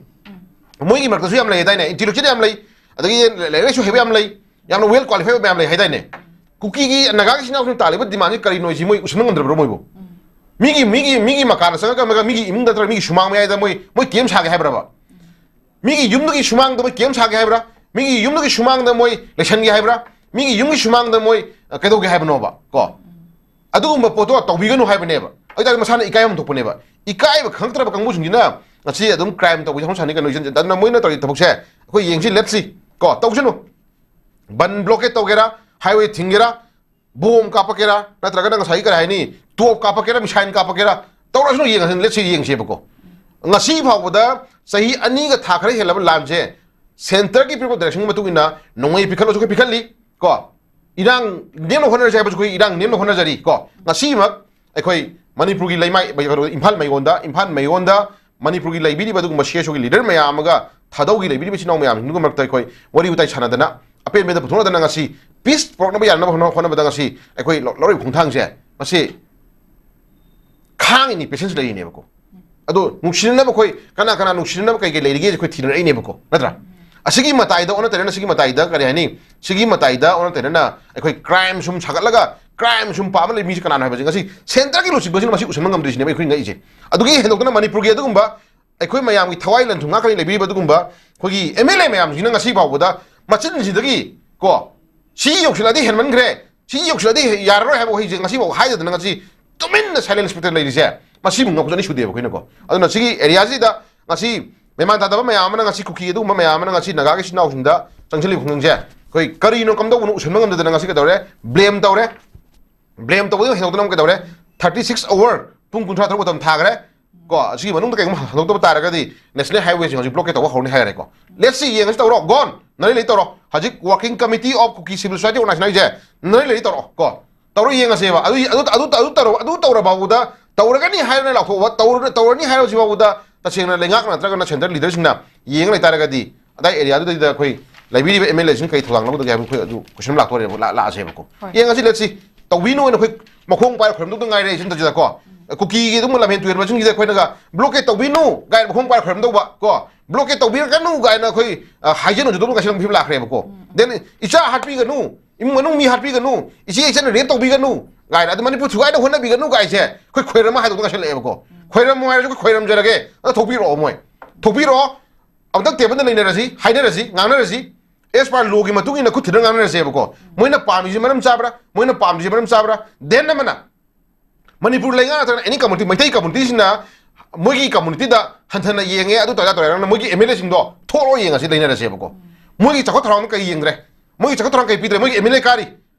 ꯃꯣꯏꯒꯤ ꯃꯔꯛꯇꯁꯨ ꯌꯥꯝ ꯂꯩ ꯍꯥꯏꯗꯥꯏꯅꯦ, intellectual ꯌꯥꯝ ꯂꯩ, ꯑꯗꯒꯤ ꯂꯥꯏꯔꯤꯛ ꯂꯥꯏꯁꯨ ꯍꯩꯕ ꯌꯥꯝ ꯂꯩ, ꯌꯥꯝꯅ well qualified ꯑꯣꯏꯕ ꯌꯥꯝ ꯂꯩ ꯍꯥꯏꯗꯥꯏꯅꯦ꯫ ꯀꯨꯀꯤꯒꯤ ꯅꯥꯒꯥꯒꯤ ꯏꯆꯤꯟ ꯏꯅꯥꯎꯁꯤꯡꯅ ꯇꯥꯜꯂꯤꯕ demandꯁꯤ ꯀꯔꯤꯅꯣ ꯍꯥꯏꯁꯤ ꯃꯣꯏ ꯎꯁꯟꯕ ꯉꯝꯗ꯭ꯔꯕ꯭ꯔꯣ ꯃꯣꯏꯕꯨ? ꯃꯤꯒꯤ, ꯃꯤꯒꯤ, ꯃꯤꯒꯤ ꯃꯀꯥꯟꯗ ꯆꯪꯉꯒ ꯃꯤꯒꯤ ꯏꯃꯨꯡꯗ ꯅꯠꯇ꯭ꯔꯒ ꯃꯤꯒꯤ ꯁꯨꯃꯥꯡ ꯃꯌꯥꯏꯗ ꯃꯣꯏ, ꯃꯣꯏ camp ꯁꯥꯒꯦ ꯍꯥꯏꯕ꯭ꯔꯕ? ꯃꯤꯒꯤ ꯌꯨꯝꯗꯨꯒꯤ ꯁꯨꯃꯥꯡꯗ ꯃꯣꯏ camp ꯁꯥꯒꯦ ꯍꯥꯏꯕ꯭ꯔꯥ? ꯃꯤꯒꯤ ꯌꯨꯝꯗꯨꯒꯤ ꯁꯨꯃꯥꯡꯗ ꯃꯣꯏ ꯂꯩꯁꯟꯒꯦ ꯍꯥꯏꯕ꯭ꯔꯥ? ꯃꯤꯒꯤ ꯌꯨꯝꯒꯤ ꯁꯨꯃꯥꯡꯗ ꯃꯣꯏ, ꯑ, ꯀꯩꯗꯧꯒꯦ ꯍꯥꯏꯕꯅꯣꯕ? ꯀꯣ? ꯑꯗꯨꯒꯨꯝꯕ ꯄꯣꯠꯇꯣ ꯇꯧꯕꯤꯒꯅꯨ ꯍꯥꯏꯕꯅꯦꯕ꯫ ꯑꯗꯨ ꯇꯥꯔꯗꯤ ꯃꯁꯥꯅ ꯏꯀꯥꯏꯐꯝ ꯊꯣꯛꯄꯅꯦꯕ꯫ ꯏꯀꯥꯏꯕ ꯈꯪꯉꯛꯇ꯭ꯔꯕ ꯀꯥꯡꯕꯨꯁꯤꯡꯁꯤꯅ ꯉꯁꯤ ꯑꯗꯨꯝ crime ꯇꯧꯕꯁꯦ ꯍꯧꯅ ꯁꯥꯅꯤ ꯀꯩꯅꯣ, ꯏꯆꯟ-, ꯑꯗꯨꯅ ꯃꯣꯏꯅ ꯇꯧꯔꯤ ꯊꯕꯛꯁꯦ ꯑꯩꯈꯣꯏ ꯌꯦꯡꯁꯤ, ꯂꯦꯠꯁꯤ꯫ ꯀꯣ? ꯇꯧꯁꯅꯨ꯫ ꯕꯟ blockade ꯇꯧꯒꯦꯔꯥ, highway ꯊꯤꯡꯒꯦꯔꯥ, ꯕꯣꯝ ꯀꯥꯞꯄꯛꯀꯦꯔꯥ, ꯅꯠꯇ꯭ꯔꯒꯅ ꯉꯁꯥꯏꯒꯤ ꯀꯔꯤ ꯍꯥꯏꯅꯤ, top ꯀꯥꯞꯄꯛꯀꯦꯔꯥ, missile ꯀꯥꯞꯄꯛꯀꯦꯔꯥ, ꯇꯧꯔꯁꯅꯨ, ꯌꯦꯡꯉꯁꯤ, ꯂꯦꯠꯁꯤ ꯌꯦꯡꯁꯦꯕꯀꯣ꯫ ꯉꯁꯤ ꯐꯥꯎꯕꯗ ꯆꯍꯤ ꯑꯅꯤꯒ ꯊꯥ ꯈꯔ ꯍꯦꯜꯂꯕ ꯂꯥꯟꯁꯦ centreꯒꯤ ꯄꯤꯔꯛꯄ directionꯒꯤ ꯃꯇꯨꯡ ꯏꯟꯅ ꯅꯣꯡꯃꯩ ꯄꯤꯈꯠꯂꯁꯨ ꯑꯩꯈꯣꯏ ꯄꯤꯈꯠꯂꯤ ꯀꯣ, ꯏꯔꯥꯡ ꯅꯦꯝꯅ ꯍꯣꯠꯅꯔꯁꯦ ꯍꯥꯏꯕꯁꯨ ꯑꯩꯈꯣꯏ ꯏꯔꯥꯡ ꯅꯦꯝꯅ ꯍꯣꯠꯅꯖꯔꯤ ꯀꯣ꯫ ꯉꯁꯤꯃꯛ ꯑꯩꯈꯣꯏ ꯃꯅꯤꯄꯨꯔꯒꯤ ꯂꯩꯃꯥꯏ, ꯀꯩꯅꯣ, ꯏꯝꯐꯥꯜ ꯃꯥꯏꯒꯣꯟꯗ, ꯏꯝꯐꯥꯜ ꯃꯥꯏꯒꯣꯟꯗ ꯃꯅꯤꯄꯨꯔꯒꯤ ꯂꯩꯕꯤꯔꯤꯕ ꯑꯗꯨꯒꯨꯝꯕ CSOꯒꯤ leader ꯃꯌꯥꯝ ꯑꯃꯒ ꯊꯥꯗꯧꯒꯤ ꯂꯩꯕꯤꯔꯤꯕ ꯏꯆꯤꯟ ꯏꯅꯥꯎ ꯃꯌꯥꯝꯁꯤꯡꯗꯨꯒꯤ ꯃꯔꯛꯇ ꯑꯩꯈꯣꯏ ꯋꯥꯔꯤ ꯋꯥꯇꯥꯏ ꯁꯥꯟꯅꯗꯅ ꯑꯄꯦꯟꯕꯗ ꯄꯨꯊꯣꯛꯅꯗꯅ ꯉꯁꯤ peace ꯄꯨꯔꯛꯅꯕ ꯌꯥꯅꯕ ꯍꯣꯠꯅ-, ꯍꯣꯠꯅꯕꯗ ꯉꯁꯤ ꯑꯩꯈꯣꯏ ꯂꯧ-, ꯂꯧꯔꯤꯕ ꯈꯣꯡꯊꯥꯡꯁꯦ ꯃꯁꯤ ꯈꯥꯡꯉꯤꯅꯤ, ꯄꯦꯁꯦꯟꯁ ꯂꯩꯔꯤꯅꯦꯕꯀꯣ꯫ ꯑꯗꯣ ꯅꯨꯡꯁꯤꯅꯅꯕ ꯑꯩꯈꯣꯏ ꯀꯅꯥ ꯀꯅꯥ ꯅꯨꯡꯁꯤꯅꯅꯕ ꯀꯩ ꯀꯩ ꯂꯩꯔꯤꯒꯦ ꯑꯩꯈꯣꯏ ꯊꯤꯅꯔꯛꯏꯅꯦꯕꯀꯣ, ꯅꯠꯇ꯭ꯔꯥ? ꯑꯁꯤꯒꯤ ꯃꯇꯥꯏꯗ ꯑꯣꯟꯅ ꯇꯩꯅꯅ, ꯁꯤꯒꯤ ꯃꯇꯥꯏꯗ ꯀꯔꯤ ꯍꯥꯏꯅꯤ, ꯁꯤꯒꯤ ꯃꯇꯥꯏꯗ ꯑꯣꯟꯅ ꯇꯩꯅꯅ ꯑꯩꯈꯣꯏ ꯀ꯭ꯔꯥꯏꯝ ꯁꯨꯝ ꯁꯥꯒꯠꯂꯒ ꯀ꯭ꯔꯥꯏꯝ ꯁꯨꯝ ꯄꯥꯝꯕ ꯂꯩ ꯃꯤꯁꯦ ꯀꯅꯥꯅꯣ ꯍꯥꯏꯕꯁꯦ ꯉꯁꯤ ꯁꯦꯟꯇꯔꯒꯤ ꯂꯨꯆꯤꯡꯕꯁꯤꯅ ꯃꯁꯤ ꯎꯁꯟꯕ ꯉꯝꯗ꯭ꯔꯤꯁꯤꯅꯦꯕ ꯑꯩꯈꯣꯏ ꯉꯛꯏꯁꯦ꯫ ꯑꯗꯨꯒꯤ ꯍꯦꯟꯗꯣꯛꯇꯅ ꯃꯅꯤꯄꯨꯔꯒꯤ ꯑꯗꯨꯒꯨꯝꯕ ꯑꯩꯈꯣꯏ ꯃꯌꯥꯝꯒꯤ ꯊꯋꯥꯏ ꯂꯟꯊꯨꯡ ꯉꯥꯛꯀꯅꯤ ꯂꯩꯕꯤꯔꯤꯕ ꯑꯗꯨꯒꯨꯝꯕ ꯑꯩꯈꯣꯏꯒꯤ ꯑꯦꯝ ꯑꯦꯜ ꯑꯦ ꯃꯌꯥꯝꯁꯤꯅ ꯉꯁꯤ ꯐꯥꯎꯕꯗ ꯃꯆꯤꯟꯁꯤꯗꯒꯤ ꯀꯣ, ꯁꯤ ꯌꯧꯁꯤꯜꯂꯗꯤ ꯍꯦꯟꯃꯟꯈ꯭ꯔꯦ, ꯁꯤ ꯌꯧꯁꯤꯜꯂꯗꯤ ꯌꯥꯔꯔꯣꯏ ꯍꯥꯏꯕ ꯋꯥꯍꯩꯁꯦ ꯉꯁꯤ ꯐꯥꯎ ꯍꯥꯏꯗꯗꯅ ꯉꯁꯤ ꯇꯨꯃꯤꯟꯅ ꯁꯥꯏꯂꯦꯟꯁ ꯄꯤꯛꯇ ꯂꯩꯔꯤꯁꯦ ꯃꯁꯤꯕꯨ ꯉꯛꯄꯁꯨ ꯑꯅꯤ ꯁꯨꯗꯦꯕ ꯑꯩꯈꯣꯏꯅꯀꯣ꯫ ꯑꯗꯨꯅ ꯁꯤꯒꯤ ꯑꯦꯔꯤꯌꯥꯁꯤꯗ ꯉꯁꯤ ꯃꯦꯃꯥꯟ ꯇꯥꯗꯕ ꯃꯌꯥꯝ ꯑꯃꯅ ꯉꯁꯤ ꯀꯨꯀꯤ ꯑꯗꯨꯒꯨꯝꯕ ꯃꯌꯥꯝ ꯑꯃꯅ ꯉꯁꯤ ꯅꯥꯒꯥꯒꯤ ꯏꯆꯤꯟ ꯏꯅꯥꯎꯁꯤꯡꯗ ꯆꯪꯁꯤꯜꯂꯤꯕ ꯈꯣꯡꯖꯪꯁꯦ ꯑꯩꯈꯣꯏ ꯀꯔꯤꯅꯣ ꯀꯝꯗꯧꯕꯅꯣ ꯎꯁꯟꯕ ꯉꯝꯗꯗꯅ ꯉꯁꯤ ꯀꯩꯗꯧꯔꯦ? ꯕ꯭ꯂꯦꯝ ꯇꯧꯔꯦ꯫ ꯕ꯭ꯂꯦꯝ ꯇꯧꯕꯗꯒꯤ ꯍꯦꯟꯗꯣꯛꯇꯅ ꯑꯃꯨꯛ ꯀꯩꯗꯧꯔꯦ? Thirty six hour, ꯄꯨꯡ ꯀꯨꯟꯊ꯭ꯔꯥ ꯇꯔꯨꯛ ꯃꯇꯝ ꯊꯥꯈ꯭ꯔꯦ꯫ ꯀꯣ, ꯑꯁꯤꯒꯤ ꯃꯅꯨꯡꯗ ꯀꯩꯒꯨꯝꯕ ꯍꯟꯗꯣꯛꯇꯕ ꯇꯥꯔꯒꯗꯤ ꯅꯦꯁꯅꯦꯜ ꯍꯥꯏꯋꯦꯁꯤꯡ ꯍꯧꯖꯤꯛ ꯕ꯭ꯂꯣꯀꯦꯠ ꯇꯧꯕ ꯍꯧꯔꯅꯤ ꯍꯥꯏꯔꯦꯀꯣ꯫ Let's see, ꯌꯦꯡꯉꯁꯤ, ꯇꯧꯔꯣ, ꯒꯣꯟ, ꯅꯔꯩ ꯂꯩ ꯇꯧꯔꯣ꯫ ꯍꯧꯖꯤꯛ Working Committee of Kuki Civil Society Organization ꯍꯥꯏꯁꯦ ꯅꯔꯩ ꯂꯩ ꯇꯧꯔꯣ ꯀꯣ, ꯇꯧꯔ ꯌꯦꯡꯉꯁꯦꯕ꯫ ꯑꯗꯨ ꯑꯗꯨ ꯑꯗꯨ ꯑꯗꯨ ꯇꯧꯔꯣ, ꯑꯗꯨ ꯇꯧꯔ ꯐꯥꯎꯕꯗ, ꯇꯧꯔꯒꯅꯤ ꯍꯥꯏꯔꯅ ꯂꯥꯎꯊꯣꯛꯑꯣ, ꯇꯧꯔ-, ꯇꯧꯔꯅꯤ ꯍꯥꯏꯔꯁꯤ ꯐꯥꯎꯕꯗ ꯇꯁꯦꯡꯅ ꯂꯩꯉꯥꯛꯅ ꯅꯠꯇ꯭ꯔꯒꯅ ꯁꯦꯟꯇꯔ ꯂꯤꯗꯔꯁꯤꯡꯅ ꯌꯦꯡꯉ ꯂꯩꯇꯥꯔꯒꯗꯤ ꯑꯗꯥꯏ ꯑꯦꯔꯤꯌꯥꯗꯨꯗꯩꯗ ꯑꯩꯈꯣꯏ ꯂꯩꯕꯤꯔꯤꯕ ꯑꯦꯝ ꯑꯦꯜ ꯑꯦꯁꯤꯡ ꯀꯩ ꯊꯧꯗꯥꯡ ꯂꯧꯒꯗꯒꯦ ꯍꯥꯏꯕ ꯑꯩꯈꯣꯏ ꯑꯗꯨ ꯀꯣꯏꯁꯟ ꯂꯥꯛꯇꯣꯔꯦꯕ, ꯂꯥ-, ꯂꯥꯛꯑꯁꯦꯕꯀꯣ꯫ ꯍꯣꯏ꯫ ꯌꯦꯡꯉꯁꯤ, let's see꯫ ꯇꯧꯕꯤꯅꯨ ꯍꯥꯏꯅ ꯑꯩꯈꯣꯏ ꯃꯈꯣꯡ ꯄꯥꯏꯔ ꯈꯣꯏꯔꯝꯗꯧꯗ ꯉꯥꯏꯔꯦ ꯁꯤꯗꯁꯤꯗꯀꯣ꯫ ꯀꯨꯀꯤꯒꯤ ꯑꯗꯨꯝ ꯂꯝꯍꯦꯟ ꯇꯨꯍꯦꯟꯕꯁꯤꯡꯁꯤꯗ ꯑꯩꯈꯣꯏꯅꯒ ꯕ꯭ꯂꯣꯀꯦꯠ ꯇꯧꯕꯤꯅꯨ ꯀꯥꯏꯅ ꯃꯈꯣꯡ ꯄꯥꯏꯔ ꯈꯣꯏꯔꯝꯗꯧꯕ ꯀꯣ, ꯕ꯭ꯂꯣꯀꯦꯠ ꯇꯧꯕꯤꯔꯛꯀꯅꯨ ꯀꯥꯏꯅ ꯑꯩꯈꯣꯏ, ꯑ, ꯍꯥꯏꯖꯅꯕꯁꯨ ꯑꯗꯨꯝ ꯉꯁꯤ ꯐꯤꯕꯝ ꯂꯥꯛꯈ꯭ꯔꯦꯕꯀꯣ꯫ ꯎꯝ, ꯎꯝ꯫ Then ꯏꯆꯥ ꯍꯥꯠꯄꯤꯒꯅꯨ, ꯏꯃꯨꯡ ꯃꯅꯨꯡ ꯃꯤ ꯍꯥꯠꯄꯤꯒꯅꯨ, ꯏꯆꯦ ꯏꯆꯟꯅ ꯔꯦꯞ ꯇꯧꯕꯤꯒꯅꯨ ꯀꯥꯏꯅ, ꯑꯗꯨ ꯃꯅꯤꯄꯨꯔ ꯊꯨꯒꯥꯏꯅ ꯍꯣꯠꯅꯕꯤꯒꯅꯨ ꯀꯥꯏꯁꯦ ꯑꯩꯈꯣꯏ ꯈꯣꯏꯔꯝꯃ ꯍꯥꯏꯗꯣꯛꯇꯅ ꯉꯥꯏꯁꯜꯂꯛꯑꯦꯕꯀꯣ꯫ ꯎꯝ꯫ ꯈꯣꯏꯔꯝꯃꯣ ꯍꯥꯏꯔꯁꯨ ꯑꯩꯈꯣꯏ ꯈꯣꯏꯔꯝꯖꯔꯒꯦ, ꯑꯗꯣ ꯊꯣꯛꯄꯤꯔꯛꯑꯣ ꯃꯣꯏ꯫ ꯊꯣꯛꯄꯤꯔꯛꯑꯣ꯫ ꯑꯃꯨꯛꯇꯪ ꯇꯦꯕꯜꯗ ꯅꯩꯅꯔꯁꯤ, ꯍꯥꯏꯅꯔꯁꯤ, ꯉꯥꯡꯅꯔꯁꯤ꯫ As per lawꯒꯤ ꯃꯇꯨꯡ ꯏꯟꯅ ꯈꯨꯠ ꯊꯤꯟꯅ ꯉꯥꯡꯅꯔꯁꯦꯕꯀꯣ꯫ ꯃꯣꯏꯅ ꯄꯥꯝꯃꯤꯁꯤ ꯃꯔꯝ ꯆꯥꯕ꯭ꯔꯥ? ꯃꯣꯏꯅ ꯄꯥꯝꯃꯤꯁꯤ ꯃꯔꯝ ꯆꯥꯕ꯭ꯔꯥ? Then ꯑꯃꯅ ꯃꯅꯤꯄꯨꯔ ꯂꯩꯉꯥꯛ ꯅꯠꯇ꯭ꯔꯒꯅ any community, ꯃꯩꯇꯩ communityꯁꯤꯅ ꯃꯣꯏꯒꯤ communityꯗ ꯍꯟꯊꯅ ꯌꯦꯡꯉꯦ, ꯑꯗꯨ ꯇꯧꯔꯦ, ꯑꯗꯥ ꯇꯧꯔꯦ ꯍꯥꯏꯔꯒꯅ ꯃꯣꯏꯒꯤ ꯑꯦꯝ ꯑꯦꯜ ꯑꯦꯁꯤꯡꯗꯣ ꯊꯣꯛꯂꯛꯑꯣ ꯌꯦꯡꯉꯁꯤ, ꯂꯩꯅꯔꯁꯦꯕꯀꯣ꯫ ꯃꯣꯏꯒꯤ ꯆꯥꯎꯈꯠ ꯊꯧꯔꯥꯡꯗꯣ ꯀꯔꯤ ꯌꯦꯡꯗ꯭ꯔꯦ? ꯃꯣꯏꯒꯤ ꯆꯥꯎꯈꯠ ꯊꯧꯔꯥꯡ ꯀꯔꯤ ꯄꯤꯗ꯭ꯔꯦ? ꯃꯣꯏꯒꯤ ꯑꯦꯝ ꯑꯦꯜ ꯑꯦ ꯀꯥꯔꯤ꯫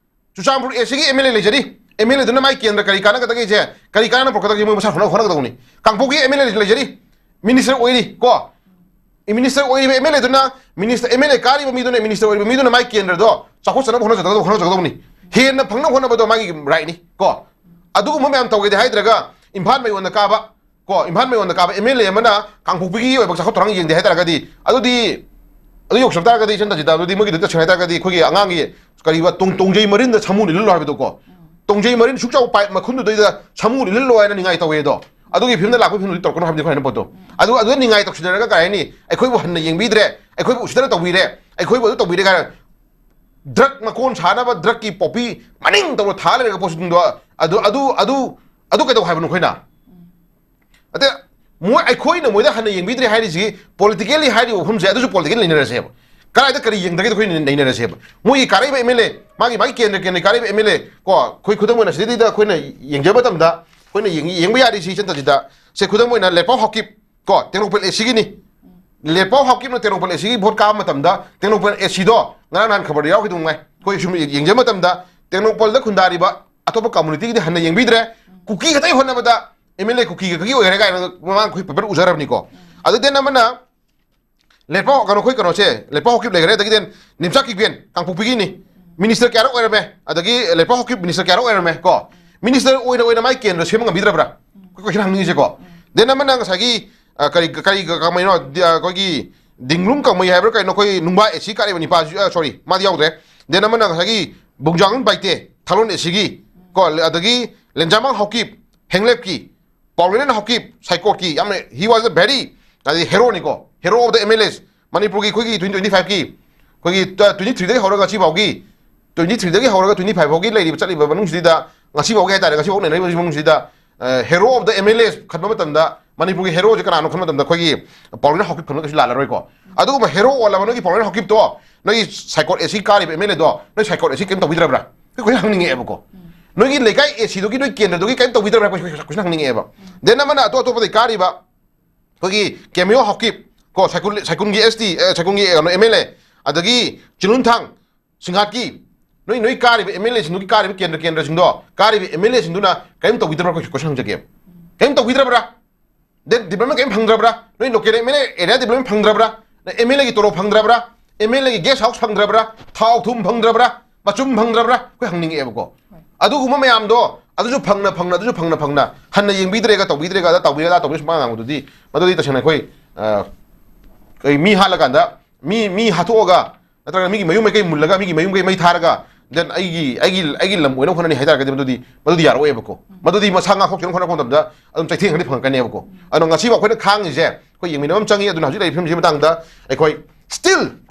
ꯆꯨꯔꯆꯥꯟꯄꯨꯔ ꯑꯦꯁꯤꯒꯤ ꯑꯦꯝ ꯑꯦꯜ ꯑꯦ ꯂꯩꯖꯔꯤ꯫ ꯑꯦꯝ ꯑꯦꯜ ꯑꯦꯗꯨꯅ ꯃꯥꯏ ꯀꯦꯟꯗ꯭ꯔ ꯀꯔꯤ ꯀꯥꯟꯅꯒꯗꯒꯦꯁꯦ, ꯀꯔꯤ ꯀꯥꯟꯅꯕ ꯄꯨꯔꯛꯀꯗꯒꯦ ꯃꯣꯏ ꯃꯁꯥ ꯍꯣꯠꯅ-, ꯍꯣꯠꯅꯒꯗꯧꯅꯤ꯫ ꯀꯥꯡꯄꯣꯛꯄꯤ ꯑꯦꯝ ꯑꯦꯜ ꯑꯦ ꯂꯩꯖꯔꯤ꯫ ꯃꯤꯅꯤꯁꯇꯔ ꯑꯣꯏꯔꯤ ꯀꯣ꯫ ꯃꯤꯅꯤꯁꯇꯔ ꯑꯣꯏꯔꯤꯕ ꯑꯦꯝ ꯑꯦꯜ ꯑꯦꯗꯨꯅ, ꯃꯤꯅꯤꯁꯇꯔ, ꯑꯦꯝ ꯑꯦꯜ ꯑꯦ ꯀꯥꯔꯤꯕ ꯃꯤꯗꯨꯅ, ꯃꯤꯅꯤꯁꯇꯔ ꯑꯣꯏꯔꯤꯕ ꯃꯤꯗꯨꯅ ꯃꯥꯏ ꯀꯦꯟꯗ꯭ꯔꯗꯣ ꯆꯥꯎꯈꯠꯆꯅꯕ ꯍꯣꯠꯅꯖꯒꯗꯧ-, ꯍꯣꯠꯅꯖꯒꯗꯧꯅꯤ꯫ ꯍꯦꯟꯅ ꯐꯪꯅꯕ ꯍꯣꯠꯅꯕꯗꯣ ꯃꯥꯒꯤ ꯔꯥꯏꯠꯅꯤ ꯀꯣ꯫ ꯑꯗꯨꯒꯨꯝꯕ ꯃꯌꯥꯝ ꯇꯧꯒꯦꯗꯤ ꯍꯥꯏꯗ꯭ꯔꯒ ꯏꯝꯐꯥꯜ ꯃꯌꯣꯟꯗ ꯀꯥꯕ ꯀꯣ, ꯏꯝꯐꯥꯜ ꯃꯌꯣꯟꯗ ꯀꯥꯕ ꯑꯦꯝ ꯑꯦꯜ ꯑꯦ ꯑꯃꯅ ꯀꯥꯡꯄꯣꯛꯄꯤꯒꯤ ꯑꯣꯏꯕ ꯆꯥꯎꯈꯠ ꯊꯧꯔꯥꯡ ꯌꯦꯡꯗꯦ ꯍꯥꯏ ꯇꯥꯔꯒꯗꯤ, ꯑꯗꯨꯗꯤ, ꯑꯗꯨ ꯌꯧꯁꯤꯜꯂꯛ ꯇꯥꯔꯒꯗꯤ, ꯏꯆꯟ ꯇꯥꯖꯤꯗ, ꯑꯗꯨꯗꯤ ꯃꯣꯏꯒꯤꯗꯨ ꯇꯁꯦꯡꯅ ꯍꯥꯏ ꯇꯥꯔꯒꯗꯤ ꯑꯩꯈꯣꯏꯒꯤ ꯑꯉꯥꯡꯒꯤ ꯀꯔꯤꯕ ꯇꯣꯡ-, ꯇꯣꯡꯖꯩ ꯃꯔꯤꯟꯗ ꯁꯥꯃꯨ ꯂꯤꯠꯍꯜꯂꯣ ꯍꯥꯏꯕꯗꯣ ꯀꯣ꯫ ꯇꯣꯡꯖꯩ ꯃꯔꯤꯟ ꯁꯨꯛ ꯆꯥꯎꯕ ꯄꯥꯏꯞ ꯃꯈꯨꯟꯗꯨꯗꯩꯗ ꯁꯥꯃꯨ ꯂꯤꯠꯍꯜꯂꯣ ꯍꯥꯏꯅ ꯅꯤꯡꯉꯥꯏ ꯇꯧꯋꯦ ꯑꯗꯣ꯫ ꯑꯗꯨꯒꯤ ꯐꯤꯕꯝꯗ ꯂꯥꯛꯄꯒꯤ ꯐꯤꯕꯝꯗꯨꯗꯤ ꯇꯧꯔꯛꯀꯅꯣ ꯍꯥꯏꯕꯅꯤ ꯑꯩꯈꯣꯏꯅ ꯄꯣꯠꯇꯣ꯫ ꯑꯗꯨ, ꯑꯗꯨꯗ ꯅꯤꯡꯉꯥꯏ ꯇꯧꯁꯤꯟꯅꯔꯒ ꯀꯩ ꯍꯥꯏꯅꯤ, ꯑꯩꯈꯣꯏꯕꯨ ꯍꯟꯅ ꯌꯦꯡꯕꯤꯗ꯭ꯔꯦ, ꯑꯩꯈꯣꯏꯕꯨ ꯎꯁꯤꯠꯇꯅ ꯇꯧꯕꯤꯔꯦ, ꯑꯩꯈꯣꯏꯕꯨ ꯑꯗꯨ ꯇꯧꯕꯤꯔꯦ ꯀꯥꯏꯅ ꯗ꯭ꯔꯒ ꯃꯀꯣꯟ ꯁꯥꯅꯕ, ꯗ꯭ꯔꯒꯀꯤ ꯄꯣꯄꯤ ꯃꯅꯤꯡ ꯇꯧꯔ ꯊꯥ ꯂꯩꯔꯒ ꯄꯣꯠꯁꯤꯡꯗꯣ, ꯑꯗꯨ, ꯑꯗꯨ, ꯑꯗꯨ, ꯑꯗꯨ ꯀꯩꯗꯧ ꯍꯥꯏꯕꯅꯣ ꯑꯩꯈꯣꯏꯅ? ꯑꯗ ꯃꯣꯏ, ꯑꯩꯈꯣꯏꯅ ꯃꯣꯏꯗ ꯍꯟꯅ ꯌꯦꯡꯕꯤꯗ꯭ꯔꯦ ꯍꯥꯏꯔꯤꯁꯤ, ꯄꯣꯂꯤꯇꯤꯀꯦꯜꯂꯤ ꯍꯥꯏꯔꯤꯕ ꯋꯥꯐꯝꯁꯦ ꯑꯗꯨꯁꯨ ꯄꯣꯂꯤꯇꯤꯀꯦꯜ ꯂꯩꯅꯔꯁꯦꯕ꯫ ꯀꯗꯥꯏꯗ ꯀꯔꯤ ꯌꯦꯡꯗꯒꯦꯗꯣ ꯑꯩꯈꯣꯏꯅ ꯅꯩꯅꯔꯁꯦꯕ꯫ ꯃꯣꯏꯒꯤ ꯀꯥꯔꯛꯏꯕ ꯑꯦꯝ ꯑꯦꯜ ꯑꯦ, ꯃꯥꯒꯤ, ꯃꯥꯒꯤ ꯀꯦꯟꯗ꯭ꯔ, ꯀꯦꯟꯗ꯭ꯔ ꯀꯥꯔꯛꯏꯕ ꯑꯦꯝ ꯑꯦꯜ ꯑꯦ ꯀꯣ, ꯑꯩꯈꯣꯏ ꯈꯨꯗꯝ ꯑꯣꯏꯅ ꯁꯤꯗꯩꯗ ꯑꯩꯈꯣꯏꯅ ꯌꯦꯡꯖꯕ ꯃꯇꯝꯗ, ꯑꯩꯈꯣꯏꯅ ꯌꯦꯡ-, ꯌꯦꯡꯕ ꯌꯥꯔꯤꯁꯤ ꯏꯆꯟꯇ ꯁꯤꯗ, ꯁꯦ, ꯈꯨꯗꯝ ꯑꯣꯏꯅ ꯂꯦꯄꯥꯎ ꯍꯥꯎꯀꯤꯞ ꯀꯣ, ꯇꯦꯡꯅꯧꯄꯜ ꯑꯦ ꯁꯤꯒꯤꯅꯤ꯫ ꯂꯦꯄꯥꯎ ꯍꯥꯎꯀꯤꯞꯅ ꯇꯦꯡꯅꯧꯄꯜ ꯑꯦ ꯁꯤꯒꯤ ꯚꯣꯠ ꯀꯥꯕ ꯃꯇꯝꯗ ꯇꯦꯡꯅꯧꯄꯜ ꯑꯦ ꯁꯤꯗꯣ ꯉꯔꯥꯡ ꯅꯍꯥꯟ ꯈꯕꯔꯗ ꯌꯥꯎꯈꯤꯗꯧꯉꯥꯏ꯫ ꯑꯩꯈꯣꯏ ꯁꯨꯝ ꯌꯦꯡꯖꯕ ꯃꯇꯝꯗ ꯇꯦꯡꯅꯧꯄꯜꯗ ꯈꯨꯟꯗꯥꯔꯤꯕ ꯑꯇꯣꯞꯄ ꯀꯝꯃꯨꯅꯤꯇꯤꯒꯤꯗꯤ ꯍꯟꯅ ꯌꯦꯡꯕꯤꯗ꯭ꯔꯦ꯫ ꯀꯨꯀꯤ ꯈꯛꯇꯒꯤ ꯍꯣꯠꯅꯕꯗ ꯑꯦꯝ ꯑꯦꯜ ꯑꯦ ꯀꯨꯀꯤꯒ ꯈꯛꯀꯤ ꯑꯣꯏꯈ꯭ꯔꯦ ꯀꯥꯏꯅ ꯃꯃꯥꯡ ꯑꯩꯈꯣꯏ ꯄꯦꯄꯔ ꯎꯖꯔꯕꯅꯤꯀꯣ꯫ ꯑꯗꯨ ꯗꯦꯟ ꯑꯃꯅ ꯂꯦꯄꯥꯎ, ꯀꯩꯅꯣ, ꯑꯩꯈꯣꯏ ꯀꯩꯅꯣꯁꯦ, ꯂꯦꯄꯥꯎ ꯍꯥꯎꯀꯤꯞ ꯂꯩꯈ꯭ꯔꯦ, ꯑꯗꯒꯤ ꯗꯦꯟ ꯅꯤꯝꯆꯥꯛ ꯀꯤꯒꯦꯟ ꯀꯥꯡꯄꯣꯛꯄꯤꯒꯤꯅꯤ꯫ ꯃꯤꯅꯤꯁꯇꯔ ꯀꯌꯥꯔꯛ ꯑꯣꯏꯔꯝꯃꯦ, ꯑꯗꯒꯤ ꯂꯦꯄꯥꯎ ꯍꯥꯎꯀꯤꯞ ꯃꯤꯅꯤꯁꯇꯔ ꯀꯌꯥꯔꯛ ꯑꯣꯏꯔꯝꯃꯦ ꯀꯣ꯫ ꯃꯤꯅꯤꯁꯇꯔ ꯑꯣꯏꯅ ꯑꯣꯏꯅ ꯃꯥꯏ ꯀꯦꯟꯗ꯭ꯔ ꯁꯦꯝꯕ ꯉꯝꯕꯤꯗ꯭ꯔꯕ꯭ꯔꯥ? ꯑꯩꯈꯣꯏ ꯀꯣꯏꯁꯟ ꯍꯪꯅꯤꯡꯉꯤꯁꯦꯀꯣ꯫ ꯗꯦꯟ ꯑꯃꯅ ꯉꯁꯥꯏꯒꯤ, ꯑ, ꯀꯔꯤ, ꯀꯔꯤ ꯀꯃꯥꯏꯅꯣ, ꯗꯤ-, ꯑ, ꯑꯩꯈꯣꯏꯒꯤ ꯗꯤꯡꯂꯨꯝ ꯀꯥꯃꯩ ꯍꯥꯏꯕ꯭ꯔꯥ ꯀꯩꯅꯣ, ꯑꯩꯈꯣꯏ ꯅꯨꯡꯕꯥ ꯑꯦ ꯁꯤ ꯀꯥꯔꯤꯕ ꯅꯤꯄꯥꯁꯤ, ꯑ, ꯁꯣꯔꯤ, ꯃꯥꯗꯤ ꯌꯥꯎꯗ꯭ꯔꯦ꯫ ꯗꯦꯟ ꯑꯃꯅ ꯉꯁꯥꯏꯒꯤ ꯕꯨꯡꯖꯥꯡ ꯕꯥꯏꯇꯦ, ꯊꯥꯂꯣꯟ ꯑꯦ ꯁꯤꯒꯤ ꯀꯣ, ꯑꯗꯒꯤ ꯂꯦꯟꯖꯥꯃꯥꯡ ꯍꯥꯎꯀꯤꯞ, ꯍꯦꯡꯂꯦꯞꯀꯤ, ꯄꯥꯎꯂꯦꯅꯟ ꯍꯥꯎꯀꯤꯞ, ꯁꯥꯏꯀꯣꯠꯀꯤ, ꯌꯥꯝꯅ, he was a very, ꯍꯥꯏꯗꯤ, ꯍꯦꯔꯣꯅꯤꯀꯣ, hero of the M L As, ꯃꯅꯤꯄꯨꯔꯒꯤ ꯑꯩꯈꯣꯏꯒꯤ twenty twenty five ꯀꯤ, ꯑꯩꯈꯣꯏꯒꯤ, ꯑ, twenty three ꯗꯒꯤ ꯍꯧꯔꯒ ꯉꯁꯤ ꯐꯥꯎꯒꯤ, twenty three ꯗꯒꯤ ꯍꯧꯔꯒ twenty five ꯐꯥꯎꯒꯤ ꯂꯩꯔꯤꯕ, ꯆꯠꯂꯤꯕ ꯃꯅꯨꯡꯁꯤꯗ, ꯉꯁꯤ ꯐꯥꯎꯒꯤ ꯍꯥꯏꯇꯥꯔꯦ, ꯉꯁꯤ ꯐꯥꯎ ꯂꯩꯅꯔꯤꯕ ꯃꯅꯨꯡꯁꯤꯗ, ꯑ, hero of the M L As ꯈꯟꯕ ꯃꯇꯝꯗ ꯃꯅꯤꯄꯨꯔꯒꯤ heroꯁꯦ ꯀꯅꯥꯅꯣ ꯈꯟꯕ ꯃꯇꯝꯗ ꯑꯩꯈꯣꯏꯒꯤ ꯄꯥꯎꯂꯦꯅꯟ ꯍꯥꯎꯀꯤꯞ ꯈꯟꯕ ꯀꯩꯁꯨ ꯂꯥꯜꯂꯔꯣꯏꯀꯣ꯫ ꯑꯗꯨꯒꯨꯝꯕ hero ꯑꯣꯜꯂꯕ ꯅꯣꯏꯒꯤ ꯄꯥꯎꯂꯦꯅꯟ ꯍꯥꯎꯀꯤꯞꯇꯣ, ꯅꯣꯏꯒꯤ ꯁꯥꯏꯀꯣꯠ ꯑꯦ ꯁꯤ ꯀꯥꯔꯤꯕ ꯑꯦꯝ ꯑꯦꯜ ꯑꯦꯗꯣ, ꯅꯣꯏ ꯁꯥꯏꯀꯣꯠ ꯑꯦ ꯁꯤ ꯀꯩꯝ ꯇꯧꯕꯤꯗ꯭ꯔꯕ꯭ꯔꯥ? ꯑꯩꯈꯣꯏ ꯍꯪꯅꯤꯡꯉꯛꯑꯦꯕꯀꯣ꯫ ꯅꯣꯏꯒꯤ ꯂꯩꯀꯥꯏ ꯑꯦ ꯁꯤꯗꯨꯒꯤ, ꯅꯣꯏ ꯀꯦꯟꯗ꯭ꯔꯗꯨꯒꯤ ꯀꯩꯝ ꯇꯧꯕꯤꯗ꯭ꯔꯕ꯭ꯔꯥ? ꯑꯩꯈꯣꯏ ꯀꯣꯏꯁꯟ ꯍꯪꯅꯤꯡꯉꯛꯑꯦꯕ꯫ ꯗꯦꯟ ꯑꯃꯅ ꯑꯇꯣꯞ ꯑꯇꯣꯞꯄꯗꯒꯤ ꯀꯥꯔꯤꯕ ꯑꯩꯈꯣꯏꯒꯤ ꯀꯦꯃꯤꯌꯣ ꯍꯥꯎꯀꯤꯞ ꯀꯣ, ꯁꯥꯏꯀꯨꯜ-, ꯁꯥꯏꯀꯨꯟꯒꯤ ꯑꯦꯁ ꯇꯤ, ꯑꯦ, ꯁꯥꯏꯀꯨꯟꯒꯤ, ꯀꯩꯅꯣ, ꯑꯦꯝ ꯑꯦꯜ ꯑꯦ, ꯑꯗꯒꯤ ꯆꯤꯡꯂꯨꯟꯊꯥꯡ ꯁꯤꯡꯍꯥꯠꯀꯤ, ꯅꯣꯏ, ꯅꯣꯏ ꯀꯥꯔꯤꯕ ꯑꯦꯝ ꯑꯦꯜ ꯑꯦꯁꯤꯡꯗꯨꯒꯤ ꯀꯥꯔꯤꯕ ꯀꯦꯟꯗ꯭ꯔ, ꯀꯦꯟꯗ꯭ꯔꯁꯤꯡꯗꯣ, ꯀꯥꯔꯤꯕ ꯑꯦꯝ ꯑꯦꯜ ꯑꯦꯁꯤꯡꯗꯨꯅ ꯀꯔꯤꯝ ꯇꯧꯕꯤꯗ꯭ꯔꯕ꯭ꯔꯥ? ꯑꯩꯈꯣꯏ ꯀꯣꯏꯁꯟ ꯍꯪꯖꯒꯦ꯫ ꯀꯔꯤꯝ ꯇꯧꯕꯤꯗ꯭ꯔꯕ꯭ꯔꯥ? ꯗꯦꯟ ꯗꯤꯕ꯭ꯂꯞꯃꯦꯟ ꯀꯔꯤꯝ ꯐꯪꯗ꯭ꯔꯕ꯭ꯔꯥ? ꯅꯣꯏ local M L A area development ꯐꯪꯗ꯭ꯔꯕ꯭ꯔꯥ? ꯅꯣꯏ ꯑꯦꯝ ꯑꯦꯜ ꯑꯦꯒꯤ ꯇꯣꯂꯣꯞ ꯐꯪꯗ꯭ꯔꯕ꯭ꯔꯥ? ꯑꯦꯝ ꯑꯦꯜ ꯑꯦꯒꯤ ꯒꯦꯁ ꯍꯥꯎꯁ ꯐꯪꯗ꯭ꯔꯕ꯭ꯔꯥ? ꯊꯥꯎ ꯊꯨꯝ ꯐꯪꯗ꯭ꯔꯕ꯭ꯔꯥ? ꯃꯆꯨꯝ ꯐꯪꯗ꯭ꯔꯕ꯭ꯔꯥ? ꯑꯩꯈꯣꯏ ꯍꯪꯅꯤꯡꯉꯛꯑꯦꯕꯀꯣ꯫ ꯑꯗꯨꯒꯨꯝꯕ ꯃꯌꯥꯝꯗꯣ ꯑꯗꯨꯁꯨ ꯐꯪꯅ ꯐꯪꯅ, ꯑꯗꯨꯁꯨ ꯐꯪꯅ ꯐꯪꯅ, ꯍꯟꯅ ꯌꯦꯡꯕꯤꯗ꯭ꯔꯦꯒ, ꯇꯧꯕꯤꯗ꯭ꯔꯦꯒ, ꯑꯗ ꯇꯧꯕꯤꯔꯦ, ꯑꯗꯥ ꯇꯧꯕꯤꯔꯦ, ꯁꯨꯃꯥꯏꯅ ꯉꯥꯡꯕꯗꯨꯗꯤ, ꯃꯗꯨꯗꯤ ꯇꯁꯦꯡꯅ ꯑꯩꯈꯣꯏ, ꯑ, ꯑꯩꯈꯣꯏ ꯃꯤ ꯍꯥꯠꯂꯀꯥꯟꯗ, ꯃꯤ, ꯃꯤ ꯍꯥꯠꯇꯣꯛꯑꯒ, ꯅꯠꯇ꯭ꯔꯒ ꯃꯤꯒꯤ ꯃꯌꯨꯝ ꯃꯩꯀꯩ ꯃꯨꯜꯂꯒ, ꯃꯤꯒꯤ ꯃꯌꯨꯝ ꯃꯩ ꯊꯥꯔꯒ, then ꯑꯩꯒꯤ ꯑꯩꯒꯤ ꯑꯩꯒꯤ ꯂꯝ ꯑꯣꯏꯅꯕ ꯍꯣꯠꯅꯅꯤ ꯍꯥꯏꯇꯥꯔꯒꯗꯤ ꯃꯗꯨꯗꯤ ꯃꯗꯨꯗꯤ ꯌꯥꯔꯛꯑꯣꯏꯕꯀꯣ꯫ ꯃꯗꯨꯗꯤ ꯃꯁꯥ ꯉꯥꯛꯊꯣꯛꯆꯅꯕ ꯍꯣꯠꯅꯔꯛꯄ ꯃꯇꯝꯗ ꯑꯗꯨꯝ ꯆꯩꯊꯦꯡ ꯈꯔꯗꯤ ꯐꯪꯉꯛꯀꯅꯦꯕꯀꯣ꯫ ꯑꯗꯣ ꯉꯁꯤꯐꯥꯎ ꯑꯩꯈꯣꯏꯅ ꯈꯥꯡꯉꯤꯁꯦ ꯑꯩꯈꯣꯏ ꯌꯦꯡꯃꯤꯟꯅꯕ ꯑꯃ ꯆꯪꯉꯤ꯫ ꯑꯗꯨꯅ ꯍꯧꯖꯤꯛ ꯂꯩꯔꯤꯕ ꯐꯤꯕꯝꯁꯤꯒꯤ ꯃꯇꯥꯡꯗ ꯑꯩꯈꯣꯏ still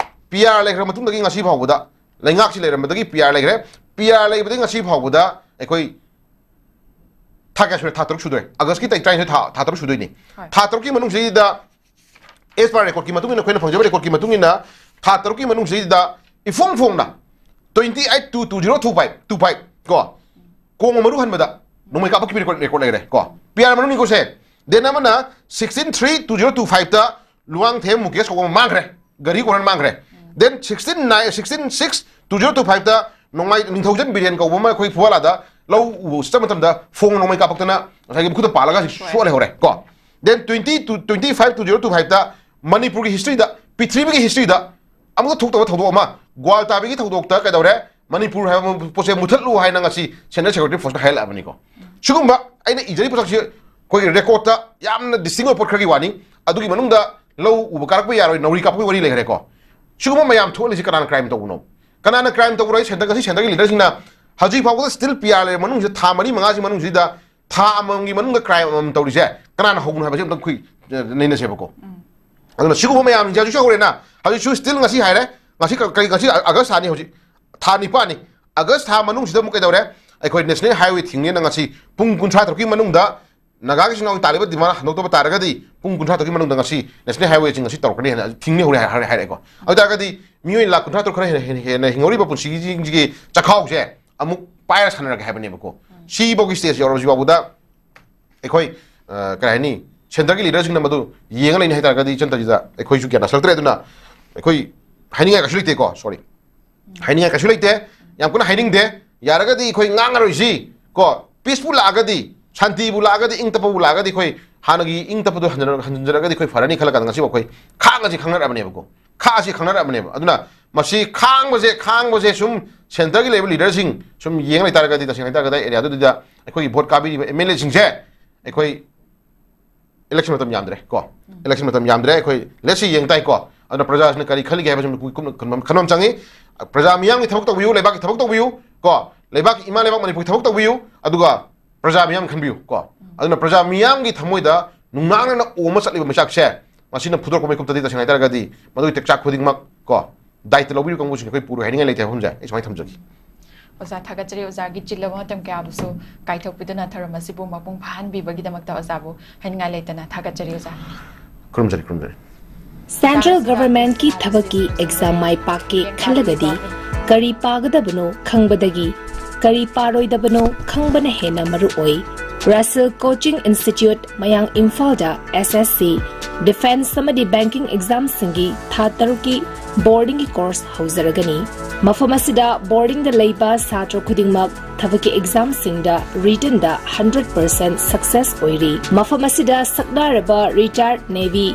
P R ꯂꯩꯈ꯭ꯔ ꯃꯇꯨꯡꯗꯒꯤ ꯉꯁꯤ ꯐꯥꯎꯕꯗ, ꯂꯩꯉꯥꯛꯁꯤ ꯂꯩꯔꯝꯕꯗꯒꯤ P R ꯂꯩꯈ꯭ꯔꯦ꯫ P R ꯂꯩꯕꯗꯒꯤ ꯉꯁꯤ ꯐꯥꯎꯕꯗ ꯑꯩꯈꯣꯏ ꯊꯥ ꯀꯌꯥ ꯁꯨꯔꯦ? ꯊꯥ ꯇꯔꯨꯛ ꯁꯨꯗꯣꯔꯦ꯫ ꯑꯥꯒꯁꯀꯤ ꯇꯥꯔꯤꯛ ꯇꯔꯥꯅꯤꯊꯣꯏ ꯊꯥ, ꯊꯥ ꯇꯔꯨꯛ ꯁꯨꯗꯣꯏꯅꯤ꯫ ꯍꯣꯏ꯫ ꯊꯥ ꯇꯔꯨꯛꯀꯤ ꯃꯅꯨꯡꯁꯤꯗ, as per recordꯀꯤ ꯃꯇꯨꯡ ꯏꯟꯅ, ꯑꯩꯈꯣꯏꯅ ꯐꯪꯖꯕ recordꯀꯤ ꯃꯇꯨꯡ ꯏꯟꯅ, ꯊꯥ ꯇꯔꯨꯛꯀꯤ ꯃꯅꯨꯡꯁꯤꯗ ꯏꯐꯣꯡ ꯐꯣꯡꯅ twenty eight two two zero two five, two five ꯀꯣ, ꯀꯣꯡꯕ ꯃꯔꯨ ꯍꯟꯕꯗ ꯅꯣꯡꯃꯩ ꯀꯥꯞꯄꯛꯈꯤꯕ record, record ꯂꯩꯔꯦ ꯀꯣ꯫ P R ꯃꯅꯨꯡꯅꯤꯀꯣ ꯁꯦ꯫ Then ꯑꯃꯅ sixteen three two zero two fiveꯇ ꯂꯨꯋꯥꯡꯊꯦꯝ Mukesh ꯀꯧꯕ ꯑꯃ ꯃꯥꯡꯈ꯭ꯔꯦ꯫ ꯒꯥꯔꯤ ꯀꯣꯔꯅꯔ ꯃꯥꯡꯈ꯭ꯔꯦ꯫ Then sixteen nine, sixteen six two zero two fiveꯇ ꯅꯣꯡꯃꯥꯏ ꯅꯤꯡꯊꯧꯖꯟ ꯕꯤꯔꯦꯟ ꯀꯧꯕ ꯑꯃ ꯑꯩꯈꯣꯏ ꯐꯨꯋꯥꯂꯥꯗ ꯂꯧ ꯎꯕ ꯆꯠꯄ ꯃꯇꯝꯗ ꯐꯣꯡ ꯅꯣꯡꯃꯩ ꯀꯥꯞꯄꯛꯇꯅ ꯉꯁꯥꯏꯒꯤ ꯃꯈꯨꯠꯇ ꯄꯥꯜꯂꯒ ꯁꯣꯛꯑ ꯂꯩꯍꯧꯔꯦ ꯀꯣ꯫ Then twenty to twenty five two zero two fiveꯇ ꯃꯅꯤꯄꯨꯔꯒꯤ historyꯗ, ꯄ꯭ꯔꯤꯊꯤꯕꯤꯒꯤ historyꯗ ꯑꯃꯨꯛꯇ ꯊꯣꯛꯇꯕ ꯊꯧꯗꯣꯛ ꯑꯃ, ꯒ꯭ꯋꯥꯜ ꯇꯥꯕꯤꯒꯤ ꯊꯧꯗꯣꯛꯇ ꯀꯩꯗꯧꯔꯦ? ꯃꯅꯤꯄꯨꯔ ꯍꯥꯏꯕ ꯄꯣꯠꯁꯦ ꯃꯨꯊꯠꯂꯨ ꯍꯥꯏꯅ ꯉꯁꯤ Central Security Forceꯅ ꯍꯥꯏꯍꯜꯂꯛꯑꯕꯅꯤꯀꯣ꯫ ꯁꯤꯒꯨꯝꯕ ꯑꯩꯅ ꯏꯖꯔꯤꯕ ꯄꯣꯠꯁꯛꯁꯤ ꯑꯩꯈꯣꯏꯒꯤ recordꯇ ꯌꯥꯝꯅ distinct ꯑꯣꯏꯕ ꯄꯣꯠ ꯈꯔꯒꯤ ꯋꯥꯅꯤ꯫ ꯑꯗꯨꯒꯤ ꯃꯅꯨꯡꯗ ꯂꯧ ꯎꯕ ꯀꯥꯔꯛꯄ ꯌꯥꯔꯣꯏ, ꯅꯥꯎꯔꯤ ꯀꯥꯞꯄꯒꯤ ꯋꯥꯔꯤ ꯂꯩꯈ꯭ꯔꯦꯀꯣ꯫ ꯁꯤꯒꯨꯝꯕ ꯃꯌꯥꯝ ꯊꯣꯛꯍꯜꯂꯤꯁꯤ ꯀꯅꯥꯅ crime ꯇꯧꯕꯅꯣ? ꯀꯅꯥꯅ crime ꯇꯧꯕꯅꯣ? ꯑꯩ centre, ꯉꯁꯤ centreꯒꯤ leaderꯁꯤꯡꯅ ꯍꯧꯖꯤꯛ ꯐꯥꯎꯕꯗ still P R ꯂꯩꯔꯕ ꯃꯅꯨꯡꯁꯤꯗ, ꯊꯥ ꯃꯔꯤ ꯃꯉꯥꯁꯤ ꯃꯅꯨꯡꯁꯤꯗ ꯊꯥ ꯑꯃꯃꯝꯒꯤ ꯃꯅꯨꯡꯗ crime ꯑꯃꯃꯝ ꯇꯧꯔꯤꯁꯦ ꯀꯅꯥꯅ ꯍꯧꯕꯅꯣ ꯍꯥꯏꯕꯁꯤ ꯑꯝꯇꯪ ꯑꯩꯈꯣꯏ, ꯑ, ꯅꯩꯅꯁꯦꯕꯀꯣ꯫ ꯑꯗꯨꯅ ꯁꯤꯒꯨꯝꯕ ꯃꯌꯥꯝꯁꯤꯡꯁꯦ ꯍꯧꯖꯤꯛꯁꯨ ꯍꯧꯔꯦꯅ, ꯍꯧꯖꯤꯛꯁꯨ still ꯉꯁꯤ ꯍꯥꯏꯔꯦ, ꯉꯁꯤ ꯀ-, ꯀꯔꯤ, ꯉꯁꯤ ꯑꯥꯒꯁ ꯊꯥꯅꯤ, ꯍꯧꯖꯤꯛ ꯊꯥ ꯅꯤꯄꯥꯟꯅꯤ꯫ ꯑꯥꯒꯁ ꯊꯥ ꯃꯅꯨꯡꯁꯤꯗ ꯑꯃꯨꯛ ꯀꯩꯗꯧꯔꯦ? ꯑꯩꯈꯣꯏ national highway ꯊꯤꯡꯅꯦꯅ ꯉꯁꯤ ꯄꯨꯡ ꯀꯨꯟꯊ꯭ꯔꯥ ꯇꯔꯨꯛꯀꯤ ꯃꯅꯨꯡꯗ ꯅꯥꯒꯥꯒꯤ ꯏꯆꯤꯟ ꯏꯅꯥꯎꯒꯤ ꯇꯥꯜꯂꯤꯕ demand ꯍꯟꯗꯣꯛꯇꯕ ꯇꯥꯔꯒꯗꯤ ꯄꯨꯡ ꯀꯨꯟꯊ꯭ꯔꯥ ꯇꯔꯨꯛꯀꯤ ꯃꯅꯨꯡꯗ ꯉꯁꯤ national highwayꯁꯤꯡ ꯉꯁꯤ ꯇꯧꯔꯛꯀꯅꯤ ꯍꯥꯏꯅ ꯊꯤꯡꯅꯤ ꯍꯧꯔꯦ ꯍꯥꯏ-, ꯍꯥꯏꯔꯦ-, ꯍꯥꯏꯔꯦꯀꯣ꯫ ꯑꯗꯨ ꯇꯥꯔꯒꯗꯤ ꯃꯤꯑꯣꯏ ꯂꯥꯈ ꯀꯨꯟꯊ꯭ꯔꯥ ꯇꯔꯨꯛ ꯈꯔ ꯍꯦꯟꯅ, ꯍꯦꯟꯅ, ꯍꯦꯟꯅ ꯍꯤꯡꯍꯧꯔꯤꯕ ꯄꯨꯟꯁꯤꯁꯤꯡꯁꯤꯒꯤ ꯆꯥꯛꯈꯥꯎꯁꯦ ꯑꯃꯨꯛ ꯄꯥꯏꯔ ꯁꯥꯟꯅꯔꯒꯦ ꯍꯥꯏꯕꯅꯦꯕꯀꯣ꯫ ꯁꯤꯐꯥꯎꯒꯤ stage ꯌꯧꯔꯕꯁꯤ ꯐꯥꯎꯕꯗ ꯑꯩꯈꯣꯏ, ꯑ, ꯀꯔꯤ ꯍꯥꯏꯅꯤ, centreꯒꯤ leaderꯁꯤꯡꯅ ꯃꯗꯨ ꯌꯦꯡꯉ ꯂꯩꯅꯤ ꯍꯥꯏꯇꯥꯔꯒꯗꯤ ꯏꯆꯟ ꯇꯖꯤꯗ ꯑꯩꯈꯣꯏꯁꯨ ꯒ꯭ꯌꯥꯟ ꯇꯥꯁꯜꯂꯛꯇ꯭ꯔꯦ꯫ ꯑꯗꯨꯅ ꯑꯩꯈꯣꯏ ꯍꯥꯏꯅꯤꯡꯉꯥꯏ ꯀꯩꯁꯨ ꯂꯩꯇꯦꯀꯣ, sorry꯫ ꯍꯥꯏꯅꯤꯡꯉꯥꯏ ꯀꯩꯁꯨ ꯂꯩꯇꯦ꯫ ꯌꯥꯝ ꯀꯟꯅ ꯍꯥꯏꯅꯤꯡꯗꯦ꯫ ꯌꯥꯔꯒꯗꯤ ꯑꯩꯈꯣꯏ ꯉꯥꯡꯉꯔꯣꯏꯁꯤ ꯀꯣ꯫ Peaceꯄꯨ ꯂꯥꯛꯑꯒꯗꯤ, ꯁꯥꯟꯇꯤꯕꯨ ꯂꯥꯛꯑꯒꯗꯤ, ꯏꯪ ꯇꯞꯄꯕꯨ ꯂꯥꯛꯑꯒꯗꯤ ꯑꯩꯈꯣꯏ ꯍꯥꯟꯅꯒꯤ ꯏꯪ ꯇꯞꯄꯗꯣ ꯍꯟꯖꯔ-, ꯍꯟꯖꯔꯒꯗꯤ ꯑꯩꯈꯣꯏ ꯐꯔꯅꯤ ꯈꯜꯂ ꯀꯥꯟꯗ ꯉꯁꯤꯐꯥꯎ ꯑꯩꯈꯣꯏ ꯈꯥꯡꯉꯁꯤ ꯈꯪꯅꯔꯛꯑꯕꯅꯦꯕꯀꯣ꯫ ꯈꯥꯛꯑꯁꯤ ꯈꯪꯅꯔꯛꯑꯕꯅꯦꯕ꯫ ꯑꯗꯨꯅ ꯃꯁꯤ ꯈꯥꯡꯕꯁꯦ, ꯈꯥꯡꯕꯁꯦ ꯁꯨꯝ centreꯒꯤ ꯂꯩꯕ leaderꯁꯤꯡ ꯁꯨꯝ ꯌꯦꯡ ꯂꯩꯇꯥꯔꯒꯗꯤ ꯇꯁꯦꯡꯅ ꯍꯥꯏꯇꯥꯔꯒꯗꯤ area ꯗꯨꯗ ꯑꯩꯈꯣꯏꯒꯤ vote ꯀꯥꯕꯤꯔꯤꯕ MLAꯁꯤꯡꯁꯦ ꯑꯩꯈꯣꯏ election ꯃꯇꯝ ꯌꯥꯝꯗ꯭ꯔꯦ ꯀꯣ꯫ Election ꯃꯇꯝ ꯌꯥꯝꯗ꯭ꯔꯦ꯫ ꯑꯩꯈꯣꯏ let's see ꯌꯦꯡ ꯇꯥꯏ ꯀꯣ꯫ ꯑꯗꯨꯅ ꯄ꯭ꯔꯖꯥꯁꯤꯅ ꯀꯔꯤ ꯈꯜꯂꯤꯒꯦ ꯍꯥꯏꯕꯁꯤ ꯃꯨꯟꯅ ꯀꯨꯞꯅ ꯈꯟꯕ ꯑꯃ, ꯈꯟꯕ ꯑꯃ ꯆꯪꯉꯤ꯫ ꯄ꯭ꯔꯖꯥ ꯃꯤꯌꯥꯝꯒꯤ ꯊꯕꯛ ꯇꯧꯕꯤꯌꯨ, ꯂꯩꯕꯥꯛꯀꯤ ꯊꯕꯛ ꯇꯧꯕꯤꯌꯨ, ꯀꯣ, ꯂꯩꯕꯥꯛꯀꯤ ꯏꯃꯥ ꯂꯩꯕꯥꯛ ꯃꯅꯤꯄꯨꯔꯒꯤ ꯊꯕꯛ ꯇꯧꯕꯤꯌꯨ, ꯑꯗꯨꯒ ꯄ꯭ꯔꯖꯥ ꯃꯤꯌꯥꯝ ꯈꯟꯕꯤꯌꯨ, ꯀꯣ꯫ ꯑꯗꯨꯅ ꯄ꯭ꯔꯖꯥ ꯃꯤꯌꯥꯝꯒꯤ ꯊꯃꯣꯏꯗ ꯅꯨꯡꯅꯥꯡꯅꯅ ꯑꯣꯝꯃ ꯆꯠꯂꯤꯕ ꯃꯩꯆꯥꯛꯁꯦ, ꯃꯁꯤꯅ ꯐꯨꯗꯣꯔꯛꯄ ꯃꯤꯀꯨꯞꯇꯗꯤ, ꯇꯁꯦꯡꯅ ꯍꯥꯏꯇꯥꯔꯒꯗꯤ, ꯃꯗꯨꯒꯤ ꯇꯦꯛꯆꯥꯛ ꯈꯨꯗꯤꯡꯃꯛ, ꯀꯣ, ꯗꯥꯏꯇ ꯂꯧꯕꯤꯔꯤꯕ ꯀꯥꯡꯕꯨꯁꯤꯡ ꯑꯩꯈꯣꯏ ꯄꯨꯔꯣꯏ ꯍꯥꯏꯅꯤꯡꯉꯥꯏ ꯂꯩꯇꯦ ꯍꯥꯏꯕ ꯋꯥꯐꯝꯁꯦ ꯑꯩ ꯁꯨꯃꯥꯏꯅ ꯊꯝꯖꯒꯦ꯫ ꯑꯣꯖꯥ, ꯊꯥꯒꯠꯆꯔꯤ꯫ ꯑꯣꯖꯥꯒꯤ ꯆꯤꯜꯂꯕ ꯃꯇꯝ ꯀꯌꯥꯕꯨꯁꯨ ꯀꯥꯏꯊꯣꯛꯄꯤꯗꯨꯅ ꯊꯧꯔꯝ ꯑꯁꯤꯕꯨ ꯃꯄꯨꯡ ꯐꯥꯍꯟꯕꯤꯕꯒꯤꯗꯃꯛꯇ ꯑꯣꯖꯥꯕꯨ ꯍꯥꯏꯅꯤꯡꯉꯥꯏ ꯂꯩꯇꯅ ꯊꯥꯒꯠꯆꯔꯤ, ꯑꯣꯖꯥ꯫ ꯈꯨꯔꯨꯝꯖꯔꯤ, ꯈꯨꯔꯨꯝꯖꯔꯤ꯫ Central Government ꯀꯤ ꯊꯕꯛꯀꯤ exam ꯃꯥꯏ ꯄꯥꯛꯀꯦ ꯈꯜꯂꯒꯗꯤ ꯀꯔꯤ ꯄꯥꯒꯗꯕꯅꯣ ꯈꯪꯕꯗꯒꯤ ꯀꯔꯤ ꯄꯥꯔꯣꯏꯗꯕꯅꯣ ꯈꯪꯕꯅ ꯍꯦꯟꯅ ꯃꯔꯨ ꯑꯣꯏ꯫ Russell Coaching Institute, ꯃꯌꯥꯡ ꯏꯝꯐꯥꯜꯗ S S C, Defence ꯑꯃꯗꯤ Banking exam ꯁꯤꯡꯒꯤ ꯊꯥ ꯇꯔꯨꯛꯀꯤ boarding ꯒꯤ course ꯍꯧꯖꯔꯒꯅꯤ꯫ ꯃꯐꯝ ꯑꯁꯤꯗ boarding ꯗ ꯂꯩꯕ ꯁꯥꯇ꯭ꯔ ꯈꯨꯗꯤꯡꯃꯛ ꯊꯕꯛꯀꯤ exam ꯁꯤꯡꯗ written ꯗ hundred percent success ꯑꯣꯏꯔꯤ꯫ ꯃꯐꯝ ꯑꯁꯤꯗ ꯁꯛꯅꯥꯏꯔꯕ retired Navy,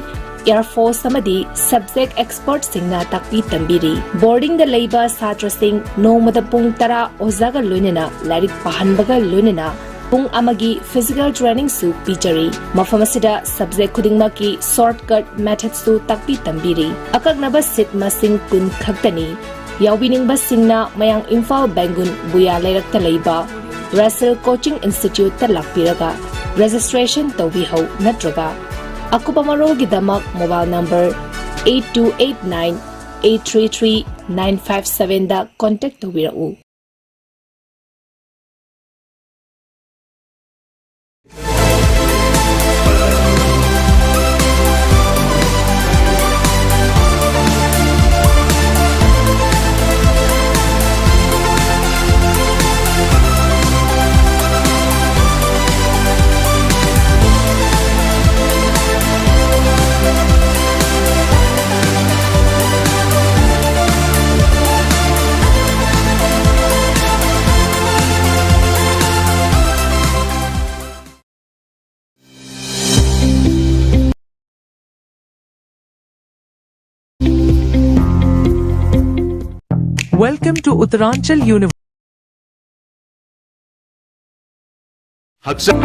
Air Force ꯑꯃꯗꯤ subject expert ꯁꯤꯡꯅ ꯇꯥꯛꯄꯤ ꯇꯝꯕꯤꯔꯤ꯫ Boarding ꯗ ꯂꯩꯕ ꯁꯥꯇ꯭ꯔꯁꯤꯡ ꯅꯣꯡꯃꯗ ꯄꯨꯡ ꯇꯔꯥ ꯑꯣꯖꯥꯒ ꯂꯣꯏꯅꯅ ꯂꯥꯏꯔꯤꯛ ꯄꯥꯍꯟꯕꯒ ꯂꯣꯏꯅꯅ ꯄꯨꯡ ꯑꯃꯒꯤ physical training ꯁꯨ ꯄꯤꯖꯔꯤ꯫ ꯃꯐꯝ ꯑꯁꯤꯗ subject ꯈꯨꯗꯤꯡꯃꯛꯀꯤ shortcut method ꯁꯨ ꯇꯥꯛꯄꯤ ꯇꯝꯕꯤꯔꯤ꯫ ꯑꯀꯛꯅꯕ seat ꯃꯁꯤꯡ ꯀꯨꯟ ꯈꯛꯇꯅꯤ꯫ ꯌꯥꯎꯕꯤꯅꯤꯡꯕꯁꯤꯡꯅ ꯃꯌꯥꯡ ꯏꯝꯐꯥꯜ ꯕꯦꯡꯒꯨꯟ ꯕꯨꯌꯥ ꯂꯩꯔꯛꯇ ꯂꯩꯕ Russell Coaching Institute ꯇ ꯂꯥꯛꯄꯤꯔꯒ registration ꯇꯧꯕꯤꯍꯧ, ꯅꯠꯇ꯭ꯔꯒ ꯑꯀꯨꯞꯄ ꯃꯔꯣꯜꯒꯤꯗꯃꯛ mobile number eight two eight nine eight three three nine five seven ꯗ contact ꯇꯧꯕꯤꯔꯛꯎ꯫ Welcome to Uttaranchal University. ꯍꯛꯆꯥꯡ